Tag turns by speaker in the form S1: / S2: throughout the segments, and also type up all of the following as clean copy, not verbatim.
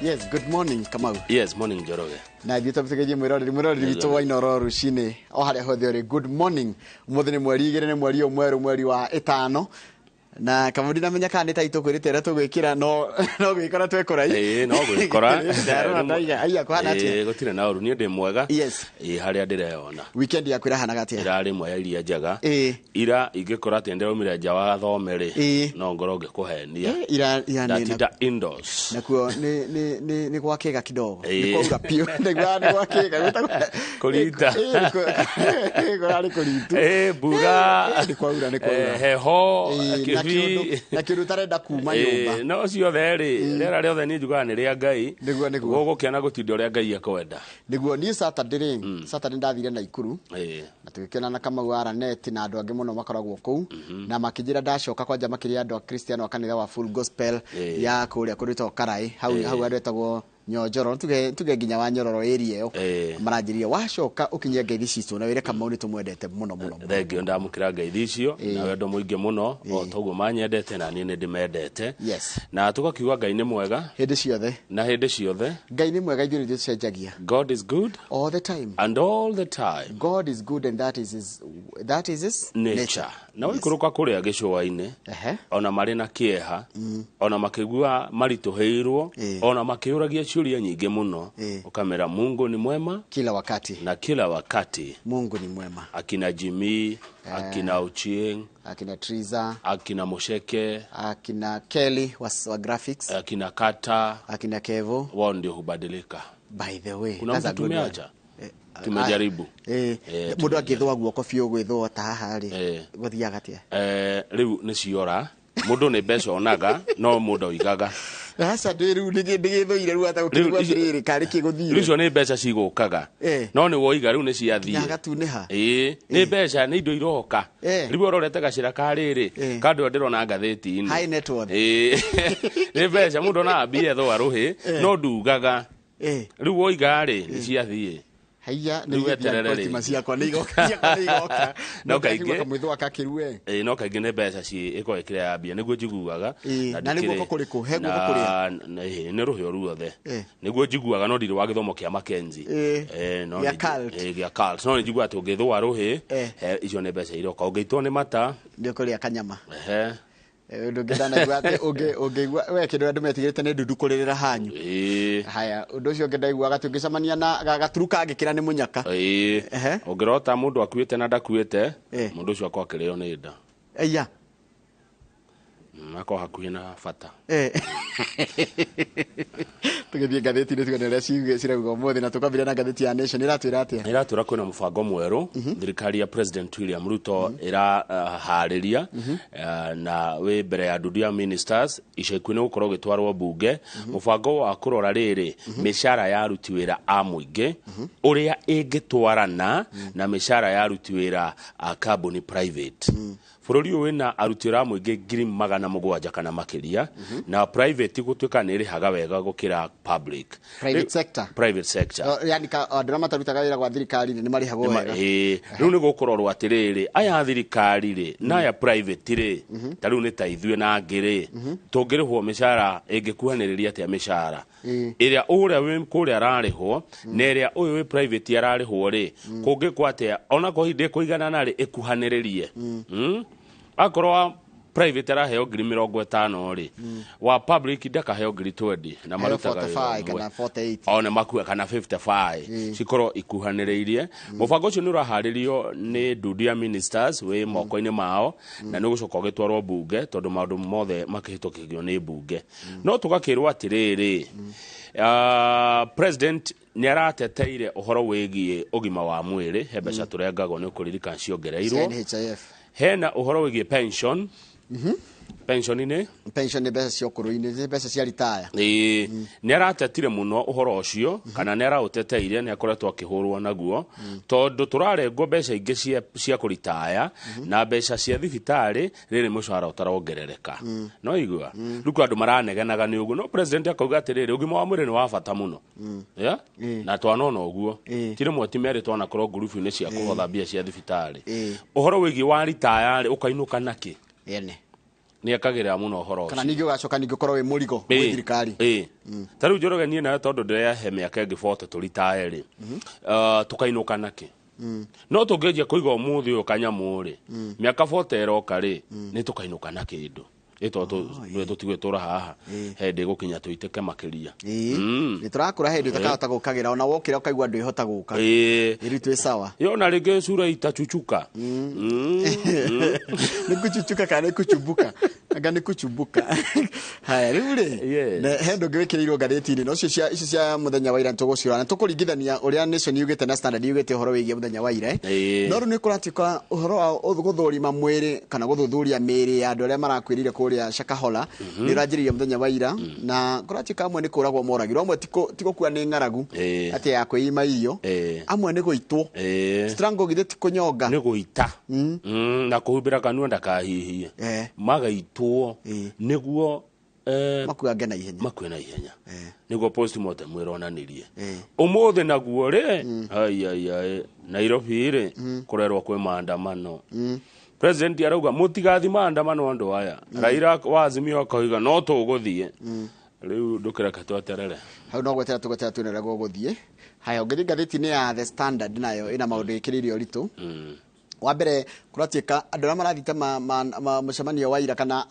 S1: Yes, good morning, Kamau.
S2: Yes, morning, Njoroge.
S1: Na ithuĩ tũgeithie mwĩroreri witũ wa Inooro rũcinĩ o harĩa hothe ũrĩ. Good morning. Ũmũthĩ nĩ mweri 2, nĩ mweri ũyũ mwerũ, mweri wa ĩtano. Na Kamau, ndinamenya kana nĩ tai tũkwĩrĩte ĩrĩa tũgwĩkĩra, no gwĩkora twekora.
S2: Ĩĩ, no gwĩkora.
S1: Ndarora ndaiga aiya kũhana atĩa?
S2: Ĩĩ, gũtirĩ na ũru, niĩ ndĩ mwega. Ĩĩ, harĩa ndĩreyona.
S1: Weekend yaku ĩrahanaga atĩa?
S2: Ĩrarĩ ĩmwe ya iria njega. Ira ingĩkora atĩ ndĩraumire nja wa thome rĩ, no ngorwo ngĩkũhenia.
S1: Ira nĩ
S2: Ndatinda indoors.
S1: Nakuo nĩ gwakĩga kidogo. Nĩ kwaura biũ. Ndaiguaga nĩ gwakĩga.
S2: Kũrita.
S1: Ĩĩ, kũrarĩ kũritu.
S2: Ĩĩ, mbura.
S1: Nĩ kwaura, nĩ kwaura.
S2: Heho,
S1: Ĩĩ, na
S2: kĩbii.
S1: Na kĩũndũ ũtarenda kuma nyũmba.
S2: No ciothe rĩ, rĩera rĩothe niĩ njugaga nĩ rĩa Ngai.
S1: Nĩguo, nĩguo.
S2: Gũgũkena gũtinda ũrĩa Ngai ekwenda.
S1: Nĩguo. Niĩ Saturday rĩ, Saturday ndathire Naikuru na tũgĩkena na Kamau wa Ranet na andũ angĩ mũno makoragwo kũu, na makĩnjĩra ndacoka kwanja makĩria andũ a Kristiano a kanitha wa Full Gospel ya kũrĩa kũndũ gwĩtagwo Karaĩ hau, hau andũ etagwo Nyonjoro, tuge nginya wa Nyororo area ĩyo. Maranjĩrire wacoka ũkinye ngeithi citũ na wĩre Kamau nĩ tũmwendete mũno mũno mũno.
S2: Thengio, ndamũkĩra ngeithi icio na wendo mũingĩ mũno o toguo manyendete na niĩ nĩ ndĩmendete. Na tũgakiuga Ngai nĩ mwega
S1: hĩndĩ ciothe.
S2: Na hĩndĩ ciothe.
S1: Ngai nĩ mwega, ithuĩ nĩthuĩ tũcenjagia.
S2: God is good
S1: all the time.
S2: And all the time.
S1: God is good and that is his
S2: nature.
S1: Nature.
S2: Na waikũrũka kũrĩa gĩcũa-inĩ, ona marĩ na kĩeha, ona makĩgua maritũhĩirwo, ona makĩũragia ciũria nyingĩ mũno, ũkamera Mungu ni mwema
S1: kila wakati.
S2: Na kila wakati.
S1: Mungu ni mwema.
S2: Akina Jimmy, akina Ochieng,
S1: akina Triza,
S2: akina Musheke,
S1: akina Kelly wa graphics,
S2: akina Kata,
S1: akina Kevo,
S2: wao ndio hubadilika.
S1: By the way,
S2: kuna
S1: that's a
S2: mtu
S1: good one.
S2: tumeacha, tumejaribu.
S1: Mũndũ angĩthũa guoko biũ, gwĩthũa ta haha rĩ, gũthiaga atĩa?
S2: Rĩu nĩ ciora, mũndũ nĩ mbeca onaga, no mũndũ oigaga.
S1: Aca, ndĩ rĩu nĩgĩthũire rĩu ata gũkĩigua atĩrĩrĩ karĩ kĩ
S2: Rĩu
S1: gũthire.
S2: icio nĩ mbeca cigũkaga, no nĩ woiga rĩu nĩ ciathiĩ.
S1: Nginya hagatunĩha.
S2: Ĩĩ, nĩ mbeca, nĩ indo iroka. Rĩu ũrorete gacĩra ka rĩrĩ kandũ ndĩrona ngathĩti-inĩ.
S1: High net worth.
S2: Ĩĩ, nĩ mbeca mũndũ onaga mbia ethũa rũhĩ, no ndugaga. Rĩu woiga rĩ, nĩ ciathiĩ.
S1: Haiya,
S2: Rĩu
S1: nĩ
S2: weterere
S1: igĩthia
S2: rĩngĩ.
S1: ciakwa nĩ igoka, ciakwa nĩ igoka.
S2: No kaingĩ-
S1: Kamwĩthũa kakĩrue.
S2: Ĩĩ, no kaingĩ nĩ mbeca ci ĩkoragwo ĩkĩrĩa ya mbia, nĩguo njiguaga.
S1: Na nĩ guoko kũrĩkũ? He guoko
S2: kũrĩa? Nĩ rũhĩ o ruothe. Nĩguo njiguaga, no ndirĩ wa gĩthomo kĩa Mackenzie. No
S1: Gĩa
S2: nĩ
S1: cult.
S2: Gĩa cult. No nĩ njiguaga atĩ ũngĩthũa rũhĩ, icio nĩ mbeca iroka, ũngĩitwo nĩ mata,
S1: Nĩ ũkũrĩa kanyama.
S2: Ehe.
S1: Ũndũ ũngĩ ndanaigua atĩ ũngĩigua we kĩndũ andũ metigĩrĩte nĩ ndundu kũrĩrĩra hanyu. Haya, ũndũ ũcio ũngĩ ndaiguaga atĩ ũngĩcemania na gaturu kangĩkĩra nĩ mũnyaka.
S2: Ũngĩrota mũndũ akuĩte na ndakuĩte, mũndũ ũcio akorwo akĩrĩo nĩ nda.
S1: Aya.
S2: Akorwo hakuhĩ na bata.
S1: Tũgĩthiĩ ngathĩti-inĩ tuone ũrĩa cirauga ũmũthĩ, na tũkambĩrĩria na ngathĩti ya Nation. Ĩratwĩra atĩa?
S2: Ĩratwĩra kwĩna mũbango mwerũ thirikari ya President William Ruto ĩraharĩria, na wĩ mbere ya ndundu ya ministers, ica ikuhĩ nĩ gũkorwo ũgĩtwarwo mbunge, mũbango wa kũrora rĩrĩ mĩcara ya aruti wĩra a mũingĩ ũrĩa ĩngĩtwarana na mĩcara ya aruti wĩra a kambuni private. Bũrũri ũyũ wĩna aruti wĩra a mũingĩ 700,000 kana makĩria, na private gũtuĩka nĩ ĩrĩhaga wega gũkĩra public.
S1: Private sector.
S2: Private sector.
S1: O, yani andũ arĩa matarutaga wĩra gwa thirikari nĩ marĩhagwo wega.
S2: Ĩĩ, rĩu nĩ gũkũrorwo atĩrĩrĩ, aya a thirikari rĩ na aya private rĩ, ta rĩu nĩ ta ithuĩ na angĩ rĩ, tũngĩrĩhwo mĩcara ĩngĩkuhanĩrĩria atĩa, mĩcara ĩrĩa ũrĩa wĩ kũrĩa ararĩhwo na ĩrĩa ũyũ wĩ private ararĩhwo rĩ, kũngĩkwo atĩa onakorwo hihi ndĩkũiganana rĩ, ĩkuhanĩrĩrie? Akorwo wa private araheo 50,000 rĩ, wa public ndakaheo 20,000 na
S1: Heo
S2: marutaga wĩra
S1: 45
S2: ũmwe.
S1: Kana 48.
S2: One makue kana 55, cikorwo ikuhanĩrĩirie. Mũbango ũcio nĩ ũraharĩrio nĩ ndundu ya ministers, wĩ moko-inĩ mao, na nĩ ũgũcoka ũgĩtwarwo mbunge, tondũ maũndũ mothe makĩhĩtũkĩgio nĩ mbunge. No tũgakĩrwo atĩrĩrĩ, president nĩ arateteire ũhoro wĩgiĩ ũgima wa mwĩrĩ, he mbeca tũrengagwo, nĩ ũkũririkana ciongereirwo.
S1: NHIF.
S2: Hena ũhoro wĩgiĩ pension. Pension nĩ
S1: Pension nĩ mbeca cia ũkũrũ-inĩ, nĩ mbeca cia ritaya.
S2: Ĩĩ, nĩ aratetire mũno ũhoro ũcio, kana nĩ araũteteire, nĩ akoretwo akĩhũrwo naguo, tondũ tũrarengwo mbeca ingĩ cia kũritaya na mbeca cia thibitarĩ rĩrĩ mũcara ũtarongerereka. No igua rĩu kwĩ andũ maranegenaga nĩ ũguo, no president akauga atĩrĩrĩ, ũgima wa mwĩrĩ nĩ wa bata mũno. Yeah? Na twanona ũguo, ti rĩmwe ti merĩ twanakorwo ngurubu-inĩ cia kũhotha mbia cia thibitarĩ. Ũhoro wĩgiĩ wa ritaya rĩ, ũkainũka nakĩ?
S1: Ene.
S2: Nĩ ekagĩrĩra mũno ũhoro
S1: Kana ningĩ ũgacoka ningĩ ũkorwo wĩ mũrigo gwĩ thirikari.
S2: Ta rĩu Njoroge, niĩ nawe tondũ ndĩrehe mĩaka ĩngĩ 40 tũritae rĩ, tũkainũka nakĩ? No tũngĩanjia kũiga ũmũthĩ ũyũ kanyamũ rĩ, mĩaka 40 ĩroka rĩ, nĩ tũkainũka na kĩndũ ĩ tondũ tũtigwĩtũra haha hĩndĩ ĩgũkinya tũitĩke makĩria.
S1: Nĩ tũrakũra hĩndĩ ũtakahota gũkagĩra, ona wokĩra ũkaigua ndwĩhota gũka. Rĩu twĩ sawa.
S2: Yona rĩngĩ sura itachuchuka.
S1: Nĩ kuchuchuka kana nĩ kuchumbuka? Anga nĩ kuchumbuka. Haya, rĩu rĩ, he ũndũ ũngĩ wĩkĩrĩirwo ngathĩti-inĩ, no icio cia icio cia mũthenya wa ira nĩtũgũciũra na tũkũringithania ũrĩa Nation yugĩte na Standard yugĩte ũhoro wĩgiĩ mũthenya wa ira. No rĩu nĩ kũratuĩka ũhoro wa gũthũrima mwĩrĩ kana gũthuthuria mĩĩrĩ ya andũ arĩa marakuĩrire kũrĩa Shakahola nĩ ũranjĩrĩirie mũthenya wa ira, na kũratuĩka amwe nĩ kũragwo moragirwo, amwe ti gũkua nĩ ng'aragu atĩ ya kwĩima irio, amwe nĩ gũitwo. Strangle githĩ ti kũnyonga?
S2: Nĩ gũita na kũhumbĩra kanua ndakahihie. Magaitwo nĩguo
S1: makuange na ihenya.
S2: Makue na ihenya, nĩguo postmortem ĩronanirie. Ũmũthĩ naguo rĩ, ai ai ai, Nairobi rĩ, kũrerwo kwĩ maandamano. President arauga mũtigathi maandamano andũ aya. Raila wa Azimio akoiga no tũgũthiĩ. Rĩu ndũkĩreke tweterere.
S1: Hau no gwetera tũgwetera tuone ũrĩa gũgũthiĩ. Haya, ũngĩthiĩ ngathĩti-inĩ ya The Standard, nayo ĩna maũndũ ĩkĩrĩire ũritũ. Wa mbere, kũratuĩka andũ arĩa marathiĩte mũcemanio wa ira kana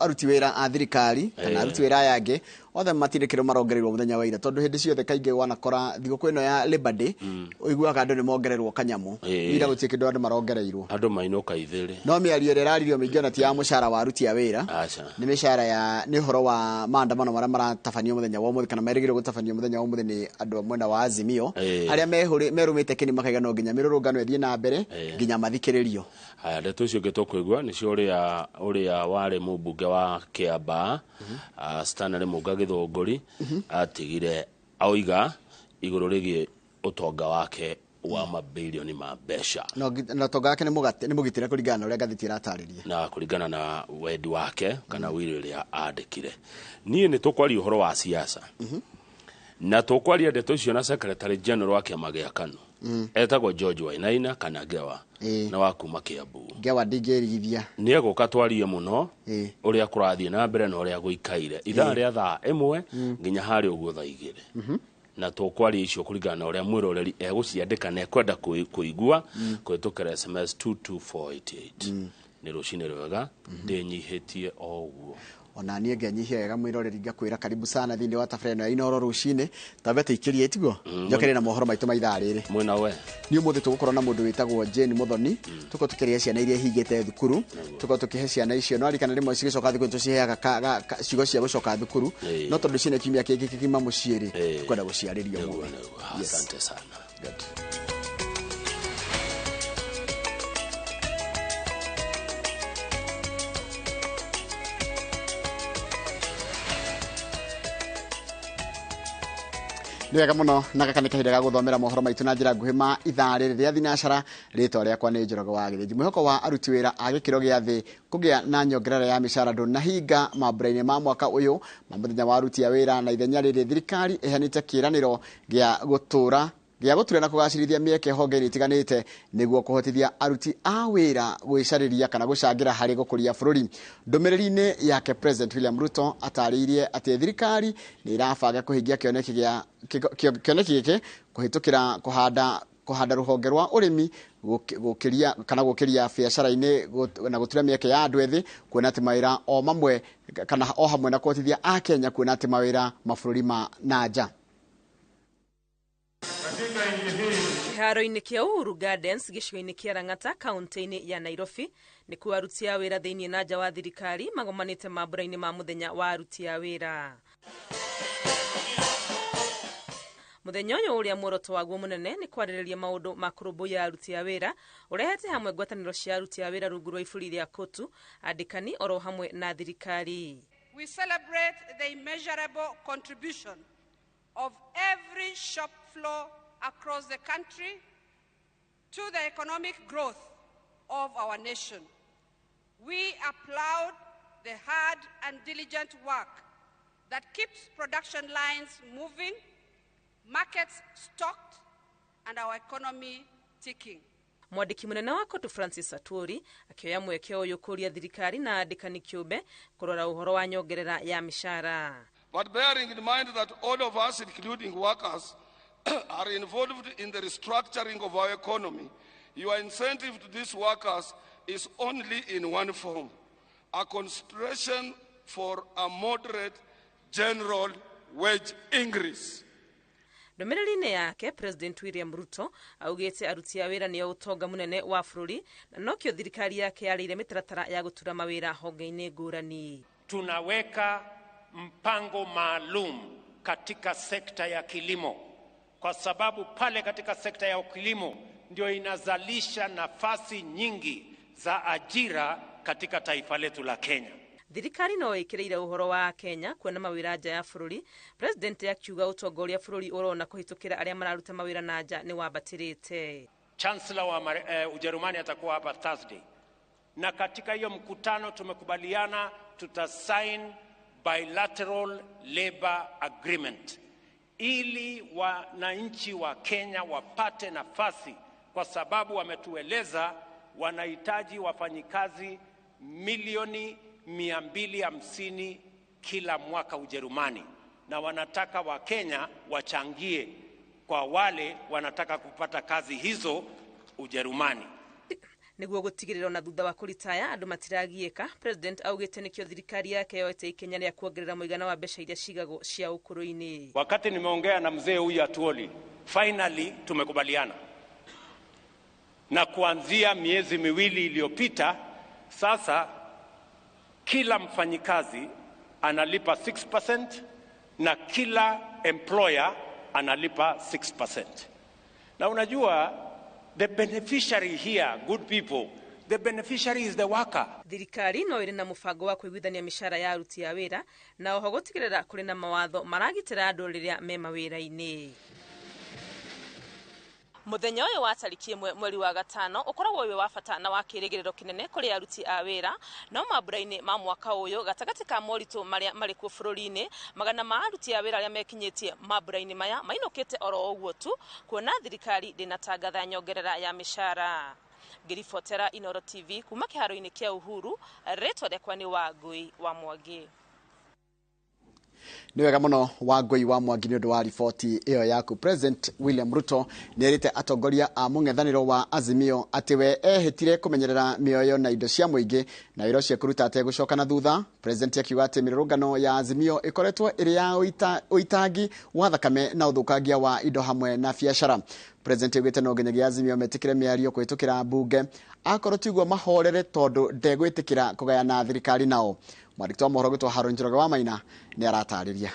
S1: aruti wĩra a thirikari kana aruti wĩra aya angĩ othe matirĩ kĩndũ marongererwo mũthenya wa ira, tondũ hĩndĩ ciothe kaingĩ wanakora thigũkũ ĩno ya Labor Day ũiguaga andũ nĩ mongererwo kanyamũ. Ira gũtirĩ kĩndũ andũ marongereirwo.
S2: Andũ mainũka ithĩrĩ.
S1: No mĩario ĩrĩa ĩraririo mĩingĩ ona ti ya mũcara wa aruti a wĩra,
S2: Aca.
S1: nĩ mĩcara ya nĩ ũhoro wa maandamano marĩa maratabanio mũthenya wa ũmũthĩ kana merĩgĩrĩirwo gũtabanio mũthenya wa ũmũthĩ nĩ andũ a mwena wa Azimio, arĩa merũmĩte kĩni makaiga no nginya mĩrũrũngano ĩthiĩ na mbere nginya mathikĩrĩrio.
S2: Haya, ndeto icio ingĩ tũkũigua nĩcio ũrĩa warĩ mũmbunge wa Kĩambaa, Stanley Mũnga Gĩthũngũri, atigire oiga igũrũ rĩgiĩ ũtonga wake wa mabilioni ma mbeca.
S1: Na ũtonga wake nĩ mũgitĩre kũringana na ũrĩa ngathĩti ĩratarĩria.
S2: Na kũringana na wendi wake kana wĩra ũrĩa andĩkire. Niĩ nĩ tũkwaria ũhoro wa siasa na tũkwaria ndeto icio na secretary general wa kĩama gĩa KANU, etagwo George Wainaina kana Ngewa, na wa kuma Kiambu.
S1: Ngewa ndingĩrigithia.
S2: Nĩ egũka twarie mũno ũrĩa kũrathiĩ na mbere na ũrĩa gũikaire ithaa rĩa 1:00 nginya harĩa ũguo 2:00, na tũkwaria icio kũringana na ũrĩa mwĩroreri egũciandĩka na ekwenda kũigua kũhĩtũkĩra SMS 22488. Nĩ rũcinĩ rwega, ndĩnyihĩtie o ũguo.
S1: Ona niĩ ngenyihia wega, mwĩroreri, ngakwĩra karibu sana thĩinĩ wa tabarĩra ĩno ya Inooro rũcinĩ. Tambe tũikĩrie tiguo njokere na mohoro maitũ ma ithaa rĩrĩ.
S2: Mwena we.
S1: Nĩ ũmũthĩ tũgũkorwo na mũndũ wĩtagwo Jane Muthoni, tũkorwo tũkĩrĩa ciana iria ihingĩte thukuru, tũkorwo tũkĩhe ciana icio no arikana rĩmwe cigĩcoka thukuru tũciheaga ciugo cia gũcoka thukuru, no tondũ ciĩna kiumia kĩngĩ kĩgima mũciĩ rĩ, tũkwenda gũciarĩria ũmũthĩ.
S2: Nĩguo.
S1: Yes.
S2: Asante sana.
S1: Good. Nĩ wega mũno, na gaka nĩ kahinda ga gũthomera mohoro maitũ na njĩra nguhĩ ma ithaa rĩrĩ rĩa thinacara. Rĩtwa rĩakwa nĩ Njoroge wa Gĩthĩnji. Mwĩhoko wa aruti wĩra a gĩkĩro gĩa thĩ kũgĩa na nyongerera ya mĩcara ndũnahinga mambura-inĩ ma mwaka ũyũ ma mũthenya wa aruti a wĩra, na ithenya rĩrĩ thirikari ĩheanĩte kĩĩranĩro gĩa gũtũra gĩa gũtura na kũgacĩrithia mĩeke honge-inĩ itiganĩte nĩguo kũhotithia aruti a wĩra gwĩcarĩria kana gũcangĩra harĩ gũkũria bũrũri. Ndũmĩrĩri-inĩ yake, President William Ruto atarĩirie atĩ thirikari nĩ ĩrabanga kũhingia kĩoneki gĩa kĩoneki gĩkĩ kũhĩtũkĩra kũhanda rũhonge rwa ũrĩmi, gũkĩria kana gũkĩria biacara-inĩ na gũtura mĩeke ya andũ ethĩ kuona atĩ mawĩra o mamwe kana o hamwe na kũhotithia Akenya kuona atĩ mawĩra mabũrũri ma na nja.
S3: Kĩharo-inĩ kĩa Uhuru Gardens gĩcigo-inĩ kĩa Lang'ata kaunti-inĩ ya Nairobi nĩkuo aruti a wĩra thĩinĩ na nja wa thirikari magomanĩte mambura-inĩ ma mũthenya wa aruti a wĩra. Mũthenya ũyũ ũrĩa muoroto waguo mũnene nĩ kwarĩrĩria maũndũ ma kũrũmbũiya aruti a wĩra ũrehete hamwe ngwatanĩro cia aruti a wĩra rungu rwa iburi rĩa KOTU, andĩkani oro hamwe na thirikari.
S4: We celebrate the immeasurable contribution of every shop floor across the country to the economic growth of our nation. We applaud the hard and diligent work that keeps production lines moving, markets stocked, and our economy ticking.
S3: Mwandĩki mũnene wa COTU Francis Atwoli akĩoya mweke ũyũ kũria thirikari na andĩkani kĩũmbe kũrora ũhoro wa nyongerera ya mĩcara.
S5: But bearing in mind that all of us, including workers, are involved in the restructuring of our economy, your incentive to these workers is only in one form, a consideration for a moderate general wage increase.
S3: Ndũmĩrĩri-inĩ yake, President William Ruto augĩte aruti a wĩra nĩo ũtonga mũnene wa bũrũri na nokĩo thirikari yake yarĩire mĩtaratara ya gũtura mawĩra honge-inĩ ngũrani.
S6: Tunaweka mpango maalum katika sekta ya kilimo, kwa sababu pale katika sekta ya kilimo ndio inazalisha nafasi nyingi za ajira katika taifa letu la Kenya.
S3: Thirikari no ĩkĩrĩire ũhoro wa Kenya kuona mawĩra nja ya bũrũri, President akiuga ũtonga ũrĩa bũrũri ũrona kũhĩtũkĩra arĩa mararuta mawĩra na nja nĩ wambatĩrĩte.
S6: Chancellor wa Ujerumani atakuwa hapa Thursday, na katika hiyo mkutano tumekubaliana tutasign bilateral labor agreement ili wananchi wa Kenya wapate nafasi, kwa sababu wametueleza wanahitaji wafanyikazi milioni 250 kila mwaka Ujerumani, na wanataka wa Kenya wachangie kwa wale wanataka kupata kazi hizo Ujerumani.
S3: Niguo gutigirira ona thutha wa kuritaya andu matiragiika, President augite nikio thirikari yake yoete ikinya ria kuongerera muigana wa mbeca iria cigagwo cia ukuru-ini.
S6: Wakati nimeongea na mzee huyu Atwoli, finally tumekubaliana, na kuanzia miezi miwili iliyopita sasa kila mfanyikazi analipa 6% na kila employer analipa 6%. Na unajua the beneficiary here, good people, the beneficiary is the worker.
S3: Thirikari no ĩrĩ na mũbango wa kũiguithania mĩcara ya aruti a wĩra na oho gũtigĩrĩra kũrĩ na mawatho maragitĩra andũ rĩrĩa me mawĩra-inĩ. Mũthenya ũyũ wa tarĩki 1 mweri wa 5 ũkoragwo wĩ wa bata na wa kĩrĩgĩrĩro kĩnene kũrĩ aruti a wĩra, no mambura-inĩ ma mwaka ũyũ gatagatĩ ka moritũ marĩa marĩ kuo bũrũri-inĩ, magana ma aruti a wĩra arĩa mekinyĩtie mambura-inĩ maya mainũkĩte oro ũguo tu kuona thirikari ndĩnatangatha nyongerera ya mĩcara. Ngĩribotera Inooro TV kuma kĩharo-inĩ kĩa Uhuru, rĩtwa rĩakwa nĩ Wangui wa Mwangi.
S1: Nĩ wega mũno Wangui wa Mwangi nĩ ũndũ wa riboti ĩyo yaku. President William Ruto nĩ erĩte atongoria a mũng'ethanĩro wa Azimio atĩ we ehĩtire kũmenyerera mĩoyo na indo cia mũingĩ na wĩra ũcio kũruta ategũcoka na thutha. President akiuga atĩ mĩrũrũngano ya Azimio ĩkoretwo ĩrĩ ya ũitangi wa thakame na ũthũkangia wa indo hamwe na biacara. President augĩte no nginyagia Azimio metĩkĩre mĩario kũhĩtũkĩra mbunge, akorwo tiguo mahorere tondũ ndegwĩtĩkĩra kũgayana thirikari nao. Mwandĩki wa mohoro gwĩtwo Haron Njoroge wa Maina nĩ aratarĩria.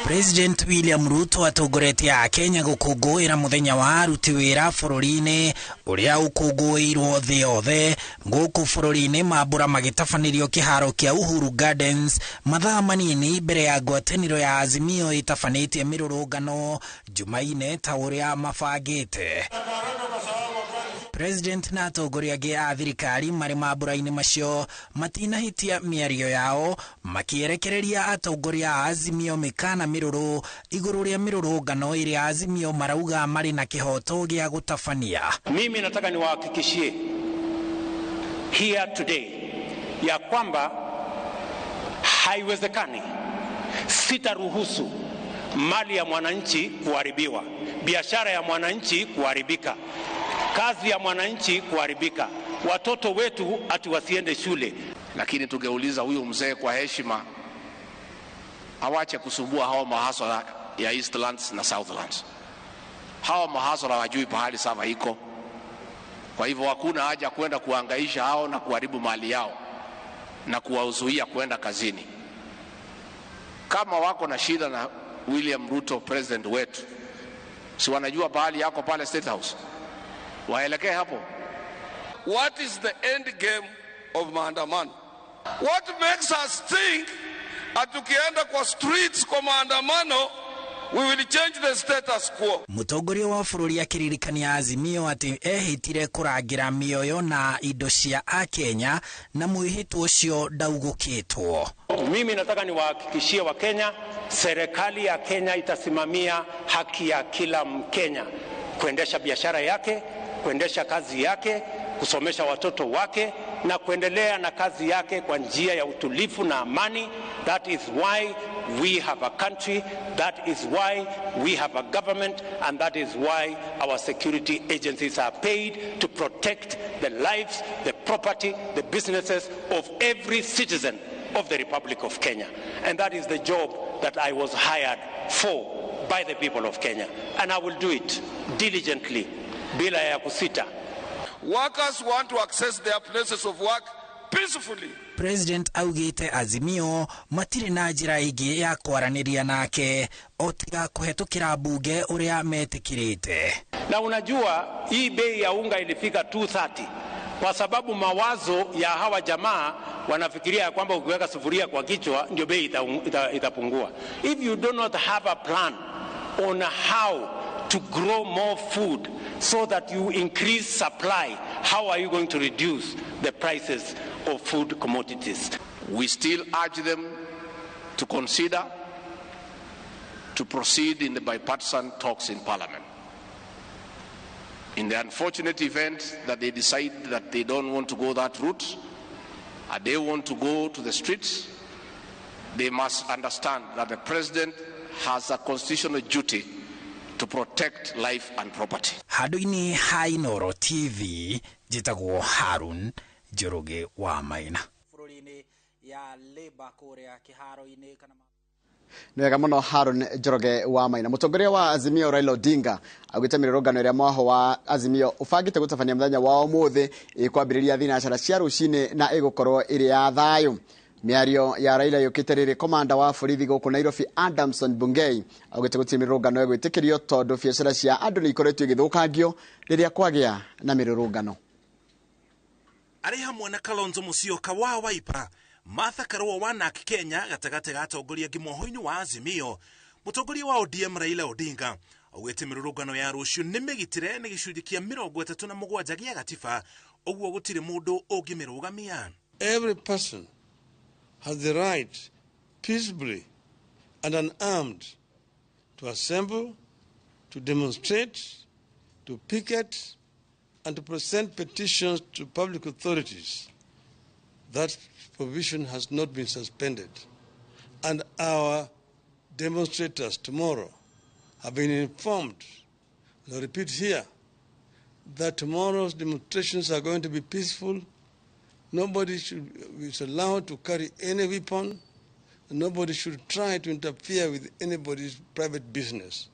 S7: President William Ruto atongoretie Akenya gũkũngũĩra mũthenya wa aruti wĩra bũrũri-inĩ ũrĩa ũkũngũĩirwo thĩ yothe. Gũkũ bũrũri-inĩ mambura magĩtabanĩrio kĩharo kĩa Uhuru Gardens mathaa manini mbere ya ngwatanĩro ya Azimio ĩtabanĩtie mĩrũrũngano Jumaine ta ũrĩa mabangĩte. President na atongoria angĩ a thirikari marĩ mambura-inĩ macio matinahitia mĩario yao makĩerekereria atongoria a Azimio mĩkana mĩrũrũ igũrũ rĩa mĩrũrũngano ĩrĩa Azimio marauga marĩ na kĩhoto gĩa gũtabania.
S6: Mimi nataka niwahakikishie here today ya kwamba haiwezekani, sitaruhusu mali ya mwananchi kuharibiwa, biashara ya mwananchi kuharibika, kazi ya mwananchi kuharibika, watoto wetu ati wasiende shule.
S8: Lakini tungeuliza huyu mzee kwa heshima awache kusumbua hao mahasara ya Eastlands na Southlands. Hao mahasara hawajui pahali sawa iko. Kwa hivyo hakuna haja kwenda kuhangaisha hao na kuharibu mali yao na kuwazuia kwenda kazini. Kama wako na shida na William Ruto president wetu, si wanajua pahali yako pale State House, waelekee hapo.
S5: What is the end game of maandamano? What makes us think atukienda kwa streets kwa maandamano we will change the status quo?
S7: Mũtongoria wa bũrũri akĩririkania Azimio atĩ ehĩtire kũrangĩra mĩoyo na indo cia Akenya na mwĩhĩtwa ũcio ndaugũkĩtwo.
S6: Mimi nataka niwahakikishie Wakenya, serikali ya Kenya itasimamia haki ya kila Mkenya kuendesha biashara yake, kuendesha kazi yake, kusomesha watoto wake na kuendelea na kazi yake kwa njia ya utulivu na amani. That is why we have a country, that is why we have a government, and that is why our security agencies are paid to protect the lives, the property, the businesses of every citizen of the Republic of Kenya. And that is the job that I was hired for by the people of Kenya. And I will do it diligently, bila ya kusita.
S5: Workers want to access their places of work peacefully.
S7: President augite Azimio matirĩ na njĩra ĩngĩ ya kwaranĩria nake o tiga kũhetũkĩra mbunge ũrĩa metĩkĩrĩte.
S6: Na unajua hii bei ya unga ilifika 230 kwa sababu mawazo ya hawa jamaa wanafikiria ya kwamba ukiweka sufuria kwa kichwa ndio bei itapungua. If you do not have a plan on how to grow more food so that you increase supply, how are you going to reduce the prices of food commodities?
S8: We still urge them to consider to proceed in the bipartisan talks in Parliament. In the unfortunate event that they decide that they don't want to go that route, and they want to go to the streets, they must understand that the president has a constitutional duty to protect life and property.
S7: Handũ-inĩ ha Inooro TV njĩtagwo Harun Njoroge wa Maina. Bũrũri-inĩ ya Labour kũrĩa kĩharo-inĩ kana
S1: Nĩ wega mũno Haron Njoroge wa Maina. Mũtongoria wa Azimio Raila Odinga augĩte mĩrũrũngano ĩrĩa mwaho wa Azimio ũbangĩte gũtabania mũthenya wa ũmũthĩ ĩkwambĩrĩria thinacara cia rũcinĩ na ĩgũkorwo ĩrĩ ya thayũ. Mĩario ya Raila yũkĩte rĩrĩ komanda wa borithi gũkũ Nairobi Adamson Bungei augĩte gũtirĩ mĩrũrũngano ĩgwĩtĩkĩrio tondũ biacara cia andũ nĩ ikoretwo igĩthũkangio rĩrĩa kwagĩa na mĩrũrũngano.
S9: Arĩ hamwe na Kalonzo Musyoka wa Wiper, Martha Karua wa NARC Kenya gatagatĩ ga atongoria angĩ mwoho-inĩ wa Azimio, mũtongoria wa ODM Raila Odinga augĩte mĩrũrũngano ya rũciũ nĩ mĩgitĩre nĩ gĩcunjĩ kĩa 37 gĩa gatiba, ũguo gũtirĩ mũndũ ũngĩmĩrũgamia.
S5: Every person has the right, peaceably and unarmed, to assemble, to demonstrate, to picket, and to present petitions to public authorities. That provision has not been suspended. And our demonstrators tomorrow have been informed, and I repeat here, that tomorrow's demonstrations are going to be peaceful. Nobody is allowed to carry any weapon. And nobody should try to interfere with anybody's private business.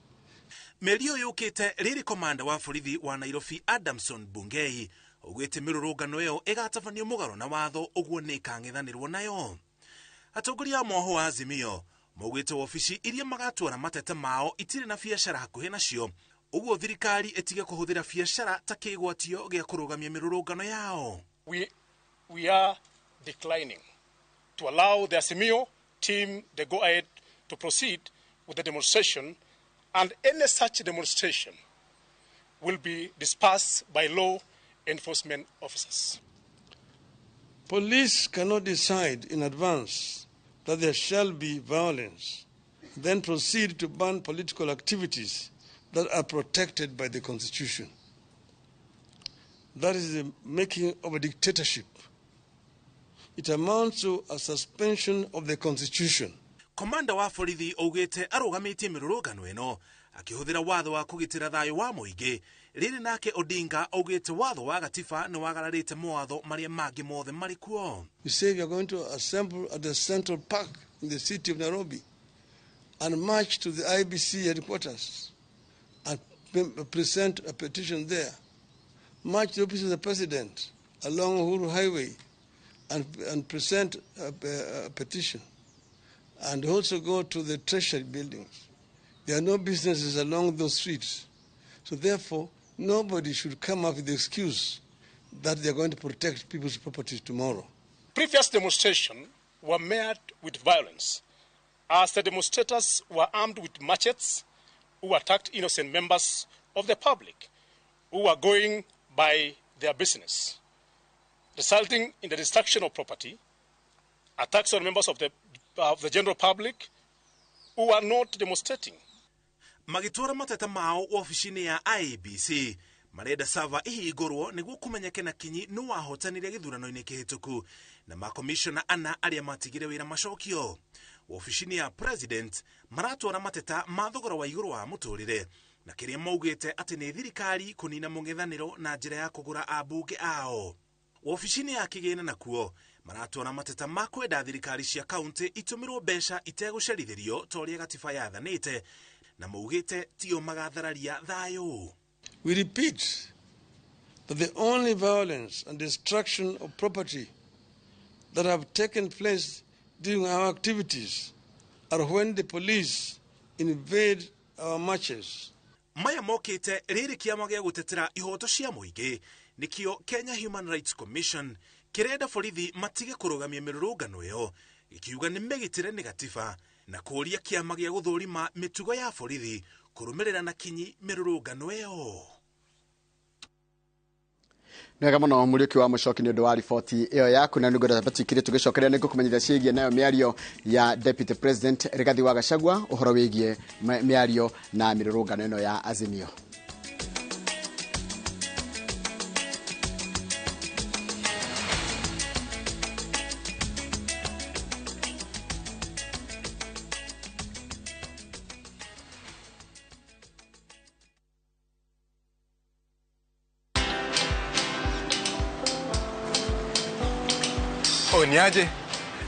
S9: Mĩario yũkĩte rĩrĩ komanda wa borithi wa Nairobi Adamson Bungei augĩte mĩrũrũngano ĩyo ĩgatabanio mũgarũ na watho ũguo nĩ ĩkang'ethanĩrwo nayo. Atongoria a mwoho wa Azimio maugĩte wabici iria magatwara mateta mao itirĩ na biacara hakuhĩ nacio, ũguo thirikari ĩtige kũhũthĩra biacara ta kĩgwatio gĩa kũrũgamia mĩrũrũngano yao.
S10: We are declining to allow the Azimio team the go-ahead to proceed with the demonstration, and any such demonstration will be dispersed by law enforcement officers.
S5: Police cannot decide in advance that there shall be violence, then proceed to ban political activities that are protected by the Constitution. That is the making of a dictatorship. It amounts to a suspension of the Constitution.
S9: Komanda wa borithi augĩte arũgamĩtie mĩrũrũngano ĩno akĩhũthĩra watho wa kũgitĩra thayũ wa mũingĩ. Rĩrĩ nake Odinga augĩte watho wa gatiba nĩ wagararĩte mawatho marĩa mangĩ mothe marĩ kuo.
S5: You say we are going to assemble at the Central Park in the city of Nairobi and march to the IBC headquarters and present a petition there. March to the office of the president along Uhuru Highway and present a petition. And also go to the treasury buildings. There are no businesses along those streets. So therefore, nobody should come up with the excuse that they are going to protect people's properties tomorrow.
S10: Previous demonstrations were met with violence, as the demonstrators were armed with machetes who attacked innocent members of the public who were going by their business, resulting in the destruction of property, attacks on members of the general public who are not demonstrating.
S9: Magĩtwara mateta mao wabici-inĩ ya IEBC Marenda sava ihingũrwo nĩguo kũmenyeke na kinyi nũ wahotanire gĩthurano-inĩ kĩhĩtũku na makomishona ana arĩa matigire wĩra macokio. Wabici-inĩ ya president maratwara mateta ma thogora wa igũrũ wa mũtũrĩre na kĩrĩa maugĩte atĩ nĩ thirikari kũnina mũng'ethanĩro na njĩra ya kũgũra ambunge ao. Wabici-inĩ ya kĩgĩna nakuo maratwara mateta ma kwenda thirikari cia kaunti itũmĩrwo mbeca itegũcerithĩrio ta ũrĩa gatiba yathanĩte na maugĩte tio magathararia thayũ.
S5: We repeat that the only violence and destruction of property that have taken place during our activities are when the police invade our marches.
S9: Maya mokĩte rĩrĩ kĩama gĩa gũtetera ihoto cia mũingĩ nĩkĩo Kenya Human Rights Commission kĩrenda borithi matige kũrũgamia mĩrũrũngano ĩyo gĩkiuga nĩ mĩgitĩre nĩ gatiba na kũũria kĩama gĩa gũthũrima mĩtugo ya borithi kũrũmĩrĩra na kinyi mĩrũrũngano ĩyo.
S1: Nĩwega mũno Mũriũki wa Mũcoki nĩ ũndũ wa riboti ĩyo yaku na nĩngwenda tũkire tũgĩcokeria nĩ ngũkũmenyithia ciĩgiĩ nayo mĩario ya Deputy President Rigathi wa Gachagua ũhoro wĩgiĩ mĩario na mĩrũrũngano ĩno ya Azimio.
S11: Oh, niaje?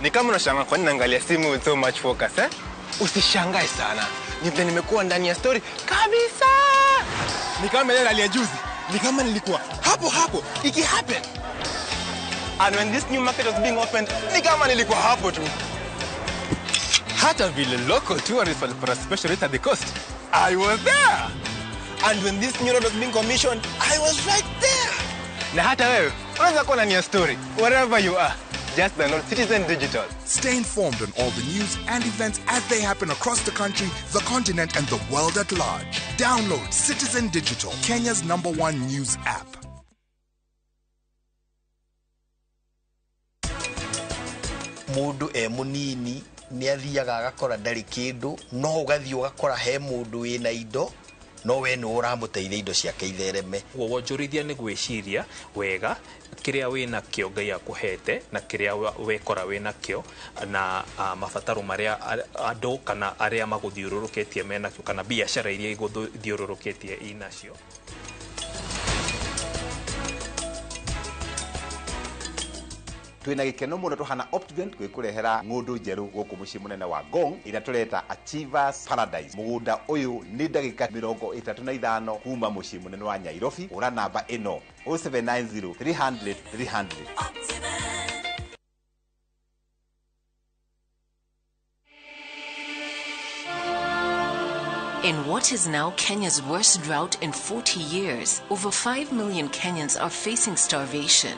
S11: Ni kama unashangaa kwa nini naangalia simu with so much focus, eh? Usishangae sana. Ni vile nimekuwa ndani ya story kabisa. Ni kama ile rally ya juzi. Ni kama nilikuwa hapo hapo iki happen. And when this new market was being opened, ni kama nilikuwa hapo tu. Hata vile local tourists walipata special rate at the coast, I was there. And when this new road was being commissioned, I was right there. Na hata wewe unaweza kuwa ndani ya story wherever you are. Just download Citizen Digital.
S12: Stay informed on all the news and events as they happen across the country, the continent, and the world at large. Download Citizen Digital, Kenya's #1 news app.
S13: Mundu e munini ni athiaga agakora ndari kindu no ugathii ugakora he mundu wina indo no we ni uramuteithia indo ciake ithereme.
S14: Wonjorithia ni gwiciria wega kiria wina kio Ngai akuhete na kiria wekora wina kio na mabataro maria andu kana aria maguthiururukitie menakio kana biacara iria iguthiururukitie inacio.
S15: Twina gikeno muno tuhana Optivent gwikurehera ng'undu njeru guku mucii munene wa Ngong ira tureta Achievers Paradise. Mugunda uyu ni ndagika 35 kuma mucii munene wa Nairobi. Ura namba ino 0790 300 300.
S16: In what is now Kenya's worst drought in 40 years, over 5 million Kenyans are facing starvation.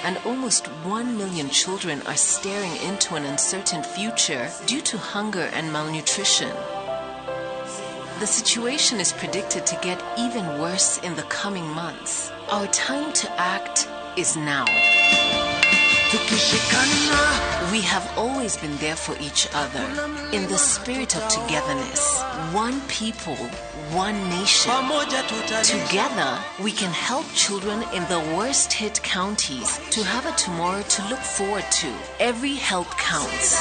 S16: And almost 1 million children are staring into an uncertain future due to hunger and malnutrition. The situation is predicted to get even worse in the coming months. Our time to act is now. We have always been there for each other in the spirit of togetherness. One people, one nation. Together, we can help children in the worst hit counties to have a tomorrow to look forward to. Every help counts.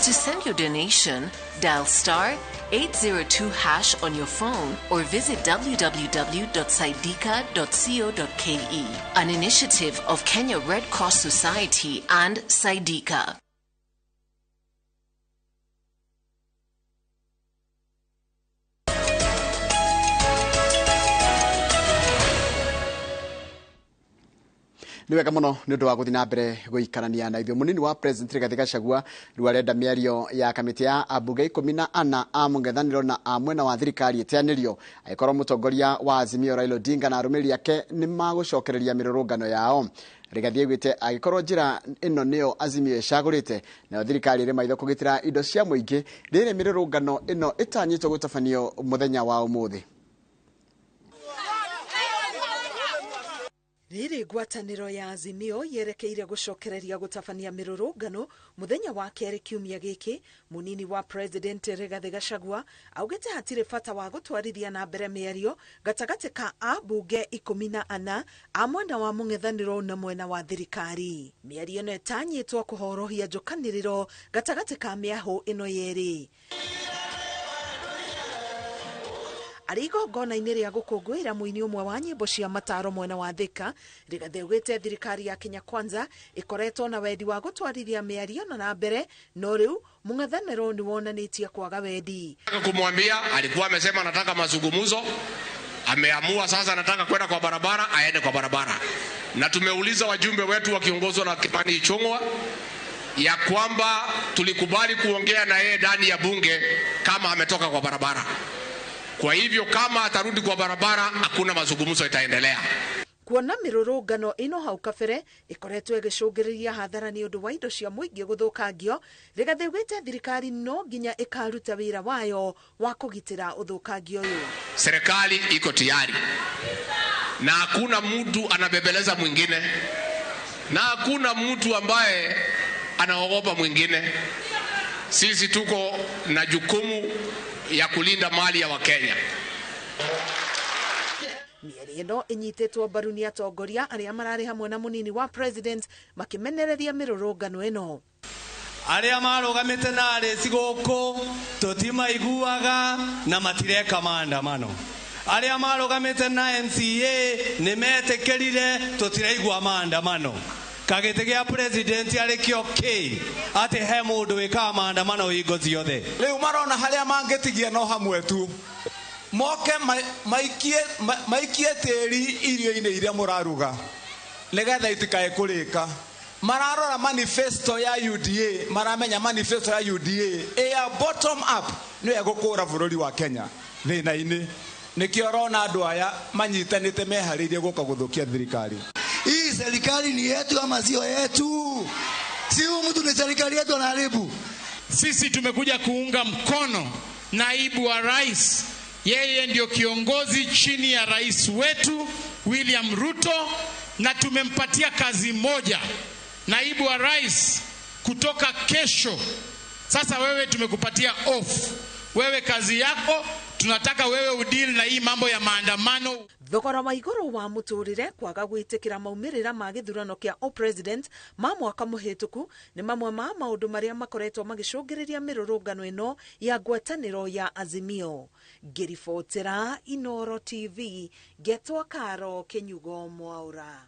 S16: To send your donation, dial star 802# on your phone or visit www.saidika.co.ke. An initiative of Kenya Red Cross Society and Saidika.
S1: Nĩ wega mũno nĩ ũndũ wa gũthiĩ na mbere gũikarania na ithuĩ. Mũnini wa President Rigathi Gachagua rĩu arenda mĩario ya kamĩtĩ ya ambunge 14 a mũng'ethanĩro na a mwena wa thirikari ĩteanĩrio angĩkorwo mũtongoria wa Azimio Raila Odinga na arũmĩrĩri ake nĩ magũcokereria mĩrũrũngano yao. Rigathi augĩte angĩkorwo njĩra ĩno nĩyo Azimio ĩcagũrĩte nayo thirikari ĩrĩ maitho kũgitĩra indo cia mũingĩ rĩrĩ mĩrũrũngano ĩno ĩtanyĩtwo gũtabanio mũthenya wa ũmũthĩ.
S17: Rĩrĩ ngwatanĩro ya Azimio yerekeire gũcokereria gũtabania mĩrũrũngano mũthenya wa kerĩ kiumia gĩkĩ, mũnini wa President Rigathĩ Gachagua augĩte hatirĩ bata wa gũtwarithia na mbere mĩario gatagatĩ ka ambunge 14 a mwena wa mũng'ethanĩro na mwena wa thirikari. Mĩario ĩno ĩtanyĩtwo kũhorohia njũkanĩrĩro gatagatĩ ka mĩahũ ĩno yerĩ. Arĩ igongona-inĩ rĩa gũkũngũĩra mũini ũmwe wa nyĩmbo cia mataro mwena wa Thika, Rigathĩ augĩte thirikari ya Kenya Kwanza ĩkoretwo na wendi wa gũtwarithia mĩario na mbere, no rĩu mũng'ethanĩro nĩ wonanĩtie kwaga wendi.
S8: Kumwambia alikuwa amesema anataka mazungumzo, ameamua sasa anataka kwenda kwa barabara, aende kwa barabara. Na tumeuliza wajumbe wetu wakiongozwa na Kimani Ichung'wa ya kwamba tulikubali kuongea na yeye ndani ya bunge kama ametoka kwa barabara. Kwa hivyo kama atarudi kwa barabara hakuna mazungumzo itaendelea.
S17: Kuona mirurungano ĩno hau kabere ĩkoretwo ĩgĩcũngĩrĩria hathara nĩ ũndũ wa indo cia mũingĩ gũthũkangio, Rigathĩ augĩte thirikari no nginya ĩkaruta wĩra wayo wa kũgitĩra ũthũkangio ũyũ.
S8: Serikali iko tayari na hakuna mtu anabebeleza mwingine na hakuna mtu ambaye anaogopa mwingine. Sisi tuko na jukumu ya kulinda mali ya Wakenya.
S17: Mĩario ĩno ĩnyitĩtwo mbaru nĩ atongoria arĩa mararĩ hamwe na mũnini wa president makĩmenereria mĩrũrũngano ĩno.
S18: Arĩa marũgamĩte na arĩci gũkũ tũtimaiguaga na matireka maandamano. Arĩa marũgamĩte na MCA nĩ metĩkĩrire tũtiraigua maandamano. Kagĩtĩ gĩa president arĩ kĩo kĩ atĩ he mũndũ wĩkaga maandamano hingo ciothe.
S19: Rĩu marona harĩa mangĩtigia no hamwe tu moke maikie tĩri irio-inĩ iria mũraruga nĩgetha itikae kũrĩka. Mararora manifesto ya UDA, maramenya manifesto ya UDA ya bottom up nĩyo ĩgũkũra bũrũri wa Kenya thĩna-inĩ. Nĩkĩo ũrona andũ aya manyitanĩte meharĩirie gũka gũthũkia thirikari.
S20: Hii serikali ni yetu ama sio yetu? Si huyu mtu ni serikali yetu anaharibu.
S21: Sisi tumekuja kuunga mkono naibu wa rais. Yeye ndio kiongozi chini ya rais wetu William Ruto, na tumempatia kazi moja, naibu wa rais, kutoka kesho. Sasa wewe tumekupatia off. Wewe kazi yako tunataka wewe udeal na hii mambo ya maandamano.
S17: Thogora wa igũrũ wa mũtũrĩre kwaga gwĩtĩkĩra maumĩrĩra ma gĩthurano kĩa o president ma mwaka mũhĩtũku nĩ mamwe ma maũndũ marĩa makoretwo magĩcũngĩrĩria mĩrũrũngano ĩno ya ngwatanĩro ya Azimio. Ngĩribotera Inooro TV, ngetwo Karo Kĩnyugo Mwaura.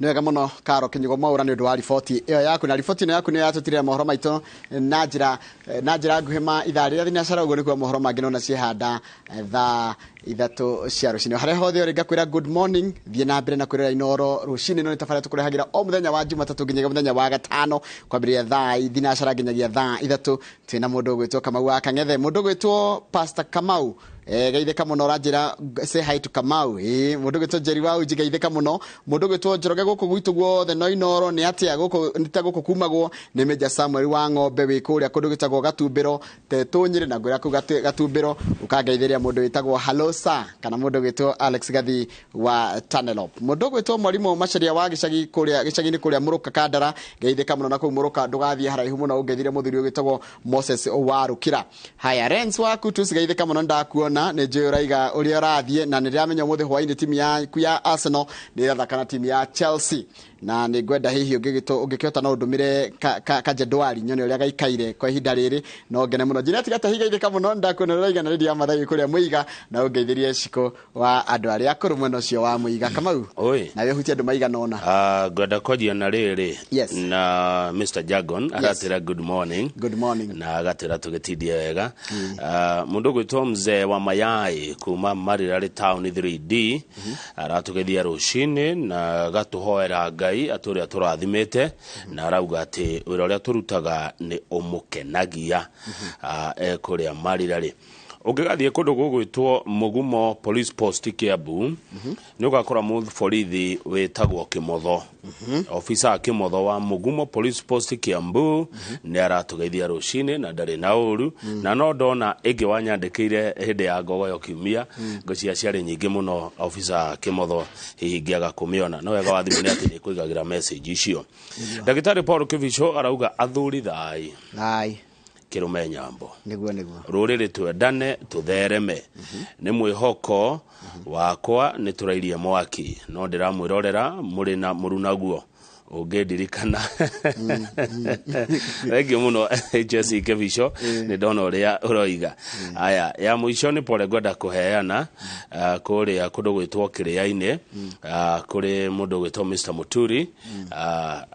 S1: Nĩ wega mũno Karo Kĩnyugo Mwaura nĩ ũndũ wa riboti ĩyo yaku, na riboti ĩno yaku nĩyo yatũtirĩra mohoro maitũ na njĩra nguhĩ ma ithaa rĩrĩa thinacara, ũguo nĩkuo mohoro mangĩ nona ciehanda thaa 3 cia rũcinĩ. Harĩa hothe ũrĩ ngakwĩra good morning, thiĩ na mbere na kwĩrora Inooro rũcinĩ. No nĩ tabarĩra tũkũrehagĩra o mũthenya wa Jumatatũ nginyagia mũthenya wa gatano kwambĩrĩria thaa thinacara nginyagia thaa 3. Twĩna mũndũ ũgwĩtwo Kamau wa Kang'ethe, mũndũ ũgwĩtwo Pastor Kamau. Geithĩka mũno, ũranjĩra say hi to Kamau. Mũndũ ũgwĩtwo Jerry wa Uji, geithĩka mũno. Mũndũ ũgwĩtwo Njoroge gũkũ gwitũ guothe no Inooro nĩ atĩa gũkũ nĩ ta gũkũ kumagwo nĩ Major Samuel wa ng'ombe wĩ kũrĩa kũndũ gwĩtagwo Gatumbĩro Tetũ Nyĩrĩ, na ngwĩra kũu Gatumbĩro ũkangeithĩria mũndũ wĩtagwo Hello Sir kana mũndũ ũgwĩtwo Alex Gathi wa Tanelop. Mũndũ ũgwĩtwo Mwarimũ Macharia wa gĩcagi kũrĩa gĩcagi-inĩ kũrĩa Mũrũka Kandara, geithĩka mũno na kũu Mũrũka ndũgathiĩ haraihu mũno ũngeithĩrie mũthuri ũgwĩtagwo Moses wa Rũkira. Haya, Renz wa Kutus, geithĩka mũno, ndakuona nĩ njũĩ ũraiga ũrĩa ũrathiĩ, na nĩ ndĩramenya ũmũthĩ hwaĩ-inĩ timu yaku ya Arsenal nĩ ĩrathaka na timu ya Chelsea, na nĩ ngwenda hihi ũngĩkĩhota no ũndũmĩre kajedwari nyone ũrĩa gaikaire kwa ihinda rĩrĩ, no ngene mũno. Njĩra tigata higaithĩka mũno, ndakuona ũraiga na rĩndiũ ya Mathai kũrĩa Mũiga, na ũngeithĩrie Ciko wa andũ arĩa akũrũ mwena ũcio wa Mũiga. Kamau, nawe ũhutie andũ maigana ũna.
S2: Ngwenda kwanjia na rĩrĩ na Mr Jagon agatĩra good morning.
S1: Good morning.
S2: Na agatĩra tũgĩtindie wega. Mũndũ ũgwĩtwo mzee wa mayai kuma Marirari Town 3D aratũgeithia rũcinĩ na agatũhoera Ngai atũrĩa tũrathimĩte, na arauga atĩ wĩra ũrĩa tũrutaga nĩ ũmũkenagia kũrĩa Marirari. Ũngĩgathiĩ kũndũ gũgwĩtwo Mũgumo Police Post Kiambu, nĩ ũgakora mũborithi wĩtagwo Kĩmotho, ofisa Kĩmotho wa Mũgumo Police Post Kiambu, nĩ aratũgeithia rũcinĩ na ndarĩ na ũru. Na no ndona ĩngĩ wanyandĩkĩire hĩndĩ ya ngogoyo kiumia, ngũcia ciarĩ nyingĩ mũno. Ofisa Kĩmotho, hihi ngĩaga kũmĩona, no wega wa thimũ nĩ atĩ nĩ kũigagĩra message icio. Ndagĩtarĩ Paul Kibicho arauga athuri thai.
S1: Thai.
S2: Kĩrũme nyambo.
S1: Nĩguo, nĩguo.
S2: Rũrĩrĩ twendane, tũthereme, nĩ mwĩhoko wakwa nĩ tũrairie mwaki, no ndĩramwĩrorera mũrĩ na mũrunaguo ũngĩndirikana. Thengiũ mũno, Jesse Kibicho, nĩ ndona ũrĩa ũroiga. Aya ya mũico nĩ pole ngwenda kũheana kũrĩa kũndũ gwĩtwo Kĩrĩa-inĩ, kũrĩ mũndũ gwĩtwo Mr Muturi,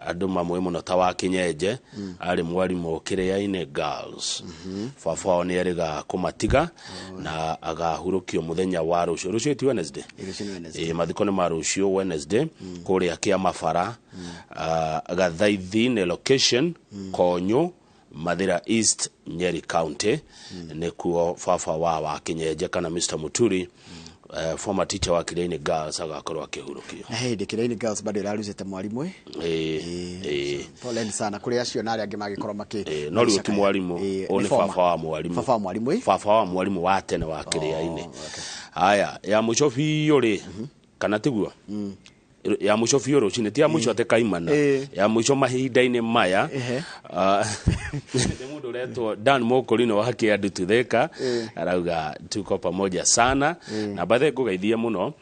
S2: andũ mamwe mũno ta wa Kĩnyenje, arĩ mwarimũ Kĩrĩa-inĩ Girls. Baba wao nĩ erĩga kũmatiga na agahurũkio mũthenya wa rũciũ. Rũciũ ti Wednesday?
S1: Rũciũ nĩ Wednesday.
S2: Ĩ, mathiko nĩ ma rũciũ Wednesday kũrĩa Kĩamabara, Gathaithi nĩ location, Konyo, Mathira East, Nyeri County, nĩkuo baba wa Kĩnyenje kana Mr Muturi, former teacher wa Kĩrĩa-inĩ Girls, agakorwo akĩhurũkio.
S1: Na hĩndĩ Kĩrĩa-inĩ Girls bado ĩrarucĩte mwarimũ ĩ.
S2: Ĩ.
S1: Poleni sana kũrĩ acio na arĩa angĩ mangĩkorwo makĩ
S2: No rĩu ti mwarimũ ũyũ, nĩ
S1: former.
S2: baba wa mwarimũ.
S1: Baba wa mwarimũ ĩ.
S2: Baba wa mwarimũ wa tene wa Kĩrĩa-inĩ. Haya, ya mũico biũ rĩ, kana tiguo ya mũico biũ rũcinĩ, ti ya mũico atĩ kaimana, ya mũico mahinda-inĩ maya, nĩ mũndũ ũretwo Dan Mũkũrinũ wa Kĩandu Tutheka, arauga tuko pamoja sana. Na bathe ngũgeithie mũno.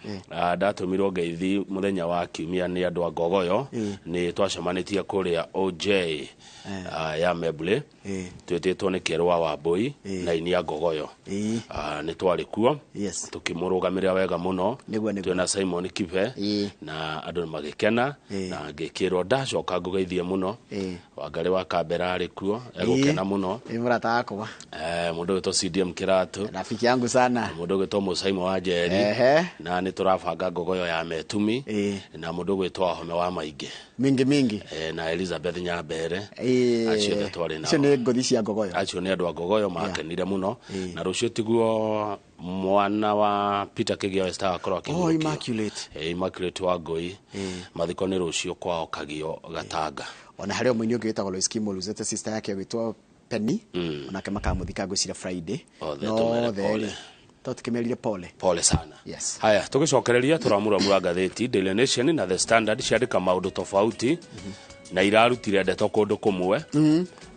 S2: Ndatũmirwo ngeithi mũthenya wa kiumia nĩ andũ a Ngogoyo, nĩ twacemanĩtie kũrĩa OJ ya Membule, twĩtĩtwo nĩ Kĩerwa wa Mbũi na inia Ngogoyo. Nĩ twarĩ kuo tũkĩmũrũgamĩrĩra wega mũno.
S1: Nĩguo, nĩguo.
S2: Twĩna Simon Kibe na andũ nĩ magĩkena, na ngĩkĩrwo ndacoka ngũgeithie mũno. Wangarĩ wa Kambera arĩ kuo, egũkena mũno.
S1: Ĩ, mũrata wakwa.
S2: Mũndũ ũgwĩtwo CDM Kĩratũ.
S1: Rafiki yangu sana.
S2: Mũndũ ũgwĩtwo Mũcaimo wa Njeri. Na nĩ tũrabanga ngogoyo ya Metumi na mũndũ ũgwĩtwo Wahome wa Maingĩ.
S1: Mingi mingi.
S2: Na Elizabeth Nyambere. Acio othe twarĩ nao.
S1: Icio nĩ ngũthi cia ngogoyo.
S2: Acio nĩ andũ a ngogoyo makenire mũno. Na rũciũ tiguo mwana wa Peter Kĩgio Esther agakorwo
S1: Oh,
S2: akĩhurũkio.
S1: Immaculate.
S2: Immaculate wa Ngũi, mathiko nĩ rũciũ kwao Kagio Gatanga.
S1: Ona harĩ o mũini ũngĩ wĩtagwo Lois Kimolu uzete sister yake gwĩtwo Penny, onake makamũthika ngwĩciria Friday.
S2: Othe
S1: No
S2: tũmere
S1: othe
S2: pole.
S1: rĩ, to tũkĩmerire pole.
S2: Pole sana.
S1: Yes.
S2: Haya, tũgĩcokereria tũramuramura ngathĩti Daily Nation na The Standard ciandĩka maũndũ tofauti na irarutire ndeto kũndũ kũmwe,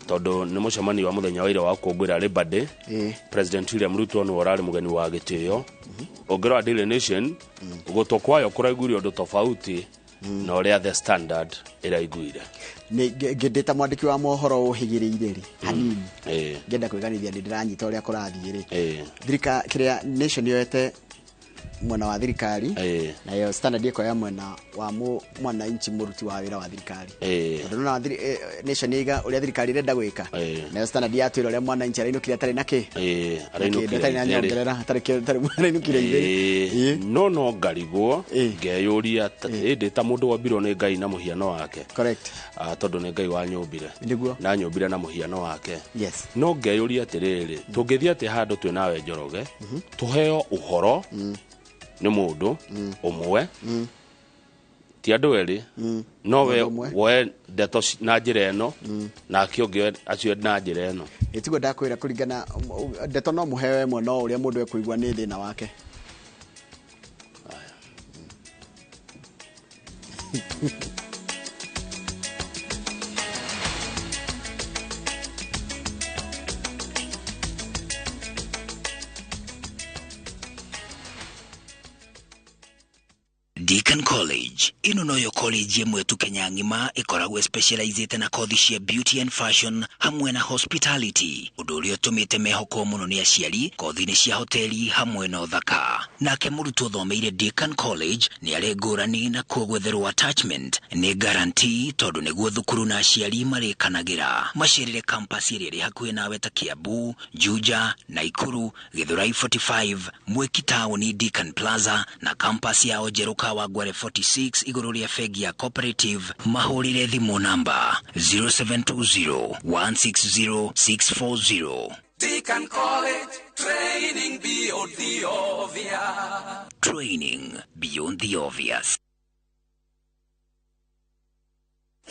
S2: tondũ nĩ mũcemanio wa mũthenya wa ira wa kũngũĩra Labor Day. President William Ruto nĩwe ũrarĩ mũgeni wa gĩtĩo. Ũngĩrora Daily Nation, gũtũ kwayo kũraiguire ũndũ tofauti na ũrĩa The Standard ĩraiguire.
S1: Nĩ ndĩ ta mwandĩki wa mohoro ũhĩgĩrĩire rĩ hanini, ngĩenda kwĩganithia nĩ ndĩranyita ũrĩa kũrathiĩ rĩ, thirika kĩrĩa Nation yoete mwena wa thirikari, nayo Standard ĩkoya mwena wa mwananchi mũruti wa wĩra wa thirikari, tondũ nona Nation yaiga ũrĩa thirikari ĩrenda gwĩka, nayo Standard yatwĩra ũrĩa mwananchi arainũkire atarĩ na kĩ.
S2: Arainũkire
S1: atarĩ na
S2: itherĩ.
S1: nyongerera, atarĩ arainũkire itherĩ.
S2: No ngarigwo ngeyũria ĩndĩ ta mũndũ wombirwo nĩ Ngai na mũhiano wake.
S1: Correct.
S2: Tondũ nĩ Ngai wanyũmbire.
S1: Nĩguo.
S2: Na nyũmbire na mũhiano wake.
S1: Yes.
S2: No ngeyũria atĩrĩrĩ, tũngĩthiĩ atĩ handũ twĩ nawe Njoroge, tũheo ũhoro nĩ mũndũ ũmwe, ti andũ erĩ, no we
S1: Mũndũ ũmwe.
S2: woe ndeto na njĩra ĩno, nake ũngĩ acio na njĩra ĩno.
S1: Ĩtiguo ndakwĩra, kũringana ndeto no mũheo ĩmwe, no ũrĩa mũndũ ekũigua nĩ thĩna wake.
S7: Deacon College ĩno noyo college ĩmwe tu Kenya ng'ima ĩkoragwo specializĩte na kothi cia beauty and fashion hamwe na hospitality, ũndũ ũrĩa ũtũmĩte mehokwo mũno nĩ aciari kothi-inĩ cia hoteli hamwe na ũthaka. Nake mũrutwo ũthomeire Deacon College nĩ arĩ ngũrani na kuo gwetherwo attachment nĩ guarantee, tondũ nĩguo thukuru na aciari marĩkanagĩra. Macerere campus ĩrĩa ĩrĩ hakuhĩ nawe ta Kiambu, Juja, Naikuru, Githurai 45, Mwiki taũni Deacon Plaza, na campus yao njerũ Kawangware 46 igũrũ rĩa bengi ya Cooperative. Mahũrĩre thimũ namba 0720 160 640.
S4: Deacon College, training beyond the obvious.
S22: Training beyond the obvious.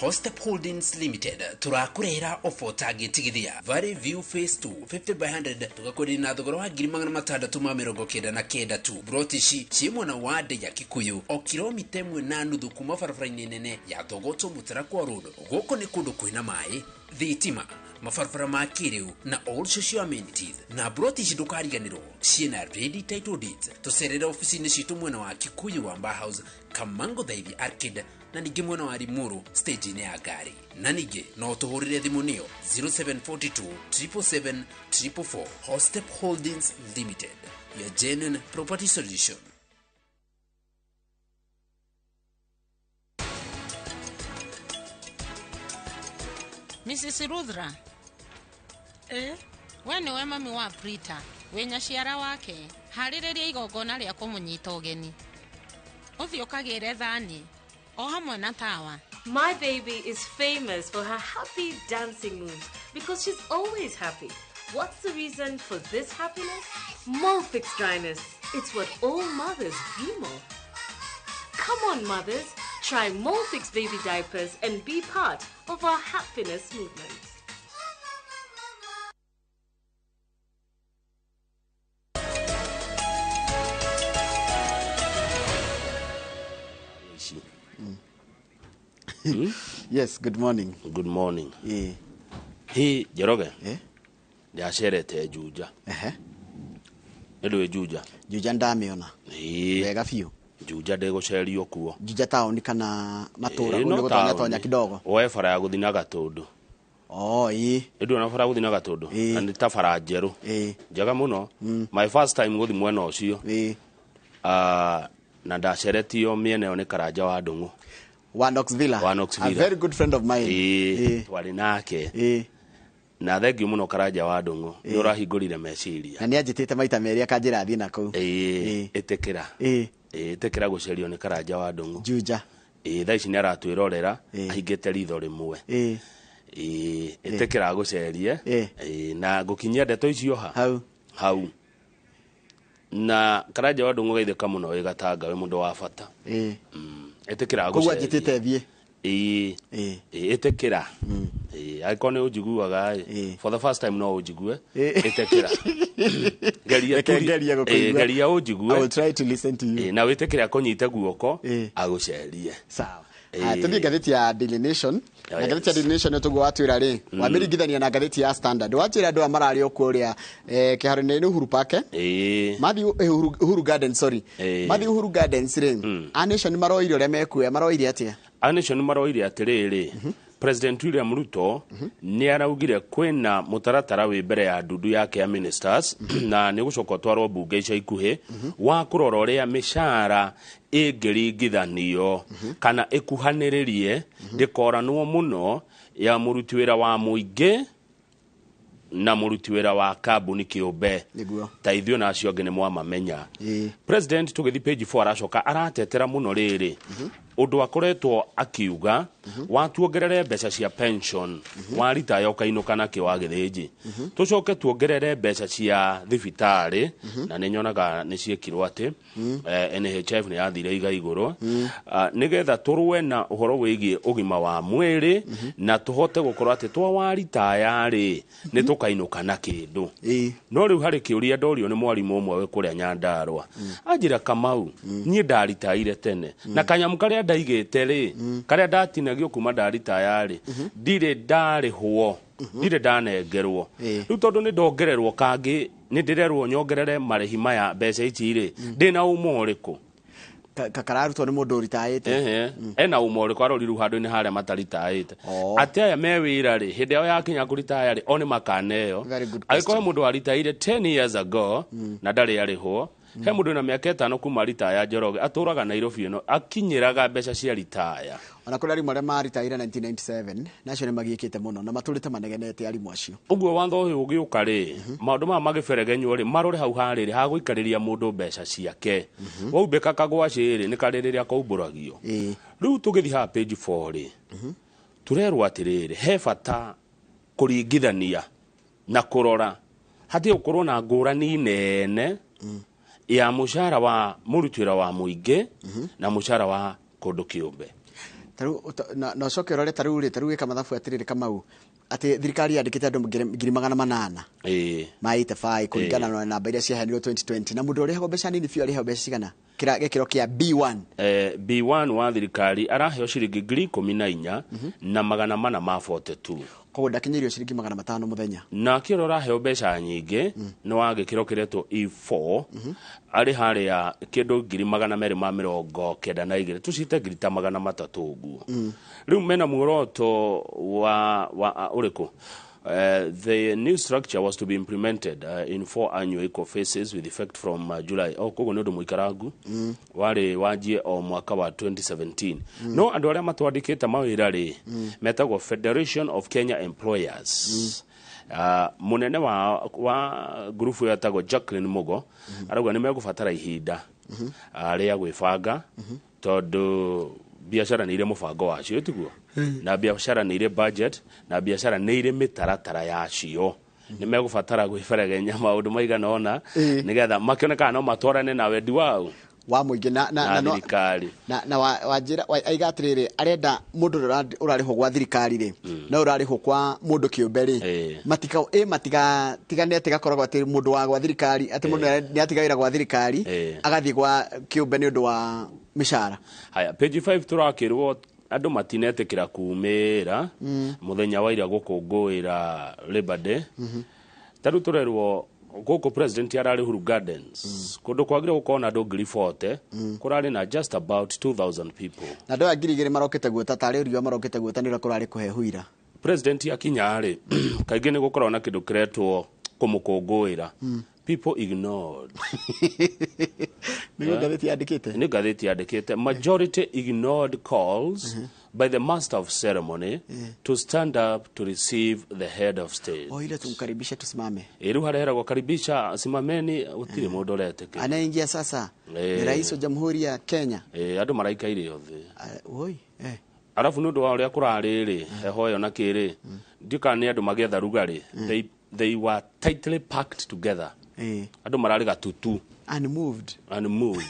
S23: Hostep Holdings Limited turakurehera ofo tagĩtigithia Valley View Phase 2 50 by 100 tugakwenderia na thogora wa 699 tu. Broti ici ciĩ mwena wa Ndĩa Kikuyu o kilomita 1.5 kuma barabara-inĩ nene ya Thogoto Mũtarakwa Road. Gũkũ nĩ kũndũ kwĩna maĩ, thitima, mabarabara ma kĩrĩu na all social amenities. Na broti ici ndũkariganĩrwo ciĩna ready title deeds. Tũcerere ofici-inĩ citũ mwena wa Kikuyu wa Mba House, Kamango Thaithi Arcade, na ningĩ mwena wa Limuru stage-inĩ ya ngari. Na ningĩ no tũhũrĩre thimũ nĩyo 0742 777 444. Hostep Holdings Limited, your genuine property solution.
S24: Mrs. Rudra. We nĩwe mami wa Prita, wĩ nyaciara wake. Harĩrĩria igongona rĩa kũmũnyita ũgeni. Ũthiĩ ũkagĩre thani o hamwe na tawa.
S25: My baby is famous for her happy dancing moves because she's always happy. What's the reason for this happiness? Molfix dryness. It's what all mothers dream of. Come on, mothers. Try Molfix baby diapers and be part of our happiness movement.
S1: Yes, good morning.
S2: Good morning. Hi, Njoroge. Ndacerete Juja. Nĩ ndũĩ Juja?
S1: Juja ndamĩona. Wega biũ.
S2: Juja ndĩgũcerio kuo.
S1: Juja taũni kana matũra nĩ gũtonya tonya kidogo.
S2: Woe bara ya gũthiĩ na Gatũndũ.
S1: Oh, ĩĩ.
S2: Nĩ ndũĩ bara ya gũthiĩ na Gatũndũ? Na nĩ ta bara njerũ. Njega mũno. My first time gũthiĩ mwena ũcio. Na ndaceretio mĩena ĩyo nĩ Karanja wa Ndũng'ũ.
S1: Wa Knox Villa.
S2: Wa Knox Villa.
S1: A very good friend of mine.
S2: Twarĩ nake. Na thengiũ mũno Karanja wa Ndũng'ũ. Nĩ ũrahingũrire meciria.
S1: Na nĩ anjĩtĩte maita merĩ akanjĩra thiĩ na kũu.
S2: Ĩtĩkĩra. Ĩtĩkĩra gũcerio nĩ Karanja wa Ndũng'ũ.
S1: Juja.
S2: Thaa ici nĩ aratwĩrorera ahingĩte ritho rĩmwe. Ĩtĩkĩra gũcerie. Na ngũkinyia ndeto icio ha.
S1: Hau.
S2: Hau. Na Karanja wa Ndũng'ũ geithĩka mũno wĩ Gatanga wĩ mũndũ wa bata. Ĩtĩkĩra
S1: koguo anjĩtĩte thiĩ.
S2: Ĩtĩkĩra. Angĩkorwo nĩ ũnjiguaga for the first time no ũnjigue. Ĩtĩkĩra. Geria ũnjigue.
S1: I will try to listen to you.
S2: Na wĩtĩkĩre akũnyite guoko agũcerie.
S1: Sawa. Tũthiĩ ngathĩti ya Daily Nation. Na ngathĩti ya Daily Nation tũguo watwĩra rĩ, wamĩringithania na ngathĩti ya Standard. Wanjĩra andũ aya mararĩ o kũrĩa kĩharo-inĩ nĩ Uhuru Park. Mathiĩ Uhuru Gardens, sorry. Mathiĩ Uhuru Gardens rĩ, a Nation maroire ũrĩa mekuoya, maroire atĩa?
S2: A Nation maroire atĩrĩrĩ, President William Ruto nĩ araugire kwĩna mũtaratara wĩ mbere ya ndundu yake ya ministers na nĩ gũcoka ũtwarwo mbunge ica ikuhĩ wa kũrora ũrĩa mĩcara ĩngĩringithanio kana ĩkuhanĩrĩrie ndĩkoranwo mũno ya mũruti wĩra wa mũingĩ na mũruti wĩra wa kambuni kĩũmbe ta ithuĩ na acio angĩ nĩ mwamamenya. President tũgĩthiĩ page 4 aracoka aratetera mũno rĩrĩ ũndũ akoretwo akiuga watuongerere mbeca cia pension waritaya ũkainũka nakĩo wa gĩthĩnji, tũcoke tuongerere mbeca cia thibitarĩ na nĩ nyonaga nĩ ciĩkirwo atĩ NHIF nĩ yathire iga igũrũ nĩgetha tũrũe na ũhoro wĩgiĩ ũgima wa mwĩrĩ na tũhote gũkorwo atĩ twa waritaya rĩ nĩ tũkainũka na kĩndũ. No rĩu harĩ kĩũria ndorio nĩ mwarimũ ũmwe wĩ kũrĩa Nyandarũa anjĩra Kamau niĩ ndaritaire tene na kanyamũ karĩa ndaigĩte rĩ karĩa ndatinagio kuma ndaritaya rĩ ndirĩ ndarĩhwo ndirĩ ndanengerwo rĩu tondũ nĩ ndongererwo kangĩ nĩ ndĩrerwo nyongerere marĩhi maya mbeca ici rĩ ndĩna ũma ũrĩkũ?
S1: Kararutwo nĩ mũndũ ũritaĩte.
S2: Ena ũma ũrĩkũ arori rĩu handũ-inĩ harĩa mataritaĩte atĩ aya me wĩra rĩ hĩndĩ yao yakinya kũritaya rĩ o nĩ makaneo. Angĩkorwo mũndũ waritaire 10 years ago na ndarĩ arĩhwo, he mũndũ na mĩaka 5 kuma ritaya Njoroge atũraga Nairobi ĩno akinyĩraga mbeca cia ritaya.
S1: Ona kũrĩ arimũ arĩa maritaire 1997 nacio nĩ magiĩkĩte mũno na matũrĩte manegenete arimũ acio.
S2: Ũguo watho ũyũ ũgĩũka rĩ maũndũ maya magĩberegenywo rĩ marore hau harĩrĩ hagũikarĩria mũndũ mbeca ciake waumbĩka kagwacĩ rĩ nĩ karĩ rĩrĩa kaumbũragio. Rĩu tũgĩthiĩ haha page 4 rĩ tũrerwo atĩrĩrĩ he bata kũringithania na kũrora Hatige gũkorwo na ngũrani nene ya mũcara wa mũruti wĩra wa mũingĩ na mũcara wa kũndũ kĩũmbe.
S1: Tarĩu na ũcoke ũrore tarĩu rĩ, tarĩu wĩka mathabu atĩrĩrĩ, Kamau, atĩ thirikari yandĩkĩte andũ 800,000 ma 85 kũringana na namba iria ciaheanirwo 2020, na mũndũ ũrĩhagwo mbeca nini biũ arĩhagwo mbeca cigana? Kĩra gĩkĩro kĩa B1.
S2: B1 wa thirikari araheo ciringi 14,442.
S1: Koguo ndakinyĩirio ciringi 500 mũthenya.
S2: Nake ũrĩa ũraheo mbeca nyingĩ nĩ wa gĩkĩro kĩretwo E4, arĩ harĩa kĩndũ 292,000, tũcite 300,000 ũguo. Rĩu mena muoroto wa ũrĩkũ? The new structure was to be implemented in 4 annual equal phases with effect from July. Oh, koguo nĩ ũndũ mũikarangu warĩ wanjie o mwaka wa 2017. No andũ arĩa matwandĩkĩte mawĩra rĩ, metagwo Federation of Kenya Employers. Mũnene wa ngurubu ĩyo etagwo Jacqueline Mugo arauga nĩ megũbatara ihinda rĩa gwĩbanga, tondũ biacara nĩ irĩ mũbango wacio, tiguo? Na biacara nĩ irĩ budget, na biacara nĩ irĩ mĩtaratara yacio. Nĩ megũbatara gwĩberegenya maũndũ maigana ũna nĩgetha makĩone kana no matwarane na wendi wao
S1: wa mũingĩ na
S2: thirikari.
S1: Na wanjĩra aiga atĩrĩrĩ, arenda mũndũ ũrĩa ũrarĩhwo gwa thirikari rĩ, na ũrarĩhwo kwa mũndũ kĩũmbe rĩ, matika matigatigane atĩ gakoragwo atĩ mũndũ wa gwa thirikari, atĩ mũndũ nĩ atiga wĩra gwa thirikari agathiĩ gwa kĩũmbe nĩ ũndũ wa mĩcara.
S2: Haya, page 5 tũrakĩrwo andũ matinetĩkĩra kumĩra mũthenya wa ira gũkũngũĩra Labor Day. Tarĩu tũrerwo gũkũ president ararĩ Uhuru Gardens, kũndũ kwagĩrĩire gũkorwo na andũ 40,000, kũrarĩ na just about 2,000 people.
S1: Na andũ aya 2,000 marokĩte guota tarĩ riũa marokĩte guota nĩ ũrĩa kũrarĩ kũhehu ira.
S2: President akinya rĩ, kaingĩ nĩ gũkoragwo na kĩndũ kĩretwo kũmũkũngũĩra. People ignored.
S1: Nĩguo ngathĩti yandĩkĩte?
S2: Nĩ ngathĩti yandĩkĩte, majority ignored calls by the master of ceremony to stand up to receive the head of state.
S1: O ile tumkaribishe tusimame.
S2: Rĩu harĩa karibisha simameni, gũtirĩ mũndũ ũretĩkĩra.
S1: Anaingia sasa ni rais wa Jamhuri ya Kenya.
S2: Andũ maraikaire othe.
S1: Oi.
S2: Arabu nĩ ũndũ wa ũrĩa kũrarĩ rĩ, heho ĩyo na kĩrĩ, ndiũ kana nĩ andũ magĩetha rugarĩ. They were tightly packed together. Andũ mararĩ gatutu.
S1: Unmoved.
S2: Unmoved.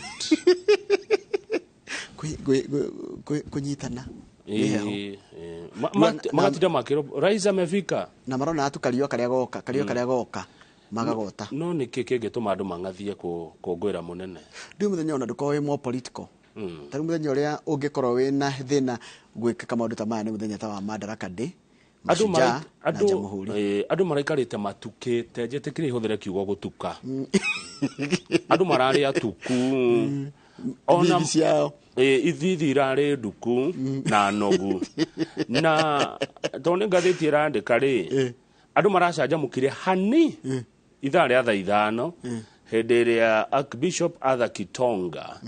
S1: Kunyitana.
S2: Magatinda makĩrwo rais amefika.
S1: Na marona atu kario karĩa goka, kario karĩa goka magagota.
S2: No nĩkĩ kĩngĩtũma andũ mang'athie kũngũĩra mũnene?
S1: Ndiũ mũthenya ona ndũkorwo wĩ more political. Tarĩu mũthenya ũrĩa ũngĩkorwo wĩna thĩna gwĩkĩka maũndũ ta maya nĩ mũthenya ta wa Madaraka Day.
S2: Andũ maraikarĩte matukĩte, njĩtĩkĩre ihũthĩre kiugo gũtuka. Andũ mararĩ atuku. Ona ithithi irarĩ nduku na nogu. Na tondũ nĩ ngathĩti ĩrandĩka rĩ, andũ maracanjamũkire hani ithaa rĩa thaa 5 hĩndĩ ĩrĩa Archbishop Arthur Kitonga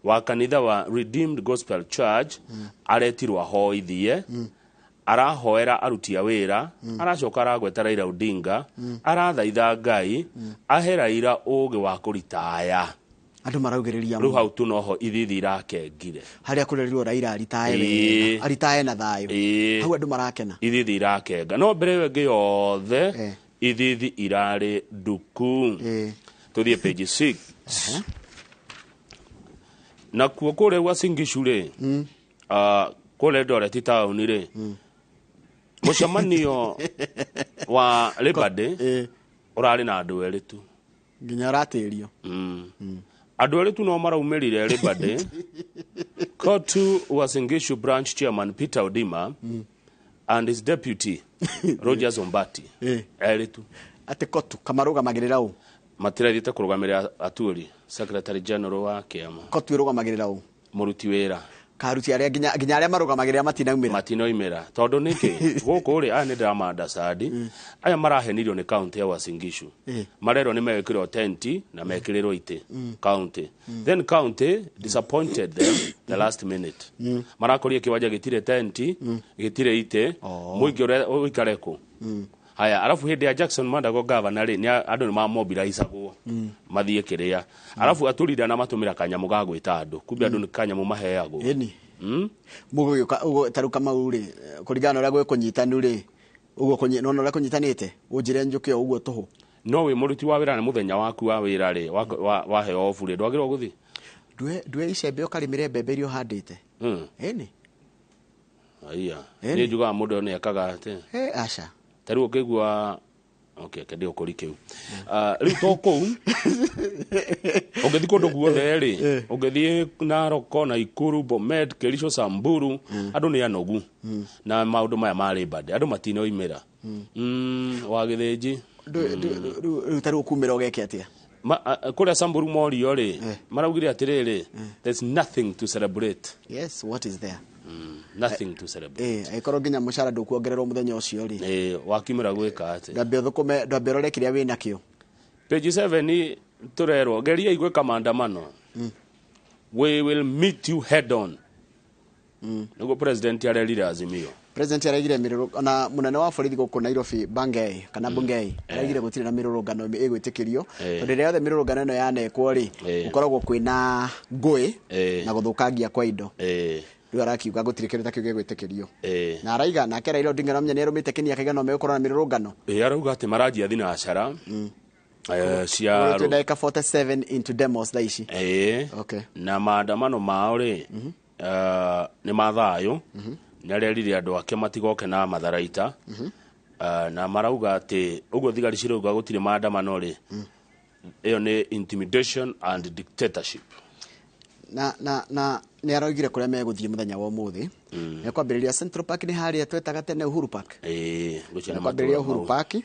S2: wa kanitha wa Redeemed Gospel Church aretirwo ahoithie, arahoera aruti a wĩra, aracoka aragweta Raila Odinga, arathaitha Ngai ahe Raila ũgĩ wa kũritaya.
S1: Andũ maraugĩrĩria
S2: rĩu hau tu noho ithithi irakengire
S1: harĩa kũrerirwo Raila aritae wega, aritae na thayũ, hau andũ marakena,
S2: ithithi irakenga. No mbere ĩyo ĩngĩ yothe ithithi irarĩ nduku. Tũthiĩ page 6. Nakuo kũrĩa Uasin Gishu rĩ, kũrĩa Eldoret taũni rĩ, mũcemanio wa Labor Day ũrarĩ na andũ erĩ tu.
S1: Nginya ũratĩrio.
S2: Andũ erĩ tu no maraumĩrire Labor Day. Kotu Uasin Gishu branch chairman Peter Odima and his deputy Rogers Ombati. Erĩ tu.
S1: Atĩ Kotu kamarũgamagĩrĩra ũ?
S2: Matirathiĩte kũrũgamĩrĩra Aturi, secretary general wa kĩama.
S1: Kotu ĩrũgamagĩrĩra ũ?
S2: Mũruti wĩra.
S1: Karuti arĩa nginya arĩa marũgamagĩrĩra matinaumĩra.
S2: Matinoimĩra. Tondũ nĩkĩ gũkũ rĩ, aya nĩ ndĩramandacandi, aya marahenirio nĩ county ya Uasin Gishu. Marerwo nĩ megĩkĩrwo tenti na mekĩrĩrwo itĩ county. Then county disappointed them the last minute. Marakorire kĩwanja gĩtirĩ tenti, gĩtirĩ itĩ, mũingĩ ũrĩa ũikare kũ. Haya, arafu hĩndĩ ya Jackson Mandago governor rĩ, andũ nĩ mamobilizagwo mathiĩ kĩrĩa. Arafu aturida na matũmĩra kanyamũ ga gwĩta andũ, kumbe andũ nĩ kanyamũ maheagwo.
S1: Ĩni. Mũgũgĩũka ũguo tarĩu Kamau rĩ, kũringana na ũrĩa gwĩkũnyitanu rĩ, ũguo nona ũrĩa kũnyitanĩte, ũnjĩre njũke o ũguo tũhũ.
S2: No wĩ mũruti wa wĩra na mũthenya waku wa wĩra rĩ, waheo obu rĩ, ndwagĩrĩirwo gũthiĩ.
S1: Ndue icembe ũkarĩmĩre mbembe iria ũhandĩte. Ĩni.
S2: Aiya. Niĩ njugaga mũndũ nĩ ekaga atĩ.
S1: Aca.
S2: Ta rĩu ũkĩigua okay, kendi ũkũri kĩu. Rĩu to kũu ũngĩthiĩ kũndũ guothe rĩ, ũngĩthiĩ Narok, Nakuru, Bomet, Kericho, Samburu, andũ nĩ anogu na maũndũ maya ma Labor Day, andũ matinoimĩra. Wa Gĩthĩnji.
S1: Rĩu ta rĩu ũkumĩra ũgeke atĩa?
S2: Kũrĩa Samburu morio rĩ, maraugire atĩrĩrĩ, there's nothing to celebrate.
S1: Yes, what is there?
S2: Nothing to celebrate.
S1: Angĩkorwo nginya mũcara ndũkuongererwo mũthenya ũcio rĩ.
S2: Wakiumĩra gwĩka atĩa?
S1: Ndwambe ũthũkũme, ndwambe ũrore kĩrĩa wĩnakĩo.
S2: Page 7 tũrerwo geriai gwĩka maandamano. We will meet you head on. Nĩguo president arerire Azimio.
S1: President araigire mĩrũrũ na mũnene wa borithi gũkũ Nairobi Bangei kana Bungei araigire gũtirĩ na mĩrũrũngano ĩgwĩtĩkĩrio, tondũ rĩrĩa yothe mĩrũrũngano ĩno yanekwo rĩ, gũkoragwo kwĩna ngũĩ na gũthũkangia kwa indo. Rĩu arakiuga gũtirĩ kĩndũ ta kĩu gĩgwĩtĩkĩrio. Na araiga nake Raila Odinga no menya nĩarũmĩte kĩni akaiga no megũkorwo na mĩrũrũngano.
S2: Arauga atĩ maranjia thinacara cia
S1: twĩ ndagĩka 47 into demos thaa ici. Okay.
S2: Na maandamano mao rĩ, nĩ ma thayũ. Nĩ arerire andũ ake matigoke na matharaita. Na marauga atĩ ũguo thigari cirauga gũtirĩ maandamano rĩ, ĩyo nĩ intimidation and dictatorship.
S1: Na nĩ araugire kũrĩa megũthiĩ mũthenya wa ũmũthĩ. Mekwambĩrĩria Central Park, nĩ harĩa twetaga tene Uhuru Park.
S2: Ngwĩciria nĩ
S1: mekwambĩrĩria
S2: matũũra
S1: Uhuru
S2: mau.
S1: Park,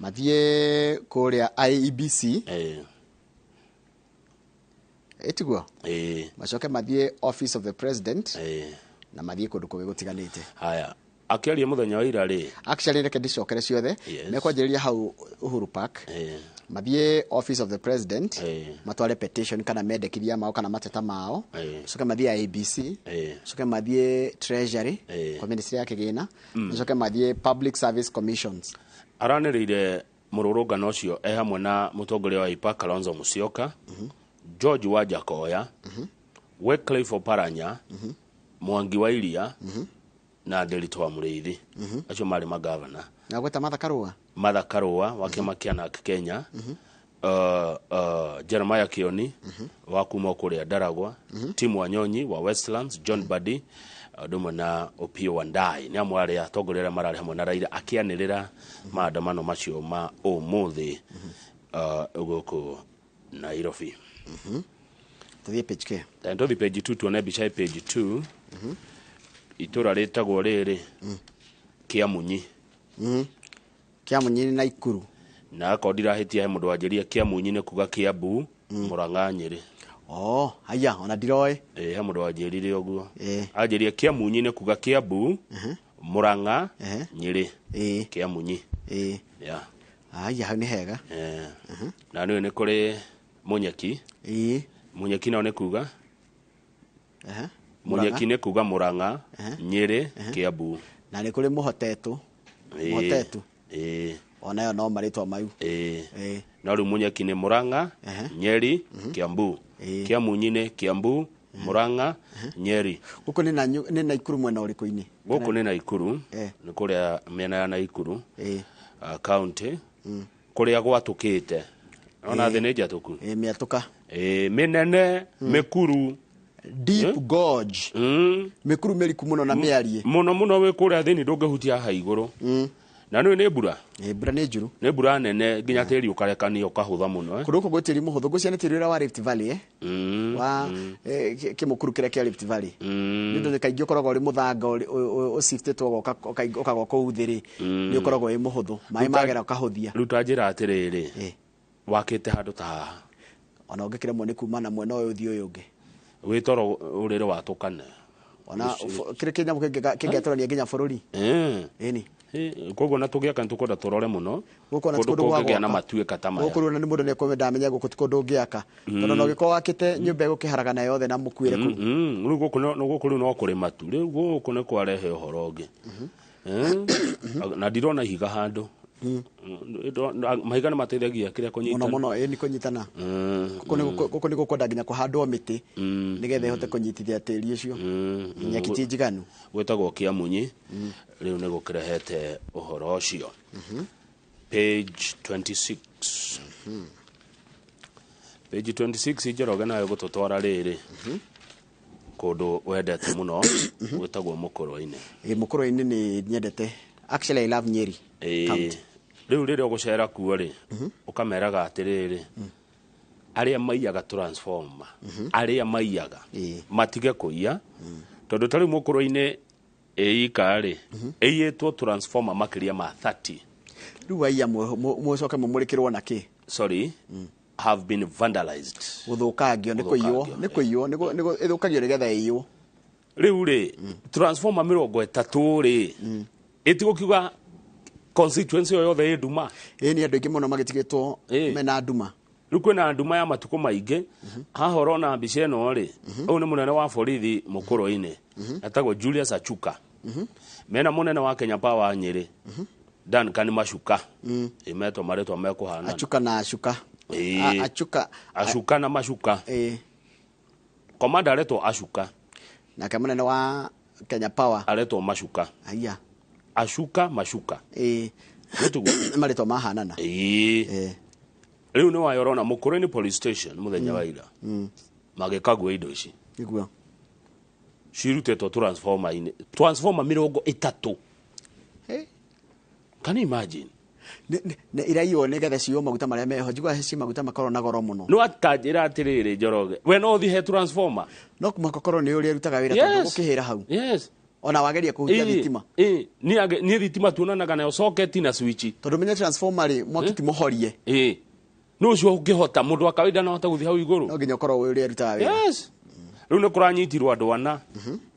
S1: mathiĩ kũrĩa IEBC. Ĩtiguo? Macoke mathiĩ Office of the President. Na mathiĩ kũndũ kũngĩ gũtiganĩte.
S2: Haya, akĩaria mũthenya wa ira rĩ.
S1: Actually reke ndicokere ciothe. Mekwanjĩrĩria hau Uhuru Park. Mathiĩ Office of the President, matware petition kana mendekithia mao kana mateta mao. Macoke mathiĩ IEBC. Macoke mathiĩ Treasury kwa ministry ya kĩgĩna. Macoke mathiĩ Public Service Commissions.
S2: Aranĩrĩire mũrũrũngano ũcio e hamwe na mũtongoria wa Wiper Kalonzo Musyoka, George Wajackoyah, Wycliffe Oparanya, Mwangi wa Iria na Nderitu wa Mũrĩithi. Acio marĩ magavana.
S1: Na gweta Martha Karua.
S2: Martha Karua wa kĩama kĩa NARC Kenya, Jeremiah Kioni wa kuma kũrĩa Ndaragwa, Tim Wanyonyi wa Westlands, John Badi ũndũ ũmwe na Opiyo Wandayi nĩ amwe arĩa atongoria arĩa mararĩ hamwe na Raila akĩanĩrĩra maandamano macio ma ũmũthĩ gũkũ Nairobi.
S1: Tũthiĩ page K.
S2: Tũthiĩ page 2 tuone mbica ya page 2. Itũra rĩtagwo rĩrĩ Kĩamunyi.
S1: Kĩamunyi nĩ Naikuru.
S2: Na akorwo ndirahĩtia he mũndũ wanjĩria Kĩamunyi nĩ kuga Kĩambu, Mũrang'a, Nyĩrĩ.
S1: Oh, haya, ona ndiroĩ.
S2: He mũndũ wanjĩrire ũguo. Anjĩria Kĩamunyi nĩ kuga Kĩambu, Mũrang'a, Nyĩrĩ. Kĩamunyi. Yeah.
S1: Haya, hau nĩ hega.
S2: Na nĩũĩ nĩ kũrĩ Mũnyeki. Mũnyeki nao nĩ kuga? Mũnyeki nĩ kuga Mũrang'a, Nyĩrĩ, Kĩambu.
S1: Na nĩ kũrĩ Mũhotetũ. Mũhotetu. Onayo no marĩtwa mau.
S2: No rĩu Mũnyeki nĩ Mũrang'a, Nyeri, Kĩambu. Kĩamunyi nĩ Kĩambu, Mũrang'a, Nyeri.
S1: Gũkũ nĩ Naikuru mwena ũrĩkũ-inĩ?
S2: Gũkũ nĩ Naikuru, nĩ kũrĩa mĩena ya Naikuru county, kũrĩa gwatũkĩte. Ona thĩ nĩ njatũku.
S1: Mĩatũka.
S2: Mĩnene, mĩkuru.
S1: Deep gorge. Mĩkuru mĩriku mũno na mĩariĩ.
S2: Mũno mũno wĩ kũrĩa thĩinĩ ndũngĩhutia haha igũrũ. Na nĩũĩ nĩ mbura?
S1: Mbura nĩ njuru.
S2: Nĩ mbura nene nginya tĩri ũkarekania ũkahũtha mũno.
S1: Kũndũ gũkũ gwĩ tĩri mũhũthũ, ngwĩciria nĩ tĩri ũrĩa wa Rift Valley, Wa kĩmũkuru kĩrĩa kĩa Rift Valley. Nĩ ũndũ kaingĩ ũkoragwo ũrĩ mũthanga ũciftĩtwo ũkagwa kũu thĩ rĩ, nĩ ũkoragwo wĩ mũhũthũ. Maĩ magera ũkahũthia.
S2: Rĩu ta njĩra atĩrĩrĩ, wakĩte handũ ta haha.
S1: Ona ũngĩkĩremwo nĩ kuma na mwena ũyũ ũthiĩ ũyũ ũngĩ.
S2: Wĩ toro ũrĩrĩ watũkane.
S1: Ona kĩrĩ kĩnyamũ kĩngĩatũrania nginya bũrũri. Ĩni.
S2: Koguo na tũgĩaka nĩ tũkwenda tũrore mũno.
S1: Gũkũ ona ti
S2: Kũndũ
S1: kũndũ gwa
S2: kũngĩgĩa na
S1: gwaka.
S2: matuĩka ta maya.
S1: Gũkũ rĩu nĩ mũndũ nĩekwenda amenye gũkũ ti kũndũ ũngĩaka. Tondũ no ũngĩkorwo wakĩte nyũmba ĩgũkĩharagana yothe na mũkuĩre kũu.
S2: Rĩu gũkũ gũkũ rĩu no kũrĩma tu. Rĩu gũkũ nĩ kwarehe ũhoro ũngĩ. Na ndirona ihiga handũ. Mahiga nĩ mateithagia kĩrĩa kũnyitana.
S1: Mũno mũno, nĩ kũnyitana. Gũkũ nĩ gũkwenda nginya kũhandwo mĩtĩ, nĩgetha ĩhote kũnyitithia tĩri ũcio. Nyeki ti njiganu.
S2: Gwĩtagwo Kĩamunyi, rĩu nĩ gũkĩrehete ũhoro ũcio. Page 26. Page 26, Njoroge, nayo gũtũtwara rĩrĩ kũndũ wendete mũno gwĩtagwo Mũkũrwe-inĩ.
S1: Ĩ, Mũkũrwe-inĩ nĩ nyendete. Actually, I love Nyeri County.
S2: Rĩu rĩrĩa ũgũcera kuo rĩ, ũkameraga atĩrĩrĩ, arĩa maiyaga transformer, arĩa maiyaga matige kũiya, tondũ ta rĩu Mũkũrwe-inĩ ĩika rĩ, ĩiyĩtwo transformer makĩria ma 30.
S1: Rĩu waiya, mũcoke mũmũrĩkĩrwo na kĩ?
S2: Sorry, have been vandalized.
S1: Gũthũkangio nĩ kũiywo.
S2: Gũthũkangio.
S1: Nĩ kũiywo, ĩthũkagio nĩgetha ĩiywo.
S2: Rĩu rĩ, transformer 30 rĩ, ĩtigũkiuga constituency o yothe ĩ nduma.
S1: Ĩ, nĩ andũ aingĩ mũno magĩtigĩtwo mena nduma.
S2: Rĩu kwĩna nduma ya matukũ maingĩ. Haha ũrona mbica ĩno rĩ, ũyũ nĩ mũnene wa borithi Mũkũrũ-inĩ, etagwo Julius Achuka, mena mũnene wa Kenya Power Nyĩrĩ, Duncan Macuka. Ĩ, metwo marĩtwa mekũhanana.
S1: Achuka na Acuka.
S2: Ĩĩ.
S1: Achuka.
S2: Acuka na Macuka. Komanda aretwo Acuka.
S1: Nake mũnene wa Kenya Power
S2: aretwo Macuka.
S1: Aya.
S2: Acuka, Macuka.
S1: Ĩĩ.
S2: Nĩtiguo?
S1: Marĩtwa mahanana.
S2: Ĩĩ. Rĩu nĩ wayo ũrona Mũkũrũ-inĩ police station mũthenya wa ira magĩkagua indo ici
S1: Nĩguo.
S2: cirutĩtwo transformer-inĩ, transformer 30. Can you imagine?
S1: Iraiywo nĩgetha ciywo maguta marĩa meho. Njiguaga ci maguta makorwo na goro mũno.
S2: No atanjĩra atĩrĩrĩ, Njoroge, we no ũthiĩ he transformer?
S1: No mũhaka ũkorwo nĩ ũrĩa ĩrutaga wĩra, tondũ gũkĩhĩra hau ona wageria kũhutia thitima.
S2: Ĩĩ, niĩ thitima tuonanaga nayo socket na switch.
S1: Tondũ menya transformer rĩ, mwaki ti mũhorie.
S2: Ĩĩ, nĩ ũcio ũngĩhota, mũndũ wa kawaida no ahote gũthiĩ hau igũrũ?
S1: No nginya ũkorwo wĩ ũrĩa ĩrutaga wĩra.
S2: Yes. Rĩu nĩ kũranyitirwo andũ ana,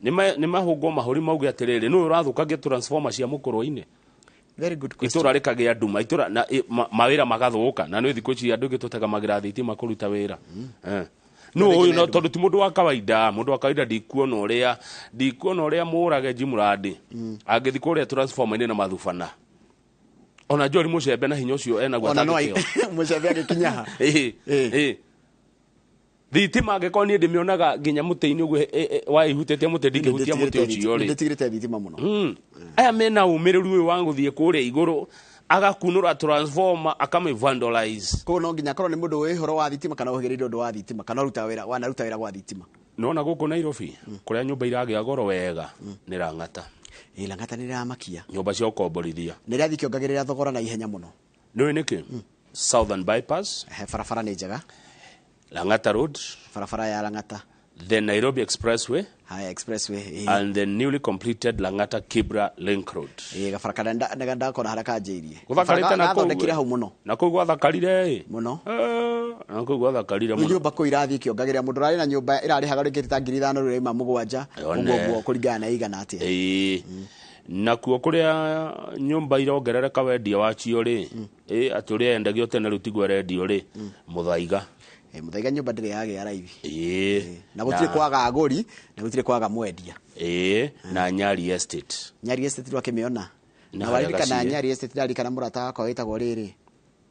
S2: nĩ mahũngwo mahũri, mauge atĩrĩrĩ, nĩ ũrathũkangia transformer cia Mũkũrũ-inĩ.
S1: Very good question.
S2: Itũra rĩkagĩa nduma, itũra na mawĩra magathũka, na nĩ thikũ ici andũ aingĩ tũtegamagĩra thitima kũruta wĩra. No ũyũ no tondũ ti mũndũ wa kawaida, mũndũ wa kawaida ndikuona ũrĩa mũrage Jimurandi angĩthiĩ kũrĩa transformer-inĩ na mathubana, ona Njori mũcembe na hinya ũcio enaguo
S1: Ona no
S2: atangĩkĩhota.
S1: Mũcembe agĩkinya ha?
S2: Ĩĩ, thitima angĩkorwo niĩ ndĩmĩonaga nginya mũtĩ-inĩ ũguo, waĩhutĩtie mũtĩ, ndingĩhutia mũtĩ ũcio rĩ.
S1: Nĩndigĩrĩte thitima mũno.
S2: Aya mena ũmĩrĩru ũyũ wa gũthiĩ kũrĩa igũrũ, agakunũra transformer, akamĩ vandalize.
S1: Koguo no nginya akorwo nĩ mũndũ wĩ ũhoro wa thitima, kana ũhĩgĩrĩire ũndũ wa thitima, kana ũrutaga wĩra, wanaruta wĩra gwa thitima.
S2: Nona gũkũ Nairobi kũrĩa nyũmba iragĩa goro wega nĩ Lang'ata.
S1: Ĩ, Lang'ata nĩ ĩramakia.
S2: Nyũmba cia ũkomborithia.
S1: Nĩ ĩrathiĩ kĩongagĩrĩra thogora na ihenya mũno.
S2: Nĩũĩ nĩkĩ? Southern Bypass.
S1: Barabara nĩ njega.
S2: Lang'ata Road.
S1: Barabara ya Lang'ata.
S2: The Nairobi Expressway.
S1: Haya, expressway, ĩĩ.
S2: And the newly completed Lang'ata Kibra Link Road.
S1: Ĩĩ, gabara karĩa ndakona harĩa kanjĩirie.
S2: Gũthakarĩte na kũu.
S1: Gathondekire hau mũno.
S2: Na kũu gwathakarire ĩ.
S1: Mũno.
S2: Na kũu gwathakarire
S1: Rĩu
S2: mũno.
S1: Nyũmba kũu irathiĩ ikĩongagĩrĩra. Mũndũ ũrarĩ na nyũmba ĩrarĩhaga rĩngĩ ta 5,000, rĩu ĩraima 7,000.
S2: One.
S1: Ũguo ũguo, kũringana na ĩigana atĩa.
S2: Ĩĩ, nakuo kũrĩa nyũmba irongerereka wendia wacio rĩ, ĩ atĩ ũrĩa endagio tene rĩu tiguo erendio rĩ, Mũthaiga.
S1: Ĩ, Mũthaiga nyũmba ndĩrĩ yagĩa raithi.
S2: Ĩĩ.
S1: Na gũtirĩ kwaga agũri, na gũtirĩ kwaga mwendia.
S2: Ĩĩ, na Nyari Estate.
S1: Nyari Estate ndwakĩmĩona?
S2: Na
S1: Na
S2: harĩa
S1: waririkana
S2: Gaciĩ.
S1: Nyari Estate, ndarikana mũrata wakwa wĩtagwo rĩrĩ,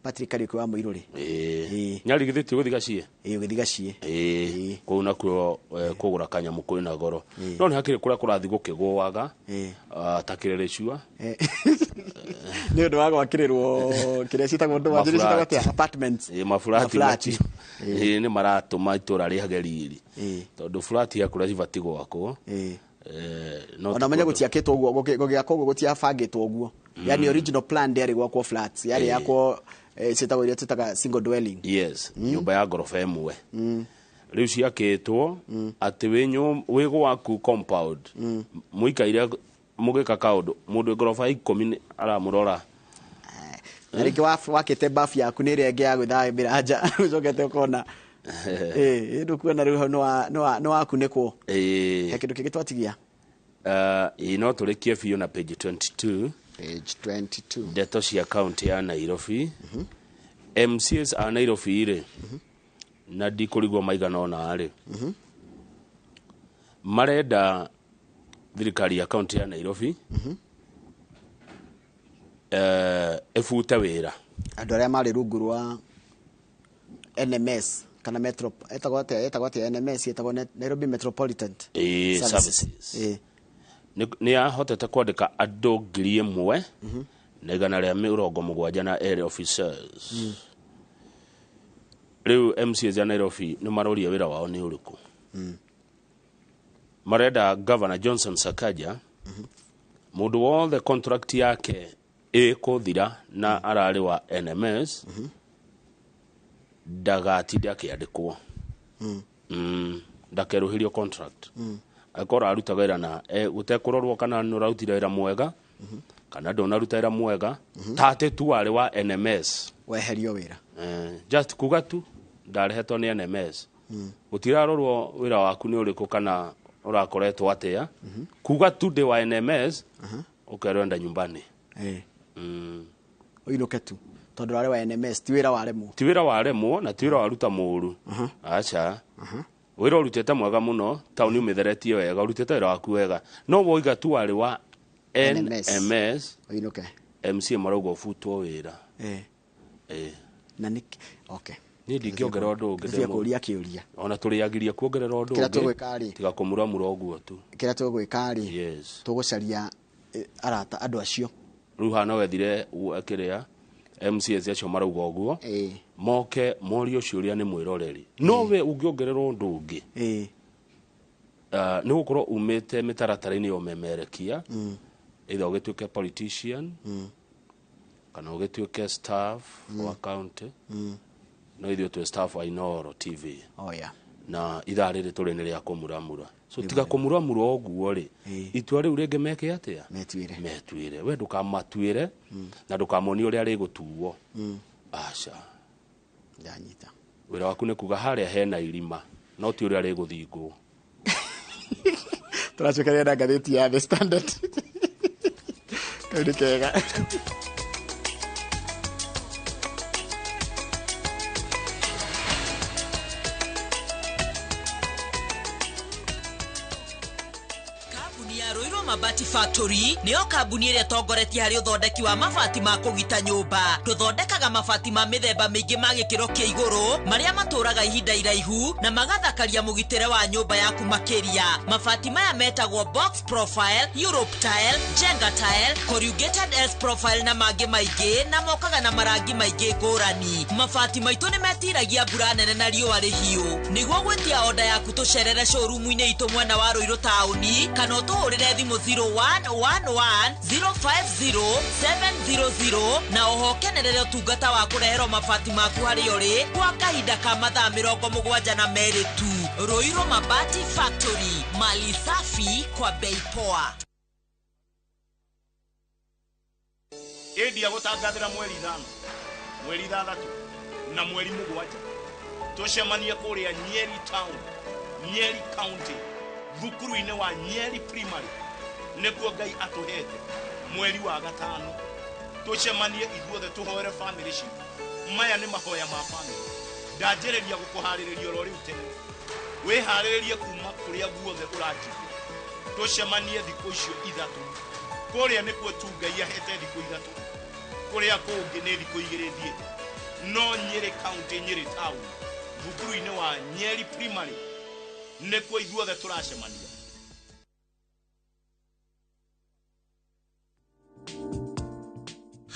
S1: Patrick Kariũki wa Mũirũrĩ.
S2: Ĩĩ, Nyari githĩ ti gũthi Gaciĩ?
S1: Ĩĩ, ũgĩthi Gaciĩ.
S2: Ĩĩ, kũu nakuo kũgũra kanyamũ kwĩna goro, no nĩ hakĩrĩ kũrĩa kũrathiĩ gũkĩgũaga, ta Kĩrĩrĩcua.
S1: Nĩ ũndũ wa gwakĩrĩrwo kĩrĩa ciĩtagwo ndũa njĩrĩ, ciĩtagwo atĩa, apartments.
S2: Ĩĩ, maburati.
S1: Maburati.
S2: Macio ĩĩ nĩ maratũma itũra rĩage riri, tondũ burati ya kũrĩa cibatiĩ gwakwo. No
S1: Ona menye
S2: ti kũndũ.
S1: Gũtiakĩtwo ũguo, gũgĩakwo ũguo gũtiabangĩtwo ũguo. Yani original plan ndĩarĩ gwakwo flats, yarĩ yakwo ciĩtagwo iria twĩtaga single dwelling.
S2: Yes, nyũmba ya ngoroba ĩmwe. Rĩu ciakĩtwo atĩ wĩ gwaku compound, mũikaire mũgĩka kaũndũ, mũndũ wĩ ngoroba 10 aramũrora.
S1: Na rĩngĩ wakĩte bafu yaku nĩ ĩrĩa ĩngĩ ya gwĩthambĩra nja, ũcokete ũkona ĩĩ ndũkuona rĩu hau nĩ wakunĩkwo. He kĩndũ kĩngĩ twatigia?
S2: Ĩĩ, no tũrĩkie biũ na page 22.
S1: Page 22.
S2: Ndeto cia kaunti ya Nairobi. MCAs a Nairobi rĩ, na ndikũrigwo maigana ũna rĩ, marenda thirikari ya kaunti ya Nairobi ĩbute wĩra
S1: andũ arĩa marĩ rungu rwa NMS kana Metro, etagwo atĩa, NMS etagwo Nairobi Metropolitan
S2: Ĩĩ,
S1: Services.
S2: Services. Nĩ yahotete kwandĩka andũ 1,000. Na 172 officers. Rĩu MCAs ya Nairobi nĩ maroria wĩra wao nĩ ũrĩkũ. Marenda Governor Johnson Sakaja, mũndũ wothe contract yake ĩkũthira na ararĩ wa NMS, ndagatinde akĩandĩkwo, ndakerũhĩrio contract. Angĩkorwo ũraruta wĩra na gũtekũrorwo kana nĩ ũrarutire wĩra mwega kana ndũnaruta wĩra mwega, ta atĩ tu warĩ wa NMS,
S1: weherio wĩra.
S2: Just kuga tu ndarehetwo nĩ NMS, gũtirarorwo wĩra waku nĩ ũrĩkũ kana ũrakoretwo atĩa, kuga tu ndĩ wa NMS, ũkerwo enda nyumbani.
S1: Ũinũke tu tondũ warĩ wa NMS, ti wĩra waremwo.
S2: Ti wĩra waremwo na ti wĩra waruta mũru, aca, wĩra ũrutĩte mwega mũno, taũni ũmĩtheretie wega, ũrutĩte wĩra waku wega, no woiga tu warĩ wa NMS,
S1: ũinũke.
S2: MCA marauga ũbutwo wĩra.
S1: Na nĩ okay.
S2: Niĩ ndingĩongerera ũndũ ũngĩ.
S1: Ndĩrĩa kũria kĩũria.
S2: Ona tũrĩagiria kuongerera ũndũ
S1: Kĩrĩa
S2: ũngĩ
S1: tũgwĩka rĩ,
S2: tiga kũmuramura ũguo tu.
S1: Kĩrĩa tũgwĩka rĩ, tũgũcaria arata andũ acio.
S2: Rĩu hana wethire kĩrĩa MCAs acio marauga ũguo moke morio ciũria nĩ mwĩroreri, no we ũngĩongerera ũndũ ũngĩ, nĩ gũkorwo umĩte mĩtaratara-inĩ ya ũmemerekia, either ũgĩtuĩke politician kana ũgĩtuĩke staff wa county, no ithuĩ twĩ staff wa Inooro TV.
S1: Oh, yeah.
S2: Na ithaa rĩrĩ tũrĩ nĩ rĩa kũmuramura, so tiga kũmuramura ũguo rĩ, itua rĩu rĩngĩ meke atĩa?
S1: Metuĩre.
S2: Metuĩre. We ndũkamatuĩre na ndũkamonie ũrĩa rĩgũtuo, aca.
S1: Ndanyita.
S2: Wĩra waku nĩ kuga harĩa hena irima, no ti ũrĩa rĩgũthingwo.
S1: Tũracokeria na ngathĩti ya The Standard. Kau nĩ kega.
S3: Kambuni ya Ruiru Mabati Factory nĩyo kambuni ĩrĩa ĩtongoretie harĩ ũthondeki wa mabati ma kũgita nyũmba. Tũthondekaga mabati ma mĩthemba mĩingĩ ma gĩkĩro kĩa igũrũ marĩa matũraga ihinda iraihu na magathakaria mũgitĩre wa nyũmba yaku makĩria. Mabati maya metagwo box profile, Europe tile, Jenga tile, corrugated S profile na mangĩ maingĩ, na mokaga na marangi maingĩ ngũrani. Mabati maitũ nĩ metiragia mbura nene na riũa rĩhiũ. Nĩguo gwĩtia oda yaku tũcerere showroom-inĩ itũ mwena wa Ruiru taũni kana ũtũhũrĩre thimũ 0111 050 700 na oho kenerere ũtungata wa kũreherwo mabati maku harĩa ũrĩ kwa kahinda ka mathaa 72 tu. Ruiru Mabati Factory, mali safi kwa bei poa.
S5: Ĩndia gũtangathĩra mweri 5, mweri 6 na mweri 7 tũcemanie kũrĩa Nyeri town, Nyeri county, thukuru-inĩ wa Nyeri Primary, nĩkuo Ngai atũhete. Mweri wa 5 tũcemanie ithuothe tũhoere famĩlĩ citũ. Maya nĩ mahoya ma famĩlĩ. Ndanjĩrĩria gũkũharĩrĩria oro rĩu tene, wĩharĩrĩrie kuma kũrĩa guothe ũranjigua. Tũcemanie thikũ icio 3 kũrĩa nĩkuo tu Ngai ahete thikũ 3, kũrĩa kũngĩ nĩ thikũ 2 thiĩte, no Nyeri county, Nyeri town, thukuru-inĩ wa Nyeri Primary nĩkuo ithuothe tũracemania.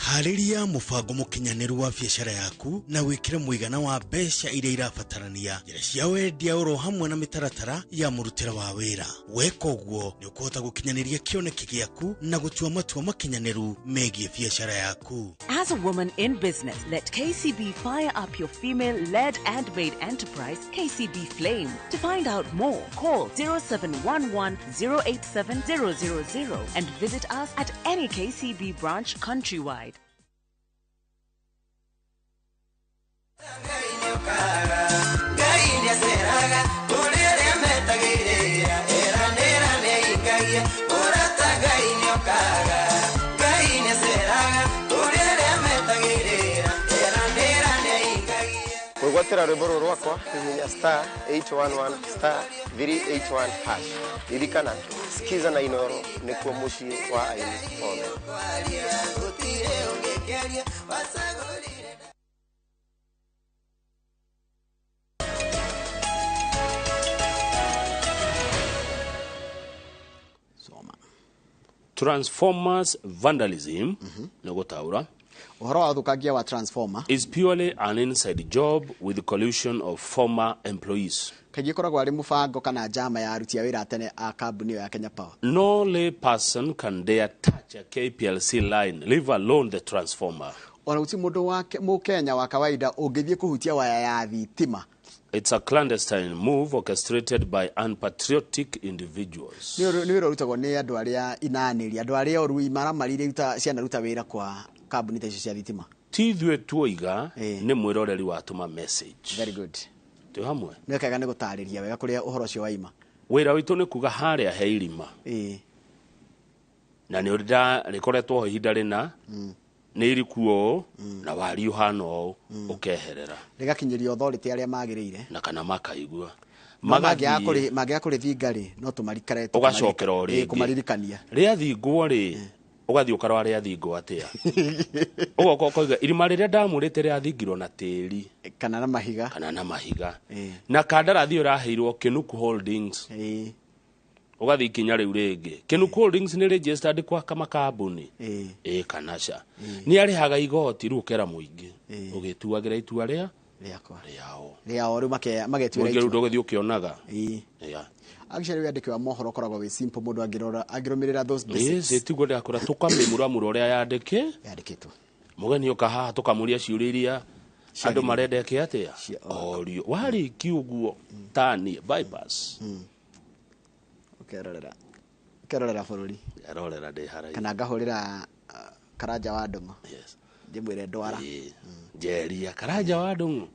S6: Harĩria mũbango mũkinyanĩru wa biacara yaku na wĩkĩre mũigana wa mbeca iria irabatarania, njĩra cia wendia oro hamwe na mĩtaratara ya mũrutĩre wa wĩra. Weka ũguo nĩ ũkũhota gũkinyanĩria kĩoneki gĩaku na gũtua matua makinyanĩru megiĩ biacara yaku.
S25: As a woman in business, let KCB fire up your female-led and made enterprise, KCB Flame. To find out more, call 0711 087 000 and visit us at any KCB branch countrywide.
S11: Kwĩgwatĩra rwĩmbo rũrũ rwakwa hihinya star 811 star 381 hash. Ririkana, sikiza na Inooro nĩkuo mũciĩ wa aini othe.
S2: Transformers vandalism nĩ gũtaũra
S1: Ũhoro wa ũthũkangia wa transformer
S2: is purely an inside job with collusion of former employees.
S1: Kaingĩ ĩkoragwo arĩ mũbango kana njama ya aruti a wĩra a tene a kambuni ĩyo ya Kenya Power.
S2: No lay person can dare touch a KPLC line, leave alone the transformer.
S1: Ona gũtirĩ mũndũ wa Mũkenya wa kawaida ũngĩthiĩ kũhutia waya ya thitima.
S2: It's a clandestine move orchestrated by unpatriotic individuals.
S1: Nĩ wĩra ũrutagwo nĩ andũ arĩa inanĩri, andũ arĩa oru imaramari iria cianaruta wĩra kwa kambuni ta icio cia thitima.
S2: Ti ithuĩ tuoiga, nĩ mwĩroreri watũma message.
S1: Very good.
S2: Twĩ hamwe.
S1: Nĩ wega nĩ gũtarĩria wega kũrĩa ũhoro ũcio waima.
S2: Wĩra witũ nĩ kuga harĩa he irima. Na nĩ rĩkoretwo ho ihinda rĩna, nĩ iriku ũũ, na wariĩ ũhana ũũ, ũkeherera.
S1: Rĩgakinyĩria authority arĩa magĩrĩire.
S2: Na kana makaigua.
S1: Mangĩaga kũrĩthinga rĩ, no tũmarikare.
S2: Ũgacokera o rĩngĩ.
S1: Kũmaririkania.
S2: Rĩathingwo rĩ, ũgathiĩ ũkarora rĩathingwo atĩa. Ũgoka ũkoiga irima rĩrĩa ndamũrĩte rĩathingirwo na tĩri.
S1: Kana na mahiga.
S2: Kana na mahiga. Na kandarathi ũraheirwo Kinuku Holdings. Ũgathiĩ ikinya rĩu rĩngĩ. Kinuku Holdings nĩ registered kwa makambuni. Ĩĩ kana ca. Nĩ arĩhaga igoti rĩu ũkera mũingĩ. Ũgĩtuagĩra itua rĩa
S1: rĩakwa.
S2: Rĩao.
S1: Rĩao rĩu magetuĩra
S2: itua. Mũingĩ rĩu ndũgĩthiĩ ũkĩonaga.
S1: Yeah. Actually wĩandĩki wa mohoro ũkoragwo wĩ simple mũndũ angĩrora angĩrũmĩrĩra those basics.
S2: Ĩĩ tiguo ndĩrakũra tũkamĩmuramura ũrĩa
S1: yandĩkĩtwo.
S2: Mũgeni ũka haha tũkamũria ciũria iria andũ marenda eke atĩa. Orio warĩkia ũguo tani bypass.
S1: Ũkerorera ũkerorera bũrũri.
S2: Ngerorera ndĩ haraihu.
S1: Kana ngahũrĩra Karanja wa Ndũng'ũ.
S2: Yes.
S1: Ndĩmwĩre ndwara.
S2: Njeria Karanja wa Ndũng'ũ.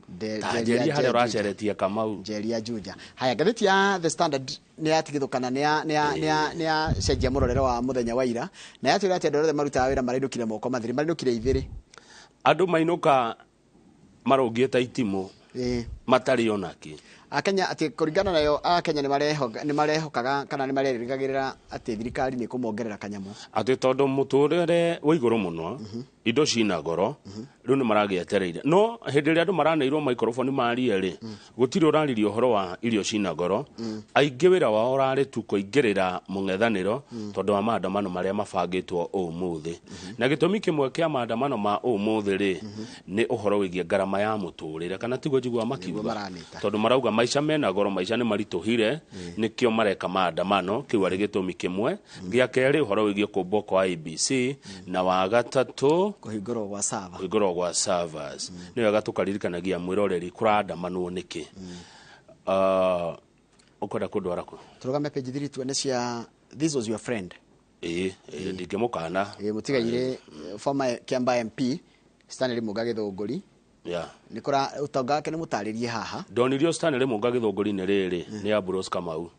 S2: Ta njeria harĩa ũraceretie Kamau.
S1: Njeria Juja. Haya, ngathĩti ya The Standard nĩ yatigithũkana nĩ yacenjia mũrorere wa mũthenya wa ira na yatwĩra atĩ andũ othe marutaga wĩra marainũkire moko matheri, marainũkire ithĩrĩ.
S2: Andũ mainũka marũngiĩ ta itimũ. Matarĩ onakĩ.
S1: Akenya atĩ kũringana nayo Akenya nĩ marehokaga kana nĩ marerĩgagĩrĩra atĩ thirikari nĩ kũmongerera kanyamũ.
S2: Atĩ tondũ mũtũrĩre wĩ igũrũ mũno, indo cina goro, rĩu nĩ maragĩetereire. No hĩndĩ ĩrĩa andũ maraneirwo microphone marie rĩ, gũtirĩ ũraririe ũhoro wa irio cina goro. Aingĩ wĩra wao ũrarĩ tu kũingĩrĩra mũng'ethanĩro tondũ wa maandamano marĩa mabangĩtwo ũmũthĩ. Na gĩtũmi kĩmwe kĩa maandamano ma ũmũthĩ rĩ, nĩ ũhoro wĩgiĩ ngarama ya mũtũrĩre kana tiguo njiguaga makiuga. Tondũ marauga maica mena goro, maica nĩ maritũhire, nĩkĩo mareka maandamano. Kĩu arĩ gĩtũmi kĩmwe. Gĩa kerĩ ũhoro wĩgiĩ kũmbwo kwa IEBC, na wa gatatũ
S1: kũhingũrwo gwa server.
S2: Kũhingũrwo gwa servers. Nĩ wega tũkaririkanagia mwĩroreri kũrandamanwo nĩkĩ. Ũkwenda kũndwara kũ?
S1: Tũrũgame page 3 tuone cia This Was Your Friend.
S2: Ĩĩ, ndingĩmũkana.
S1: Ĩĩ, mũtigaire former Kiambaa MP Stanley Mũnga Gĩthũngũri.
S2: Yeah.
S1: Nikora utonga wake nĩ mũtarĩrie haha.
S2: Ndonirio Stanley Mũnga Gĩthũngũri nĩ rĩrĩ nĩ Ambrose Kamau.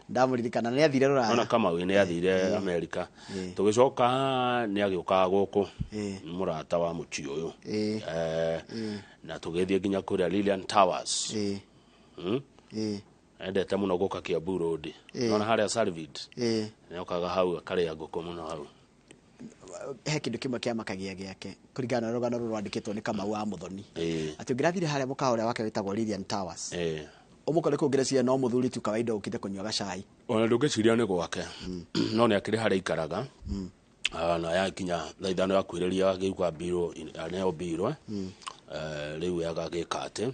S1: Ndamũririkana nĩ athire rũraya.
S2: Ona Kamau nĩ athire Amerika. Tũgĩcoka nĩ agĩũkaga gũkũ mũrata wa mũciĩ ũyũ. Na tũgĩthiĩ nginya kũrĩa Lilian Towers. Endete mũno gũka Kiambu Road. Ona harĩa Salvid. Nĩ okaga hau akarĩa ngũkũ mũno hau.
S1: He kĩndũ kĩmwe kĩamakagia gĩake kũringana na rũgano rũrũ rwandĩkĩtwo nĩ Kamau wa Mũthoni. Atĩ ũngĩrathire harĩa mũkawa ũrĩa wake wĩtagwo Lilian Towers. Ũmũkore kũu ngĩreciria no mũthuri tu kawaida ũkĩte kũnyua gacai.
S2: Ona ndũngĩciria nĩ gwake. No nĩ akĩrĩ harĩa aikaraga. Na yakinya thaa ithano yakuhĩrĩria agĩũka mbirwo aneo mbirwo. Rĩu agagĩka atĩ.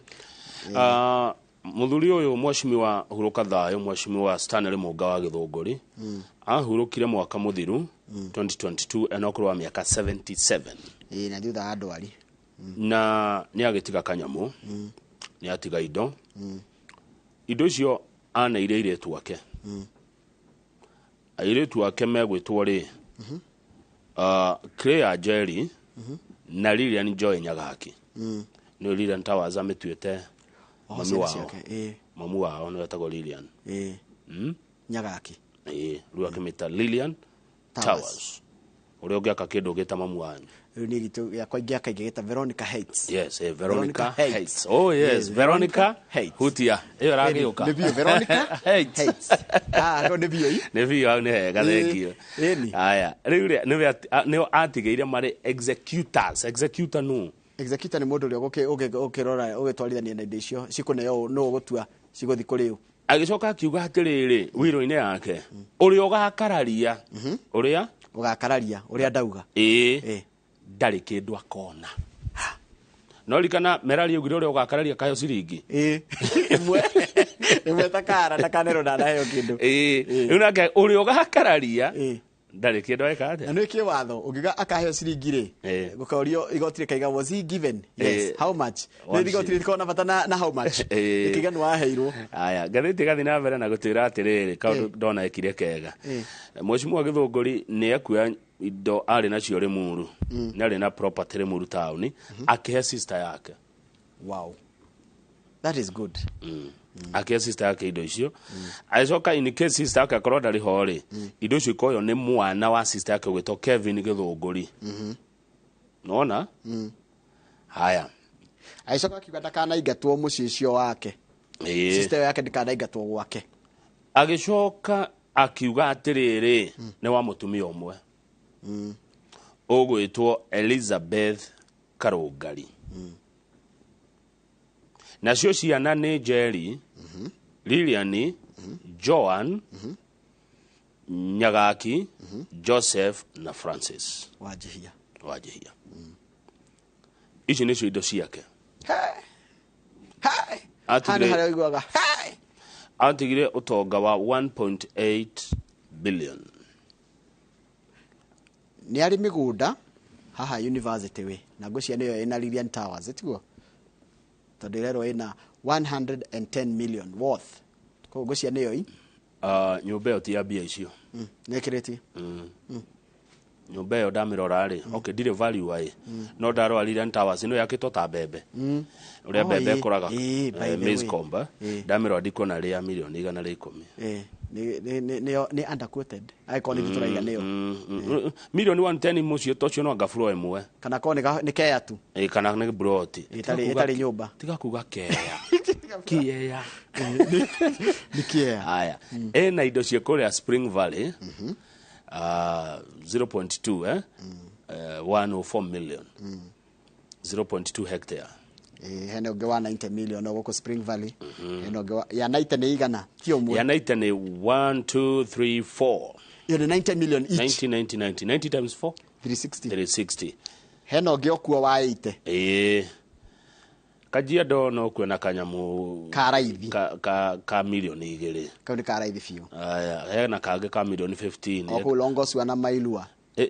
S2: Mũthuri ũyũ mweshimiwa Hurũka Thayũ, mweshimiwa Stanley Mũnga wa Gĩthũngũri, ahurũkire mwaka mũthiru 2022 ena ũkũrũ wa mĩaka 77.
S1: Ĩĩ, na thutha wa ndwari.
S2: Na nĩ agĩtiga kanyamũ, nĩ atiga indo. Indo icio aneire airĩtu ake. Airĩtu ake megwĩtwo rĩ, Claire Njeri na Lilian Joy Nyagaki. Nĩ Lilian Towers amĩtuĩte mami wao. Mamu wao nĩ wetagwo Lilian.
S1: Nyagaki.
S2: Ĩĩ, rĩu akĩmĩta Lilian Towers. Ũrĩa ũngĩaka kĩndũ ũgĩta mamu wanyu.
S1: Rĩu niĩ gitũ gĩakwa ingĩaka ingĩgĩta Veronica Heights.
S2: Yes, Veronica Heights. Oh yes, Veronica Heights. Hutia. Ĩyo ĩragĩũka.
S1: Nĩ biũ Veronica Heights. Ah, no nĩ biũ.
S2: Nĩ biũ hau nĩ hega, thank you. Haya, rĩu rĩ nĩo atigĩire marĩ executors. Executor nũ?
S1: Executor nĩ mũndũ ũrĩa ũkĩrora ũgĩtwarithania na indo icio cikũneo nũ ũgũtua cigũthiĩ kũrĩ ũ.
S2: Agĩcoka akiuga atĩrĩrĩ wiro-inĩ yake, ũrĩa ũgakararia, ũrĩa
S1: Ũgakararia ũrĩa ndauga.
S2: Ĩĩ, ndarĩ kĩndũ akona. No rikana Merari augire ũrĩa ũgakararia kayo ciringi.
S1: Ĩĩ, ĩmwe takara ndakanerwo ndanaheo kĩndũ.
S2: Ĩĩ, rĩu nake ũrĩa ũgakararia ndarĩ kĩndũ eka atĩa.
S1: Na nĩ kĩ watho ũngiuga akaheo ciringi rĩ, gũkorio igoti rĩkaiga, was he given? Yes. How much? Nĩ igoti rĩtikoragwo na bata na how much, rĩkaiga nĩ waheirwo.
S2: Aya, ngathĩti ĩgathiĩ na mbere na gũtwĩra atĩrĩrĩ, kaũndũ ndona ekire kega. Mheshimiwa Gĩthũngũri nĩ ekuoya indo arĩ nacio Limuru, nĩ arĩ na property Limuru taũni, akĩhe sister yake.
S1: Wow, that is good.
S2: Akĩhe sister yake indo icio, agĩcoka in case sister yake akorwo ndarĩ ho rĩ, indo icio ikoywo nĩ mwana wa sister yake ũgwĩtwo Kevin Gĩthũngũri. Nona haya.
S1: Agĩcoka akiuga ndakanaingatwo mũciĩ ũcio wake. Sister yake ndakanaingatwo gwake.
S2: Agĩcoka akiuga atĩrĩrĩ, nĩ wa mũtumia ũmwe ũgwĩtwo Elizabeth Karũngari, nacio ciana nĩ Jerry, Lilian, Joan, Nyagaki, Joseph na Francis.
S1: Wanjihia.
S2: Wanjihia. Ici nĩcio indo ciake.
S1: Haha nĩ harĩa ũiguaga.
S2: Atigire ũtonga wa 1.8 billion.
S1: Nĩ arĩ mĩgũnda haha University we, na ngwĩciria nĩyo ĩna Lilian Towers, tiguo? Tondũ ĩrerwo ĩna 110 million worth, koguo ngwĩciria nĩyo i
S2: Nyũmba ĩyo ti ya mbia icio.
S1: Nĩ ĩkĩrĩtie.
S2: Nyũmba ĩyo ndamĩrora rĩ, okay, ndirĩ value ĩ, no ndarora Lilian Towers ĩno yakĩtwo ta mbembe, ũrĩa
S1: Oh,
S2: mbembe ĩkũraga,
S1: by the
S2: maize
S1: way.
S2: comb, ndamĩrora ndikuona rĩ ya mirioni 110.
S1: Nĩ underquoted angĩkorwo nĩ ithuĩ tũraiga nĩyo.
S2: Mirioni 110 mũciĩ ta ũcio no anga floor ĩmwe.
S1: Kana korwo nĩ keya tu.
S2: Ĩ, kana nĩ broti.
S1: Ĩtarĩ nyũmba.
S2: Tiga kuga keya, kieya.
S1: Nĩ kĩeya.
S2: Haya, ĩna indo cia kũrĩa Spring Valley, 0.2 104 million, 0.2 hectare.
S1: Ĩ, hena ũngĩ wa 90 million o gũkũ Spring Valley. Hena ũngĩ ya 90 nĩ igana ti ũmwe.
S2: Ya 90 nĩ 1 2 3 4.
S1: Ĩyo nĩ 90 million each.
S2: 90 90 90 90 times 4.
S1: 360.
S2: 360.
S1: Hena ũngĩ okuo wa 80.
S2: Ĩĩ, Kajiado no kwĩna kanyamũ
S1: ka raithi.
S2: ka mirioni 2.
S1: Kau nĩ ka raithi biũ.
S2: Aya, hena kangĩ ka mirioni 15.
S1: O kũu Longosua na Mailua.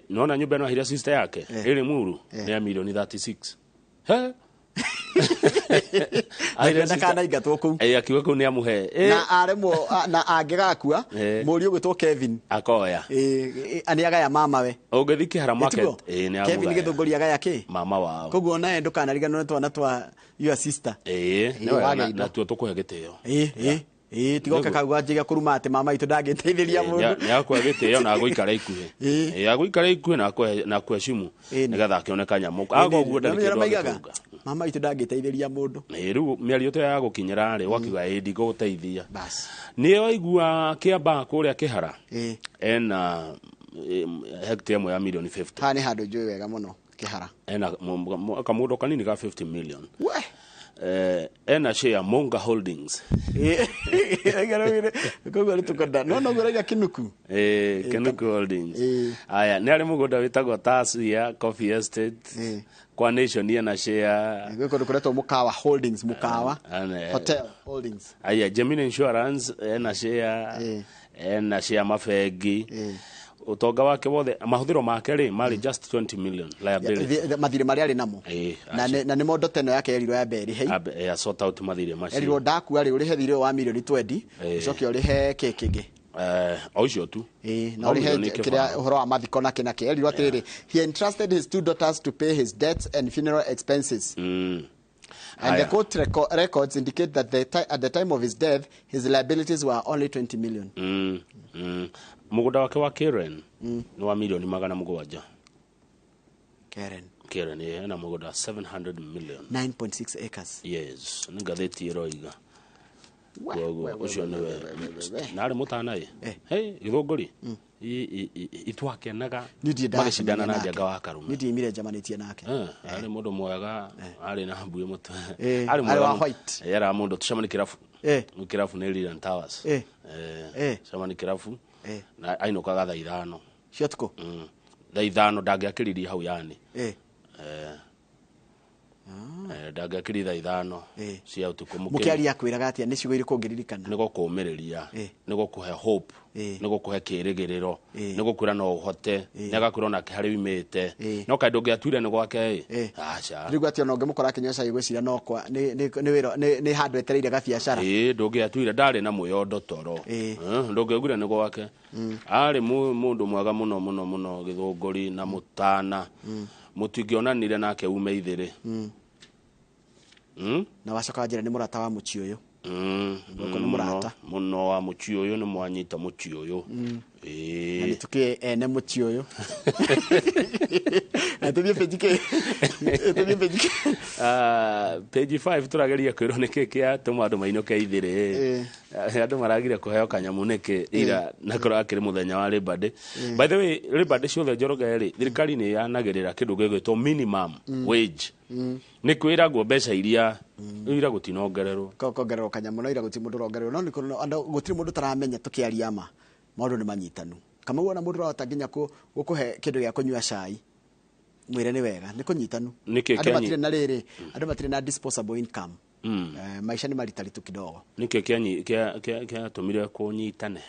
S2: Nona nyũmba ĩno aheire sister yake ĩrĩ Muru nĩ ya mirioni 36. He. Aheire sister-
S1: Ndakanaingatwo kũu.
S2: Ĩ, akiuga kũu nĩ amũhe.
S1: Na aremwo na angĩgakua, mũriũ ũgwĩtwo Kevin
S2: Akoya.
S1: Nĩ agaya mamawe.
S2: Ũngĩthiĩ Kĩhara market.
S1: Ĩtiguo?
S2: Ĩ, nĩ
S1: Kevin
S2: amũgaya.
S1: Gĩthũngũri agaya kĩ?
S2: Mama wao.
S1: Koguo onawe ndũkanariganĩrwo nĩ twana twa your sister.
S2: Ĩ, nĩ wega,
S1: wagĩa indo.
S2: natuo tũkũhe gĩtĩo.
S1: Ĩ, ĩ, tigoke
S2: Nĩguo.
S1: kauga njige kũruma atĩ mama itũ ndangĩteithĩria mũndũ.
S2: Nĩ akũhe gĩtĩo na agũikara ikuhĩ. Ĩ, agũikara ikuhĩ na akũheshimu nĩgetha akĩone kanyamũ aga ũguo ndarĩ
S1: Nĩ
S2: kĩndũ
S1: maigaga
S2: angĩtunga.
S1: mama itũ ndangĩteithĩria mũndũ.
S2: Ĩ, rĩu mĩario ta ya gũkinyĩra rĩ, ũgakiuga ĩ, ndingũgũteithia. Nĩ waigua Kĩambaa kũrĩa Kĩhara ena hectare ĩmwe ya mirioni 50.
S1: Haha nĩ handũ njũĩ wega mũno, Kĩhara.
S2: Ena kamũgũnda kanini ka 50 million.
S1: We.
S2: Ena share Monga Holdings.
S1: Koguo nĩ tũkwenda no noguo raiga Kinuku.
S2: Kinuku Holdings. Aya, nĩ arĩ mũgũnda wĩtagwo Tasia Coffee Estate kwa Nation, ena share.
S1: Gwĩ kũndũ kũretwo Mũkawa Holdings, Mũkawa Hotel Holdings.
S2: Aya, Gemini Insurance ena share, ena share mabengi. Ũtonga wake wothe, mahũthĩro make rĩ, marĩ just 20 million liability.
S1: Mathirĩ marĩa arĩ namo. Na nĩmo ndoto ĩno yake yerirwo ya mbere ĩrĩhe.
S2: Sort out mathirĩ macio.
S1: Erirwo ndakua rĩ, ũrĩhe thirĩ ũyũ wa mirioni 20, ũcoke ũrĩhe kĩ kĩngĩ.
S2: O icio tu.
S1: Na ũrĩhe
S2: No milioni
S1: kĩrĩa
S2: kĩbaũ.
S1: ũhoro wa mathiko na kĩ na kĩ. Erirwo atĩrĩrĩ, he entrusted his two daughters to pay his debts and funeral expenses. And the
S2: Aya.
S1: court records indicate that at the time of his death, his liabilities were only 20 million.
S2: Mũgũnda wake wa Karen nĩ wa mirioni 700.
S1: Karen.
S2: Karen, ena mũgũnda 700 million.
S1: 9.6 acres.
S2: Yes, nĩ ngathĩti ĩroiga. Koguo ũcio nĩwe na arĩ mũtana ĩ. Hey, Gĩthũngũri. Itwakenaga
S1: Niĩ ndirĩ
S2: magĩcindana
S1: ndacemania
S2: na
S1: nake.
S2: Njenga wa Karume.
S1: Niĩ ndiimire njamanĩtie nake.
S2: Arĩ mũndũ mwega, arĩ na mbuĩ mũtwe.
S1: Arĩ
S2: Arĩ mwega
S1: wa
S2: mũno.
S1: white.
S2: Era mũndũ tũcemani kĩrabu. Kĩrabu nĩ Lilian Towers. Cemani kĩrabu. Na ainũkaga thaa 5.
S1: Cia ũtukũ?
S2: Thaa 5 ndangĩakĩririe hau yani. Ndangĩakĩririe thaa 5 cia ũtukũ.
S1: Mũkĩaria akwĩraga atĩa? Nĩ ciugo irĩkũ ũngĩririkana?
S2: Nĩ gũkũũmĩrĩria, nĩ gũkũhe hope, nĩ gũkũhe kĩĩrĩgĩrĩro, nĩ gũkwĩra no ũhote, nĩ agakwĩra onake harĩa uimĩte, no kaĩ ndũngĩatuire nĩ gwake ĩ? Aca.
S1: Rĩu atĩ ona ũngĩmũkora akĩnyua cai ũgwĩciria no kwa nĩ wĩra nĩ handũ etereire gabiacara.
S2: Ĩĩ, ndũngĩatuire, ndarĩ na mwĩyondo toro. Ndũngĩaugire nĩ gwake. Arĩ mũndũ mwega mũno mũno mũno, gĩthũngũri na mũtana. Mũtingĩonanire nake ume ithĩrĩ.
S1: Na wacoka wanjĩra nĩ mũrata wa mũciĩ ũyũ. Nĩ mũrata
S2: mũno wa mũciĩ ũyũ, nĩ mwanyita mũciĩ ũyũ.
S1: Na nĩ tũkĩũĩ ene mũciĩ ũyũ. Na tũthiĩ page kĩ? Tũthiĩ page kĩ?
S2: Page 5 tũrageria kwĩrwo nĩkĩ kĩatũma andũ mainũke ithĩrĩ. Andũ maragire kũheo kanyamũ nĩkĩ ira na kũrakĩrĩ mũthenya wa Labor Day. By the way, Labor Day ciothe Njoroge rĩ, thirikari nĩ yanagĩrĩra kĩndũ gĩgwĩtwo minimum wage. Nĩ kwĩragwo mbeca iria ira gũtinongererwo.
S1: Kongererwo kanyamũ no ira gũtirĩ mũndũ ũrongererwo. No gũtirĩ mũndũ ũtaramenya tũkĩaria ma maũndũ nĩ manyitanu. Kamau ona mũndũ ũrahota nginya gũkũhe kĩndũ gĩa kũnyua cai mwĩre nĩ wega, nĩ kũnyitanu. Andũ matirĩ na rĩrĩ, andũ matirĩ na disposable income. Maisha nĩ maritaritu kidogo.
S2: Nĩkĩ kĩatũmire kũnyitane?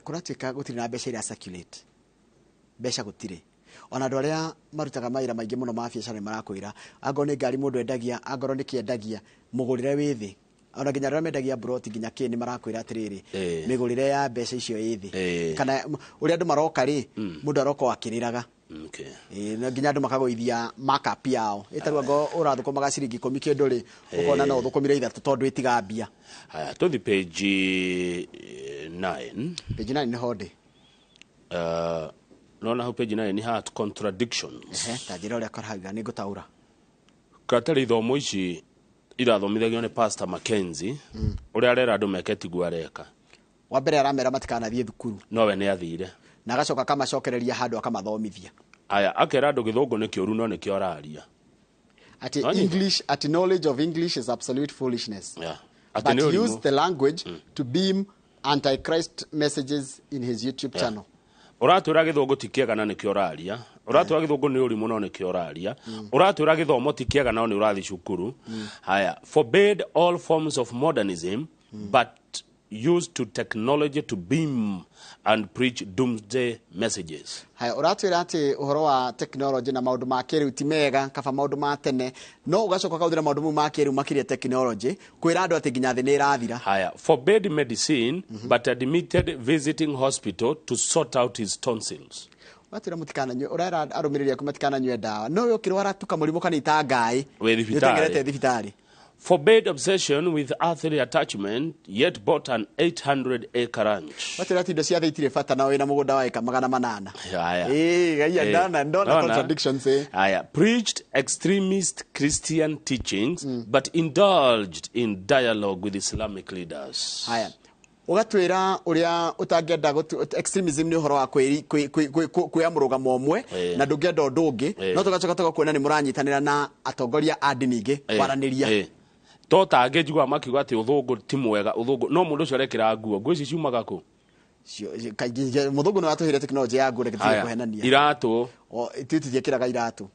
S1: Kũratuĩka gũtirĩ na mbeca iria circulate. Mbeca gũtirĩ. Ona andũ arĩa marutaga mawĩra maingĩ mũno ma biacara nĩ marakwĩra angorwo nĩ ngari mũndũ endagia, angorwo nĩ kĩendagia, mũgũrĩre wĩ thĩ. Ona nginya arĩa mendagia broti nginya kĩ nĩ marakwĩra atĩrĩrĩ, mĩgũrĩre ya mbeca icio ĩ thĩ. Kana ũrĩa andũ maroka rĩ, mũndũ aroka o akĩrĩraga. Na nginya andũ makagũithia markup yao. Ĩtarũ angorwo ũrathũkũmaga ciringi 10 kĩndũ rĩ, ũkona no ũthũkũmire 3 tondũ ĩtiga mbia.
S2: Haya, tũthiĩ page 9.
S1: Page 9 nĩho ndĩ.
S2: Nona hau page 9 ni hat contradictions.
S1: Ta njĩra ũrĩa karauga nĩ ngũtaũra.
S2: Katarĩ ithomo ici irathomithagio nĩ Pastor Mackenzie, ũrĩa arera andũ meke tiguo areka.
S1: Wa mbere aramera matikanathiĩ thukuru.
S2: Nowe nĩ athire.
S1: Na agacoka akamacokereria handũ akamathomithia.
S2: Aya, akera andũ gĩthũngũ nĩ kĩũru no nĩkĩo araria.
S1: Ati English, ati knowledge of English is absolute foolishness.
S2: Yeah.
S1: But use the language to beam antichrist messages in his YouTube channel.
S2: Ũratwĩra gĩthũngũ ti kĩega na nĩkĩo ũraria. Ũratwĩra gĩthũngũ nĩ ũrimũ no nĩkĩo ũraria. Ũratwĩra gĩthomo ti kĩega no nĩ ũrathiĩ cukuru. Haya, forbade all forms of modernism but used to technology to beam and preach doomsday messages.
S1: Haya, ũratwĩra atĩ ũhoro wa technology na maũndũ ma kĩrĩu ti mega, kaba maũndũ ma tene, no ũgacoka ũkahũthĩra maũndũ mau ma kĩrĩu makĩria technology kwĩra andũ atĩ nginya thĩ nĩ ĩrathira.
S2: Haya, forbade medicine but admitted visiting hospital to sort out his tonsils.
S1: Ũratwĩra mũtikananyue, ũrera arũmĩrĩri aku matikananyue ndawa, no we ũkĩrwara tu kamũrimũ kanini ngaĩ,
S2: Wĩ thibitarĩ.
S1: nĩũtengerete thibitarĩ.
S2: Forbade obsession with earthly attachment, yet bought an 800-acre ranch.
S1: Watwĩra atĩ indo cia thĩ itirĩ bata na wĩna mũgũnda wa ĩka 800.
S2: Haya.
S1: Ĩĩ, ndona contradictions.
S2: Haya, preached extremist Christian teachings, but indulged in dialogue with Islamic leaders.
S1: Haya. Ũgatwĩra ũrĩa ũtangĩenda extremism nĩ ũhoro wa kwĩya mũrũgamo ũmwe na ndũngĩenda ũndũ ũngĩ, no tũgacoka tũgakuona nĩ mũranyitanĩra na atongoria a ndini ingĩ kwaranĩria.
S2: To tangĩ njiguaga makiuga atĩ ũthũngũ ti mwega, ũthũngũ no mũndũ ũcio arekĩra nguo, nguo ici ciumaga kũ?
S1: Kaingĩ mũthũngũ nĩ watũheire tekinoronjĩ ya nguo, reke tũtige kũhenania.
S2: Iratũ.
S1: Ithuĩ tũtiĩkĩraga iratũ.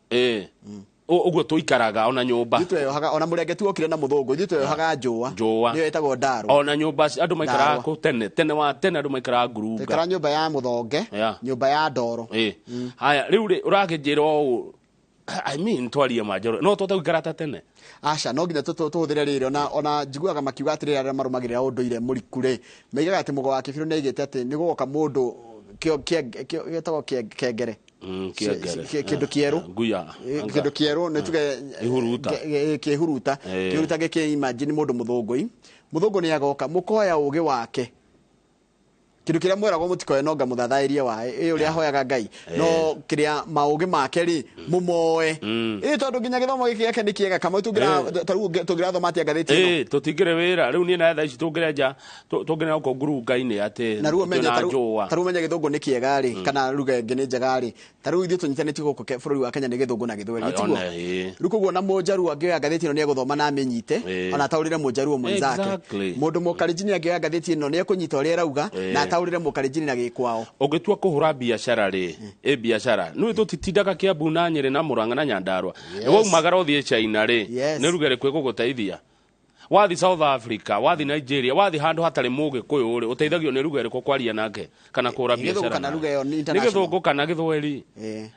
S2: Ũguo tũikaraga ona nyũmba.
S1: Ithuĩ tweyohaga, ona mũrenge tu okire na mũthũngũ, ithuĩ tweyohaga njũa. Nĩyo ĩtagwo ndarwa.
S2: Ona nyũmba andũ maikaraga kũ tene, tene wa tene andũ maikaraga ngurunga.
S1: Tũikaraga nyũmba ya mũthonge, nyũmba ya ndoro.
S2: Haya, rĩu rĩ ũrakĩnjĩra ũũ, I mean twarie manjoro, no tũhote gũikara ta tene.
S1: Aca, no nginya tũhũthĩre rĩrĩ, ona njiguaga makiuga atĩrĩrĩ arĩa marũmagĩrĩra ũndũire mũriku rĩ, maigaga atĩ mũgo wa kĩbirũ nĩaigĩte atĩ nĩ gũgoka mũndũ gĩtagwo kĩengere. Kĩndũ kĩerũ. Kĩndũ kĩerũ nĩ tuge kĩhuruta. Kĩhuruta gĩkĩ imagine mũndũ mũthũngũ. Mũthũngũ nĩ agoka mũkoya ũgĩ wake. Kĩndũ kĩrĩa mweragwo mũtikoe no ngamũthathaĩrie waĩ, ĩ ũrĩa ahoyaga Ngai. No kĩrĩa maũgĩ make rĩ, mũmoe. Ĩ tondũ nginya gĩthomo gĩkĩ gĩake nĩ kĩega, kamau tũngĩrathoma atĩa ngathĩti ĩno?
S2: Tũtingĩrĩ wĩra. Rĩu niĩ na thaa ici tũngĩrenja, tũngĩrena gũkũ ngurunga-inĩ atĩ
S1: Na rĩu ũmenye
S2: twĩna njũa.
S1: ta rĩu ũmenye gĩthũngũ nĩ kĩega rĩ, kana ruga ĩngĩ nĩ njega rĩ. Ta rĩu ithuĩ tũnyitanĩtie gũkũ bũrũri wa Kenya nĩ gĩthũngũ na gĩthweri, tiguo? Rĩu koguo na mũnjaruo angĩoya ngathĩti ĩno nĩ egũthoma na amĩnyite, ona ataũrĩre mũnjaruo mwenzake. Mũndũ mũkalenjini angĩoya ngathĩti ĩno nĩ ekũnyita ũrĩa ĩrauga, na ataũrĩre Ũtaũrĩre Mũkalenjin na gĩkwao.
S2: Ũngĩtua kũhũra biacara rĩ, ĩ biacara nĩ tũtitindaga Kiambu na Nyĩrĩ na Murang'a na Nyandarua. Nĩ waumagara ũthiĩ China rĩ, nĩ ruga ĩrĩkũ ĩgũgũteithia? Wathi South Africa, wathi Nigeria, wathi handũ hatarĩ mũgĩkũyũ rĩ, ũteithagio nĩ ruga ĩrĩkũ kwaria nake kana kũhũra
S1: Nĩ Gĩthũngũ
S2: biacara
S1: kana
S2: nake?
S1: ruga ĩyo nĩ
S2: Nĩ
S1: international.
S2: Gĩthũngũ kana Gĩthweri.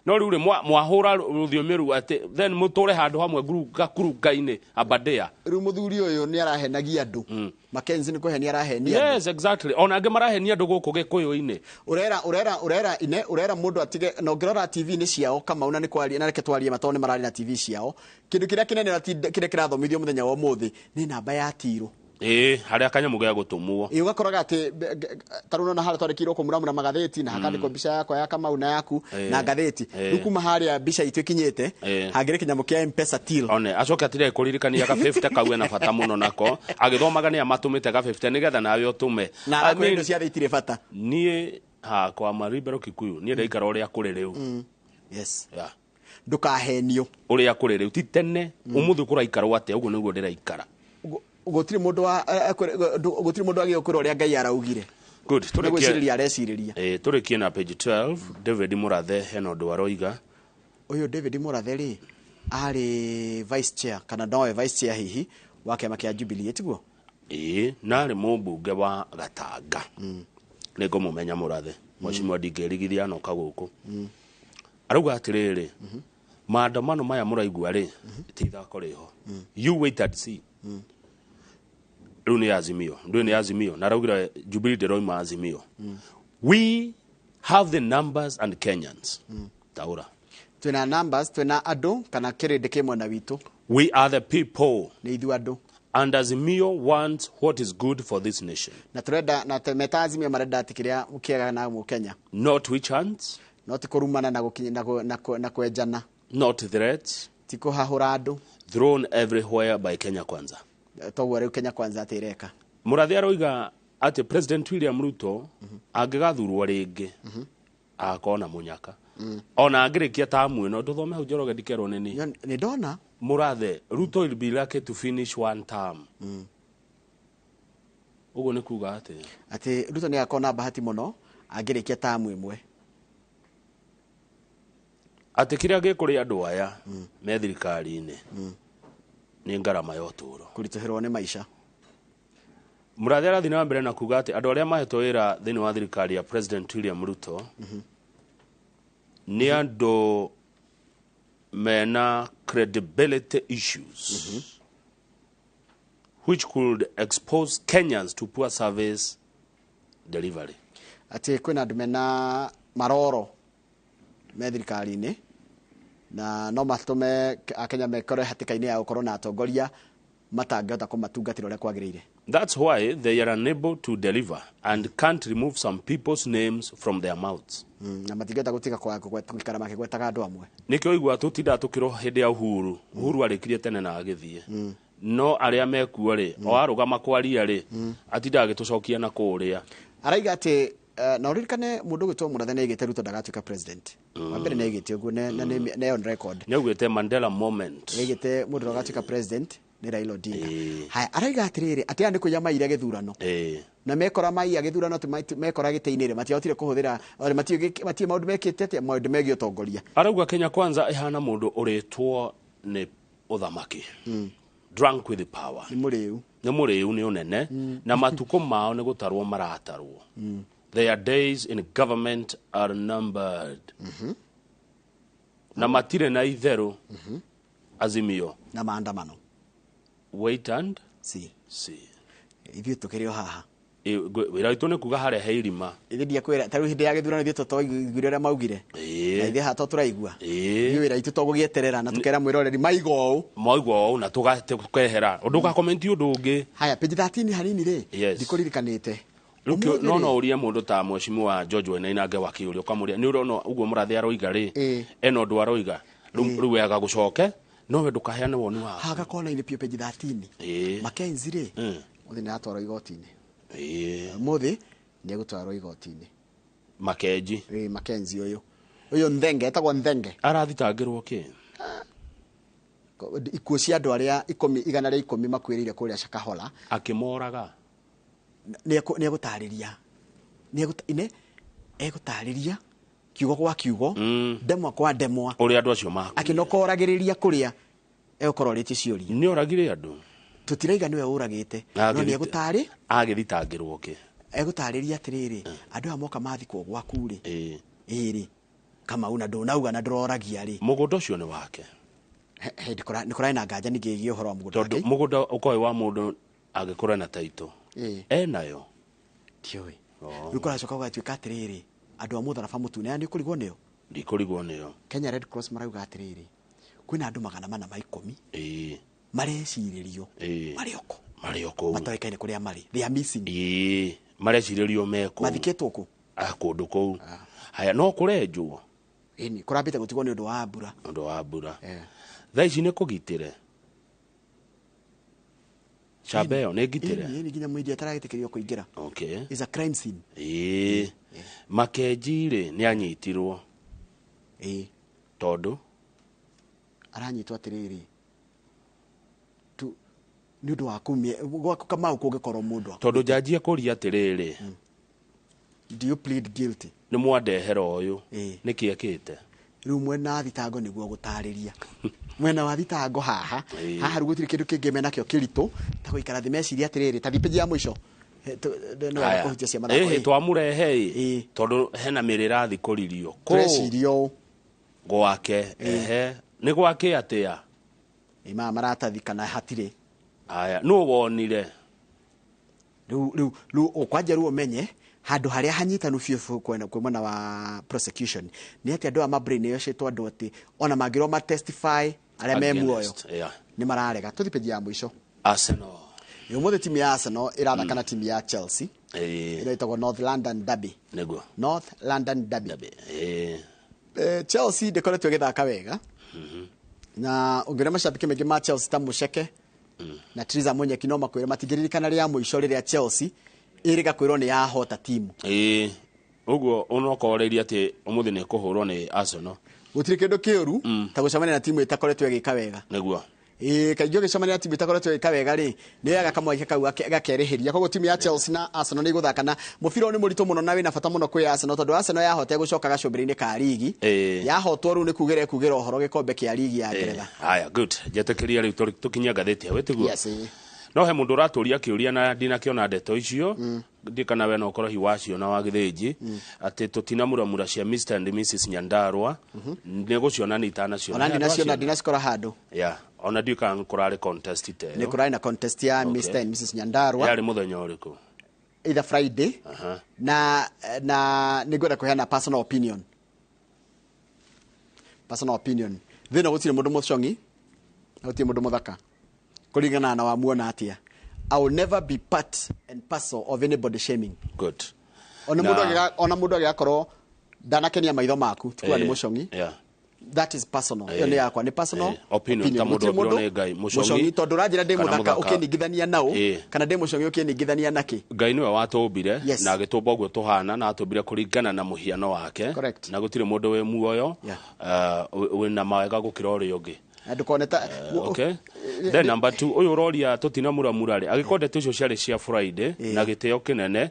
S2: No rĩu rĩ, mwahũra rũthiomi rũu atĩ then mũtũre handũ hamwe gakurunga-inĩ Aberdare.
S1: Rĩu mũthuri ũyũ nĩ arahenagia andũ. Mackenzie nĩ kũhenia arahenia andũ.
S2: Yes, exactly. Ona angĩ marahenia andũ gũkũ Gĩkũyũ-inĩ.
S1: Urera urera urera ine urera mundu atige na ũngĩrora TV-inĩ ciao Kamau, na nĩ kwaria na reke twarie matoo nĩ mararia na TV ciao. Kĩndũ kĩrĩa kĩnene na ti kĩrĩa kĩrathomithio mũthenya wa ũmũthĩ nĩ namba ya tirũ.
S2: Ĩĩ, harĩa kanyamũ gĩa gũtũmwo.
S1: Ĩ, ũgakoraga atĩ ta rĩu nona harĩa twandĩkĩirwo kũmuramura magathĩti na hakandĩkwo mbica yakwa ya Kamau na yaku na ngathĩti. Rĩu kuma harĩa mbica itũ ĩkinyĩte hangĩrĩ kĩnyamũ kĩa M-Pesa till.
S2: One acoke atire kũririkania ga 50 kau ena bata mũno nako agĩthomaga nĩ amatũmĩte ga 50 nĩgetha nawe ũtũme.
S1: Na
S2: I
S1: arakwĩra
S2: mean,
S1: indo ciothe itirĩ bata.
S2: Niĩ hakwa Maribero Kikuyu niĩ ndaikara ũrĩa kũrĩ rĩu.
S1: Yes.
S2: Yeah.
S1: Ndũkahenio.
S2: Ũrĩa kũrĩ rĩu ti tene, ũmũthĩ kũraikarwo atĩa, ũguo nĩguo ndĩraikara.
S1: Gũtirĩ mũndũ wa gũtirĩ mũndũ agĩrĩirwo kwĩra ũrĩa Ngai araugire.
S2: Good.
S1: Nĩ gwĩcirĩria arecirĩria.
S2: Tũrĩkie na page 12. David Murathe hena ũndũ aroiga.
S1: Ũyũ David Murathe rĩ, arĩ vice chair kana nowe vice chair hihi wa kĩama kĩa Jubilee, tiguo?
S2: Ĩĩ, na arĩ mũmbunge wa Gatanga. Nĩ ngũmũmenya Murathe, mheshimiwa, ndingĩrigithia anoka gũkũ. Arauga atĩrĩrĩ, maandamano maya mũraigua rĩ, ti ithako rĩho, you wait and see. Rĩu nĩ Azimio, ndũĩ nĩ Azimio, na araugire Jubilee ndĩroima Azimio. We have the numbers and Kenyans. Taũra.
S1: Twĩna numbers, twĩna andũ kana kĩrĩndĩ kĩ mwena witũ.
S2: We are the people.
S1: Nĩ ithuĩ andũ.
S2: And Azimio wants what is good for this nation.
S1: Na tũrenda na meta Azimio marenda atĩ kĩrĩa kĩega na Mũkenya.
S2: Not witch hunts.
S1: No ti kũrumana na gũkinya na kwenjana.
S2: Not threats.
S1: Ti kũhahũra andũ.
S2: Thrown everywhere by Kenya Kwanza.
S1: Toguo rĩu Kenya Kwanza atĩ ĩreka.
S2: Mũrathe aroiga atĩ President William Ruto angĩgathurwo rĩngĩ agakorwo na mũnyaka ona angĩrĩkia tamu ĩno. Ndũthome hau, Njoroge, ndikerwo nĩ niĩ.
S1: Nĩ ndona.
S2: Mũrathe, Ruto will be lucky to finish one term. Ũguo nĩ kuga atĩ
S1: Atĩ Ruto nĩ agakorwo na bahati mũno angĩrĩkia tamu ĩmwe.
S2: Atĩ kĩrĩa gĩkũrĩ andũ aya me thirikari-inĩ nĩ ngarama ya ũtũũro.
S1: Kũritũhĩrwo nĩ maica.
S2: Mũrathe arathiĩ na mbere na kuga atĩ andũ arĩa mahetwo wĩra thĩinĩ wa thirikari ya President William Ruto nĩ andũ mena credibility issues which could expose Kenyans to poor service delivery.
S1: Atĩ kwĩna andũ mena maroro me thirikari-inĩ na no matũme Akenya mekore hatĩka-inĩ ya gũkorwo na atongoria matangĩhota kũmatungatĩra ũrĩa kwagĩrĩire.
S2: That's why they are unable to deliver and can't remove some people's names from their mouths.
S1: Na matingĩhota gũtiga gũikara makĩgwetaga andũ amwe.
S2: Nĩkĩo igua tũtindaga tũkĩrwo hĩndĩ ya Uhuru. Uhuru arĩkirie tene na agĩthiĩ, no arĩa mekuo rĩ, o arũgama kwaria rĩ, atindaga agĩtũcokia na kũrĩa.
S1: Araiga atĩ na ũririkane mũndũ ũgwĩtwo Mũrathe nĩ aigĩte Ruto ndagatuĩka president. Wa mbere nĩ aigĩte ũguo na nĩ on record.
S2: Nĩ augĩte Mandela moment.
S1: Nĩ aigĩte mũndũ ndagatuĩka president nĩ Raila Odinga. Haya, araiga atĩrĩrĩ, atĩ aya nĩ kũiya maire gĩthurano na mekora maiya gĩthurano, atĩ mekora gĩtĩ-inĩ rĩ, matiahotire kũhũthĩra ore, matiũĩ maũndũ mekĩte atĩa maũndũ megiĩ ũtongoria.
S2: Arauga Kenya Kwanza ĩhana mũndũ ũrĩtwo nĩ ũthamaki, drunk with power.
S1: Nĩ mũrĩu.
S2: Nĩ mũrĩu nĩ ũnene na matukũ mao nĩ gũtarwo maratarwo. Their days in government are numbered na matirĩ na itherũ. Azimio
S1: na maandamano.
S2: Wait and
S1: see.
S2: See.
S1: Ithuĩ tũkĩrĩ o haha.
S2: Wĩra witũ nĩ kuga harĩa he irima.
S1: Ithuĩ ndiakwĩra ta rĩu hĩndĩ ya gĩthurano ithuĩ tũtoiguire ũrĩa maugire. Na ithuĩ haha to tũraigua. Ithuĩ wĩra witũ to gũgĩeterera na tũkera mwĩroreri maiga ũũ.
S2: Maigua ũũ na tũkehera ũndũ ũgakomenti ũndũ ũngĩ.
S1: Haya, page 13 hanini rĩ.
S2: Yes.
S1: Ndikũririkanĩte.
S2: Rĩu
S1: Ũmũthĩ
S2: no
S1: rĩ-
S2: no ũrie mũndũ ta mheshimiwa George Wainaina wa kĩũria ũkamũria nĩ ũrona ũguo Mũrathe aroiga rĩ, ena ũndũ aroiga rĩu rĩu wega gũcoke nowe ndũkaheane woni waku.
S1: Haha kona-inĩ piũ page 13. Mackenzie rĩ, ũmũthĩ nĩ aratwarwo igoti-inĩ. Ũmũthĩ nĩ egũtwarwo igoti-inĩ.
S2: Makenji.
S1: Ĩĩ, Mackenzie ũyũ Nthenge, etagwo Nthenge.
S2: Arathitangĩrwo kĩ?
S1: Ikuũ cia andũ arĩa 110 makuĩrĩire kũrĩa Shakahola.
S2: Akĩmoraga.
S1: Nĩ egũtarĩria. Nĩ egũtarĩria kiugo kwa kiugo, ndemwa kwa ndemwa,
S2: ũrĩa andũ acio makuire.
S1: Akĩnokoragĩrĩria kũrĩa egũkorwo orĩtie ciũria.
S2: Nĩ oragire andũ?
S1: Tũtiraiga nĩwe ũragĩte, no nĩ egũtarĩ
S2: agĩthitangĩrwo kĩ?
S1: Egũtarĩria atĩrĩrĩ, andũ aya moka mathikwo gwaku rĩ, ĩrĩ Kamau na ndũnauga na ndũroragia rĩ.
S2: Mũgũnda ũcio nĩ wake.
S1: Nĩ kũrarĩ na nganja ningĩ ĩgiĩ ũhoro wa mũgũnda
S2: tondũ
S1: wake.
S2: Mũgũnda ũkorwo wĩ wa mũndũ angĩkorwo ena taitũ enayo.
S1: Ndiũĩ. Rĩu kũracoka gũgatuĩka atĩrĩrĩ, andũ a mũtharaba mũtune aya nĩ ũkũrigwo nĩo?
S2: Ndikũrigwo nĩo.
S1: Kenya Red Cross marauga atĩrĩrĩ, kwĩna andũ 410 marecirĩrio marĩ o kũ?
S2: Marĩ o kũu.
S1: Matoĩkaine kũrĩa marĩ. They are missing.
S2: Marecirĩrio me kũu.
S1: Mathikĩtwo kũ?
S2: Kũndũ kũu. Haya, no kũrenjwo.
S1: Ĩni, kũrambĩte gũtigwo nĩ ũndũ wa mbura.
S2: Ũndũ wa mbura. Thaa ici nĩ kũgitĩre. Camba ĩyo nĩ ngitĩre.
S1: Ĩni, nginya mũingi ataragĩtĩkĩrio kũingĩra.
S2: Okay.
S1: It's a crime scene.
S2: Makenji rĩ, nĩ anyitirwo. Tondũ?
S1: Aranyitwo atĩrĩrĩ, nĩ ũndũ wa kumia gwaku Kamau kũngĩkorwo mũndũ akuĩte.
S2: Tondũ njanji ekũria atĩrĩrĩ,
S1: Do you plead guilty?
S2: Nĩ mwandehera ũyũ. Nĩkĩ ekĩte?
S1: Rĩu mwena wa thitango nĩguo gũtarĩria. Mwena wa thitango haha, haha rĩu gũtirĩ kĩndũ kĩngĩ menakĩo kĩritũ ta gũikara thĩ meciria atĩrĩrĩ, ta thĩ page ya mũico. No
S2: Haya.
S1: kũhutia cia mathako.
S2: Twamũrehe ĩ, tondũ hena mĩrĩ ĩrathiĩ kũririo. Kũ?
S1: Tũreciria ũũ.
S2: Gwake, ehe. Nĩ gwake atĩa?
S1: Maya maratathi kana hatirĩ.
S2: Haya, nũ wonire?
S1: Rĩu ũkwanja rĩu ũmenye handũ harĩa hanyitanu biũ biũ kwĩ mwena wa prosecution nĩ atĩ andũ aya ma-brain ĩyo andũ atĩ ona mangĩrwo ma testify arĩa me muoyo
S2: Against, yeah.
S1: nĩ mararega. Tũthiĩ page ya mũico.
S2: Arsenal.
S1: Ũmũthĩ timu ya Arsenal ĩrathaka na timu ya Chelsea. Ĩno ĩtagwo North London Derby.
S2: Nĩguo.
S1: North London Derby. Chelsea ndĩkoretwo ĩgĩthaka wega. Na ũngĩona macambĩki maingĩ ma Chelsea ta Mũceke na Triza Munyeki no makwĩre matingĩririkana rĩa mũico rĩrĩa Chelsea ĩrĩga kwĩrwo nĩ yahota timu.
S2: Ũguo ũnokoreirie atĩ ũmũthĩ nĩ kũhũrwo nĩ Arsenal.
S1: Gũtirĩ kĩndũ kĩũru ta gũcemania na timu ĩtakoretwo ĩgĩka wega.
S2: Nĩguo.
S1: Kaingĩ ũgĩcemania na timu ĩtakoretwo ĩgĩka wega rĩ, nĩ yoyaga kamweke kau gakerĩhĩria. Koguo timu ya Chelsea na Arsenal nĩ igũthaka na mũbira ũyũ nĩ mũritũ mũno na wĩna bata mũno kwĩ Arsenal tondũ Arsenal yahotire gũcoka gacũmbĩrĩ-inĩ ka rigi. Yahotwo rĩu nĩ kugĩra ĩkugĩra ũhoro gĩkombe kĩa rigi ya Ngeretha.
S2: Haya, good. Njetĩkĩria rĩu tũkinye ngathĩti hau, ĩtiguo?
S1: Yes, ĩĩ.
S2: No he mũndũ ũratũria kĩũria na ndinakĩona ndeto icio, ndiĩ kana we no ũkorwo hihi waciona wa Gĩthĩnji, atĩ tũtinamuramura cia Mr and Mrs Nyandarua, nĩ gũciona nĩ itanaciona.
S1: Ona
S2: He andũ
S1: ndinaciona,
S2: aciona.
S1: ndinacikora handũ.
S2: Yeah, ona ndiũĩ kana kũrarĩ contest ta ĩyo.
S1: Nĩ kũrarĩ na contest ya Mr and Mrs Nyandarua.
S2: Yarĩ mũthenya ũrĩkũ?
S1: Either Friday. Na nĩ ngwenda kũheana personal opinion. Personal opinion. Thĩna gũtirĩ mũndũ mũcong'i, na gũtirĩ mũndũ mũthaka. Kũringana na wamuona atĩa. I will never be part and parcel of anybody shaming.
S2: Good.
S1: Ona mũndũ agĩgakorwo ndanakenia maitho maku, ti kuga nĩ mũcong'i. That is personal. Ĩyo nĩ yakwa, nĩ personal
S2: Opinion, ta
S1: opinion.
S2: mũndũ
S1: Gũtirĩ
S2: ũngĩrwo
S1: mũndũ
S2: nĩ Ngai,
S1: mũcong'i,
S2: mũcong'i
S1: tondũ ũranjĩra ndĩ
S2: kana
S1: mũthaka
S2: mũthaka.
S1: ũkĩningithania naũ, kana ndĩ mũcong'i ũkĩningithania nakĩ.
S2: Ngai nĩwe watũmbire,
S1: Yes.
S2: na agĩtũmba ũguo tũhana, na atũmbire kũringana na mũhiano wake.
S1: Correct.
S2: Na gũtirĩ mũndũ wĩ muoyo, wĩna mawega gũkĩra ũrĩa ũngĩ.
S1: Na ndũkone ta
S2: Okay. Then number 2, ũyũ ũroria tũtinamuramura rĩ, angĩkorwo ndeto icio ciarĩ cia Friday na gĩtĩo kĩnene,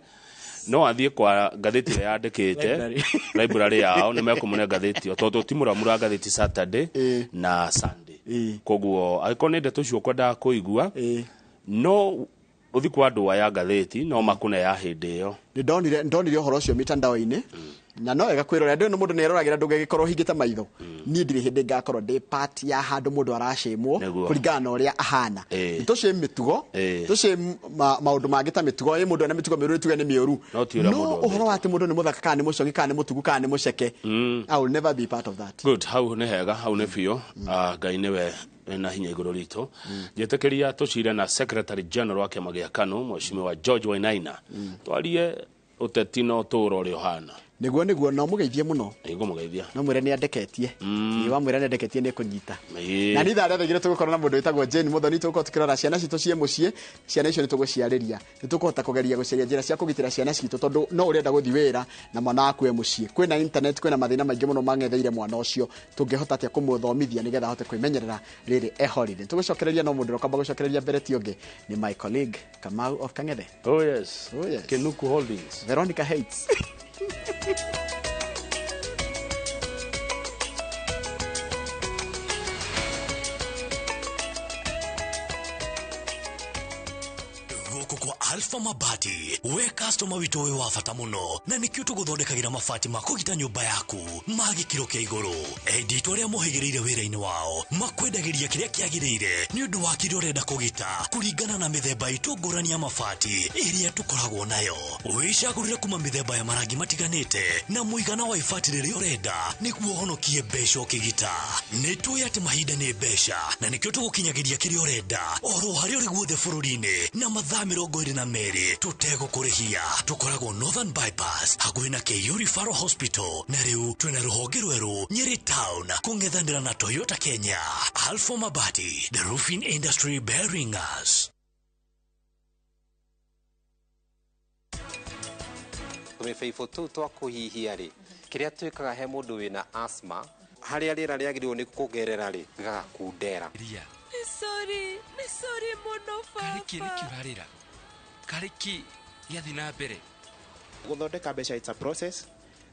S2: no athiĩ kwa ngathĩti ĩrĩa yandĩkĩte
S1: Library.
S2: library yao, nĩ mekũmũne ngathĩti ĩyo, tondũ tũtimuramura ngathĩti Saturday na Sunday. Koguo angĩkorwo nĩ ndeto icio ũkwendaga kũigua, no ũthiĩ kwa andũ aya ngathĩti, no makũne ya hĩndĩ ĩyo.
S1: Nĩ ndonire ũhoro ũcio mitandao-inĩ, na no wega kwĩrorera. Ndũĩ mũndũ nĩ eroragĩra, ndũngĩgĩkorwo ũhingĩte maitho. Niĩ ndirĩ hĩndĩ ngakorwo ndĩ part ya handũ mũndũ aracĩmwo kũringana na ũrĩa ahana. Nĩ tũcĩ mĩtugo, tũcĩ maũndũ mangĩ ta mĩtugo, ĩ mũndũ ena mĩtugo mĩũru tuge nĩ mĩũru.
S2: No ti ũrĩa
S1: No
S2: mũndũ
S1: ũhoro wa atĩ mũndũ nĩ mũthaka kana nĩ mũcong'i kana nĩ mũtugu kana nĩ mũceke, I will never be part of that.
S2: Good, hau nĩ hega, hau nĩ biũ. Ngai nĩwe na hinya igũrũ ritũ. Njĩtĩkĩria tũcire na Secretary General wa kĩama gĩa KANU, Mheshimiwa George Wainaina. Twarie ũteti na ũtũũro ũrĩa ũhana.
S1: Nĩguo no mũgeithie mũno.
S2: Nĩngũmũgeithia.
S1: No mwĩre nĩ andeketie. Ĩĩ, wamwĩra nĩ andeketie nĩ kũnyita.
S2: Ĩĩ.
S1: Na nĩ ithaa rĩa 2:00 tũgũkorwo na mũndũ wĩtagwo Jane Muthoni, tũgũkorwo tũkĩrora ciana citũ ciĩ mũciĩ, ciana icio nĩ tũgũciarĩria, nĩ tũkũhota kũgeria gũcaria njĩra cia kũgitĩra ciana citũ, tondũ no ũrenda gũthiĩ wĩra na mwana waku e mũciĩ, kwĩna internet, kwĩna mathĩna maingĩ mũno mang'etheire mwana ũcio, tũngĩhota atĩa kũmũthomithia nĩgetha ahote kwĩmenyerera rĩrĩ e holiday. Tũgũcokereria no mũndũ ũrĩa gũcokereria mbere ti ũngĩ nĩ my colleague Kamau of Kang'ethe.
S2: Oh yes.
S1: Oh yes.
S2: Kenuku Holdings.
S1: Veronica Hates.
S9: Gũkũ kwa Alpha Mabati, we customer witũ wĩ wa bata mũno, na nĩkĩo tũgũthondekagĩra mabati ma kũgita nyũmba yaku ma gĩkĩro kĩa igũrũ. Endi itũ arĩa mohĩgĩrĩire wĩra-inĩ wao makwendagĩria kĩrĩa kĩagĩrĩire nĩ ũndũ wa kĩrĩa ũrenda kũgita kũringana na mĩthemba itũ ngũrani ya mabati ĩrĩa tũkoragwo nayo. Wĩcagũrĩre kuma mĩthemba ya marangi matiganĩte na mũigana wa ibati rĩrĩa ũrenda nĩguo ũhonokie mbeca ũkĩgita. Nĩ tũĩ atĩ mahinda nĩ mbeca, na nĩkĩo tũgũkinyagĩria kĩrĩa ũrenda oro harĩa ũrĩ guothe bũrũri-inĩ na mathaa 22 tũtegũkũrĩhia. Tũkoragwo Northern Bypass hakuhĩ na KU Referral Hospital, na rĩu twĩna rũhonge rwerũ Nyeri Town kũng'ethanĩra na Toyota Kenya. Alpha Mabati, the roofing industry bearing us.
S10: Tũmĩbaibũ tũu twa kũhihia rĩ, kĩrĩa twĩkaga he mũndũ wĩna asthma, harĩa rĩera rĩagĩrĩirwo nĩ kũgerera rĩ, gagakundera.
S12: Nĩ sorry, nĩ sorry mũno baba.
S4: Karĩ kĩ nĩkĩ ũrarĩra? Karĩ kĩ gĩathiĩ na mbere?
S13: Gũthondeka mbeca it's a process,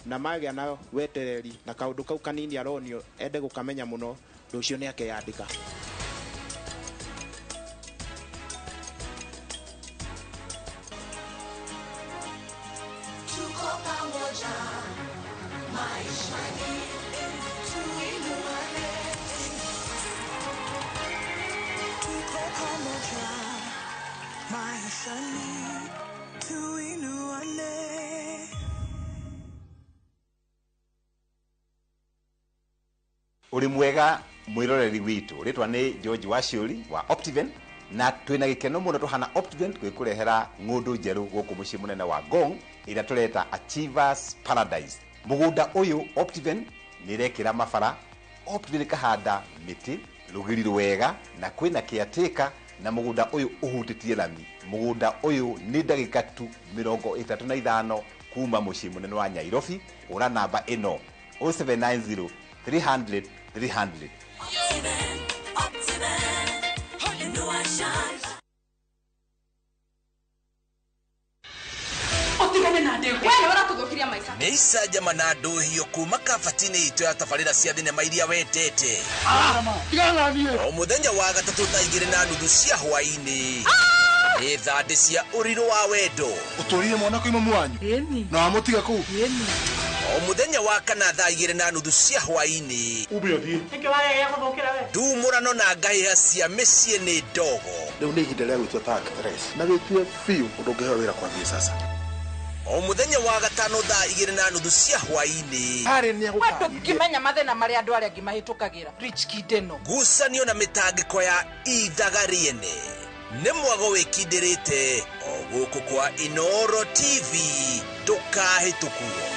S13: na magĩa na wetereri na kaũndũ kau kanini aronio ende gũkamenya mũno, rũciũ nĩ akeyandĩka.
S14: Tuko pamoja maishani, tuinuane. Tuko pamoja maishani, tuinuane.
S15: Ũrĩ mwega mwĩroreri witũ, rĩtwa nĩ George Waciũri wa Optiven, na twĩna gĩkeno mũno tũhana Optiven gwĩkũrehera ng'ũndũ njerũ gũkũ mũciĩ mũnene wa Ngong ĩrĩa tũreta Achievers Paradise. Mũgũnda ũyũ Optiven nĩ ĩrekĩra mabara, Optiven ĩkahanda mĩtĩ rũgiri rwega, na kwĩna caretaker, na mũgũnda ũyũ ũhutĩtie rami. Mũgũnda ũyũ nĩ ndagĩka tu 35 kuma mũciĩ mũnene wa Nairobi. Hũra namba ĩno 0790 300 300.
S26: Ũtigane na ndegwa.
S27: We ũratũthũkiria maica.
S28: Nĩ icanjama na ndũhio kuma kabati-inĩ itũ ya tabarĩra cia thinema iria wendete. O mũthenya wa gatatũ thaa 2:30 cia hwaĩ-inĩ. Nĩ thandĩ cia ũrirũ wa wendo.
S29: Ũtũrire mwana kwĩ mamu wanyu? Na wamũtiga kũu?
S28: O mũthenya wa kana thaa 2:30 cia hwaĩ-inĩ.
S29: Ube ũthiĩ.
S27: Nĩkĩ wagĩa gũthũkĩra we?
S28: Ndumũrano na ngahĩha cia mĩciĩ nĩ ndogo.
S29: Rĩu nĩ ihinda rĩa gwĩtua ta actress. Na wĩtue biũ ũndũ ũngĩheo wĩra kwambia sasa.
S28: O mũthenya wa gatano thaa 2:30 cia hwaĩ-inĩ.
S29: Harĩ nĩ
S27: We ndũngĩmenya mathĩna marĩa andũ arĩa angĩ mahĩtũkagĩra. Rich kid ĩno.
S28: Ngucanio na mĩtangĩko ya ithaga rĩene. Nĩ mwago wĩkindĩrĩte o gũkũ kwa Inoro TV, ndũkahĩtũkwo.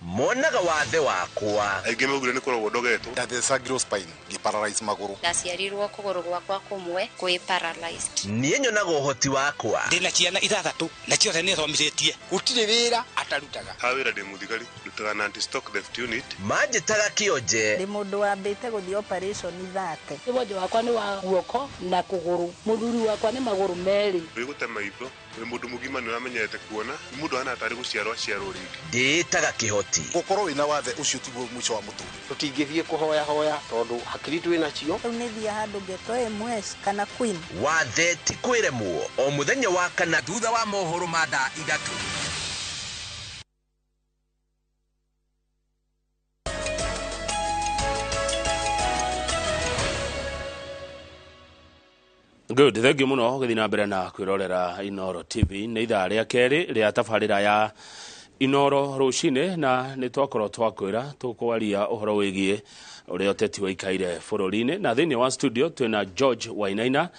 S28: Monaga wathe wakwa.
S29: Aingĩ maugire nĩ kũrogwo ndogetwo. Ndathecangirwo spine, ngĩparalyze magũrũ.
S30: Ndaciarirwo kũgũrũ gwakwa kũmwe kwĩ paralyzed.
S28: Niĩ nyonaga ũhoti wakwa.
S31: Ndĩna ciana 6 na ciothe nĩ thomithĩtie. Gũtirĩ wĩra atarutaga.
S29: Ha wĩra ndĩ mũthigari, ndutaga na anti-stock theft unit.
S28: Manjĩtaga kĩonje.
S32: Ndĩ mũndũ wambĩte gũthiĩ operation 30.
S33: Wonje wakwa nĩ wa guoko na kũgũrũ. Mũthuri wakwa nĩ magũrũ merĩ.
S29: Wĩ gũte maitho, wĩ mũndũ mũgima nĩ ũramenyerete kuona, nĩ mũndũ ahana tarĩ gũciarwo aciarwo rĩngĩ.
S28: Ndĩĩtaga kĩhoti.
S29: Gũkorwo wĩna wathe ũcio tiguo mũico wa mũtũrĩre.
S34: Tũtingĩthiĩ kũhoya hoya tondũ hakiri twĩ nacio.
S32: Rĩu nĩ thiaga handũ ngetwo MS kana Queen.
S28: Wathe ti kwĩremwo o mũthenya wa kana thutha wa mohoro ma thaa 3.
S2: Good, thank you muno gũthiĩ na mbere na kwĩrorera Inoro TV. Nĩ ithaa rĩa kerĩ rĩa tabarĩra ya Inoro rũcinĩ, na nĩ twakorwo twakwĩra tũkwaria ũhoro wĩgiĩ Ũrĩa ũteti waikaire bũrũri-inĩ. Na thĩinĩ wa studio twĩna George Wainaina,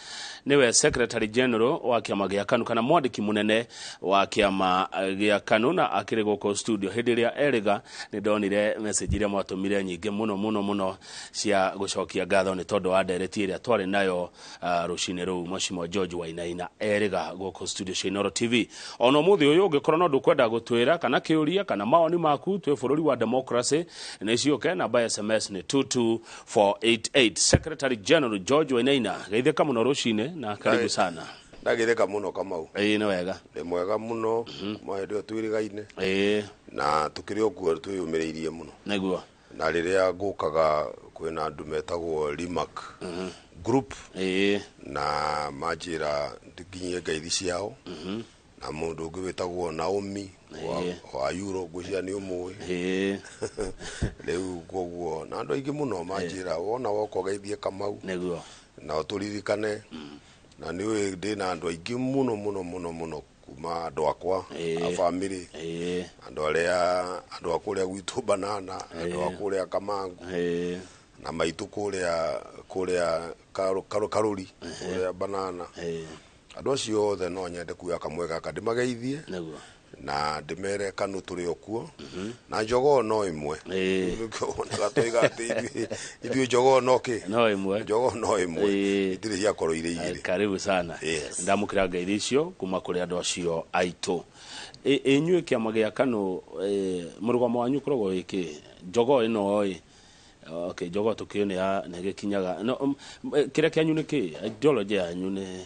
S2: nĩwe Secretary General wa kĩama gĩa KANU, kana mwandĩki mũnene wa kĩama gĩa KANU, na akĩrĩ gũkũ studio. Hĩndĩ ĩrĩa erĩga nĩ ndonire message iria mwatũmire nyingĩ mũno mũno mũno cia gũcokia ngatho nĩ tondũ wa ndereti ĩrĩa twarĩ nayo rũcinĩ rũu. Mheshimiwa George Wainaina erĩga gũkũ studio cia Inooro TV. Ona ũmũthĩ ũyũ ũngĩkorwo no ndũkwenda gũtwĩra kana kĩũria kana mawoni maku, twĩ bũrũri wa democracy, nĩ ciũke. Namba ya SMS nĩ 22488. Secretary General George Wainaina, geithĩka mũno rũcinĩ na karibu sana.
S3: Ndagĩthĩka mũno, Kamau.
S2: Ĩĩ, nĩ wega.
S3: Ndĩ mwega mũno kuma hĩndĩ ĩyo twĩrĩgaine na tũkĩrĩ o kuo twĩyũmĩrĩirie mũno. Na rĩrĩa ngũkaga kwĩna andũ metagwo Rimac Group na manjĩra nginyie ngeithi ciao, na mũndũ ũngĩ wĩtagwo Naomi wa Euro, ngwĩciria nĩ ũmũĩ. Rĩu koguo na andũ aingĩ mũno manjĩra wona woka ũgeithie Kamau na ũtũririkane, na nĩ ũĩ ndĩna andũ aingĩ mũno mũno mũno mũno kuma andũ akwa a family, andũ arĩa andũ a kũrĩa gwitũ Banana, andũ a kũrĩa Kamangu na maitũ kũrĩa Karũri, kũrĩa Banana. Andũ acio othe no nyende kuoya kamwe gaka ndĩmageithie na ndĩmere KANU tũrĩ o kuo na njogoo no ĩmwe. Nĩkĩo wonaga twoiga atĩ ithuĩ njogoo no kĩ
S2: no ĩmwe,
S3: njogoo no ĩmwe, itirĩ ciakorwo irĩ igĩrĩ.
S2: Karibu sana. Ndamũkĩra ngeithi icio kuma kũrĩ andũ acio aitũ. Inyuĩ kĩama gĩa KANU, mũrũgamo wanyu ũkoragwo wĩ kĩ? Njogoo ĩno ĩ, okay, njogoo tũkĩũĩ nĩ gĩkinyaga no, kĩrĩa kĩanyu nĩ kĩ? Ideology yanyu nĩ?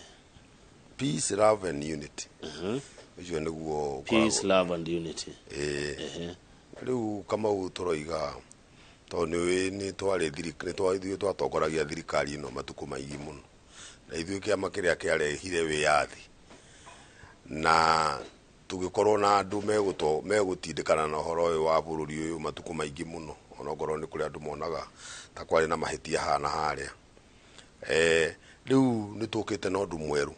S3: Peace, love and unity. Ũcio nĩguo.
S2: Peace, love and unity.
S3: Ĩĩ. Rĩu Kamau, tũroiga tondũ nĩ nĩ twarĩ ithuĩ twatongoragia thirikari ĩno matukũ maingĩ mũno, na ithuĩ kĩama kĩrĩa kĩarehire wĩyathi, na tũgĩkorwo na andũ megũtindĩkana na ũhoro ũyũ wa bũrũri ũyũ matukũ maingĩ mũno, onokorwo nĩ kũrĩ andũ monaga ta kwarĩ na mahĩtia haha na harĩa. Rĩu nĩ tũkĩte na ũndũ mwerũ.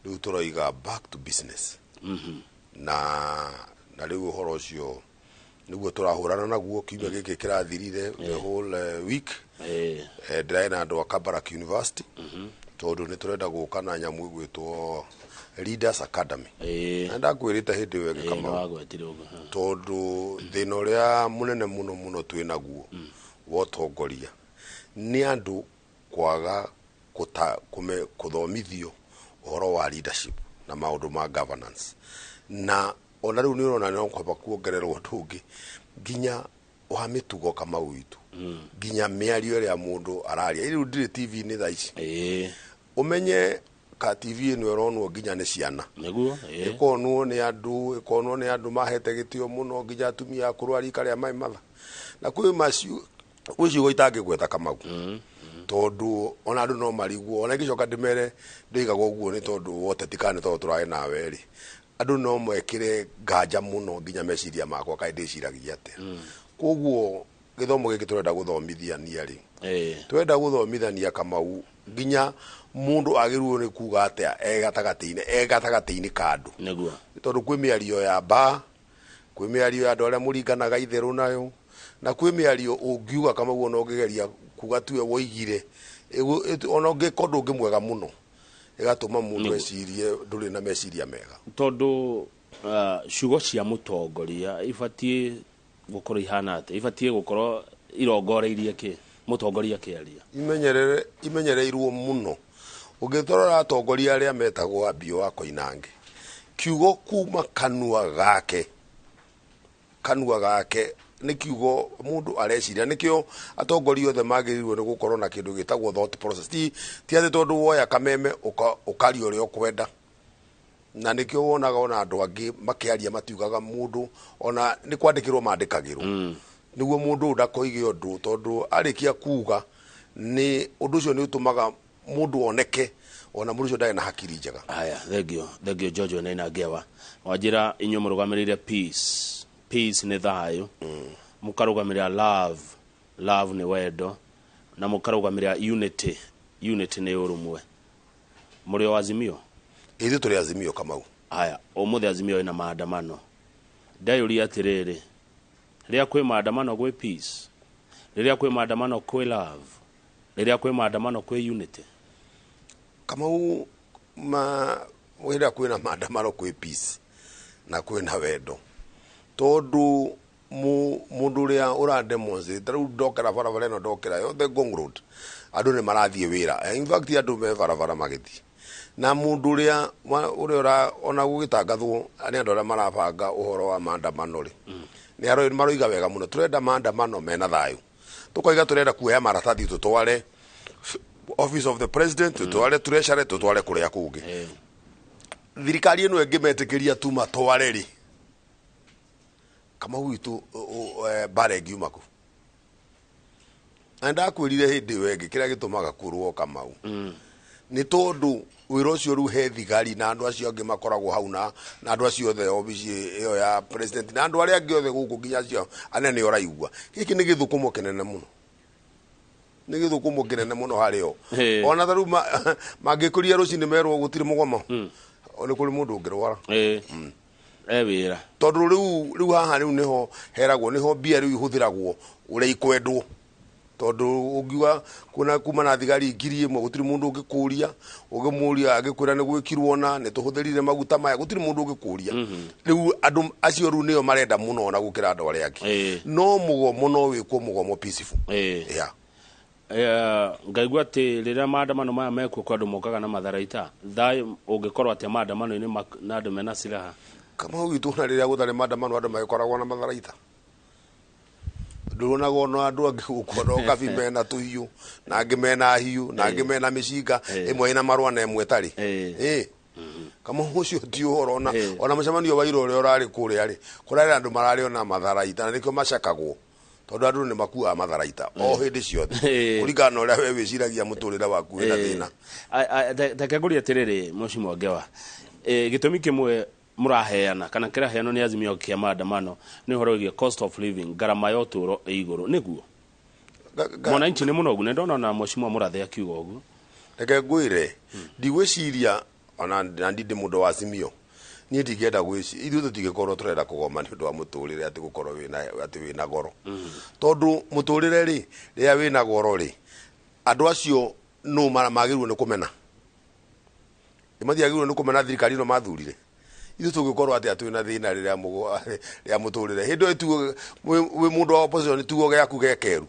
S3: Rĩu tũroiga back to business. Na rĩu ũhoro ũcio nĩguo tũrahũrana naguo. Kiumia gĩkĩ kĩrathirire, the whole week ndĩrarĩ na andũ a Kabarak University, tondũ nĩ tũrenda gũka na nyamũ ĩgwĩtwo Leaders Academy, na ndakwĩrĩte hĩndĩ ĩyo ĩngĩ, Kamau.
S2: Nĩwagwetire ũguo.
S3: Tondũ thĩna ũrĩa mũnene mũno mũno twĩ naguo wa ũtongoria nĩ andũ kwaga kũthomithio ũhoro wa leadership na maũndũ ma governance. Na ona rĩu nĩ ũrona no kwamba kuongererwo ũndũ ũngĩ nginya wa mĩtugo, Kamau witũ, nginya mĩario ĩrĩa mũndũ araria. Rĩu ndirĩ TV-inĩ thaa ici, ũmenye ka TV ĩno ĩronwo nginya nĩ ciana, ĩkonwo nĩ andũ, ĩkonwo nĩ andũ mahete gĩtĩo mũno, nginya atumia akũrũ a rika rĩa mai matha, na kwĩ macio gwĩ ciugo itangĩgweta, Kamau, tondũ ona andũ no marigwo. Ona ingĩcoka ndĩmere ndĩigaga ũguo nĩ tondũ wa ũteti kana nĩ tondũ tũrarĩ nawe rĩ, andũ no mekĩre nganja mũno nginya meciria makwa kaĩ ndĩciragia atĩa. Koguo gĩthomo gĩkĩ tũrenda gũthomithania rĩ, twenda gũthomithania, Kamau, nginya mũndũ agĩrĩirwo nĩ kuga atĩa e gatagatĩ-inĩ ka andũ, tondũ kwĩ mĩario ya mbaa, kwĩ mĩario ya andũ arĩa mũringanaga itherũ nayo, na kwĩ mĩario ũngiuga, Kamau, ona ũngĩgeria kuga tuwe woigire ona ũngĩka ũndũ ũngĩ mwega mũno, ĩgatũma mũndũ ecirie ndũrĩ na meciria mega.
S2: Tondũ ciugo cia mũtongoria ibatiĩ gũkorwo ihana atĩa? Ibatiĩ gũkorwo irongoreirie kĩ mũtongoria akĩaria?
S3: Imenyerere, imenyereirwo mũno. Ũngĩtorora atongoria arĩa metagwo Ambio wa Koinange, kiugo kuma kanua gake nĩ kiugo mũndũ areciria. Nĩkĩo atongoria othe magĩrĩirwo nĩ gũkorwo na kĩndũ gĩtagwo thought process. Ti atĩ tondũ woya kameme ũkaria ũrĩa ũkwenda. Na nĩkĩo wonaga ona andũ angĩ makĩaria matiugaga mũndũ, ona nĩ kwandĩkĩrwo mandĩkagĩrwo, nĩguo mũndũ ũyũ ndakoige ũndũ, tondũ arĩkia kuga nĩ ũndũ ũcio nĩ ũtũmaga mũndũ oneke ona mũndũ ũcio ndarĩ na hakiri njega.
S2: Haya, thengio, thengio George Wainaina Ngewa. Wanjĩra inyuĩ mũrũgamĩrĩire peace. Peace nĩ thayũ, mũkarũgamĩrĩra love, love nĩ wendo, na mũkarũgamĩrĩra unity, unity nĩ ũrũmwe. Mũrĩ o Azimio?
S3: Ithuĩ tũrĩ Azimio, Kamau.
S2: Haya, ũmũthĩ Azimio ĩna maandamano. Ndayũria atĩrĩrĩ, rĩrĩa kwĩ maandamano gwĩ peace? Rĩrĩa kwĩ maandamano kwĩ love, rĩrĩa kwĩ maandamano kwĩ unity.
S3: Kamau, ma rĩrĩa kwĩna maandamano kwĩ peace na kwĩna wendo, tondũ mũndũ ũrĩa ũra demonstrate, ta rĩu ndokera barabara ĩno, ndokera yothe Ngong Road, andũ nĩ marathiĩ wĩra. In fact, andũ me barabara magĩthiĩ, na mũndũ ũrĩa ũrĩa ũra ona gũgĩtangathwo nĩ andũ arĩa marabanga ũhoro wa maandamano rĩ, nĩ maroiga wega mũno, tũrenda maandamano mena thayũ. Tũkoiga tũrenda kuoya maratathi tũtware Office of the President, tutware Treasury, tutware kuria kungi. Thirikari ĩno ĩngĩmetĩkĩria tu matware rĩ, Kamau witũ, mbara ĩngiuma kũ? Na ndakwĩrire hĩndĩ ĩyo ĩngĩ, kĩrĩa gĩtũmaga kũrũo, Kamau, nĩ tondũ wĩra ũcio rĩu he thigari na andũ acio angĩ makoragwo hau na andũ acio othe obici ĩyo ya president na andũ arĩa angĩ othe gũkũ, nginya acio anene ũraigua. Gĩkĩ nĩ gĩthũkũmo kĩnene mũno, nĩ gĩthũkũmo kĩnene mũno harĩ o. Ona ta rĩu mangĩkũria rũcinĩ merwo gũtirĩ mũgomo, nĩ kũrĩ mũndũ ũngĩrwara.
S2: E wĩra.
S3: Tondũ rĩu haha rĩu nĩho heragwo, nĩho mbia rĩu ihũthĩragwo ũrĩa ikwendwo, tondũ ũngiuga kuna kuma na thigari 1000, gũtirĩ mũndũ ũngĩkũria. Ũngĩmũria angĩkwĩra nĩ gwĩkirwo na nĩ tũhũthĩrire maguta maya, gũtirĩ mũndũ ũngĩkũria. Rĩu andũ acio rĩu nĩo marenda mũno ona gũkĩra andũ arĩa angĩ. No mũgomo no wĩkwo mũgomo peaceful. Yeah.
S2: Ngaigua atĩ rĩrĩa maandamano maya mekuo, kwa andũ mokaga na matharaita. Thayũ ũngĩkorwo atĩa maandamano-inĩ na andũ mena silaha?
S3: Kamau witũ, na rĩrĩa gũtarĩ maandamano andũ magĩkoragwo na matharaita. Ndũronaga ona andũ angĩ gũkũ no kabi mena tũhiũ, na angĩ mena hiũ, na angĩ mena mĩcinga, ĩmwe ĩna marũa na ĩmwe ĩtarĩ. Ĩ Kamau, ũcio ti ũhoro. Ona mũcemanio wa ira ũrĩa ũrarĩ kũrĩa rĩ, kũrarĩ andũ mararĩ ona matharaita, na nĩkĩo macakagwo, tondũ andũ nĩ makuaga matharaita o hĩndĩ ciothe, kũringana na ũrĩa we wĩciragia mũtũrĩre waku wĩna thĩna.
S2: Reke ngũrie atĩrĩrĩ, Mheshimiwa Ngewa, gĩtũmi kĩmwe mũraheana kana kĩraheanwo nĩ Azimio kĩa maandamano nĩ ũhoro wĩgiĩ cost of living, ngarama ya ũtũũro ĩ igũrũ. Nĩguo mwananchi nĩ mũnogu? Nĩ ndona ona Mheshimiwa Mũrathe akiuga ũguo.
S3: Reke ngwĩre, ndigwĩciria ona na ndindĩ mũndũ wa Azimio. Niĩ ndingĩenda gwĩci ithuĩ tũtingĩkorwo tũrenda kũgoma nĩ ũndũ wa mũtũrĩre, atĩ gũkorwo wĩna atĩ wĩna goro, tondũ mũtũrĩre rĩ, rĩrĩa wĩna goro rĩ, andũ acio no magĩrĩirwo nĩ kũmena, mathiagĩrĩirwo nĩ kũmena thirikari ĩno mathurire. Ithuĩ tũngĩkorwo atĩa twĩna thĩna rĩrĩa rĩa mũtũrĩre? Hĩndĩ ĩyo tuge wĩ mũndũ wa opposition, tugo gĩaku gekeru.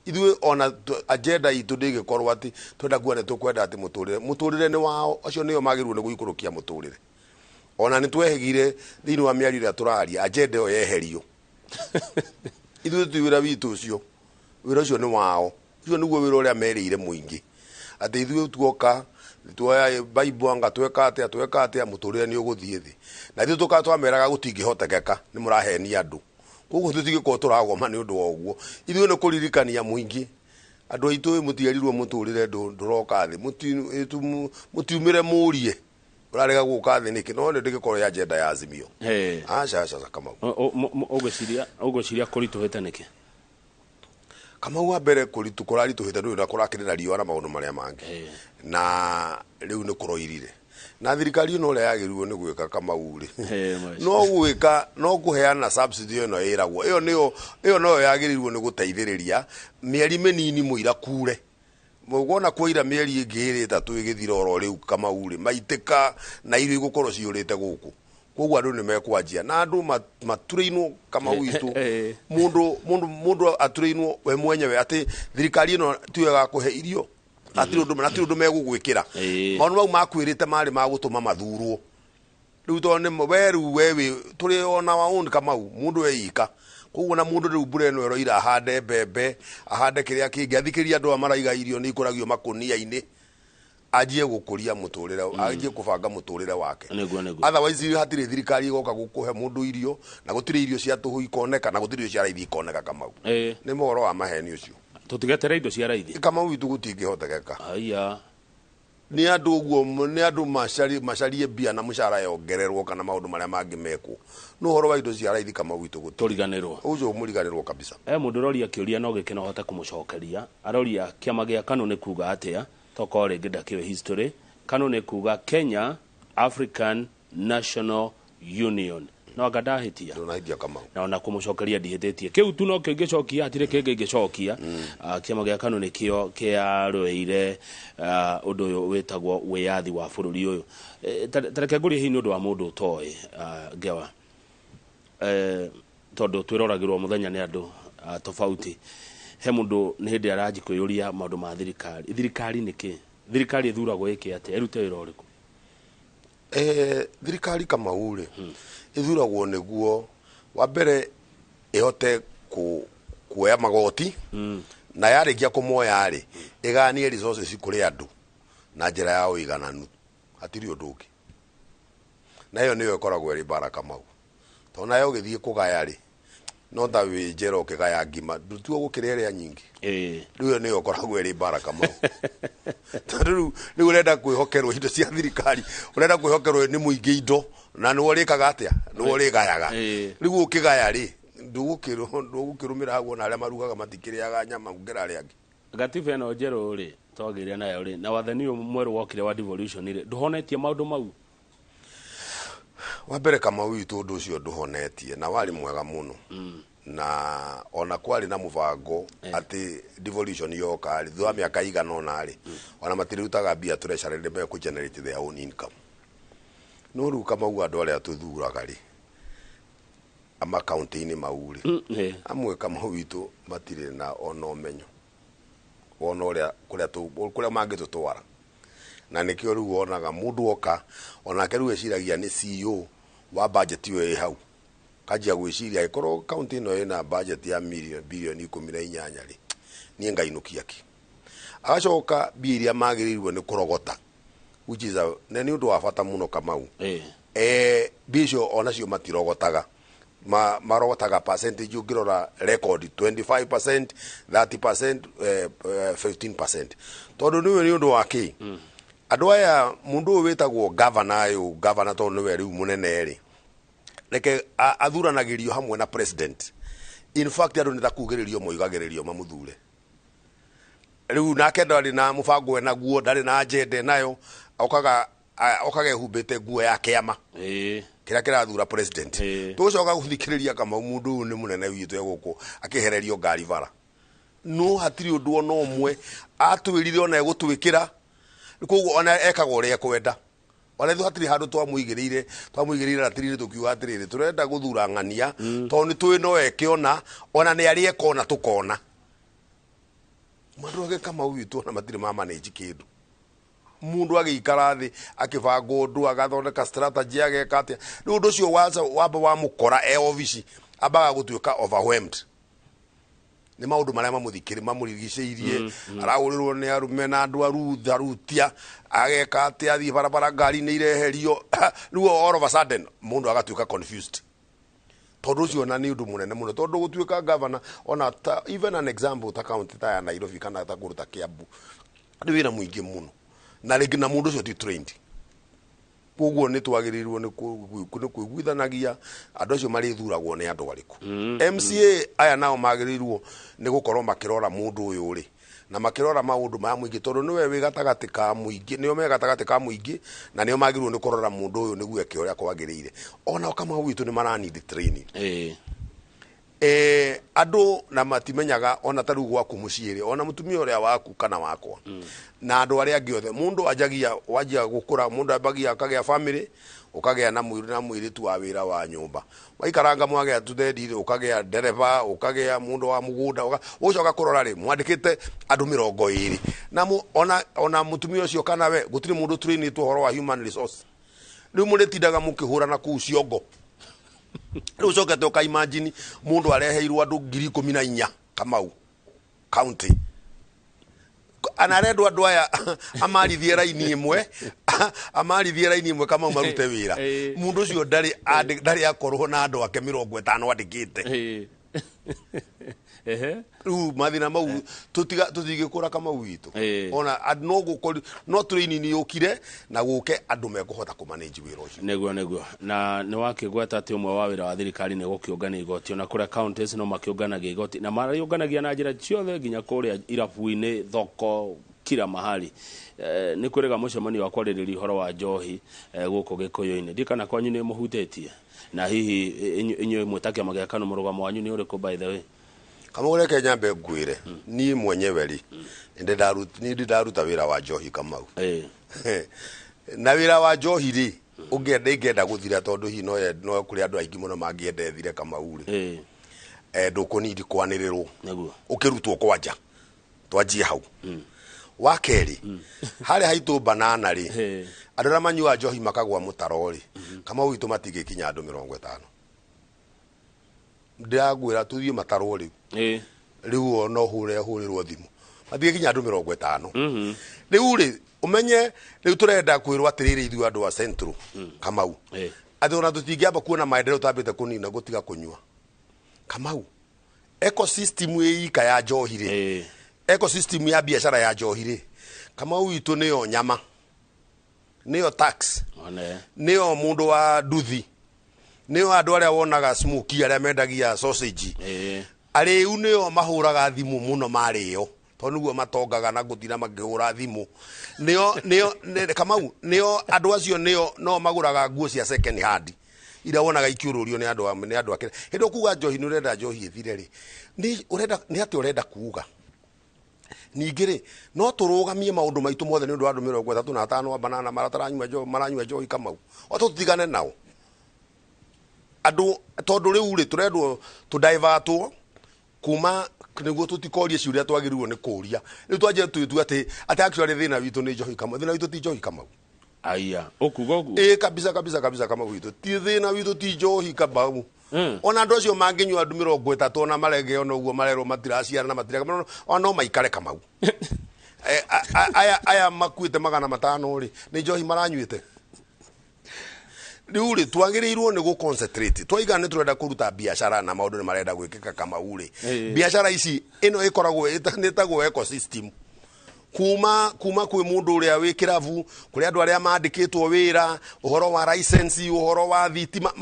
S3: Ithuĩ ona agenda itũ ndĩgĩkorwo atĩ twenda kuga nĩ tũkwenda atĩ mũtũrĩre nĩ wao. Acio nĩo magĩrĩirwo nĩ gũikũrũkia mũtũrĩre. Ona nĩ twehegire thĩinĩ wa mĩario ĩrĩa tũraria, agenda ĩyo yeherio. Ithuĩ ti wĩra witũ ũcio, wĩra ũcio nĩ wao. Ũcio nĩguo wĩra ũrĩa merĩire mũingĩ, atĩ ithuĩ tuoka tuoya Bible, anga tweka atĩa, tweka atĩa, mũtũrĩre nĩ ũgũthiĩ thĩ. Na ithuĩ tũka twameraga gũtingĩhotekeka, nĩ mũrahenia andũ. Koguo tũtingĩkorwo tũragoma nĩ ũndũ wa ũguo. Ithuĩ nĩ kũririkania mũingĩ, andũ aitũ, mũtigerirwo mũtũrĩre ndũroka thĩ. Mũtiumĩre mũrie ũrarega gũka thĩ nĩkĩ? No nĩ ndĩgĩkorwo ya agenda ya Azimio. Aca, aca, aca, Kamau.
S2: Ũgwĩciria kũritũhĩte nĩkĩ?
S3: Kamau, wa mbere kũritũ kũraritũhĩte ndũĩ na kũrakĩrĩ na riũa na maũndũ marĩa mangĩ, na rĩu nĩ kũroirire na thirikari ĩno. Ũrĩa yagĩrĩirwo nĩ gwĩka, Kamau rĩ, no gwĩka no kũheana subsidy ĩno ĩragwo, ĩyo nĩyo, ĩyo noyo yagĩrĩirwo nĩ gũteithĩrĩria mĩeri mĩnini mũira kure. Wona kwaira mĩeri ĩngĩ ĩrĩ ĩtatũ ĩgĩthira oro rĩu, Kamau rĩ, maitĩka na irio igũkorwo ciyũrĩte gũkũ. Koguo andũ nĩ mekwanjia na andũ maturĩinwo, Kamau witũ. Mũndũ aturĩinwo we mwenyewe atĩ thirikari ĩno tiyo ĩgakũhe irio, hatirĩ ũndũ na hatirĩ ũndũ megũgwĩkĩra. Maũndũ mau makwĩrĩte marĩ ma gũtũma mathurwo. Rĩu tondũ nĩ we rĩu we wĩ tũrĩ ona wa own, Kamau, mũndũ eika. Koguo na mũndũ rĩu mbura ĩno ĩroira, ahande mbembe, ahande kĩrĩa kĩngĩ, athikĩrĩrie andũ aya maraiga irio nĩ ikũragio makũnia-inĩ, anjie gũkũria mũtũrĩre, anjie kũbanga mũtũrĩre wake.
S2: Nĩguo nĩguo.
S3: Otherwise hatirĩ thirikari ĩgoka gũkũhe mũndũ irio, na gũtirĩ irio cia tũhũ ikoneka, na gũtirĩ irio cia raithi ikoneka, Kamau. Nĩ mohoro wa maheni ũcio.
S2: Tũtigetere indo cia raithi.
S3: Kamau witũ, gũtingĩhotekeka.
S2: Aya.
S3: Nĩ andũ ũguo nĩ andũ macarie mbia na mũcara yongererwo kana maũndũ marĩa mangĩ mekwo. No ũhoro wa indo cia raithi, Kamau witũ, gũtirĩ.
S2: Tũriganĩrwo.
S3: Ũcio mũriganĩrwo kabisa.
S2: He mũndũ ũroria kĩũria no gĩkĩ no hote kũmũcokeria. Aroria kĩama gĩa KANU nĩ kuga atĩa, tokorwo rĩngĩ ndakĩũĩ history. KANU nĩ kuga Kenya African National Union. No anga ndahĩtia.
S3: Ndũnahĩtia, Kamau.
S2: Na ona kũmũcokeria ndihĩtĩtie, kĩu tu nokĩo ingĩcokia, hatirĩ kĩngĩ ingĩcokia. Kĩama gĩa KANU nĩkĩo kĩarũĩire ũndũ ũyũ wĩtagwo wĩyathi wa bũrũri ũyũ. Ta reke ngũrie hihi nĩ ũndũ wa mũndũ ũtoĩ ngewa, tondũ twĩroragĩrwo mũthenya nĩ andũ tofauti. He mũndũ nĩ hĩndĩ aranji kwĩyũria maũndũ ma thirikari. Thirikari nĩ kĩ? Thirikari ĩthuragwo ĩke atĩa? Ĩrute wĩra ũrĩkũ?
S3: Thirikari, Kamau rĩ, ĩthuragwo nĩguo wa mbere ĩhote kuoya magoti, na yarĩkia kũmoya rĩ, ĩganie resources kũrĩ andũ na njĩra ya ũigananu. Hatirĩ ũndũ ũngĩ, na ĩyo nĩyo ĩkoragwo ĩrĩ mbara, Kamau, tondũ nayo ũgĩthiĩ kũgaya rĩ, no ta wĩ njera ũkĩgaya ngima, ndũtua gũkĩrĩa ĩrĩa nyingĩ. Rĩu ĩyo nĩyo ĩkoragwo ĩrĩ mbara, Kamau, tondũ rĩu ũrenda kwĩhokerwo indo cia thirikari, ũrenda kwĩhokerwo nĩ mũingĩ indo, na nĩwe ũrĩkaga atĩa? Nĩwe ũrĩgayaga. Rĩu ũkĩgaya rĩ, ndũgũkĩrũmĩra hau, ona arĩa marugaga matikĩrĩaga nyama gũkĩra arĩa angĩ.
S2: Gatiba ĩno njerũ rĩ, twagĩire nayo rĩ, na wathani ũyũ mwerũ wokire wa devolution rĩ, ndũhonetie maũndũ mau?
S3: Wa mbere, Kamau witũ, ũndũ ũcio ndũhonetie, na warĩ mwega mũno, na ona kwarĩ na mũbango atĩ devolution yoka rĩ, thutha wa mĩaka igana ũna rĩ, ona matirutaga mbia treasury, nĩ mekũ generate their own income. No rĩu, Kamau, andũ arĩa tũthuraga rĩ, amakaunti-inĩ mau rĩ, amwe, Kamau witũ, matirĩ na ona ũmenyo wona ũrĩa kũrĩa mangĩtũtwara, na nĩkĩo rĩu wonaga mũndũ oka, onake rĩu eciragia nĩ CEO wa budget ĩyo ĩ hau. Kanjia gwĩciria, angĩkorwo kaunti ĩno ĩna budget ya bilioni 18 rĩ, niĩ ngainũkia kĩ? Agacoka mbia iria magĩrĩirwo nĩ kũrogota, which is a, na nĩ ũndũ wa bata mũno, Kamau. Mbia icio onacio matirogotaga, marogotaga percentage, ũngĩrora record, 25%, 30%, 15%, tondũ nĩwe nĩ ũndũ wa kĩ andũ aya, mũndũ ũyũ wĩtagwo governor ũyũ, governor, tondũ nĩwe rĩu mũnene rĩ, reke athuranagĩrio hamwe na president. In fact, andũ nĩ ta kugĩrĩrio moigagĩrĩrio mamũthure. Rĩu nake ndarĩ na mũbango enaguo, ndarĩ na agenda nayo, okaga ehumbĩte nguo ya kĩama kĩrĩa kĩrathura president. Tũgũcoka gũthikĩrĩria, Kamau, mũndũ ũyũ nĩ mũnene witũ egũkũ akĩhererio ngari bara, no hatirĩ ũndũ ona ũmwe atwĩrire ona egũtwĩkĩra. Koguo ona ekaga ũrĩa ekwenda. Ona ithuĩ hatirĩ handũ twamũigĩrĩire ratiri-inĩ tũkiuga atĩrĩrĩ, tũrenda gũthura ng'ania, tondũ nĩ tũĩ no eke, ona nĩ arĩ eka ona tũkona mandũ age. Kamau witũ, ona matirĩ ma manage kĩndũ. Mundu agĩikara thĩ akĩbanga ũndũ, agathondeka strategy, ageka atĩa, rĩu ũndũ ũcio wamba wamũkora e obici, ambaga gũtuĩka overwhelmed nĩ maũndũ marĩa mamũthikĩrĩ mamũrigicĩirie. Arahũrĩrwo nĩ arũme na andũ arutharutia, ageka atĩa, athiĩ barabara ngari nĩ ireherio. Rĩu all of a sudden mũndũ agatuĩka confused, tondũ ũcio ona nĩ ũndũ mũnene mũno, tondũ gũtuĩka governor, ona ta, even an example, ta county ta ya Nairobi kana ta kũndũ ta Kiambu, nĩ wĩra mũingĩ mũno, na rĩngĩ na mũndũ ũcio ti trained. Koguo nĩ twagĩrĩirwo nĩ kũiguithanagia andũ acio marĩthuragwo nĩ andũ arĩkũ. MCA aya nao magĩrĩirwo nĩ gũkorwo makĩrora mũndũ ũyũ rĩ, na makĩrora maũndũ ma mũingĩ, tondũ nĩwe wĩ gatagatĩ ka mũingĩ, nĩo me gatagatĩ ka mũingĩ, na nĩo magĩrĩirwo nĩ kũrora mũndũ ũyũ nĩguo eke ũrĩa kwagĩrĩire. Ona Kamau witũ, nĩ mara need training. Andũ na matimenyaga, ona ta rĩu gwaku mũciĩ rĩ, ona mũtumia ũrĩa waku kana wakwa na andũ arĩa angĩ othe, mũndũ anjagia wanjia gũkũra, mũndũ ambagia akagĩa family, ũkagĩa na na mũirĩtu wa wĩra wa nyũmba, waikaranga mwagĩa tuthendi rĩ, ũkagĩa ndereba, ũkagĩa mũndũ wa mũgũnda, ũgũcoka kũrora rĩ, mwandĩkĩte andũ 20 na ona mũtumia ũcio kana we, gũtirĩ mũndũ trainĩtwo ũhoro wa human resource. Rĩu mũrĩtindaga mũkĩhũrana kũu ciongo. Rĩu ũcokete ũkaimagine mũndũ areheirwo andũ 14,000, Kamau, county, ana arendwo andũ aya amarithie raini ĩmwe, Kamau, marute wĩra. Mũndũ ũcio ndarĩ akorwo na andũ ake 50 andĩkĩte. Rĩu mathĩna mau tũtingĩkũra, Kamau witũ. Ona no gũkori no training yũkire na gũke andũ mekũhota kũmanage wĩra ũcio.
S2: Nĩguo na nĩ wakĩgweta atĩ ũmwe wa wĩra wa thirikari nĩ gũkĩũngania igoti. Ona kũrĩa counties no makĩũnganagia igoti, na marĩũnganagia na njĩra ciothe, nginya kũrĩa irabu-inĩ, thoko, Kila mahali nĩ kwĩrĩga mũcemanio wa kwarĩrĩria ũhoro wa njohi gũkũ Gĩkũyũ-inĩ. Ndikana kwanyu nĩ mũhutĩtie na hihi inyuĩ mwĩ ta kĩama gĩa KANU mũrũgamo wanyu nĩ ũrĩkũ, by the way?
S3: Kamau, reke nyambe ngwĩre, niĩ mwenyewe rĩ, nĩ ndĩ ndaruta wĩra wa njohi, Kamau. Na wĩra wa njohi rĩ, ũngĩenda ingĩenda gũthira, tondũ hihi no kũrĩ andũ aingĩ mũno mangĩenda ĩthire, Kamau rĩ, ndũkũnindi kwanĩrĩrwo ũkĩrutwo kwanja. Twanjie hau. Wa kerĩ, harĩa haitũ banana rĩ, andũ arĩa manyuaga njohi makagwa mũtaro rĩ, Kamau witũ, matingĩkinya andũ 50. Ndĩragwĩra tũthiĩ matarwo rĩu. Rĩu o no hũre hũrĩrwo thimũ, matingĩkinya andũ 50. Rĩu rĩ, ũmenye rĩu tũrenda kwĩrwo atĩrĩrĩ, ithuĩ andũ a Central, Kamau, atĩ ona tũtingĩamba kuona maendeleo tambĩte kũnina gũtiga kũnyua. Kamau, ecosystem ĩika ya njohi rĩ, ecosystem ya biacara ya njohi rĩ, Kamau witũ, nĩyo nyama, nĩyo tax,
S2: One.
S3: nĩyo mũndũ wa nduthi, nĩyo andũ arĩa wonaga smoky, arĩa mendagia sausage, arĩu nĩo mahũraga thimũ mũno marĩo, tondũ nĩguo matongaga na gũtinda makĩhũra thimũ. Nĩo Kamau, nĩo andũ acio, nĩo no magũraga nguo cia second hand iria wonaga ikiũrũrio nĩ andũ nĩ andũ akĩrĩ. Hĩndĩ ũkuga njohi, nĩ ũrenda njohi ĩthire rĩ, nĩ ũrenda nĩ atĩ ũrenda kuga? Ningĩ rĩ, no tũrũgamie maũndũ maitũ mothe nĩ ũndũ wa andũ 35 a banana marataranyua njohi, maranyua njohi, Kamau? O tũtigane nao andũ, tondũ rĩu rĩ, tũrendwo tũdivertwo kuma nĩguo tũtikorie ciũria twagĩrĩirwo nĩ kũria. Rĩu twanjie twĩtue atĩ actually thĩna witũ nĩ njohi. Kamau, thĩna witũ ti njohi, Kamau.
S2: Aya, ũkuga ũguo?
S3: Ĩ, kabisa kabisa kabisa, Kamau witũ, ti thĩna witũ ti njohi, Kamau. Ona andũ acio mangĩnyua, andũ 30, ona marege ona ũguo marerwo matiraciara na matira, ona no maikare, Kamau. Aya makuĩte 500 rĩ, nĩ njohi maranyuĩte? Rĩu rĩ, twagĩrĩirwo nĩ gũ concentrate. Twaiga nĩ tũrenda kũruta biacara na maũndũ nĩ marenda gwĩkĩka, Kamau rĩ, biacara ici ĩno ĩkoragwo nĩ ĩtagwo ecosystem, kuma kwĩ mũndũ ũrĩa wĩ kĩrabu, kũrĩ andũ arĩa mandĩkĩtwo wĩra, ũhoro wa license, ũhoro wa thitima,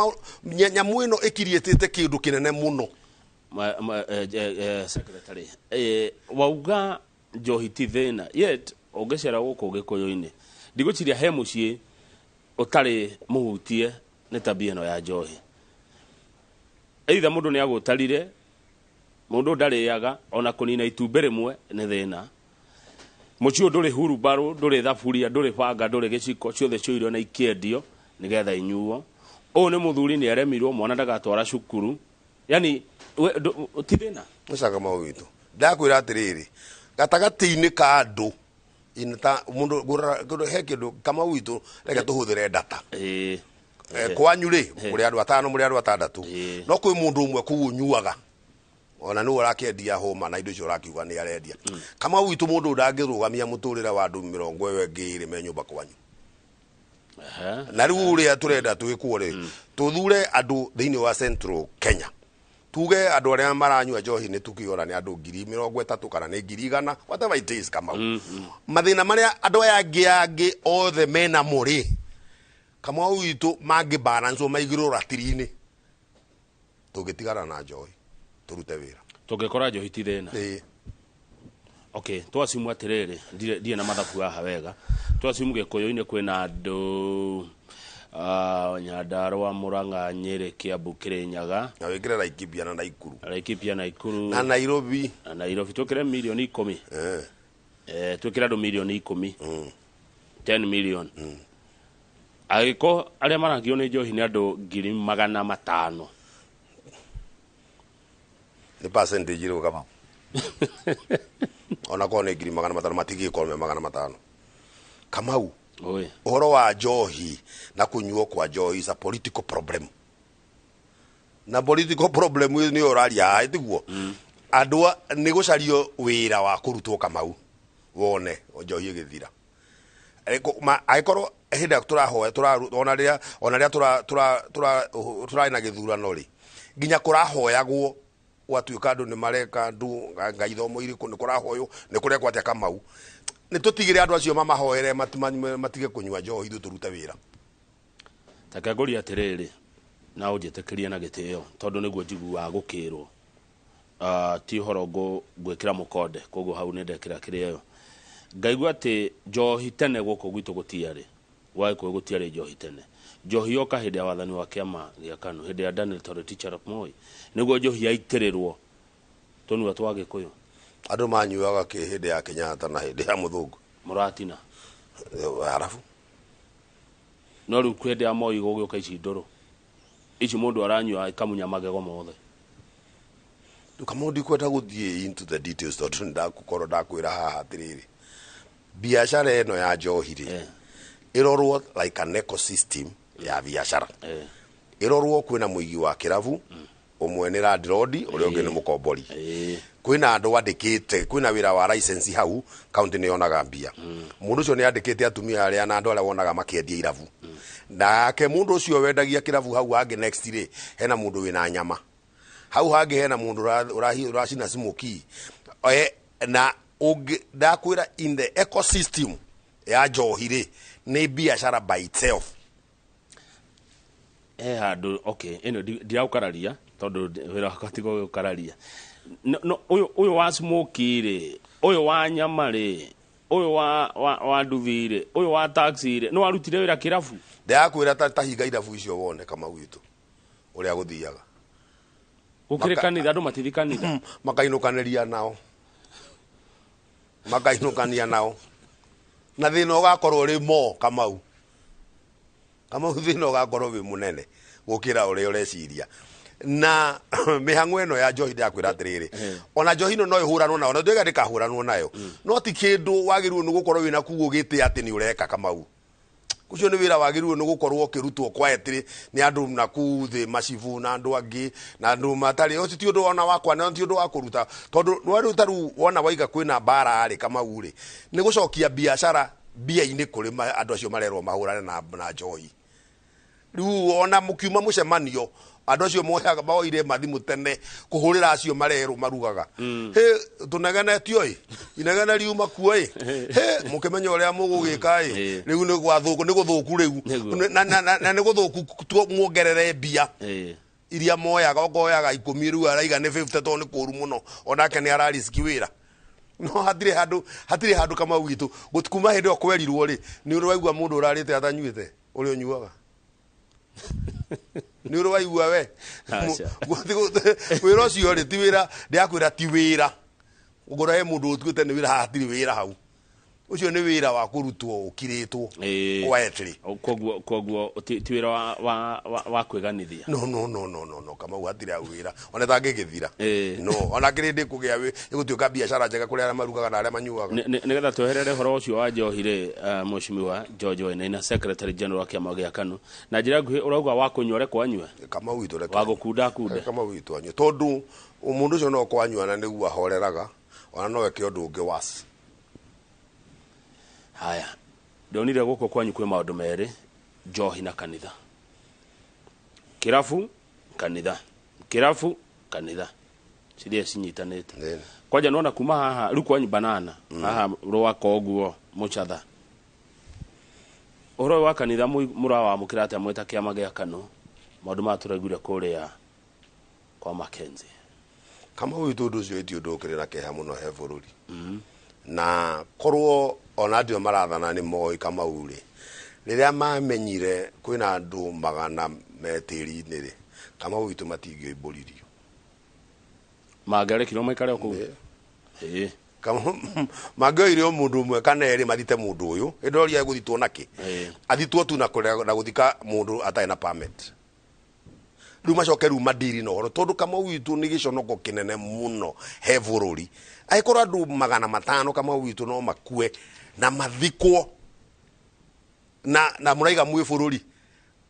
S3: nyamũ ĩno ĩkiriĩtĩte kĩndũ kĩnene mũno.
S2: Secretary, wauga njohi ti thĩna, yet ũngĩcera gũkũ Gĩkũyũ-inĩ, ndigwĩciria he mũciĩ ũtarĩ mũhutie nĩ tabia ĩno ya njohi. Either mũndũ nĩ agũtarire, mũndũ ndarĩaga, ona kũnina itumbĩ rĩmwe nĩ thĩna. Mũciĩ ũyũ ndũrĩ hurumbarũ, ndũrĩ thaburia, ndũrĩ banga, ndũrĩ gĩciko, ciothe cioirwo na ikĩendio nĩgetha inyuo. Ũyũ nĩ mũthuri nĩ aremirwo, mwana ndagatwara cukuru, yani ti thĩna?
S3: Mũcaka mau witũ, ndakwĩra atĩrĩrĩ, gatagatĩ-inĩ ka andũ ta mũndũ he kĩndũ, Kamau witũ, reke tũhũthĩre data. Kwanyu rĩ, mũrĩ andũ atano, mũrĩ andũ atandatũ, no kwĩ mũndũ ũmwe kũu ũnyuaga, ona nĩwe ũrakĩendia hũma na indo icio ũrakiuga nĩ arendia. Kamau witũ, mũndũ ũyũ ndangĩrũgamia mũtũrĩre wa andũ 20 me nyũmba kwanyu. Na rĩu ũrĩa tũrenda twĩkwo rĩ, tũthure andũ thĩinĩ wa Central Kenya, tuge andũ arĩa maranyua njohi nĩ tukiora nĩ andũ 30,000 kana nĩ 100,000, whatever it is, Kamau. Mathĩna marĩa andũ aya angĩ othe menamo rĩ, Kamau witũ, mangĩ balance maigĩrwo ratiri-inĩ, tũngĩtigana na njohi tũrute wĩra.
S2: Tũngĩkora njohi ti thĩna.
S3: Ĩĩ.
S2: Okay, twacimu atĩrĩrĩ, ndirĩ na mathabu haha wega. Twacimu Gĩkũyũ-inĩ kwĩna andũ Nyandarũa, Mũrang'a, Nyĩrĩ, Kiambu, Kĩrĩnyaga.
S3: Na wĩkĩre Laikipia na Naikuru.
S2: Laikipia, Naikuru.
S3: Na Nairobi.
S2: Na Nairobi, twĩkĩre 10 milioni. Twĩkĩre andũ 10 milioni, 10 million. Angĩkorwo arĩa marangio nĩ njohi nĩ andũ 500,000.
S3: Nĩ percentage ĩrĩkũ, Kamau? Ona korwo nĩ 500,000, matigĩkorwo me 500, Kamau.
S2: Oi.
S3: Ũhoro wa njohi na kũnyuo kwa njohi is a political problem, na political problem nĩyo ũraria haha, tiguo? Andũ nĩ gũcario wĩra wa kũrutwo, Kamau, wone njohi ĩgĩthira. Angĩkorwo hĩndĩ ĩrĩa tũrahoya ona rĩrĩa tũrarĩ na gĩthurano rĩ, nginya kũrahoyagwo, gwatuĩka andũ nĩ mareka andũ ngai ithomo irĩkũ, nĩ kũrahoywo, nĩ kũrekwo atĩa, Kamau? Nĩ tũtigĩre andũ acio mamahoere matige kũnyua njohi, ithuĩ tũrute wĩra.
S2: Take ngũrie atĩrĩrĩ, na ũnjĩtĩkĩrie na gĩtĩo, tondũ nĩguo njiguaga gũkĩrwo. Ti ũhoro ngwĩkĩra mũkonde, koguo hau nĩ ndekĩra kĩrĩa ĩyo. Ngaigua atĩ njohi tene gũkũ gwitũ gũtiarĩ, gwa Gĩkũyũ gũtiarĩ njohi tene. Njohi yoka hĩndĩ ya wathani wa kĩama gĩa KANU, hĩndĩ ya Daniel Toroitich arap Moi, nĩguo njohi yaitĩrĩrwo tũnua twa Gĩkũyũ.
S3: Andũ manyuaga kĩ hĩndĩ ya Kenyatta na hĩndĩ ya mũthũngũ?
S2: Mũratina.
S3: Arabu.
S2: No rĩu hĩndĩ ya Moi gũgĩũka ici ndũrũ. Ici mũndũ aranyua ikamunya magego mothe.
S3: Kamau, ndikwenda gũthiĩ into the details tondũ nĩndakũkorwo ndakwĩra haha atĩrĩrĩ, biacara ĩno ya njohi rĩ, ĩrorwo like an ecosystem ya biacara. Ĩrorwo kwĩna mũigi wa kĩrabu ũmwe nĩ landlord, ũrĩa ũngĩ nĩ mũkombori, kwĩna andũ andĩkĩte, kwĩna wĩra wa license hau county nĩ yonaga mbia. Mũndũ ũcio nĩ andĩkĩte atumia arĩa na andũ arĩa wonaga makĩendia irabu. Nake mũndũ ũcio wendagia kĩrabu hau hangĩ next rĩ, hena mũndũ wĩna nyama hau hangĩ, hena mũndũ ũracina smoky. Na ũngĩ ndakwĩra in the ecosystem ya njohi rĩ, nĩ biacara by itself.
S2: He handũ, okay, ĩno ndiraũkararia tondũ wĩra wakwa ti gũkararia. No, ũyũ wa smoky rĩ, ũyũ wa nyama rĩ, ũyũ wa nduthi rĩ, ũyũ wa taxi rĩ, no warutire wĩra kĩrabu?
S3: Ndĩrakwĩra ta hinga irabu icio wone, Kamau witũ, ũrĩa gũthiaga.
S2: Gũkĩrĩ kanitha, andũ matithi kanitha.
S3: Makainũkanĩria nao, makainũkania nao, na thĩna ũgakorwo ũrĩ mo Kamau. Kamau, thĩna ũgakorwo wĩ mũnene gũkĩra ũrĩa ũreciria. Na mĩhang'o ĩno ya njohi, ndĩrakwĩra atĩrĩrĩ, ona njohi ĩno no ĩhũranwo nayo, na ndĩga ndĩkahũranwo nayo, no ti kĩndũ wagĩrĩirwo nĩ gũkorwo wĩna kuo gĩtĩ atĩ nĩ ũreka. Kamau, ũcio nĩ wĩra wagĩrĩirwo nĩ gũkorwo ũkĩrutwo quietly nĩ andũ na kũu thĩ, macibu na andũ angĩ na andũ matarĩ. Ũcio ti ũndũ ona wakwa na ti ũndũ wa kũruta, tondũ rĩu ta rĩu wona waiga kwĩna mbara rĩ, Kamau rĩ, nĩ gũcokia biacara mbia-inĩ kũrĩ andũ acio marerwo mahũrane na njohi. Rĩu ona mũkiuma mũcemanio, andũ acio moyaga moire mathimũ tene kũhũrĩra acio marerwo marugaga, hĩ tũnegenetio ĩ, inegene riuma kuo ĩ, hĩ mũkĩmenya ũrĩa mũgũgĩka ĩ. Rĩu nĩ gwathũku, nĩ gũthũku rĩu. Na nĩ gũthũku muongerere mbia iria moyaga. Okoyaga 10, rĩu araiga nĩ 50 tondũ nĩ kũru mũno, onake nĩ arariski wĩra. No hatirĩ handũ, hatirĩ handũ, Kamau witũ. Kuma hĩndĩ ĩyo kwerirwo rĩ, nĩ ũrĩ waigua mũndũ ũrarĩte atanyuĩte ũrĩa ũnyuaga? Nĩ ũrĩ waigua we?
S2: Aca.
S3: Wĩra ũcio rĩ, ti wĩra. Ndĩrakwĩra ti wĩra. Ũngorwo he mũndũ ũtuĩte nĩ wĩra haha, hatirĩ wĩra hau. Ũcio nĩ wĩra wa kũrutwo ũkirĩtwo quietly.
S2: Koguo ti wĩra wa kwĩganithia.
S3: No, no, no, no, no, no, Kamau, hatirĩ hau wĩra ona tangĩgĩthira. No ona kĩrĩndĩ kũgĩa ĩgũtuĩka biacara njega kũrĩ arĩa marugaga na arĩa manyuaga.
S2: Nĩgetha tweherere ũhoro ũcio wa njohi rĩ, Mheshimiwa George Wainaina, Secretary General wa kĩama gĩa KANU, na njĩra nguhĩ ũrauga wa kũnyua rekwo anyue?
S3: Kamau witũ, reke.
S2: Wa gũkunda akunde?
S3: Kamau witũ anyue, tondũ mũndũ ũcio no kwanyua na nĩguo ahoreraga, ona no eke ũndũ ũngĩ was.
S2: Haya, ndonire gũkũ kwanyu kwĩ maũndũ merĩ, njohi na kanitha, kĩrabu kanitha, kĩrabu kanitha, ciria cinyitanĩte. Kwanja nona kuma haha rĩu kwanyu banana haha rwaka ũguo mũcatha, ũhoro ũyũ wa kanitha mũrawamũkĩra atĩa mwĩta kĩama gĩa KANU, maũndũ maya tũraiguire kũrĩa kwa Mackenzie?
S3: Kamau witũ, ũndũ ũcio ti ũndũ ũkĩrĩ na kĩeha mũno he bũrũri. Na korwo ona andũ marathana nĩ moĩ, Kamau rĩ, rĩrĩa mamenyire kwĩna andũ 100 me tĩri-inĩ rĩ, Kamau witũ, matingĩoimbũririo.
S2: Mangĩarekirwo maikare o kũu?
S3: Mangĩoire o mũndũ ũmwe kana erĩ mathite mũndũ ũyũ ĩndoria egũthitwo nakĩ. Athitwo tu na na gũthika mũndũ atarĩ na permit. Rĩu macoke rĩu mandiri na ũhoro, tondũ Kamau witũ, nĩ gĩconoko kĩnene mũno he bũrũri angĩkorwo andũ 500, Kamau witũ, no makue na mathikwo na mũraiga mwĩ bũrũri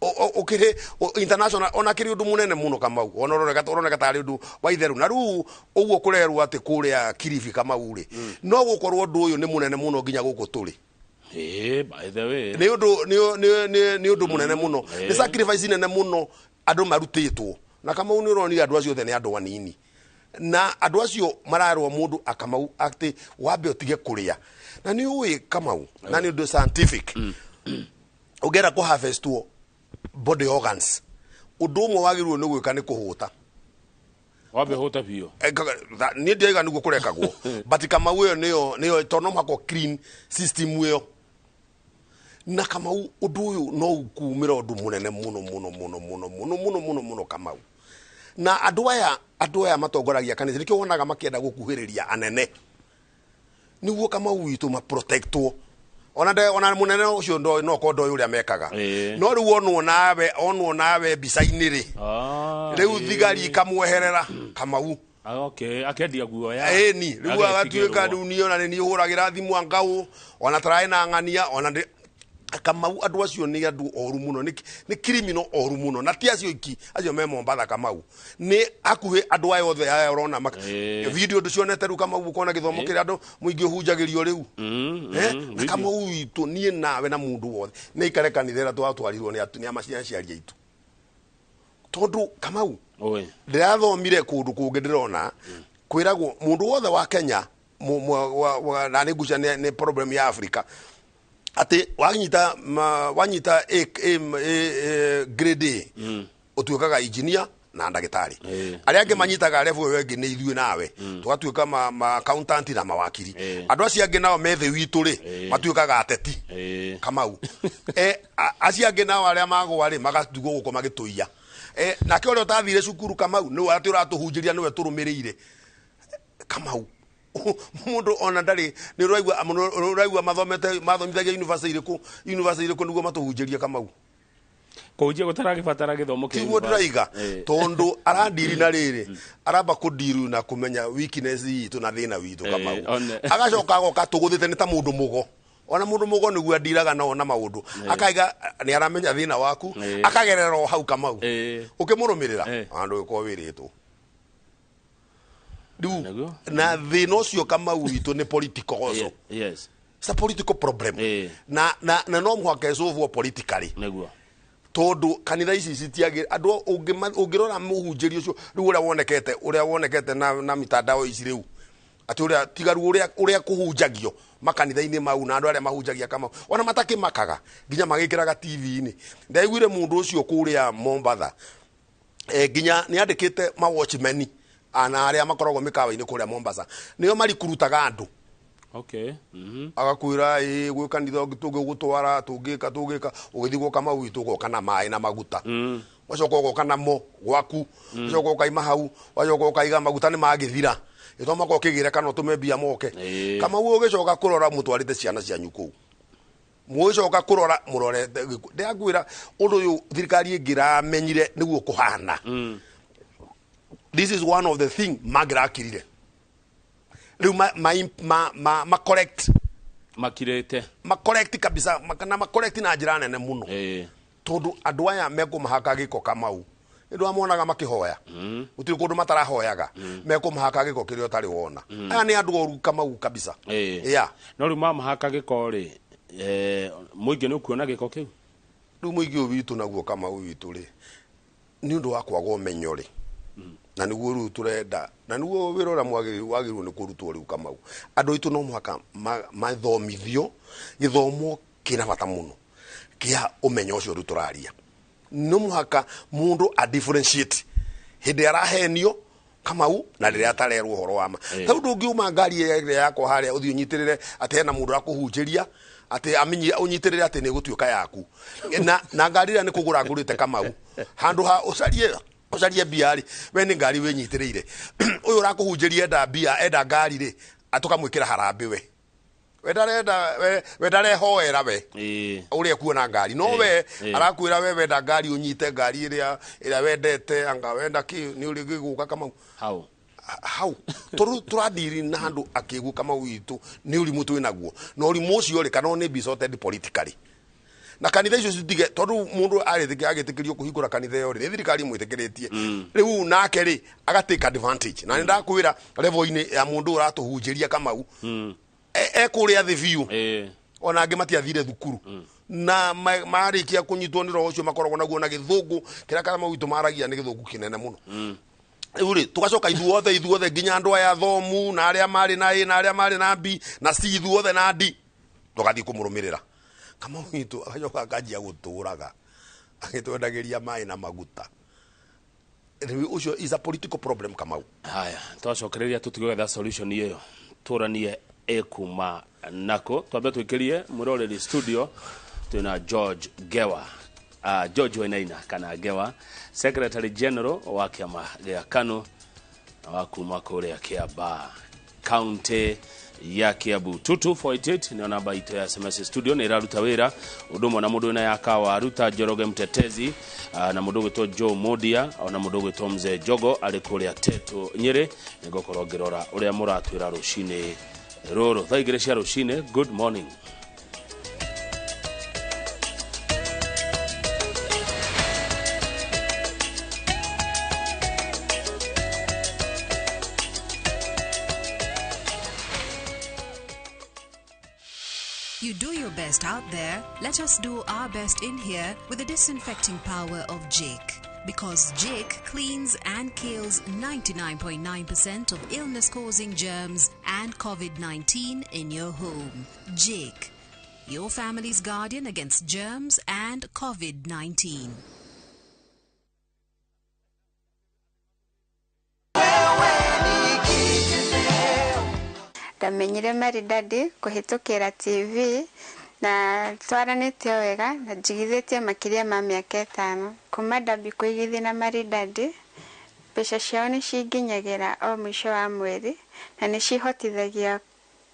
S3: ũkĩrĩ international, ona kĩrĩ ũndũ mũnene mũno, Kamau. Ona ũroneka tarĩ ũndũ wa itherũ. Na rĩu ũguo kũrerwo atĩ kũrĩa Kilifi, Kamau rĩ, no gũkorwo ũndũ ũyũ nĩ mũnene mũno nginya gũkũ tũrĩ.
S2: By the way.
S3: Nĩ ũndũ nĩ ũndũ mũnene mũno. Nĩ sacrifice nene mũno andũ marutĩtwo. Na Kamau, nĩ ũronire andũ acio othe nĩ andũ anini, na andũ acio mararwo mũndũ akamau atĩ wambe ũtige kũrĩa. Na nĩ ũĩ, Kamau, na nĩ ũndũ scientific, ũngĩenda kũ harvestwo body organs, ũndũ ũmwe wagĩrĩirwo nĩ gwĩka nĩ kũhũta.
S2: Wambe hũte biũ.
S3: Niĩ ndiaiga nĩguo kũrekagwo, but Kamau, ĩyo nĩyo tondũ no mũhaka clean system ĩyo. Na Kamau, ũndũ ũyũ no ũkumĩra ũndũ mũnene mũno mũno mũno mũno mũno mũno mũno mũno, Kamau. Na andũ aya matongoragia kanitha, nĩkĩo wonaga makĩenda gũkuhĩrĩria anene nĩguo, Kamau witũ, maprotectwo. Ona nde ona mũnene ũcio no korwo ndoĩ ũrĩa mekaga. No rĩu onwo nawe mbica-inĩ rĩ, rĩu thigari ikamweherera, Kamau.
S2: Ah, okay, akendia guoya.
S3: Ĩni rĩu agatuĩka rĩu niĩ ona nĩ niĩ hũragĩra thimũ angaũ ona taraĩ na ng'ania ona ndĩ. Kamau, andũ acio nĩ andũ oru mũno, nĩ criminal oru mũno. Na ti acio iki, acio me Mombatha, Kamau, nĩ hakuhĩ andũ aya othe aya ũrona video ndũcionete rĩu, Kamau, ũkona gĩthomo kĩrĩa andũ mũingĩ ũhunjagĩrio rĩu. Eh, na
S2: video.
S3: Kamau witũ, niĩ nawe na mũndũ wothe nĩ ikare kanitha ĩrĩa twatwarirwo nĩ aciari aitũ, tondũ Kamau,
S2: Oi.
S3: ndĩrathomire kũndũ kũngĩ, ndĩrona kwĩragwo mũndũ wothe wa Kenya na nĩ ngucia nĩ problem ya Africa atĩ wanyita A, grade A ũtuĩkaga engineer na ndagĩtarĩ. Arĩa angĩ manyitaga level ĩyo ĩngĩ nĩ ithuĩ nawe, tũgatuĩka ma accountant na mawakiri. Andũ acio angĩ nao me thĩ witũ rĩ, matuĩkaga ateti, Kamau. Acio angĩ nao arĩa magwa rĩ, magatigwo gũkũ magĩtũiya. Nake ũrĩa ũtathire cukuru, Kamau, nĩwe atĩ ũratũhunjĩria, nĩwe tũrũmĩrĩire, Kamau. Mũndũ ona ndarĩ nĩ ũraigua mathomete, mathomithagia university irĩkũ nĩguo matũhunjĩrie, Kamau?
S2: Kũhunjia gũtaragĩbatara gĩthomo kĩa
S3: Tiguo
S2: university.
S3: ndĩraiga. Tondũ aradiri na rĩrĩ, aramba kũdiru na kũmenya weakness itũ na thĩna witũ, Kamau.
S2: One.
S3: Agacoka agoka tũgũthĩte nĩ ta mũndũ mũgo. Ona mũndũ mũgo nĩguo andiraga nao na maũndũ, akaiga nĩ aramenya thĩna waku, akagerera o hau, Kamau. Ũkĩmũrũmĩrĩra handũ ũgĩkorwo wĩrĩtwo rĩu na thĩna ũcio, Kamau witũ, nĩ political also. It's a political problem na no mũhaka ĩcũvwo politically. Tondũ kanitha ici citiagĩ andũ ũngĩrora mũhunjĩri ũcio rĩu ũrĩa wonekete na mitandao ici rĩu, atĩ ũrĩa tigaru ũrĩa kũhunjagio makanitha-inĩ mau na andũ arĩa mahunjagia, Kamau, ona matakĩmakaga nginya magĩkĩraga TV-inĩ. Ndaiguire mũndũ ũcio kũrĩa Mombatha, nginya nĩ andĩkĩte mawatchmen ana arĩa makoragwo mĩkawa-inĩ kũrĩa Mombasa, nĩo marikurutaga andũ. Agakwĩra ĩ gwĩ kanitha ũngĩ tũngĩgũtwara, tũngĩka ũgĩthiĩ gwoka mau witũ, ũgoka na maĩ na maguta, wacoka ũgoka namo gwaku, wacoka ũkaima hau, wacoka ũkaiga maguta nĩ magĩthira, ĩtoma ũkĩgĩre kana ũtũme mbia moke. Kamau, ũgĩcoka kũrora mũtwarĩte ciana cianyu kũu, mũgĩcoka kũrora mũrorete ndĩrakwĩra ũndũ ũyũ thirikari ĩngĩramenyire nĩguo kũhana, this is one of the thing mangĩrakirire rĩu ma correct.
S2: Makirĩte.
S3: Ma correct kabisa, na ma correct na njĩra nene mũno, tondũ andũ aya mekũmahaka gĩko, Kamau. Nĩ ndwamonaga makĩhoya, gũtirĩ kũndũ matarahoyaga, mekũmahaka gĩko kĩrĩa ũtarĩ wona. Aya nĩ andũ oru, Kamau, kabisa. Yeah.
S2: No rĩu mamahaka gĩko rĩ, mũingĩ nĩ ũkuona gĩko kĩu.
S3: Rĩu mũingĩ ũyũ witũ naguo, Kamau witũ rĩ, nĩ ũndũ wa kwaga ũmenyo rĩ, na nĩguo rĩu tũrenda, na nĩguo wĩra ũrĩa wagĩrĩirwo nĩ kũrutwo rĩu, Kamau. Andũ aitũ no mũhaka mathomithio gĩthomo kĩna bata mũno kĩa ũmenyo ũcio rĩu tũraria. No mũhaka mũndũ a differentiate hĩndĩ arahenio, Kamau, na rĩrĩa atarerwo ũhoro wa ma. Tau ndũngiuma ngari ĩrĩa yakwa harĩa ũthiĩ ũnyitĩrĩre atĩ hena mũndũ ũrakũhunjĩria atĩ amenyi ũnyitĩrĩre atĩ nĩ ĩgũtuĩka yaku, na ngari ĩrĩa nĩ kũgũra ngũrĩte, Kamau. Handũ ha ũcarie mbia rĩ, we nĩ ngari wĩnyitĩrĩire. Ũyũ ũrakũhunjĩria enda mbia, enda ngari rĩ, tũkamwĩkĩra harambĩ. We ndarenda, we ndarehoera we ũrĩa kuona ngari, no we arakwĩra we wenda ngari, ũnyite ngari ĩrĩa wendete, anga wenda kĩ nĩ ũrĩ gĩgũka, Kamau.
S2: Hau.
S3: Hau tondũ tũradiri na andũ akĩgu, Kamau witũ, nĩ ũrimũ twĩ naguo, na ũrimũ ũcio rĩ, kana nĩ be sorted politically na kanitha icio citige, tondũ mũndũ agĩtĩkĩrio kũhingũra kanitha ĩyo rĩ, nĩ thirikari ĩmwĩtĩkĩrĩtie. Rĩu nake rĩ, aga take advantage. Na nĩ ndakwĩra level-inĩ ya mũndũ ũratũhunjĩria, Kamau, ekũrĩa thĩ biũ, ona angĩ matiathire thukuru, na marĩkia kũnyitwo nĩ roho ũcio makoragwo naguo na gĩthũngũ kĩrĩa Kamau witũ maragia nĩ gĩthũngũ kĩnene mũno. Rĩu rĩ, tũgacoka ithuothe nginya andũ aya athomu na arĩa marĩ na A na arĩa marĩ na B na C, ithuothe na D, tũgathiĩ kũmũrũmĩrĩra, Kamau witũ. Agacoka akanjia gũtũraga agĩtwendagĩria maĩ na maguta. Rĩu ũcio is a political problem, Kamau.
S2: Haya, twacokereria tũtigwetha solution ĩyo, tũranie ĩkuma nako. Twambe twĩkĩrie mwĩroreri studio, twĩna George Gewa, George Wainaina kana Gewa, Secretary General wa kĩama gĩa KANU na wa kuma kũrĩa Kĩambaa, kaunti ya Kiambu. 22488 nĩyo namba itũ ya SMS studio, nĩ ĩraruta wĩra ũndũ ũmwe na mũndũ wĩna ya kawa Ruta Njoroge Mtetezi, na mũndũ ũgwĩtwo Joe Modia, ona mũndũ ũgwĩtwo Mzee Jogo arĩ kũrĩa Tetu Nyĩrĩ. Nĩngũkorwo ngĩrora ũrĩa mũratwĩra rũcinĩ rũrũ thaa 2 cia rũcinĩ. Good morning.
S5: You do your best out there, let us do our best in here with the disinfecting power of Jake. Because Jake cleans and kills 99.9% of illness causing germs and COVID 19 in your home. Jake, your family's guardian against germs and COVID 19.
S6: Ndamenyire Maridadi kũhĩtũkĩra TV na twaranĩtie wega na njigithĩtie makĩria ma mĩaka 5. Kuma ndambia kũigithia na Maridadi, mbeca ciao nĩ cinginyagĩra o mũico wa mweri na nĩ cihotithagia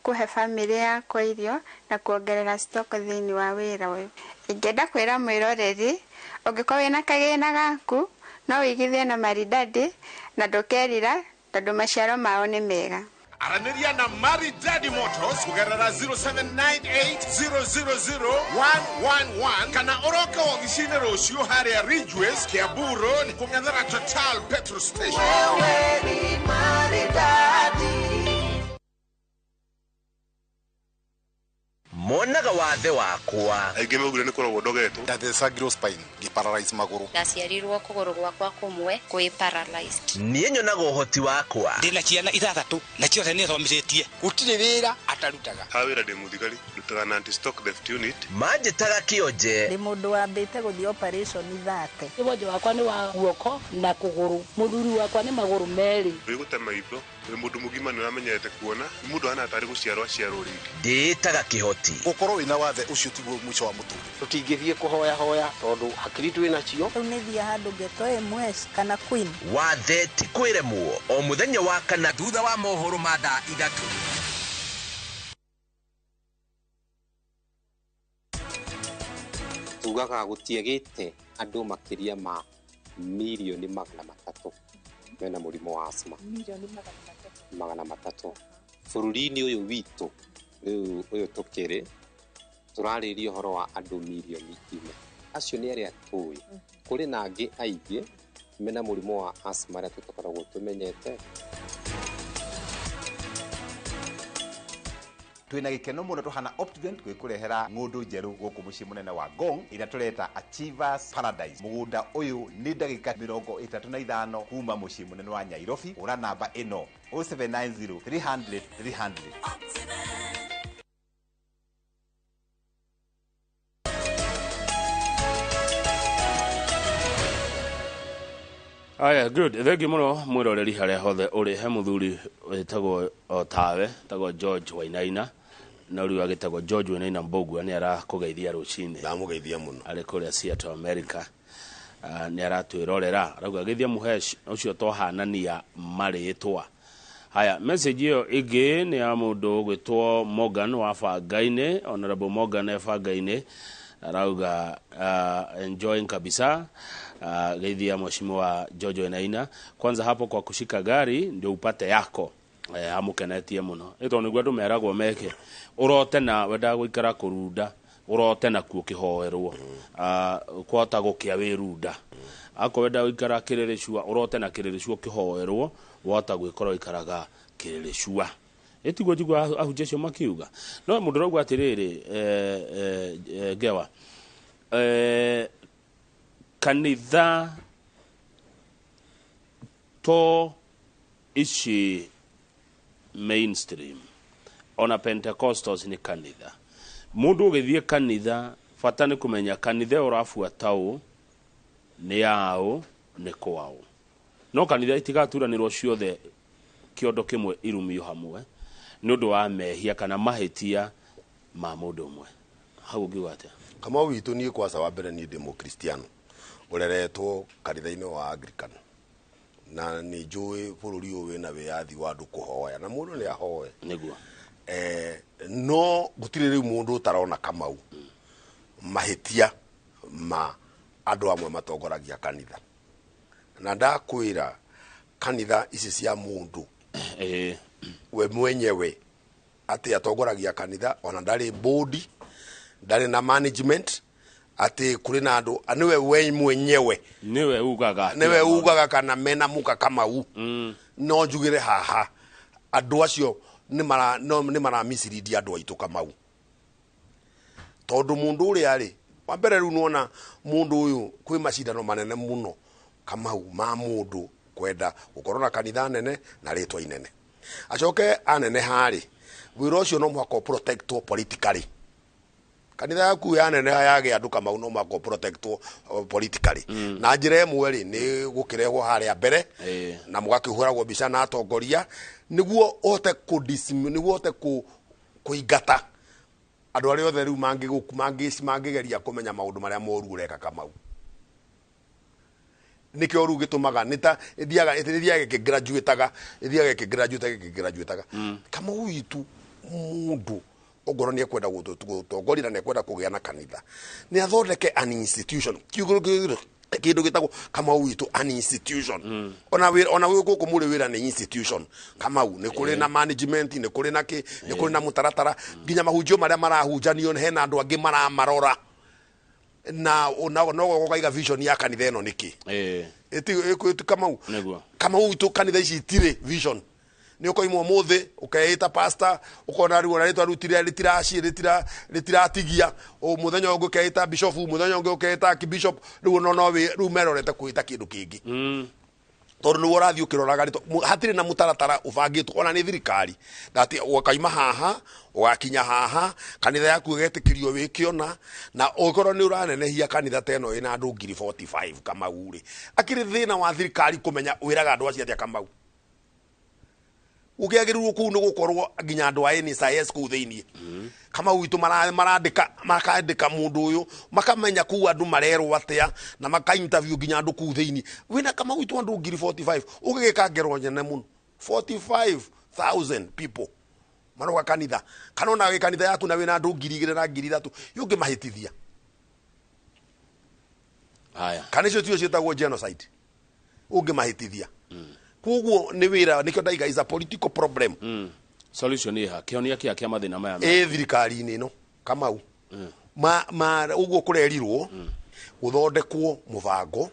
S6: kũhe bamĩrĩ yakwa irio na kuongerera stock thĩinĩ wa wĩra ũyũ. Ingĩenda kwĩra mwĩroreri, ũngĩkorwo wĩna kagĩna gaku, no wĩigithie na Maridadi na ndũkerira tondũ maciaro mao nĩ mega.
S7: Aranĩria na Maridadi Motors kũgerera 0798000111 kana ũroke wobici-inĩ rũciũ harĩa Ridgeways, Kiambu Road, kũng'ethera Total petrol station.
S14: Wewe ni maridadi.
S28: Monaga wathe wakwa.
S29: Aingĩ maugire nĩ kũrogwo ndogetwo.
S8: Ndathecangirwo spine ngĩparalyze magũrũ.
S30: Ndaciarirwo kũgũrũ gwakwa kũmwe kwĩ paralyzed.
S28: Niĩ nyonaga ũhoti wakwa.
S31: Ndĩna ciana 6 na ciothe nĩ thomithĩtie. Gũtirĩ wĩra atarutaga.
S29: Ha wĩra ndĩ mũthigari, ndutaga na anti stock theft unit.
S28: Manjĩtaga kĩonje.
S32: Ndĩ mũndũ wambĩte gũthiĩ operation 30.
S33: Wonje wakwa nĩ wa guoko na kũgũrũ, mũthuri wakwa nĩ magũrũ merĩ.
S29: Wĩgũte maitho, wĩ mũndũ mũgima nĩ ũramenyerete kuona, nĩ mũndũ ahana tarĩ gũciarwo aciarwo rĩngĩ.
S28: Ndĩĩtaga kĩhoti.
S8: Gũkorwo wĩna wathe ũcio tiguo mũico wa mũtũrĩre.
S34: Tũtingĩthiĩ kũhoya hoya tondũ hakiri twĩ nacio.
S32: Rĩu nĩ thiĩ handũ ngetwo MS kana Queen.
S28: Wathe ti kwĩremwo o mũthenya wa kana thutha wa mohoro ma thaa 3.
S10: Tugaga gũtiagĩte andũ makĩria ma mirioni 300 mena mũrimũ wa asthma.
S27: Mirioni
S10: 300 bũrũri-inĩ ũyũ witũ rĩu ũyũ tũkĩrĩ tũrarĩria ũhoro wa andũ mirioni 4. Acio nĩ arĩa tũĩ. Kũrĩ na angĩ aingĩ mena mũrimũ wa asthma arĩa tũtakoragwo tũmenyete.
S15: Twĩna gĩkeno mũno tũhana Optivent gwĩkũrehera ng'ũndũ njerũ gũkũ mũciĩ mũnene wa Ngong ĩrĩa tũreta Achievers Paradise. Mũgũnda ũyũ nĩ ndagĩka 35 kuma mũciĩ mũnene wa Nairobi. Ũra namba ĩno 0790 300 300.
S2: Aya, good. Thengi mũno mwĩroreri harĩa hothe ũrĩ. He mũthuri wĩtagwo o tawe, wĩtagwo George Wainaina, na rĩu agĩtagwo George Wainaina Mbũgua, nĩ arakũgeithia rũcinĩ.
S3: Ndamũgeithia mũno.
S2: Arĩ kũrĩa Seattle, America. Nĩ aratwĩrorera. Arauga geithia Mũhesh ũcio twahanania marĩtwa. Haya, message ĩyo ĩngĩ nĩ ya mũndũ ũgwĩtwo Morgan wa Bangainĩ, Honorable Morgan e Bangainĩ. Arauga enjoying kabisa. Geithia mheshimiwa George Wainaina. Kwanza hapo kwa kushika gari ndio upate yako. Amukenetie muno. Ito niguo andu meragwo meke. Urote na wendaga guikara kurunda, urote na kuo kihoerwo. Kwata gukia wirunda. Akorwo wendaga guikara kirĩrĩcua, urote na kirĩrĩcua kihoerwo, wahota gwikora ikaraga kirĩrĩcua. Ĩtiguo njigua ahunjia acio makiuga. No mũndũ ũrauga atĩrĩrĩ, Ngewa, kanitha to ici mainstream ona Pentecostals nĩ kanitha. Mũndũ ũgĩthiĩ kanitha bata nĩ kũmenya kanitha ũrabuata ũ, nĩ yaũ, nĩ kwao. No kanitha itigaturanĩrwo ciothe kĩondo kĩmwe irumio hamwe nĩ ũndũ wa mehia kana mahĩtia ma mũndũ ũmwe. Hau ũngiuga atĩa?
S3: Kamau witũ, niĩ kwaca wa mbere niĩ ndĩ mũkristiano ũreretwo kanitha-inĩ wa Anglican, na nĩ njũĩ bũrũri ũyũ wĩna wĩyathi wa andũ kũhoya na mũndũ nĩ ahoe.
S2: Nĩguo.
S3: No gũtirĩ rĩu mũndũ ũtarona, Kamau, mahĩtia ma andũ amwe matongoragia kanitha, na ndakwĩra kanitha ici cia mũndũ we mwenyewe atĩ atongoragia kanitha, ona ndarĩ board, ndarĩ na management, atĩ kũrĩ na andũ, nĩwe we mwenyewe.
S2: Nĩwe ugaga.
S3: Nĩwe ugaga kana mena muka, Kamau. No njugĩre haha andũ acio nĩ mara no nĩ maramiciridia andũ aitũ, Kamau, tondũ mũndũ ũrĩa rĩ wa mbere rĩu nĩwona mũndũ ũyũ kwĩ macindano manene mũno, Kamau, ma mũndũ kwenda gũkorwo na kanitha nene na rĩtwa inene, acoke aneneha rĩ, wĩra ũcio no mũhaka ũprotectwo politically. Kanitha yaku yaneneha yagĩa andũ, Kamau, no mũhaka ũprotectwo politically na njĩra ĩmwe rĩ, nĩ gũkĩrehwo harĩa mbere na mũgakĩhũragwo mbica na atongoria nĩguo ũhote nĩguo ũhote kũingata andũ arĩa othe rĩu mangĩgeria kũmenya maũndũ marĩa moru ũreka, Kamau. Nĩkĩo rĩu gĩtũmaga nĩ ta ĩthiaga ĩkĩgraduataga, ĩthiaga ĩkĩgraduataga, ĩkĩgraduataga, Kamau witũ. Mũndũ ongorwo nĩ ekwenda gũtongoria na nĩ ekwenda kũgĩa na kanitha, nĩ athondeke an institution, kiugo kĩndũ gĩtagwo, Kamau witũ, an institution. Ona wĩra, ona wĩ gũkũ mũrĩ wĩra nĩ institution, Kamau. Nĩ kũrĩ na management, nĩ kũrĩ na kĩ, nĩ kũrĩ na mũtaratara, nginya mahunjio marĩa marahunjanio hena andũ angĩ maramarora, na no ũkaiga vision ya kanitha ĩno nĩkĩ. Ĩti Kamau.
S2: Nĩguo.
S3: Kamau witũ, kanitha ici itirĩ vision. Nĩ ũkoima ũmũthĩ ũkeĩta pastor, ũkona rĩu ona rĩtwa rĩu rĩtiraci rĩtiratigia. Mũthenya ũngĩ ũkeĩta bishop, mũthenya ũngĩ ũkeĩta archbishop. Rĩu no rĩu merorete kwĩta kĩndũ kĩngĩ tondũ nĩguo ũrathiĩ ũkĩroraga rĩtwa. Hatirĩ na mũtaratara ũbangĩtwo ona nĩ thirikari that ũkaima haha ũgakinya haha, kanitha yaku ĩgetĩkĩrio wĩkĩona. Na ũngĩkorwo nĩ ũranenehia kanitha ta ĩno ĩna andũ ngiri 45, Kamau rĩ, akĩrĩ thĩna wa thirikari kũmenya wĩraga andũ acio atĩa, Kamau? Gũkĩagĩrĩirwo kũu nĩ gũkorwo nginya andũ a NSIS kũu thĩiniĩ, Kamau witũ, marandĩka, makandĩka mũndũ ũyũ, makamenya kũu andũ marerwo atĩa, na maka interview nginya andũ kũu thĩiniĩ. Wĩna, Kamau witũ, andũ ngiri 45, ũgĩgĩka ngero nene mũno, 45,000 people maroka kanitha, kana ona wĩ kanitha yaku na wĩna andũ 2000 na 3000, yũngĩmahĩtithia.
S2: Haya.
S3: Kana icio tio ciĩtagwo genocide ũngĩmahĩtithia. Koguo nĩ wĩra, nĩkĩo ndaiga is a political problem.
S2: Solution ĩha? Kĩhonia kĩa mathĩna maya?
S3: Ĩ thirikari-inĩ ĩno, Kamau, ma ũguo kũrerirwo gũthondekwo mũbango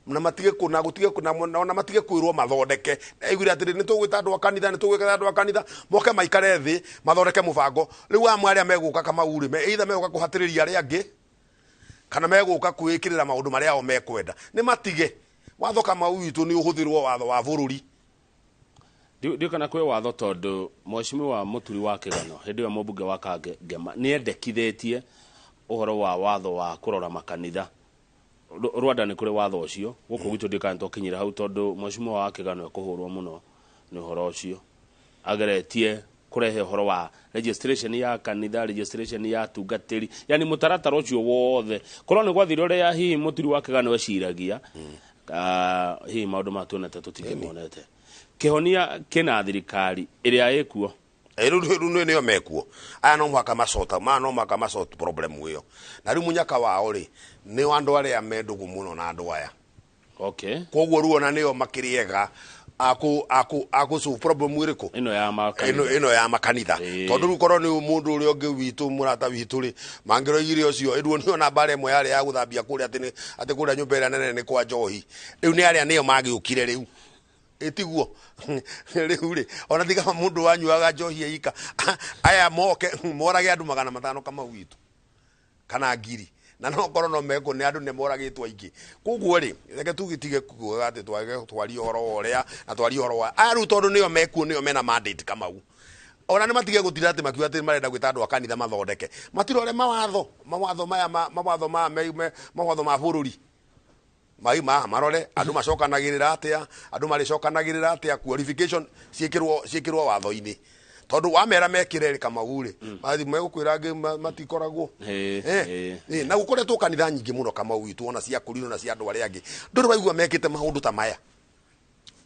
S3: na matige ku na gutige ku na matige kwirwo mathondeke. Aiguire atĩrĩ, nĩ tũgwĩta andũ a kanitha, nĩ tũgwĩta andũ a kanitha moke maikare thĩ mathondeke mũbango. Rĩu amwe arĩa megũka, Kamau rĩ, either megũka kũhatĩrĩria arĩa angĩ kana megũka kwĩkĩrĩra maũndũ marĩa o mekwenda. Nĩ matige watho, Kamau witũ, nĩ ũhũthĩrwo watho wa bũrũri.
S2: Ndiũ kana kwĩ watho, tondũ mheshimiwa Mũturi wa Kĩgano, hĩndĩ ĩyo mũmbunge wa Kangema, nĩ endekithĩtie ũhoro wa watho wa kũrora makanitha. Rwanda nĩ kũrĩ watho ũcio, gũkũ gwitũ ndiũ kana twakinyire hau, tondũ mheshimiwa wa Kĩgano ekũhũrwo mũno nĩ ũhoro ũcio. Ageretie kũrehe ũhoro wa registration ya kanitha, registration ya atungatĩri, yani mũtaratara ũcio wothe. Korwo nĩ gwathire ũrĩa hihi Mũturi wa Kĩgano eciragia, hihi maũndũ maya tuonete tũtingĩmonete. Kĩhonia kĩna thirikari ĩrĩa ĩkuo.
S3: Rĩu nĩo mekuo aya, no mũhaka macota maya, no mũhaka macot problem ĩyo. Na rĩu mũnyaka wao rĩ, nĩ andũ arĩa me ndũgũ mũno na andũ aya. Koguo rĩu ona nĩo makĩrĩ ega akũ solve problem ĩrĩkũ?
S2: Ĩno ya makanitha.
S3: Ĩno ya makanitha. Tondũ rĩu korwo nĩ mũndũ ũrĩa ũngĩ witũ, mũrata witũ rĩ, mangĩroigire ũcio ĩruo nĩo namba ĩmwe yarĩ ya gũthambia kũrĩa, atĩ atĩ kũrĩa nyũmba ĩrĩa nene nĩ kwa njohi. Rĩu nĩ arĩa nĩo magĩũkire rĩu, ĩtiguo rĩu rĩ, ona tiga mũndũ wanyuaga njohi eika, aya moke morage andũ 500, Kamau witũ, kana ngiri, na no korwo no mekwo nĩ andũ nĩ moragĩtwo aingĩ. Koguo rĩ, reke tugĩtige kuga atĩ twage twarie ũhoro wa ũrĩa na twarie ũhoro wa aya rĩu, tondũ nĩo mekuo, nĩo mena mandate, Kamau. Ona nĩ matige gũtinda atĩ makiuga atĩ marenda gwĩta andũ a kanitha mathondeke, matirore mawatho maya mawatho maya mawatho ma bũrũri. Mai ma marore andũ macokanagĩrĩra atĩa, andũ marĩcokanagĩrĩra atĩa, qualification ciĩkĩrwo watho-inĩ, tondũ wamera mekĩre rĩ, Kamau rĩ, mathiĩ megũkwĩra angĩ matikoragwo. Na gũkoretwo kanitha nyingĩ mũno, Kamau witũ, ona cia kũrirũ na cia andũ arĩa angĩ, ndũrĩ waigua mekĩte maũndũ ta maya.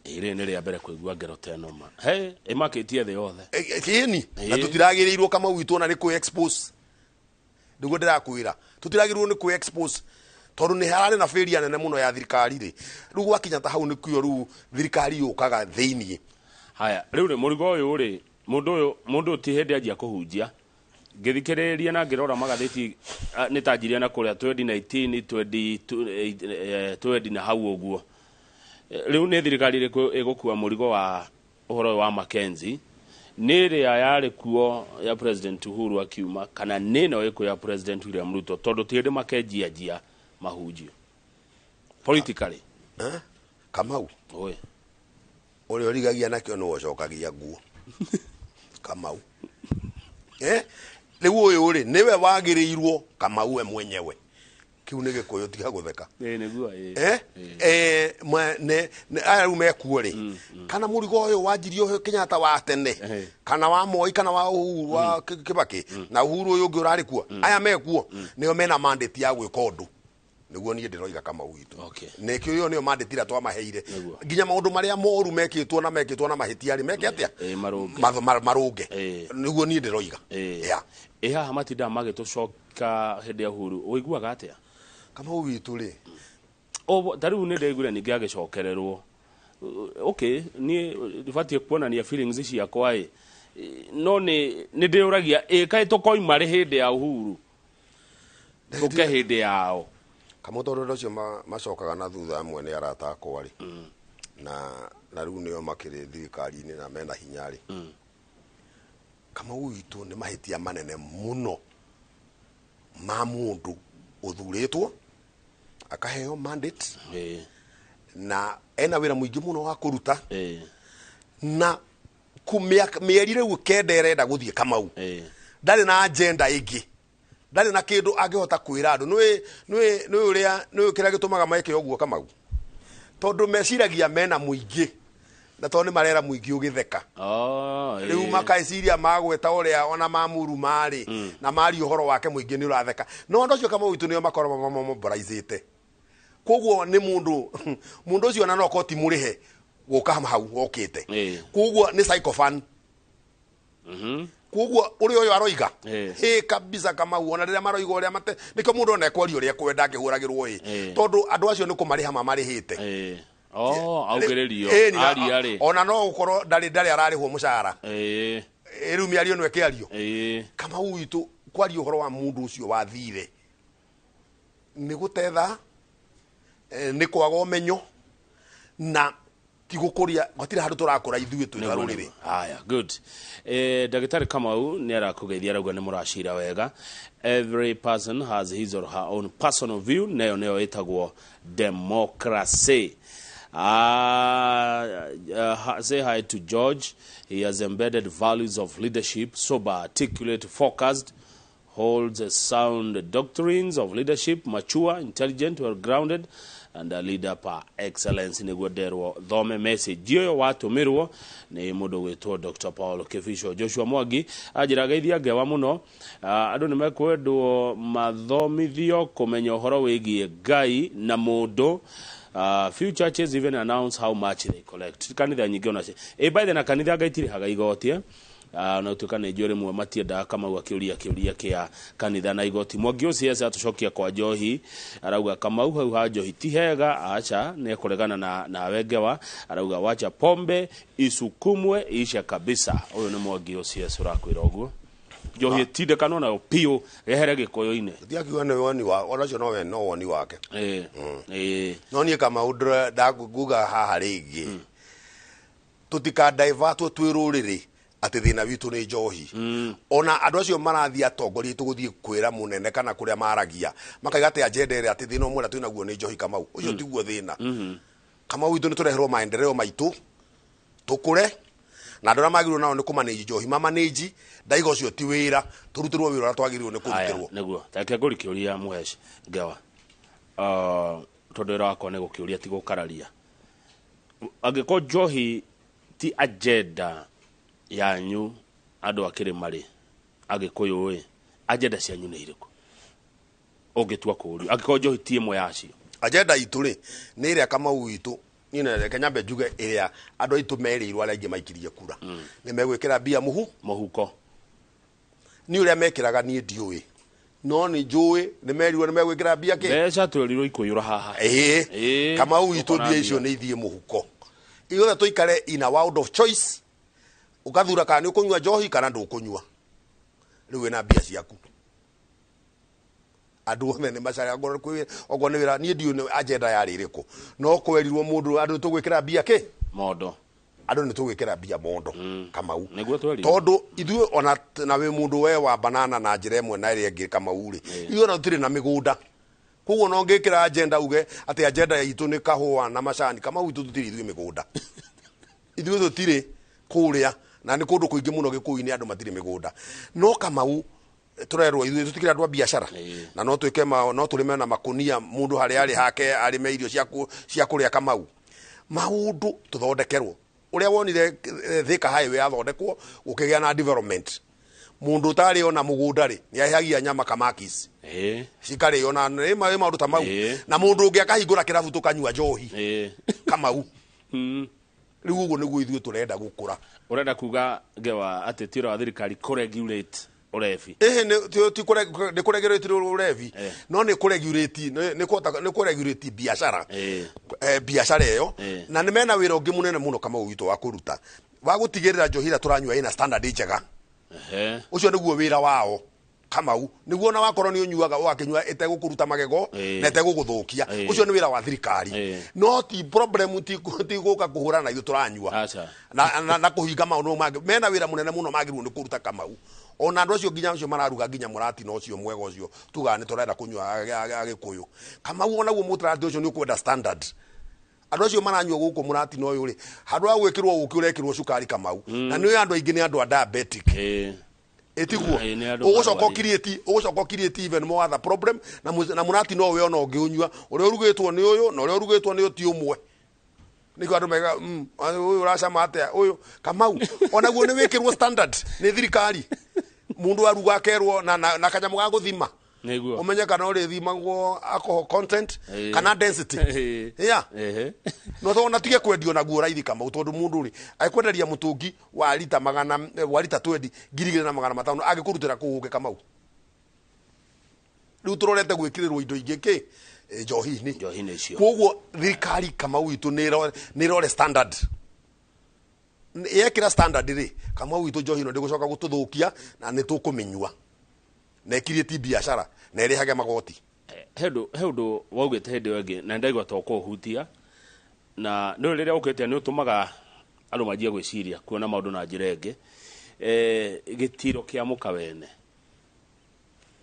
S2: Ĩrĩ nĩ rĩa mbere kũigua ngero ta ĩno ma. He, ĩmakĩtie thĩ yothe.
S3: Kĩni na tũtiragĩrĩirwo, Kamau witũ, ona nĩ kwĩ expose. Nĩguo ndĩrakwĩra, tũtiragĩrĩirwo nĩ kwĩ expose, tondũ nĩ hararĩ na failure nene mũno ya thirikari rĩ. Rĩu gwakinya ta hau nĩkuo rĩu thirikari yũkaga thĩiniĩ.
S2: Haya, rĩu rĩ, mũrigo ũyũ rĩ, mũndũ ũyũ ti hĩndĩ anjia kũhunjia. Ngĩthikĩrĩria na ngĩrora magathĩti, nĩ tanjirie na kũrĩa 2019, 20 na hau ũguo. Rĩu nĩ thirikari ĩrĩkũ ĩgũkua mũrigo wa ũhoro ũyũ wa Mackenzie? Nĩ ĩrĩa yarĩ kuo ya President Uhuru akiuma, kana nĩ ĩno ĩkuo ya President William Ruto? Tondũ ti hĩndĩ Mackenzie anjia mahunjio politically.
S3: Eh? Kamau.
S2: Oi.
S3: Ũrĩa ũrigagia nakĩo nĩwe ũcokagia nguo, Kamau. Rĩu ũyũ rĩ, nĩwe wagĩrĩirwo, Kamau, we mwenyewe. Kĩu nĩ Gĩkũyũ, tiga gũtheka.
S2: Ĩĩ, nĩguo, ĩĩ.
S3: Aya rĩu mekuo rĩ, kana mũrigo ũyũ wanjirio Kenyatta wa tene, kana wa Moi, kana wa Uhuru, wa Kibaki, na Uhuru ũyũ ũngĩ ũrarĩ kuo, aya mekuo nĩo mena mandate ya gwĩka ũndũ. Nĩguo niĩ ndĩroiga, Kamau witũ. Nĩkĩo ĩyo nĩyo mandate ĩrĩa twamaheire, nginya maũndũ marĩa moru mekĩtwo na mekĩtwo na mahĩtia rĩ, meke atĩa?
S2: Ĩĩ, marũnge.
S3: Marũnge. Nĩguo niĩ ndĩroiga. Yeah.
S2: Ĩ haha matindaga magĩtũcoka hĩndĩ ya Uhuru, ũiguaga atĩa?
S3: Kamau witũ rĩ,
S2: Ta rĩu nĩ ndaiguire ningĩ agĩcokererwo. Okay, niĩ batiĩ kuonania feelings ciakwa ĩ, no nĩ ndĩyũragia, ĩ kaĩ tũkoima rĩ hĩndĩ ya Uhuru tũke hĩndĩ yao?
S3: Kamau, tondũ andũ acio macokaga na thutha amwe nĩ arata akwa rĩ, na rĩu nĩo makĩrĩ thirikari-inĩ na mena hinya rĩ, Kamau witũ, nĩ mahĩtia manene mũno ma mũndũ ũthurĩtwo akaheo mandate na ena wĩra mũingĩ mũno wa kũruta, na mĩeri rĩu 9 ĩrenda gũthiĩ, Kamau, ndarĩ na agenda ĩngĩ, ndarĩ na kĩndũ angĩhota kwĩra andũ. Nĩũĩ ũrĩa, nĩũĩ kĩrĩa gĩtũmaga meke ũguo, Kamau? Tondũ meciragia mena mũingĩ, na tondũ nĩ marera mũingĩ ũgĩtheka. Rĩu makaeciria magweta ũrĩa ona mamuruma rĩ, na maria ũhoro wake, mũingĩ nĩ ũratheka. No andũ acio, Kamau witũ, nĩo makoragwo mamobilizĩte. Koguo nĩ mũndũ ũcio ona no korwo ti mũrĩhe gũka hau okĩte. Koguo nĩ sycophant. Koguo ũrĩa ũyũ aroiga ĩ kabisa, Kamau, ona rĩrĩa maroiga ũrĩa mate, nĩkĩo mũndũ ona ekwaria ũrĩa ekwenda akĩhũragĩrwo ĩ, tondũ andũ acio nĩ kũmarĩha mamarĩhĩte.
S2: Oh, augĩrĩrio.
S3: Ĩni,
S2: aria rĩ.
S3: Ona no gũkorwo ndarĩ ararĩhwo mũcara. Ĩ rĩu mĩario ĩno ĩkĩario, Kamau witũ, kwaria ũhoro wa mũndũ ũcio wathire nĩ gũtetha, nĩ kwaga ũmenyo na ti gũkũria. Gũtirĩ handũ tũrakũra ithuĩ twĩ ta rũrĩrĩ.
S2: Haya, good. Ndagĩtarĩ Kamau nĩ arakũgeithia, arauga nĩ mũracira wega. Every person has his or her own personal view, nayo nĩyo ĩtagwo democracy. Say hi to George. He has embedded values of leadership, sober, articulate, focused, holds sound doctrines of leadership, mature, intelligent, well-grounded, and a leader par excellence. Nĩguo nderwo thome message ũyũ watũmĩrwo nĩ mũndũ gwĩtwo Dr. Paul Kibisho. Joshua Mwangi anjĩra geithia ngewa mũno. Andũ nĩ mekwendwo mathomithio kũmenya ũhoro wĩgiĩ Ngai na mũndũ. Few churches even announce how much they collect. Kanitha nyingĩ ona ĩ by the na kanitha Ngai itirĩhaga igoti, eh? Na ũtuĩka nĩ njũĩ rĩmwe matiendaga Kamau akĩũria kĩũria kĩa kanitha na igoti. Mwangi ũcio atũcokia kwa njohi, arauga Kamau hau ha njohi ti hega, aca nĩ ekũregana na nawe ngewa. Arauga wacha pombe isukumwe ishe kabisa. Ũyũ nĩ Mwangi ũcio ũrakwĩra ũguo, njohi ĩtindekanwo nayo piũ yehere gĩkũyũ-inĩ.
S3: Ndiakiuga nĩ woni wa ona ũcio, no no woni wake.
S2: Ĩĩ.
S3: No niĩ, Kamau, nguga haha rĩngĩ, tũtikadaivatwo twĩ rũrĩrĩ atĩ thĩna witũ nĩ njohi. Ona andũ acio marathiĩ atongoria tũgũthiĩ kwĩra mũnene kana kũrĩa maragia makaiga atĩ agenda ĩrĩa atĩ thĩna ũmwe ũrĩa twĩnaguo nĩ njohi, Kamau, ũcio tiguo thĩna. Kamau witũ, nĩ tũreherwo maendeleo maitũ tũkũre, na andũ arĩa magĩrĩirwo nao nĩ kũmanĩji njohi mamanĩji. Ndaiga ũcio ti wĩra, tũrutĩrwo wĩra ũrĩa twagĩrĩirwo nĩ
S2: Haya,
S3: kũrutĩrwo.
S2: Nĩguo tareke ngũri kĩũria mũhesh ngewa. Tondũ wĩra wakwa nĩ gũkĩũria, ti gũkararia. Angĩkorwo njohi ti agenda yanyu andũ a kĩrĩma rĩ, Agĩkũyũ ĩ, agenda cianyu nĩ irĩkũ ũngĩtua kũũrio, angĩkorwo njohi ti ĩmwe yacio?
S3: Agenda itũ rĩ, nĩ ĩrĩa, Kamau witũ, niĩ na reke nyambe njuge ĩrĩa andũ aitũ merĩirwo, arĩa aingĩ maikirie kura, nĩ megwĩkĩra mbia mũhu
S2: mũhuko.
S3: Nĩ ũrĩa mekĩraga niĩ ndiũĩ, no nĩ njũĩ nĩ merirwo nĩ megwĩkĩra mbia kĩ.
S2: Mbeca twerirwo ikũiyũra haha.
S3: Ĩĩ, Kamau witũ,
S2: ũkona
S3: mbia icio
S2: mbia.
S3: Nĩ ithiĩ mũhuko, ithuothe tũikare in a world of choice, ũgathura kana nĩ ũkũnyua njohi kana ndũkũnyua. Rĩu wĩna mbia ciaku, andũ othe nĩ macaria okorwo nĩ wĩra. Niĩ ndiũĩ nĩ agenda yarĩ ĩrĩkũ, no kwerirwo mũndũ andũ tũgwĩkĩra mbia kĩ.
S2: Mondo.
S3: Andũ nĩ tũgwĩkĩra mbia mondo, Kamau.
S2: Nĩguo twerirwo.
S3: Tondũ ithuĩ ona na wĩ mũndũ we wa banana na njĩra ĩmwe na ĩrĩa ĩngĩ, Kamau rĩ, ithuĩ ona tũtirĩ na mĩgũnda, koguo no ngĩkĩra agenda uge atĩ agenda itũ nĩ kahũa na macani, Kamau itũ tũtirĩ ithuĩ mĩgũnda, ithuĩ tũtirĩ kũrĩa, na nĩ kũndũ kũingĩ mũno Gĩkũyũ-inĩ andũ matirĩ mĩgũnda. No Kamau, tũrerwo ithuĩ tũtikĩrĩ andũ a biacara, na no twĩke ma, no tũrĩme na makũnia, mũndũ harĩa arĩ hake arĩme irio cia kũrĩa. Kamau, maũndũ tũthondekerwo ũrĩa wonire Thika Highway yathondekwo, gũkĩgĩa na development. Mũndũ ũtarĩ ona mũgũnda rĩ, nĩ aheagia nyama kamakis cikarĩo na nĩ maũndũ ta mau, na mũndũ ũngĩ akahingũra kĩrabu tũkanyua njohi, Kamau. Rĩu ũguo nĩguo ithuĩ tũrenda gũkũra.
S2: Ũrenda kuga ngewa atĩ ti ũrĩa wa thirikari kũregulate ũrebi?
S3: Ĩhĩ, ti nĩ kũregulate ũrebi, no nĩ kũregulate, nĩ kũhota nĩ kũregulate biacara, biacara ĩyo. Na nĩ mena wĩra ũngĩ mũnene mũno, Kamau witũ, wa kũruta, wa gũtigĩrĩra njohi ĩrĩa tũranyua ĩna standard njega. Ũcio nĩguo wĩra wao, Kamau, nĩguo ona wakorwo nĩ ũnyuaga, ũgakĩnyua ĩtegũkũruta magego na ĩtegũgũthũkia. Ũcio nĩ wĩra wa thirikari, no ti problem, ti gũka kũhũrana na ithuĩ tũranyua
S2: Aca.
S3: na kũhinga maũndũ mangĩ. Mena wĩra mũnene mũno magĩrĩirwo nĩ kũruta, Kamau. Ona andũ acio, nginya acio mararuga nginya mũratina ũcio mwega ũcio tugaga nĩ tũrenda kũnyua Agĩkũyũ, Kamau, onaguo mũtarati ũcio nĩ ũkwenda standard. Andũ acio maranyua gũkũ mũratina ũyũ rĩ, handũ ha gwĩkĩrwo ũkĩ ũrekĩrwo cukari, Kamau, na nĩ andũ aingĩ nĩ andũ a diabetic. Ĩtiguo?
S2: Ĩĩ, nĩ andũ
S3: Ũgũcoka
S2: marwarire.
S3: Ũgũcoka ũkiriĩti even more other problem na mũratina ũyũ ona ũngĩũnyua, ũrĩa ũrugĩtwo nĩ ũyũ na ũrĩa ũrugĩtwo nĩ ũyũ ti ũmwe. Nĩkĩo andũ mega, ũyũ ũracama atĩa ũyũ?" Kamau, onaguo nĩ wĩkĩrwo standard nĩ thirikari. Mũndũ aruga akerwo na kanyamũ ga gũthima, ũmenye kana ũrĩthimagwo alcohol content kana density. Yeah. No to ona tige kwendio naguo raithi, Kamau, tondu mundu ri akwenderia mutungi wa lita magana wa lita 20 2,500, angĩkũrutĩra kũu ũke, Kamau? Rĩu tũrorete gwĩkĩrĩrwo indo ingĩ kĩ njohi-inĩ.
S2: Njohi-inĩ icio.
S3: Koguo thirikari, Kamau witũ, nĩ ĩrore standard. Yekĩra standard rĩ, Kamau witũ, njohi ĩno ndĩgũcoka gũtũthũkia na nĩ tũkũmĩnyua na ĩkirĩti biacara na ĩrĩhage magoti.
S2: He ũndũ waugĩte hĩndĩ ĩyo ĩngĩ na ndaigua to kũũhutia, na nĩ rĩrĩa ũkĩte nĩ ũtũmaga andũ manjie gwĩciria kuona maũndũ na njĩra ĩngĩ. Gĩtiro kĩa mũkawene,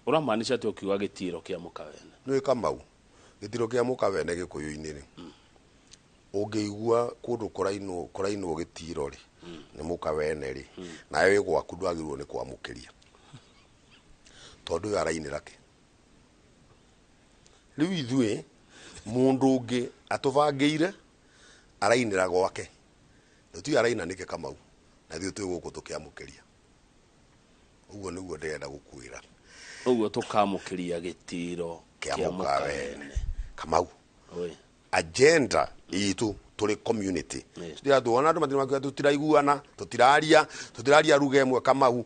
S2: ũramaanisha atĩ ũkiuga gĩtiro kĩa mũkawene?
S3: Nĩ Kamau, gĩtiro kĩa mũkawene Gĩkũyũ-inĩ rĩ, ũngĩigua kũndũ kũrainwo gĩtiro rĩ, nĩ mũkawene rĩ, nawe wĩ gwaku ndwagĩrĩirwo nĩ kwamũkĩria, tondũ ũyũ arainĩra kĩ? Rĩu ithuĩ mũndũ ũngĩ atũbangĩire arainĩra gwake, tũtiũĩ araina nĩkĩ, Kamau, na ithuĩ twĩ gũkũ tũkĩamũkĩria. Ũguo nĩguo ndĩrenda gũkwĩra.
S2: Ũguo tũkamũkĩria gĩtiro
S3: kĩa
S2: kĩa
S3: mũkawene.
S2: Mũkawene.
S3: Kamau,
S2: Oi.
S3: Agenda itũ tũrĩ community, tũtiratuona andũ matirĩ makiuga tũtiraiguana, tũtiraria ruga ĩmwe, Kamau.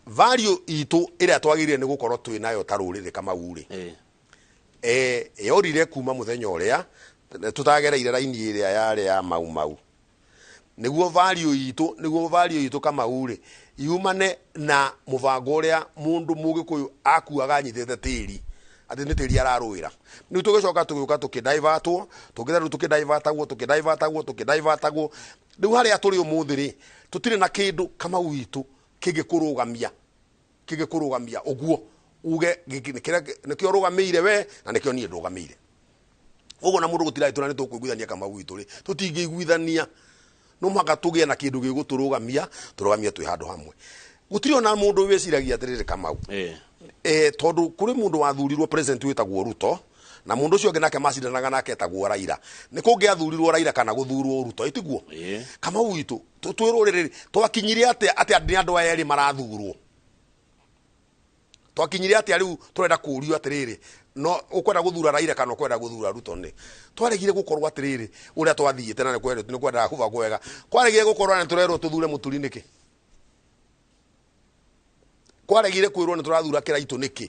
S3: Value itũ ĩrĩa twagĩrĩire nĩ gũkorwo twĩ nayo ta rũrĩrĩ, Kamau rĩ, yorire kuma mũthenya ũrĩa tũtagereire raini ĩrĩa yarĩ ya Mau Mau. Nĩguo value itũ, Kamau rĩ, yumane na mũbango ũrĩa mũndũ Mũgĩkũyũ akuaga anyitĩte tĩri, atĩ nĩ tĩri ararũĩra. Rĩu tũgĩcoka tũgĩũka tũkĩdaivatwo, tũkĩta rĩu tũkĩdaivatagwo, tũkĩdaivatagwo, tũkĩdaivatagwo. Rĩu harĩa tũrĩ ũmũthĩ rĩ, tũtirĩ na kĩndũ, Kamau witũ, kĩngĩkũrũgamia ũguo uge gĩkĩ nĩkĩo rũgamĩire we na nĩkĩo niĩ ndũgamĩire ũguo, na mũndũ gũtiragĩtũra nĩ tũkũiguithania. Kamau witũ rĩ, tũtingĩiguithania. No mũhaka tũgĩe na kĩndũ gĩgũtũrũgamia, tũrũgamie twĩ handũ hamwe. Gũtirĩ ona mũndũ wĩciragia atĩrĩrĩ, Kamau, tondũ kũrĩ mũndũ wathurirwo president wĩtagwo Ruto, Na mundu ucio ungi nake macindanaga nake etagwo Raila. Ni kungiathurirwo Raila kana guthurwo Ruto, itiguo? Kamau witũ, twĩrwo rĩrĩ, twakinyire atĩa atĩ nĩ andũ aya erĩ marathurwo? Twakinyire atĩa rĩu tũrenda kũũrio atĩrĩrĩ, no ũkwenda gũthura Raila kana ũkwenda gũthura Ruto? Nĩ twaregire gũkorwo atĩrĩrĩ, ũrĩa twathiĩte na nĩ kwendaga kũbangwo wega, kwaregire gũkorwo na nĩ tũrerwo tũthure Mũturi nĩkĩ? Kwaregire kwĩrwo nĩ tũrathura Kĩraitũ nĩkĩ?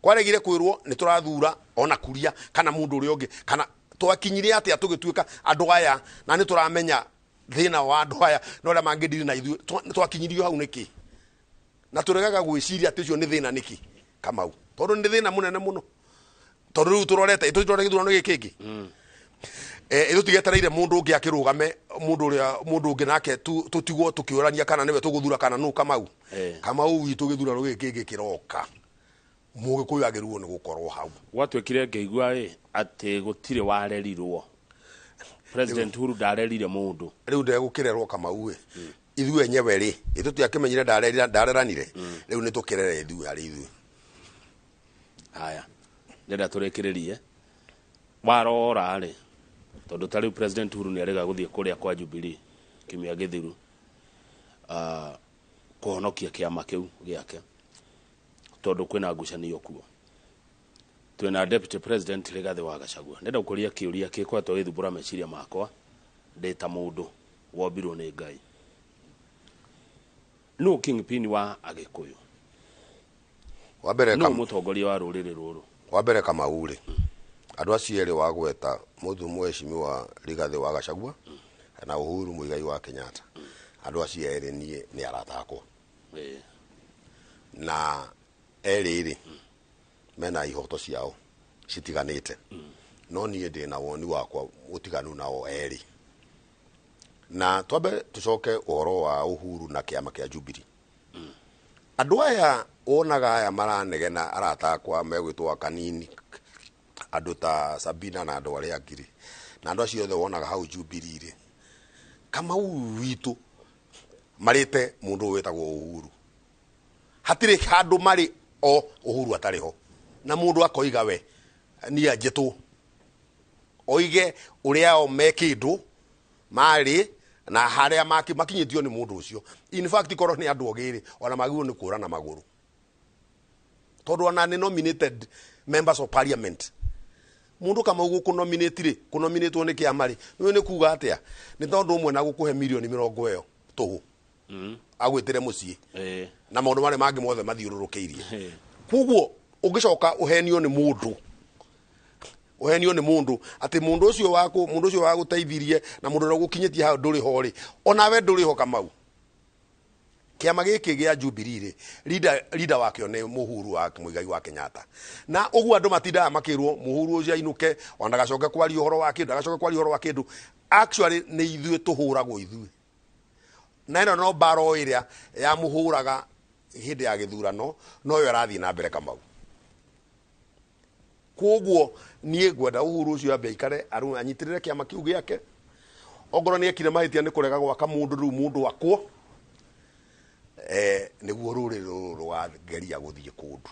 S3: Kwaregire kwĩrwo nĩ tũrathura ona Kuria kana mũndũ ũrĩa ũngĩ? Kana twakinyire atĩa tũgĩtuĩka andũ aya na nĩ tũramenya thĩna wa andũ aya na ũrĩa mangĩndiri na ithuĩ? Twakinyirio hau nĩkĩ na tũregaga gwĩciria atĩ ũcio nĩ thĩna nĩkĩ, Kamau? Tondũ nĩ thĩna mũnene mũno, tondũ rĩu tũrorete tũrore gĩthurano gĩkĩ kĩngĩ, tũtigetereire mũndũ ũngĩ akĩrũgame, mũndũ ũrĩa mũndũ ũngĩ nake tũtigwo tũkĩũrania kana nĩwe tũgũthura kana nũ, Kamau. Kamau witũ, gĩthurano gĩkĩ kĩngĩ kĩroka, Mũgĩkũyũ agĩrĩirwo nĩ gũkorwo hau.
S2: Gwatuĩkire ngĩigua ĩ atĩ gũtirĩ warerirwo, President Uhuru ndarerire mũndũ.
S3: Rĩu ndegũkĩrerwo, Kamau ĩ. Ithuĩ enyewe rĩ, tũtiakĩmenyire ndareranire. Rĩu nĩ tũkĩrere ithuĩ harĩ ithuĩ.
S2: Haya, ndĩrenda tũrĩkĩrĩrie warora rĩ, tondũ ta rĩu President Uhuru nĩ arega gũthiĩ kũrĩa kwa Jubilee kiumia gĩthiru, kũhonokia kĩama kĩu gĩake tondũ kwĩna ngucanio kuo. Twĩna Deputy President Rigathĩ wa Gachagua. Ndĩrenda gũkũria kĩũria gĩkoretwo gĩthumbũra meciria makwa ndĩ ta mũndũ wombirwo nĩ Ngai. Nũ kingpin wa Agĩkũyũ?
S3: Wa mbere,
S2: Nũ mũtongoria wa rũrĩrĩ rũrũ?
S3: Wa mbere, Kamau rĩ, andũ acio erĩ wagweta, mũndũ mheshimiwa Rigathĩ wa Gachagua na Uhuru Muigai wa Kenyatta, andũ acio erĩ niĩ nĩ arata akwa. Na erĩ rĩ, mena ihoto ciao citiganĩte, no niĩ ndĩ na woni wakwa ũtiganu nao erĩ. Na twambe tũcoke ũhoro wa Uhuru na kĩama kĩa Jubilee. Andũ aya wonaga aya maranegena, arata akwa megwĩtwo kanini, andũ ta Sabina na andũ arĩa angĩ rĩ, na andũ acio othe wonaga hau Jubilee rĩ, Kamau witũ, marĩte mũndũ ũyũ wĩtagwo Uhuru. Hatirĩ handũ marĩ o Uhuru atarĩ ho, na mũndũ akoiga we niĩ anjĩtwo oige ũrĩa o me kĩndũ marĩ na harĩa makinyĩtio nĩ mũndũ ũcio. In fact, korwo nĩ andũ ogĩ rĩ, ona magĩrĩirwo nĩ kũra na magũrũ, tondũ ona nĩ nominated members of parliament. Mũndũ kama ũguo kũnominate rĩ, kũnominatwo nĩ kĩama rĩ, nĩũĩ nĩ kuga atĩa? Nĩ tondũ ũmwe na gũkũhe mirioni 20 ĩyo tũhũ agwĩtĩre mũciĩ na maũndũ marĩa mangĩ mothe mathiũrũrũkĩirie. Koguo ũngĩcoka ũhenio nĩ mũndũ, ũhenio nĩ mũndũ atĩ mũndũ ũcio waku, mũndũ ũcio wagũteithirie na mũndũ ũrĩa ũgũkinyĩtie hau ndũrĩ ho rĩ, onawe ndũrĩ ho, Kamau. Kĩama gĩkĩ gĩa Jubilee rĩ, leader wakĩo nĩ Mũhuru wa Muigai wa Kenyatta, na ũguo andũ matindaga makĩrwo Mũhuru ũcio ainũke, ona ndagacoke kwaria ũhoro wa kĩndũ, ndagacoke kwaria ũhoro wa kĩndũ. Actually, nĩ ithuĩ tũhũragwo ithuĩ, na ĩno no mbara o ĩrĩa yamũhũraga hĩndĩ ya gĩthurano, noyo ĩrathiĩ na mbere, Kamau. Koguo niĩ ngwenda Uhuru ũcio ambe aikare anyitĩrĩre kĩama kĩu gĩake. Ongorwo nĩ ekire mahĩtia nĩ kũrega gwaka mũndũ, rĩu mũndũ akwo, nĩguo rũrĩrĩ rũrũ rũgageria gũthiĩ kũndũ.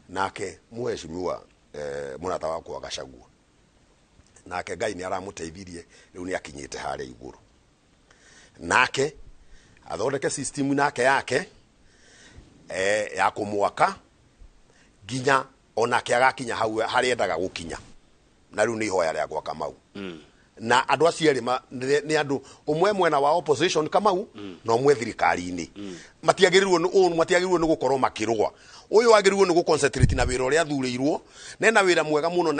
S3: Nake mheshimiwa, mũrata wakwa Gachagua, nake Ngai nĩ aramũteithirie, rĩu nĩ akinyĩte harĩa igũrũ. Nake athondeke system nake yake, ya kũmwaka nginya onake agakinya hau harĩa endaga gũkinya. Na rĩu nĩ ihoya rĩakwa, Kamau. Na andũ acio erĩ nĩ andũ ũmwe mwena wa opposition, Kamau, na ũmwe thirikari-inĩ. Matiagĩrĩirwo nĩ ũũ, matiagĩrĩirwo nĩ gũkorwo makĩrũa. Ũyũ wagĩrĩirwo nĩ gũconcentrate na wĩra ũrĩa athurĩirwo, na ena wĩra mwega mũno,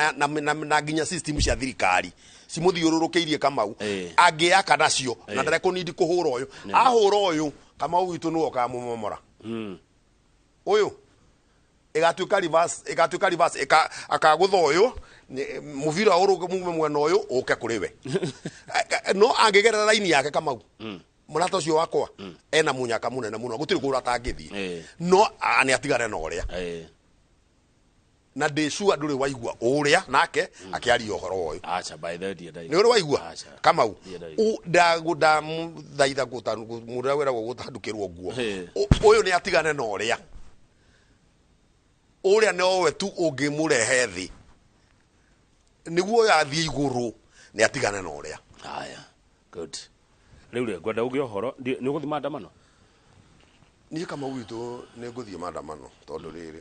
S3: na nginya system cia thirikari cimũthiũrũrũkĩirie, Kamau, angĩaka nacio na ndarekũnindi kũhũra ũyũ. Ahũra ũyũ, Kamau witũ, nĩwe ũkamũmomora. Ũyũ ĩgatuĩka reverse, ĩgatuĩka reverse, akagũtha ũyũ mũbira ũrũge mume mwena ũyũ ũke kũrĩ we. No angĩgerera raini yake, Kamau, mũrata ũcio wakwa ena mũnyaka mũnene mũno, gũtirĩ kũndũ atangĩthiĩ. No nĩ atigane na ũrĩa, na ndĩ sure ndũrĩ waigua ũrĩa nake akĩaria ũhoro ũyũ.
S2: Acha, by the way, ndiendaigua.
S3: Nĩ ũrĩ waigua?
S2: Acha.
S3: Kamau,
S2: Ndiendaigua.
S3: Ndamũthaitha mũndũ ũrĩa wĩragwo gũtandũkĩrwo nguo. Ũyũ nĩ atigane na ũrĩa, ũrĩa nowe tu ũngĩmũrehe thĩ. Nĩguo ũyũ athiĩ igũrũ nĩ atigane na ũrĩa.
S2: Haya, good. Rĩu rĩ, ngwenda uge ũhoro, nĩ ũgũthiĩ maandamano?
S3: Niĩ Kamau witũ nĩ ngũthiĩ maandamano tondũ rĩrĩ,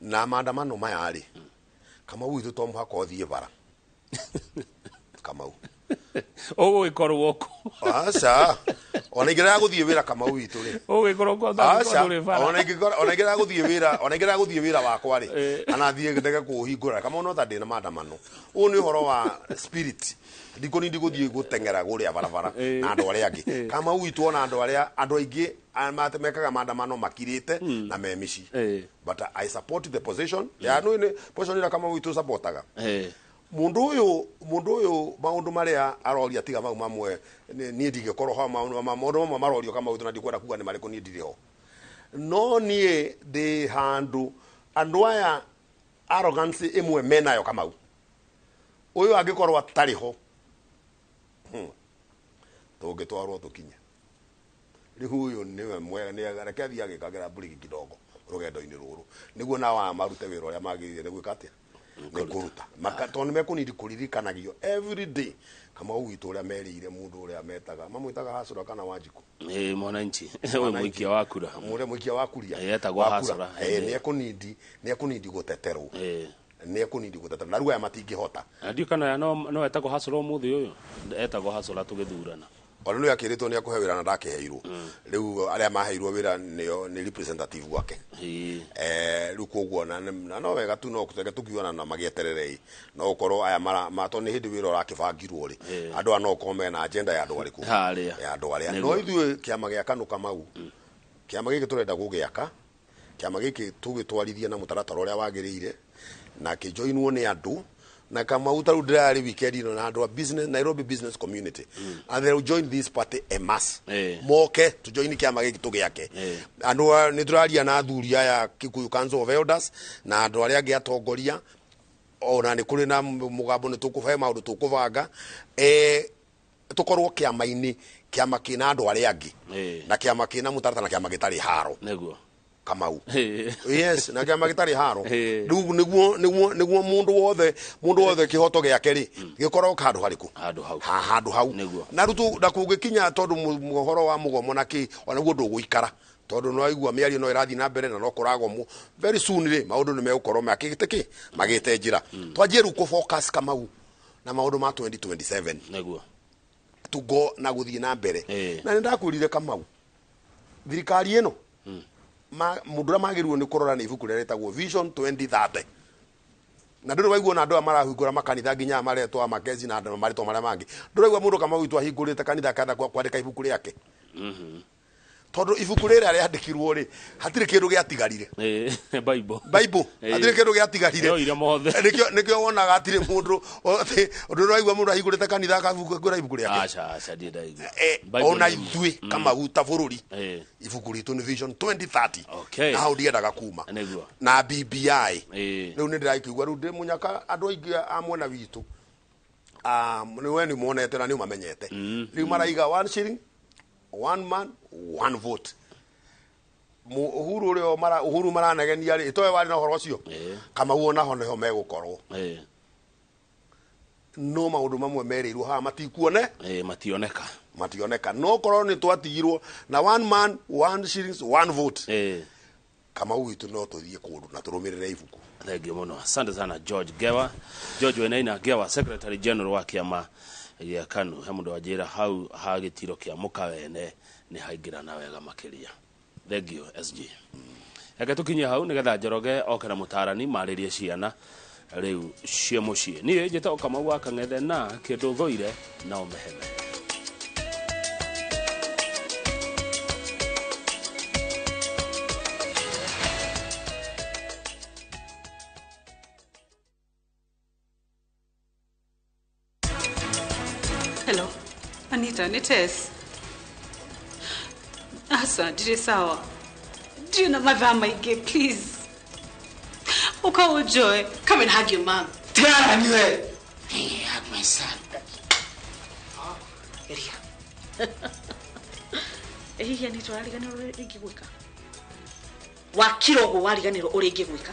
S3: na maandamano maya rĩ, Kamau witũ to mũhaka ũthiĩ bara. Kamau.
S2: Ũgũgĩkorwo kũ?
S3: Aca. Ona ingĩrega gũthiĩ wĩra Kamau witũ rĩ.
S2: Ũgũgĩkorwo kũ
S3: Aca.
S2: ndũrĩ bara?
S3: Ona ingĩrega gũthiĩ wĩra, ona ingĩrega gũthiĩ wĩra wakwa rĩ, kana thiĩ ndege kũũhingũra, Kamau no ta ndĩ na maandamano. Ũyũ nĩ ũhoro wa spirit. Ndikũni ndigũthiĩ gũteng'era kũrĩa barabara na andũ arĩa angĩ. Kamau witũ ona andũ arĩa andũ aingĩ mekaga maandamano makirĩte na me mĩciĩ. But I support the position. Ya nĩ nĩ position ĩrĩa Kamau witũ supportaga. Mundu uyu maundu maria aroria tiga mau mamwe nie ndingĩkorwo ho maundu mamwe marorio Kamau witũ na ndikwenda kuga nĩ marĩkũ niĩ ndirĩ ho. No niĩ ndĩ handũ andũ aya arrogance ĩmwe menayo Kamau. Ũyũ angĩkorwo atarĩ ho tũngĩtwarwo tũkinye. Rĩu ũyũ nĩwe mwega, nĩ reke athiĩ agĩkagĩra mburiki kidogo rũgendo-inĩ rũrũ nĩguo nao aya marute wĩra ũrĩa magĩrĩire nĩ gwĩka atĩa? Nĩ kũruta. Tondũ nĩ mekũnidi kũririkanagio every day Kamau witũ ũrĩa merĩire mũndũ ũrĩa metaga mamwĩtaga Hasura kana Wanjikũ.
S2: Mwananchi. Ũyũ mũikia wa kura.
S3: Mũrĩa mũikia wa kuria.
S2: Etagwo Hasura.
S3: Nĩ ekũnidi gũteterwo. Nĩ ekũnidi gũteterwo. Na rĩu aya matingĩhota.
S2: Na ndiũ kana no etagwo Hasura ũmũthĩ ũyũ. Etagwo Hasura tũgĩthurana.
S3: Ona nĩ akĩrĩtwo nĩ akũhe wĩra na ndakĩheirwo. Rĩu arĩa maheirwo wĩra nĩo nĩ representative gwake. Rĩu koguo na no wega tu no tũreke tũkiona na magĩeterere. No ũkorwo aya tondũ nĩ hĩndĩ wĩra ũrakĩbangirwo rĩ. Andũ aya no ũkorwo mena agenda ya andũ arĩkũ? Ya andũ arĩa. No ithuĩ kĩama gĩa KANU Kamau, kĩama gĩkĩ tũrenda gũgĩaka, kĩama gĩkĩ tũgĩtwarithie na mũtaratara ũrĩa wagĩrĩire na kĩjoinwo nĩ andũ. Na Kamau ta rĩu ndĩrarĩ weekend ĩno na andũ a business, Nairobi business community. And they will join this party en masse. Moke tujoin kĩama gĩkĩ tũgĩake. Andũ nĩ tũraria na athuri aya Kikuyu Council of Elders na andũ arĩa angĩ atongoria, ona nĩ kũrĩ na mũgambo nĩ tũkũhe maũndũ tũkũbanga. Tũkorwo kĩama-inĩ, kĩama kĩna andũ arĩa angĩ na kĩama kĩna mũtaratara na kĩama gĩtarĩ haro.
S2: Nĩguo.
S3: Kamau. Yes, na kĩama gĩtarĩ haro. Rĩu nĩguo mũndũ wothe kĩhoto gĩake rĩ gĩkorwo handũ harĩkũ?
S2: Handũ hau.
S3: Handũ hau. Na rĩu na kũngĩkinya tondũ ũhoro wa mũgomo na kĩ ona guo ndũgũikara tondũ no aigua mĩario no ĩrathiĩ na mbere na no kũragomwo very soon rĩ maũndũ nĩ megũkorwo makĩgĩte kĩ magĩte njĩra. Twanjie rĩu kũ focus Kamau na maũndũ ma 2027.
S2: Nĩguo.
S3: Tugo na gũthiĩ na mbere. Na nĩ ndakwĩrire Kamau thirikari ĩno mũndũ ũrĩa magĩrĩirwo nĩ kũrora nĩ ibuku rĩrĩa rĩtagwo Vision 2030. Na ndũrĩ waigua na andũ aya marahingũra makanitha nginya maretwo Makezi na andũ marĩtwa marĩa mangĩ. Ndũrĩ waigua mũndũ Kamau witũ ahingũrĩte kanitha akenda kwandĩka ibuku rĩake. Tondũ ibuku rĩrĩa rĩandĩkirwo rĩ hatirĩ kĩndũ gĩatigarire.
S2: Bible.
S3: Bible. Hatirĩ kĩndũ gĩatigarire. Nĩkĩo wonaga hatirĩ mũndũ ndũrĩ waigua mũndũ ahingũrĩte kanitha akahingũra ibuku rĩake.
S2: Aca ndirĩ ndaigua.
S3: Ona ithuĩ Kamau ta bũrũri ibuku ritũ nĩ Vision 2030. Na hau ndiendaga kuma. Na BBI. Rĩu nĩ ndĩrakĩigua rĩu ndĩ mũnyaka andũ aingĩ a mwena witũ. Nĩ we nĩ monete na nĩ ũmamenyete. Rĩu maraiga 1 shilling, 1 man, 1 vote. Uhuru ũrĩa Uhuru maranegenia rĩ itoe warĩ na ũhoro ũcio. Kamau ona ho nĩho megũkorwo. No maũndũ mamwe merĩirwo haha matikuone.
S2: Mationeka.
S3: Mationeka. No korwo nĩ twatigirwo na 1 man, 1 shillings, 1 vote. Kamau witũ no tũthiĩ kũndũ na tũrũmĩrĩre ibuku.
S2: Thank you mũno. Asante sana George Gewa. George Wainaina Gewa, Secretary General wa kĩama gĩa KANU. He mũndũ wanjĩra hau ha gĩtiro kĩa mũkawene nĩ haingĩrana wega makĩria. Thank you SG. Reke tũkinye hau nĩgetha Njoroge oke na mũtarani marĩrie ciana rĩu cia mũciĩ. Niĩ njĩtagwo Kamau wa Kang'ethe na kĩndũ thũire na ũmeheme.
S1: Hello, Anita, ni Tess. Asa, ndirĩ sawa. Ndirĩ na mathaa maingĩ, please. Ũka ũnjoe. Come and hug your mom.
S31: Tigana niwe. Hey, hug my son.
S1: Geria. Hihi Anita, ũrariganĩrwo ũrĩa ingĩgwĩka? Wakira ũguo wariganĩrwo ũrĩa ingĩgwĩka?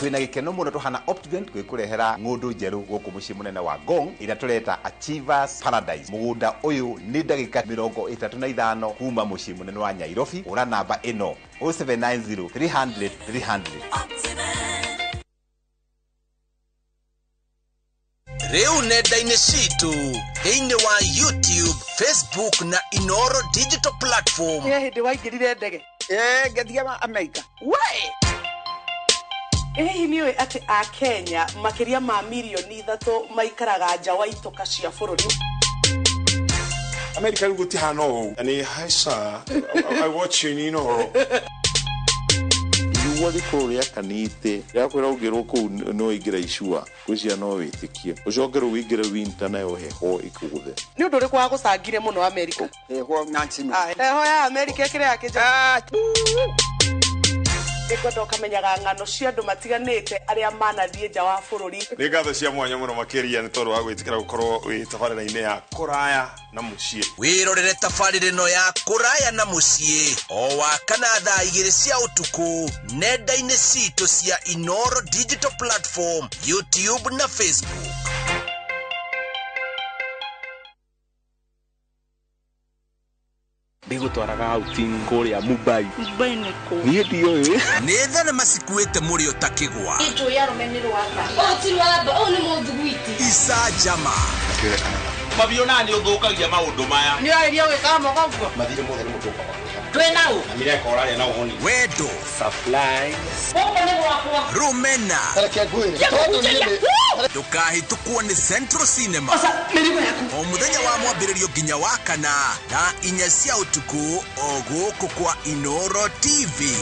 S15: Twĩna gĩkeno mũno tũhana Optivent gwĩkũrehera ng'ũndũ njerũ gũkũ mũciĩ mũnene wa Ngong ĩrĩa tũreta Achievers Paradise. Mũgũnda ũyũ nĩ ndagĩka 35 kuma mũciĩ mũnene wa Nyairobi. Ũra namba ĩno 0790 300 300.
S28: Rĩu nenda-inĩ citũ thĩinĩ wa YouTube, Facebook na Inoro digital platform.
S9: Nĩ hĩndĩ waingĩrire ndege?
S11: Ngĩthiĩ Amerika.
S9: We! Hihi nĩ ũĩ atĩ Akenya makĩria ma mirioni 3 maikaraga nja wa itoka cia bũrũri?
S7: Amerika rĩu gũtihana ũũ. Nĩ hi sir, I watch you in Inoro.
S12: Riũa rĩkorwo rĩakanĩte rĩakwĩra ũngĩrwo kũu no ũingĩre icua ngwĩciria no wĩtĩkie ũcoke rĩu ũingĩre winter nayo heho ĩkũgũthe.
S9: Nĩ ũndũ ũrĩkũ wagũcangire mũno Amerika?
S11: Heho Nancy.
S9: Heho ya Amerika ĩkĩrĩ ya kĩnja. Nĩngwenda ũkamenyaga ng'ano cia andũ matiganĩte arĩa manathiĩ nja wa bũrũri.
S7: Nĩ ngatho cia mwanya mũno makĩria nĩ tondũ wa gwĩtĩkĩra gũkorwo wĩ tabarĩra-inĩ ya kũraya na mũciĩ.
S28: Wĩrorere tabarĩra ĩno ya kũraya na mũciĩ o wa kana thaa 2 cia ũtukũ nenda-inĩ citũ cia Inoro digital platform, YouTube na Facebook.
S16: Ndigũtwaraga outing kũrĩa Mumbai.
S1: Mumbai nĩ kũ?
S16: Niĩ ndiũĩ.
S28: Nĩ thenema cikuĩte mũrĩo ta kĩgwa.
S30: Njũĩ arũme nĩ rwamba. Ũyũ ti rwamba, ũyũ nĩ mũthuguiti.
S28: Icanjama.
S16: Mabiona nĩ ũthũkagia maũndũ maya.
S9: Nĩ ũrarĩria gwĩkaga moko ũguo?
S8: Mathirĩ mothe nĩ mũtũka makĩha.
S9: Twĩ na ũ?
S8: Na mireka ũrarĩa na ũhoni.
S28: Wendo.
S16: Supplies.
S30: Gũkũ nĩ gwakwa.
S28: Rũmena.
S8: Reke ngwĩre. Tondũ niĩ nĩ
S28: Ndũkahĩtũkwo nĩ Central Cinema. O mũthenya wa mwambĩrĩrio nginya wa kana thaa 4 cia ũtukũ o gũkũ kwa Inoro TV.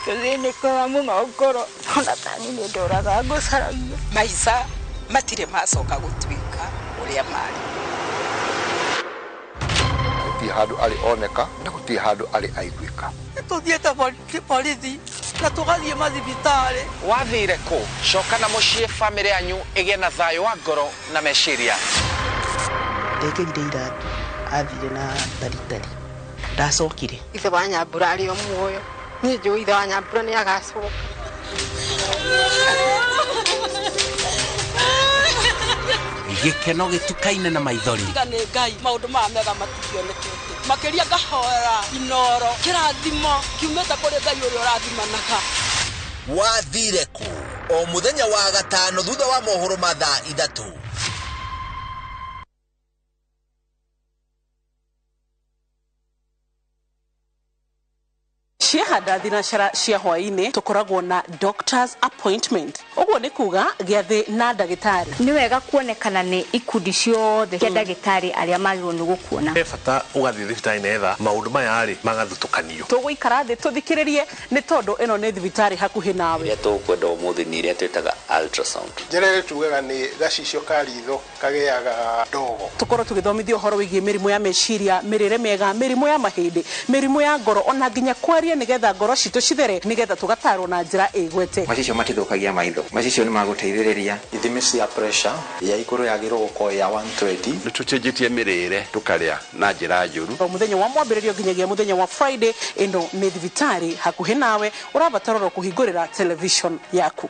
S32: Tũthĩnĩkaga mũno ngoro ona tani nĩ ndoraga ngũcaragia.
S27: Maica matirĩ macoka gũtuĩka ũrĩa marĩ.
S3: Gũtirĩ handũ arĩ oneka na gũtirĩ handũ arĩ aiguĩka.
S9: Tũthiĩte borithi na tũgathiĩ mathibitarĩ.
S4: Wathire kũ? Coka na mũciĩ bamĩrĩ yanyu ĩgĩe na thayũ wa ngoro na meciria.
S17: Ndekĩrire iratũ athire na taritari ndacokire.
S6: Ithe wa Nyambura arĩ o muoyo. Niĩ njũĩ ithe wa Nyambura nĩ agacoka.
S4: Gĩkeno gĩtukaine na maithori.
S9: Tiga nĩ Ngai maũndũ maya mega matikĩonekete. Makĩria ngahoera Inoro kĩrathimo kiumĩte kũrĩ Ngai ũrĩa ũrathimanaga.
S28: Wathire kũ? O mũthenya wa gatano thutha wa mohoro ma thaa 3.
S1: Ciahanda thinacara cia hwaĩ-inĩ tũkoragwo na doctor's appointment. Ũguo nĩ kuga gĩathĩ na ndagĩtarĩ.
S30: Nĩ wega kuonekana nĩ ikundi ciothe cia ndagĩtarĩ arĩa magĩrĩirwo nĩ gũkuona.
S29: He bata ũgathiĩ thibitarĩ nĩgetha maũndũ maya rĩ magathutũkanio.
S1: Tũgũikara thĩ tũthikĩrĩrie nĩ tondũ ĩno nĩ thibitarĩ hakuhĩ nawe.
S18: Iria tũkwenda ũmũthĩ nĩ iria twĩtaga ultrasound.
S19: Njĩra ĩrĩa tugaga nĩ gacicio ka ritho kagĩaga ndogo.
S1: Tũkorwo tũgĩthomithio ũhoro wĩgiĩ mĩrimũ ya meciria, mĩrĩre mĩega, mĩrimũ ya mahĩndĩ, mĩrimũ ya ngoro ona nginya kwaria nĩgetha ngoro citũ cithere nĩgetha tũgatarwo na njĩra ĩgwete.
S20: Macicio matithũkagia maitho, macicio nĩ magũteithĩrĩria.
S21: Ithimi cia pressure ya igũrũ yagĩrĩirwo gũkorwo ya 120.
S22: Nĩ tũcenjetie mĩrĩre tũkarĩa na njĩra njũru.
S1: O mũthenya wa mwambĩrĩrio nginyagia mũthenya wa Friday, ĩno nĩ thibitarĩ hakuhĩ nawe ũrabatara oro kũhingũrĩra television yaku.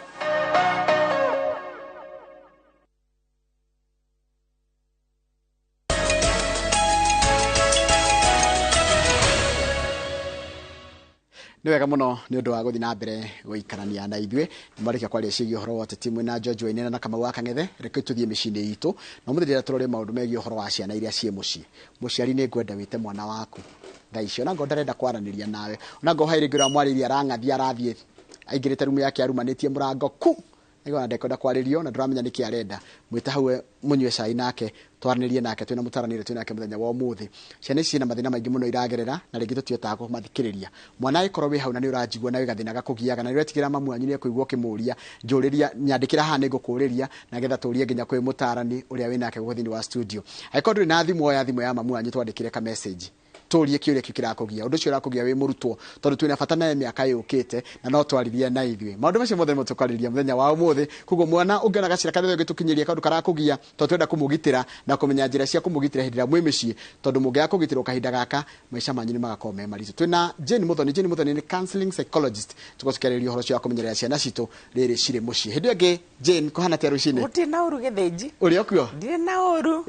S23: Nĩ wega mũno nĩ ũndũ wa gũthiĩ na mbere gũikarania na ithuĩ. Nĩ marĩkia kwaria ciĩgiĩ ũhoro wa ũteti mwĩna George Wainaina na Kamau wa Kang'ethe. Reke tũthiĩ mĩciĩ-inĩ itũ na ũmũthĩ ndĩrenda tũrore maũndũ megiĩ ũhoro wa ciana iria ciĩ mũciĩ. Mũciari nĩ ngwenda wĩte mwana waku thaa ici, ona ngorwo ndarenda kwaranĩria nawe, ona ngorwo harĩ rĩngĩ ũrĩa mwarĩria arang'athia arathiĩ aingĩrĩte rumu yake arumanĩtie mũrango ku nĩguo ndekwenda kwarĩrio na ndũramenya nĩkĩ arenda. Mwĩte hau mũnyue cai nake twaranĩrie nake twĩna mũtaranĩre twĩ nake mũthenya wa ũmũthĩ. Ciana ici ciĩna mathĩna maingĩ mũno iragerera na rĩngĩ tũtihotaga kũmathikĩrĩria. Mwana angĩkorwo wĩ hau na nĩ ũranjigua na wĩ gathĩna gakũgiaga na nĩ ũretigĩra mamu wanyu nĩ ekũigua ũkĩmũria, njũrĩria nyandĩkĩra haha nĩ ngũkũrĩria na getha tũrie nginya kwĩ mũtarani ũrĩa wĩ nake gũkũ thĩinĩ wa studio. Angĩkorwo ndũrĩ na thimũ, oya thimũ ya mamu wanyu twandĩkĩre ka message. Tũrie kĩũria kĩu kĩrakũgia, ũndũ ũcio ũrakũgia wĩ mũrutwo, tondũ twĩna bata nawe mĩaka yũkĩte na no twarĩrie na ithuĩ. Maũndũ macio mothe nĩmo tũkwarĩrĩria mũthenya wa ũmũthĩ. Koguo mwana ũngĩona gacĩra karĩa ũngĩtũkinyĩria kaũndũ karakũgia, tondũ twenda kũmũgitĩra na kũmenya njĩra cia kũmũgitĩra hĩndĩ ĩrĩa mwĩ mĩciĩ, tondũ mũngĩaga kũgitĩrwo kahinda gaka maica manyu nĩ magakorwo me maritũ. Twĩna Jane Muthoni. Jane Muthoni nĩ counseling psychologist. Tũkorwo tũkĩarĩrĩria ũhoro ũcio wa kũmenyerera ciana citũ rĩrĩ cirĩ mũciĩ. Hĩndĩ ĩyo ĩngĩ, Jane, kũhana atĩa rũcinĩ?
S2: Gũtirĩ na ũru, Gĩthĩnji.
S23: Ũrĩ o kuo?
S2: Ndirĩ na ũru.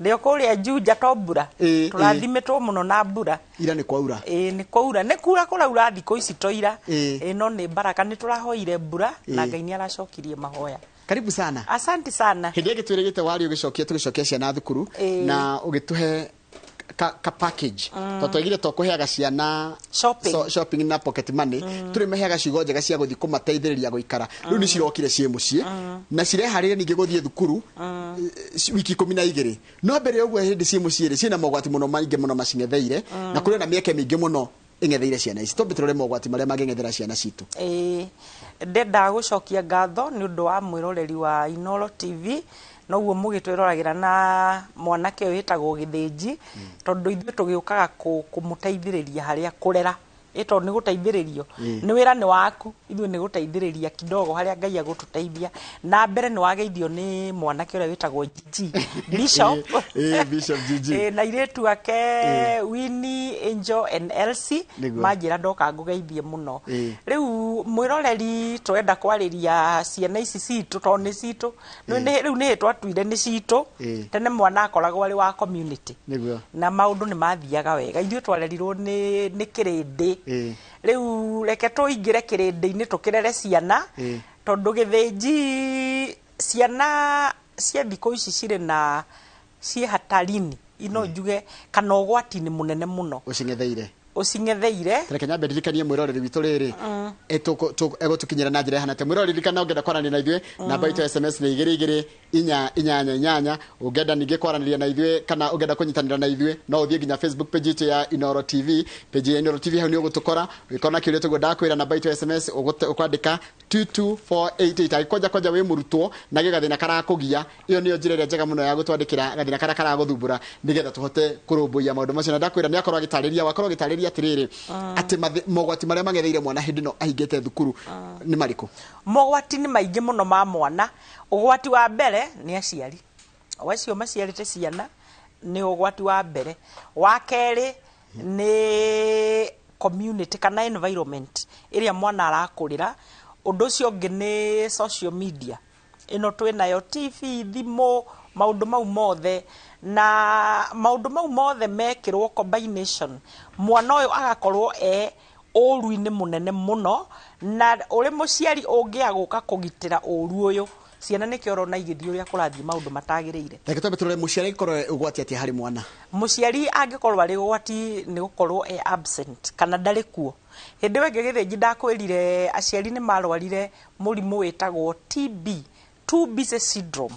S2: Ndĩ o kũrĩa Juja to mbura. Tũrathimĩtwo mũno na mbura.
S23: Ira nĩ kwaura?
S2: Ĩĩ, nĩ kwaura, nĩ kura kũraura thikũ ici to ira. Ĩĩ, no nĩ baraka, nĩ tũrahoire mbura na Ngai nĩ aracokirie mahoya.
S23: Karibu sana.
S2: Asante sana.
S23: Hĩndĩ ĩngĩ twĩrĩgĩte warĩ ũgĩcokia, tũgĩcokia ciana thukuru na ũgĩtũhe ka package, tondũ twaigire to kũheaga ciana
S2: shopping,
S23: shopping na pocket money, tũrĩ maheaga ciugo njega cia gũthiĩ kũmateithĩrĩria gũikara. Rĩu nĩ cirokire ciĩ mũciĩ na cireharĩria ningĩ gũthiĩ thukuru wiki 12. No mbere ya ũguo, hĩndĩ ciĩ mũciĩ rĩ, ciĩna mogwati mũno maingĩ mũno macing'etheire, na kũrĩ na mĩeke mĩingĩ mũno ĩng'etheire ciana ici. Twambe tũrore mogwati marĩa mangĩng'ethera ciana citũ.
S2: Ĩĩ, ndendaga gũcokia ngatho nĩ ũndũ wa mwĩroreri wa Inooro TV, noguo mũgĩtwĩroragĩra na mwanake ũyũ wĩtagwo Gĩthĩnji, tondũ ithuĩ tũgĩũkaga kũmũteithĩrĩria harĩa kũrera ĩ, tondũ nĩ gũteithĩrĩrio nĩ wĩra nĩ waku, ithuĩ nĩ gũteithĩrĩria kidogo harĩa Ngai agũtũteithia. Na mbere nĩ wageithio nĩ mwanake ũrĩa wĩtagwo Gigi Bishop.
S23: Ĩĩ, Bishop Gigi.
S2: Ĩĩ, na airĩtu ake Winnie, Angel and Elsie. Manjĩra ndoka ngũgeithie mũno. Rĩu mwĩroreri, tũrenda kwarĩria ciana ici citũ, tondũ nĩ citũ. Rĩu nĩ twatuire nĩ citũ. Tene mwana akoragwo arĩ wa community na maũndũ nĩ mathiaga wega. Ithuĩ twarerirwo nĩ kĩrĩndĩ. Rĩu reke tũingĩre kĩrĩndĩ-inĩ tũkĩrere ciana, tondũ Gĩthĩnji, ciana cia thikũ ici cirĩ na ciĩ hatarini ino njuge kana ũgwati-inĩ mũnene mũno.
S23: Ũcing'etheire.
S2: Ũcing'etheire.
S23: Reke nyambe ndirikanie mwĩroreri witũ rĩrĩ egũtũkinyĩra na njĩra ĩhana atĩa. Mwĩroreri, ririkana ũngĩenda kwaranĩria na ithuĩ, namba itũ ya SMS nĩ 22888. Ũngĩenda ningĩ kwaranĩria na ithuĩ kana ũngĩenda kũnyitanĩra na ithuĩ, no ũthiĩ nginya Facebook page itũ ya Inooro TV. Page ya Inooro TV, hau nĩ ũgũtũkora. Ũngĩkorwo na kĩũria tũguo ndakwĩra, namba itũ ya SMS ũkwandĩka 22488. Angĩkwanja kwanja wĩ mũrutwo na gĩ gathĩna karakũgia, ĩyo nĩyo njĩra ĩrĩa njega mũno ya gũtwandĩkĩra gathĩna karĩa karagũthumbũra, nĩgetha tũhote kũrũmbũiya maũndũ macio. Na ndakwĩra nĩ akorwo agĩtarĩria, wakorwo agĩtarĩria atĩrĩrĩ, atĩ mogwati marĩa mang'etheire mwana hĩndĩ ĩno ahingĩte thukuru nĩ marĩkũ?
S2: Mogwati nĩ maingĩ mũno ma mwana. Ũgwati wa mbere nĩ aciari o acio maciarĩte ciana, nĩ ũgwati wa mbere. Wa kerĩ nĩ community kana environment ĩrĩa mwana arakũrĩra. Ũndũ ũcio ũngĩ nĩ social media ĩno twĩnayo, TV, thimũ, maũndũ mau mothe. Na maũndũ mau mothe mekĩrwo combination, mwana ũyũ agakorwo e ũru-inĩ mũnene mũno. Na ũrĩ mũciari ũngĩaga gũka kũgitĩra ũru ũyũ, ciana nĩkĩo ũrona igĩthiĩ ũrĩa kũrathiĩ maũndũ matagĩrĩire.
S23: Reke twambe tũrore mũciari angĩkorwo ũgwati atĩa harĩ mwana.
S2: Mũciari angĩkorwo arĩ ũgwati nĩ gũkorwo e absent kana ndarĩ kuo. Hĩndĩ ĩyo ĩngĩ, Gĩthĩnji, ndakwĩrire aciari nĩ marwarire mũrimũ wĩtagwo TB, too busy syndrome,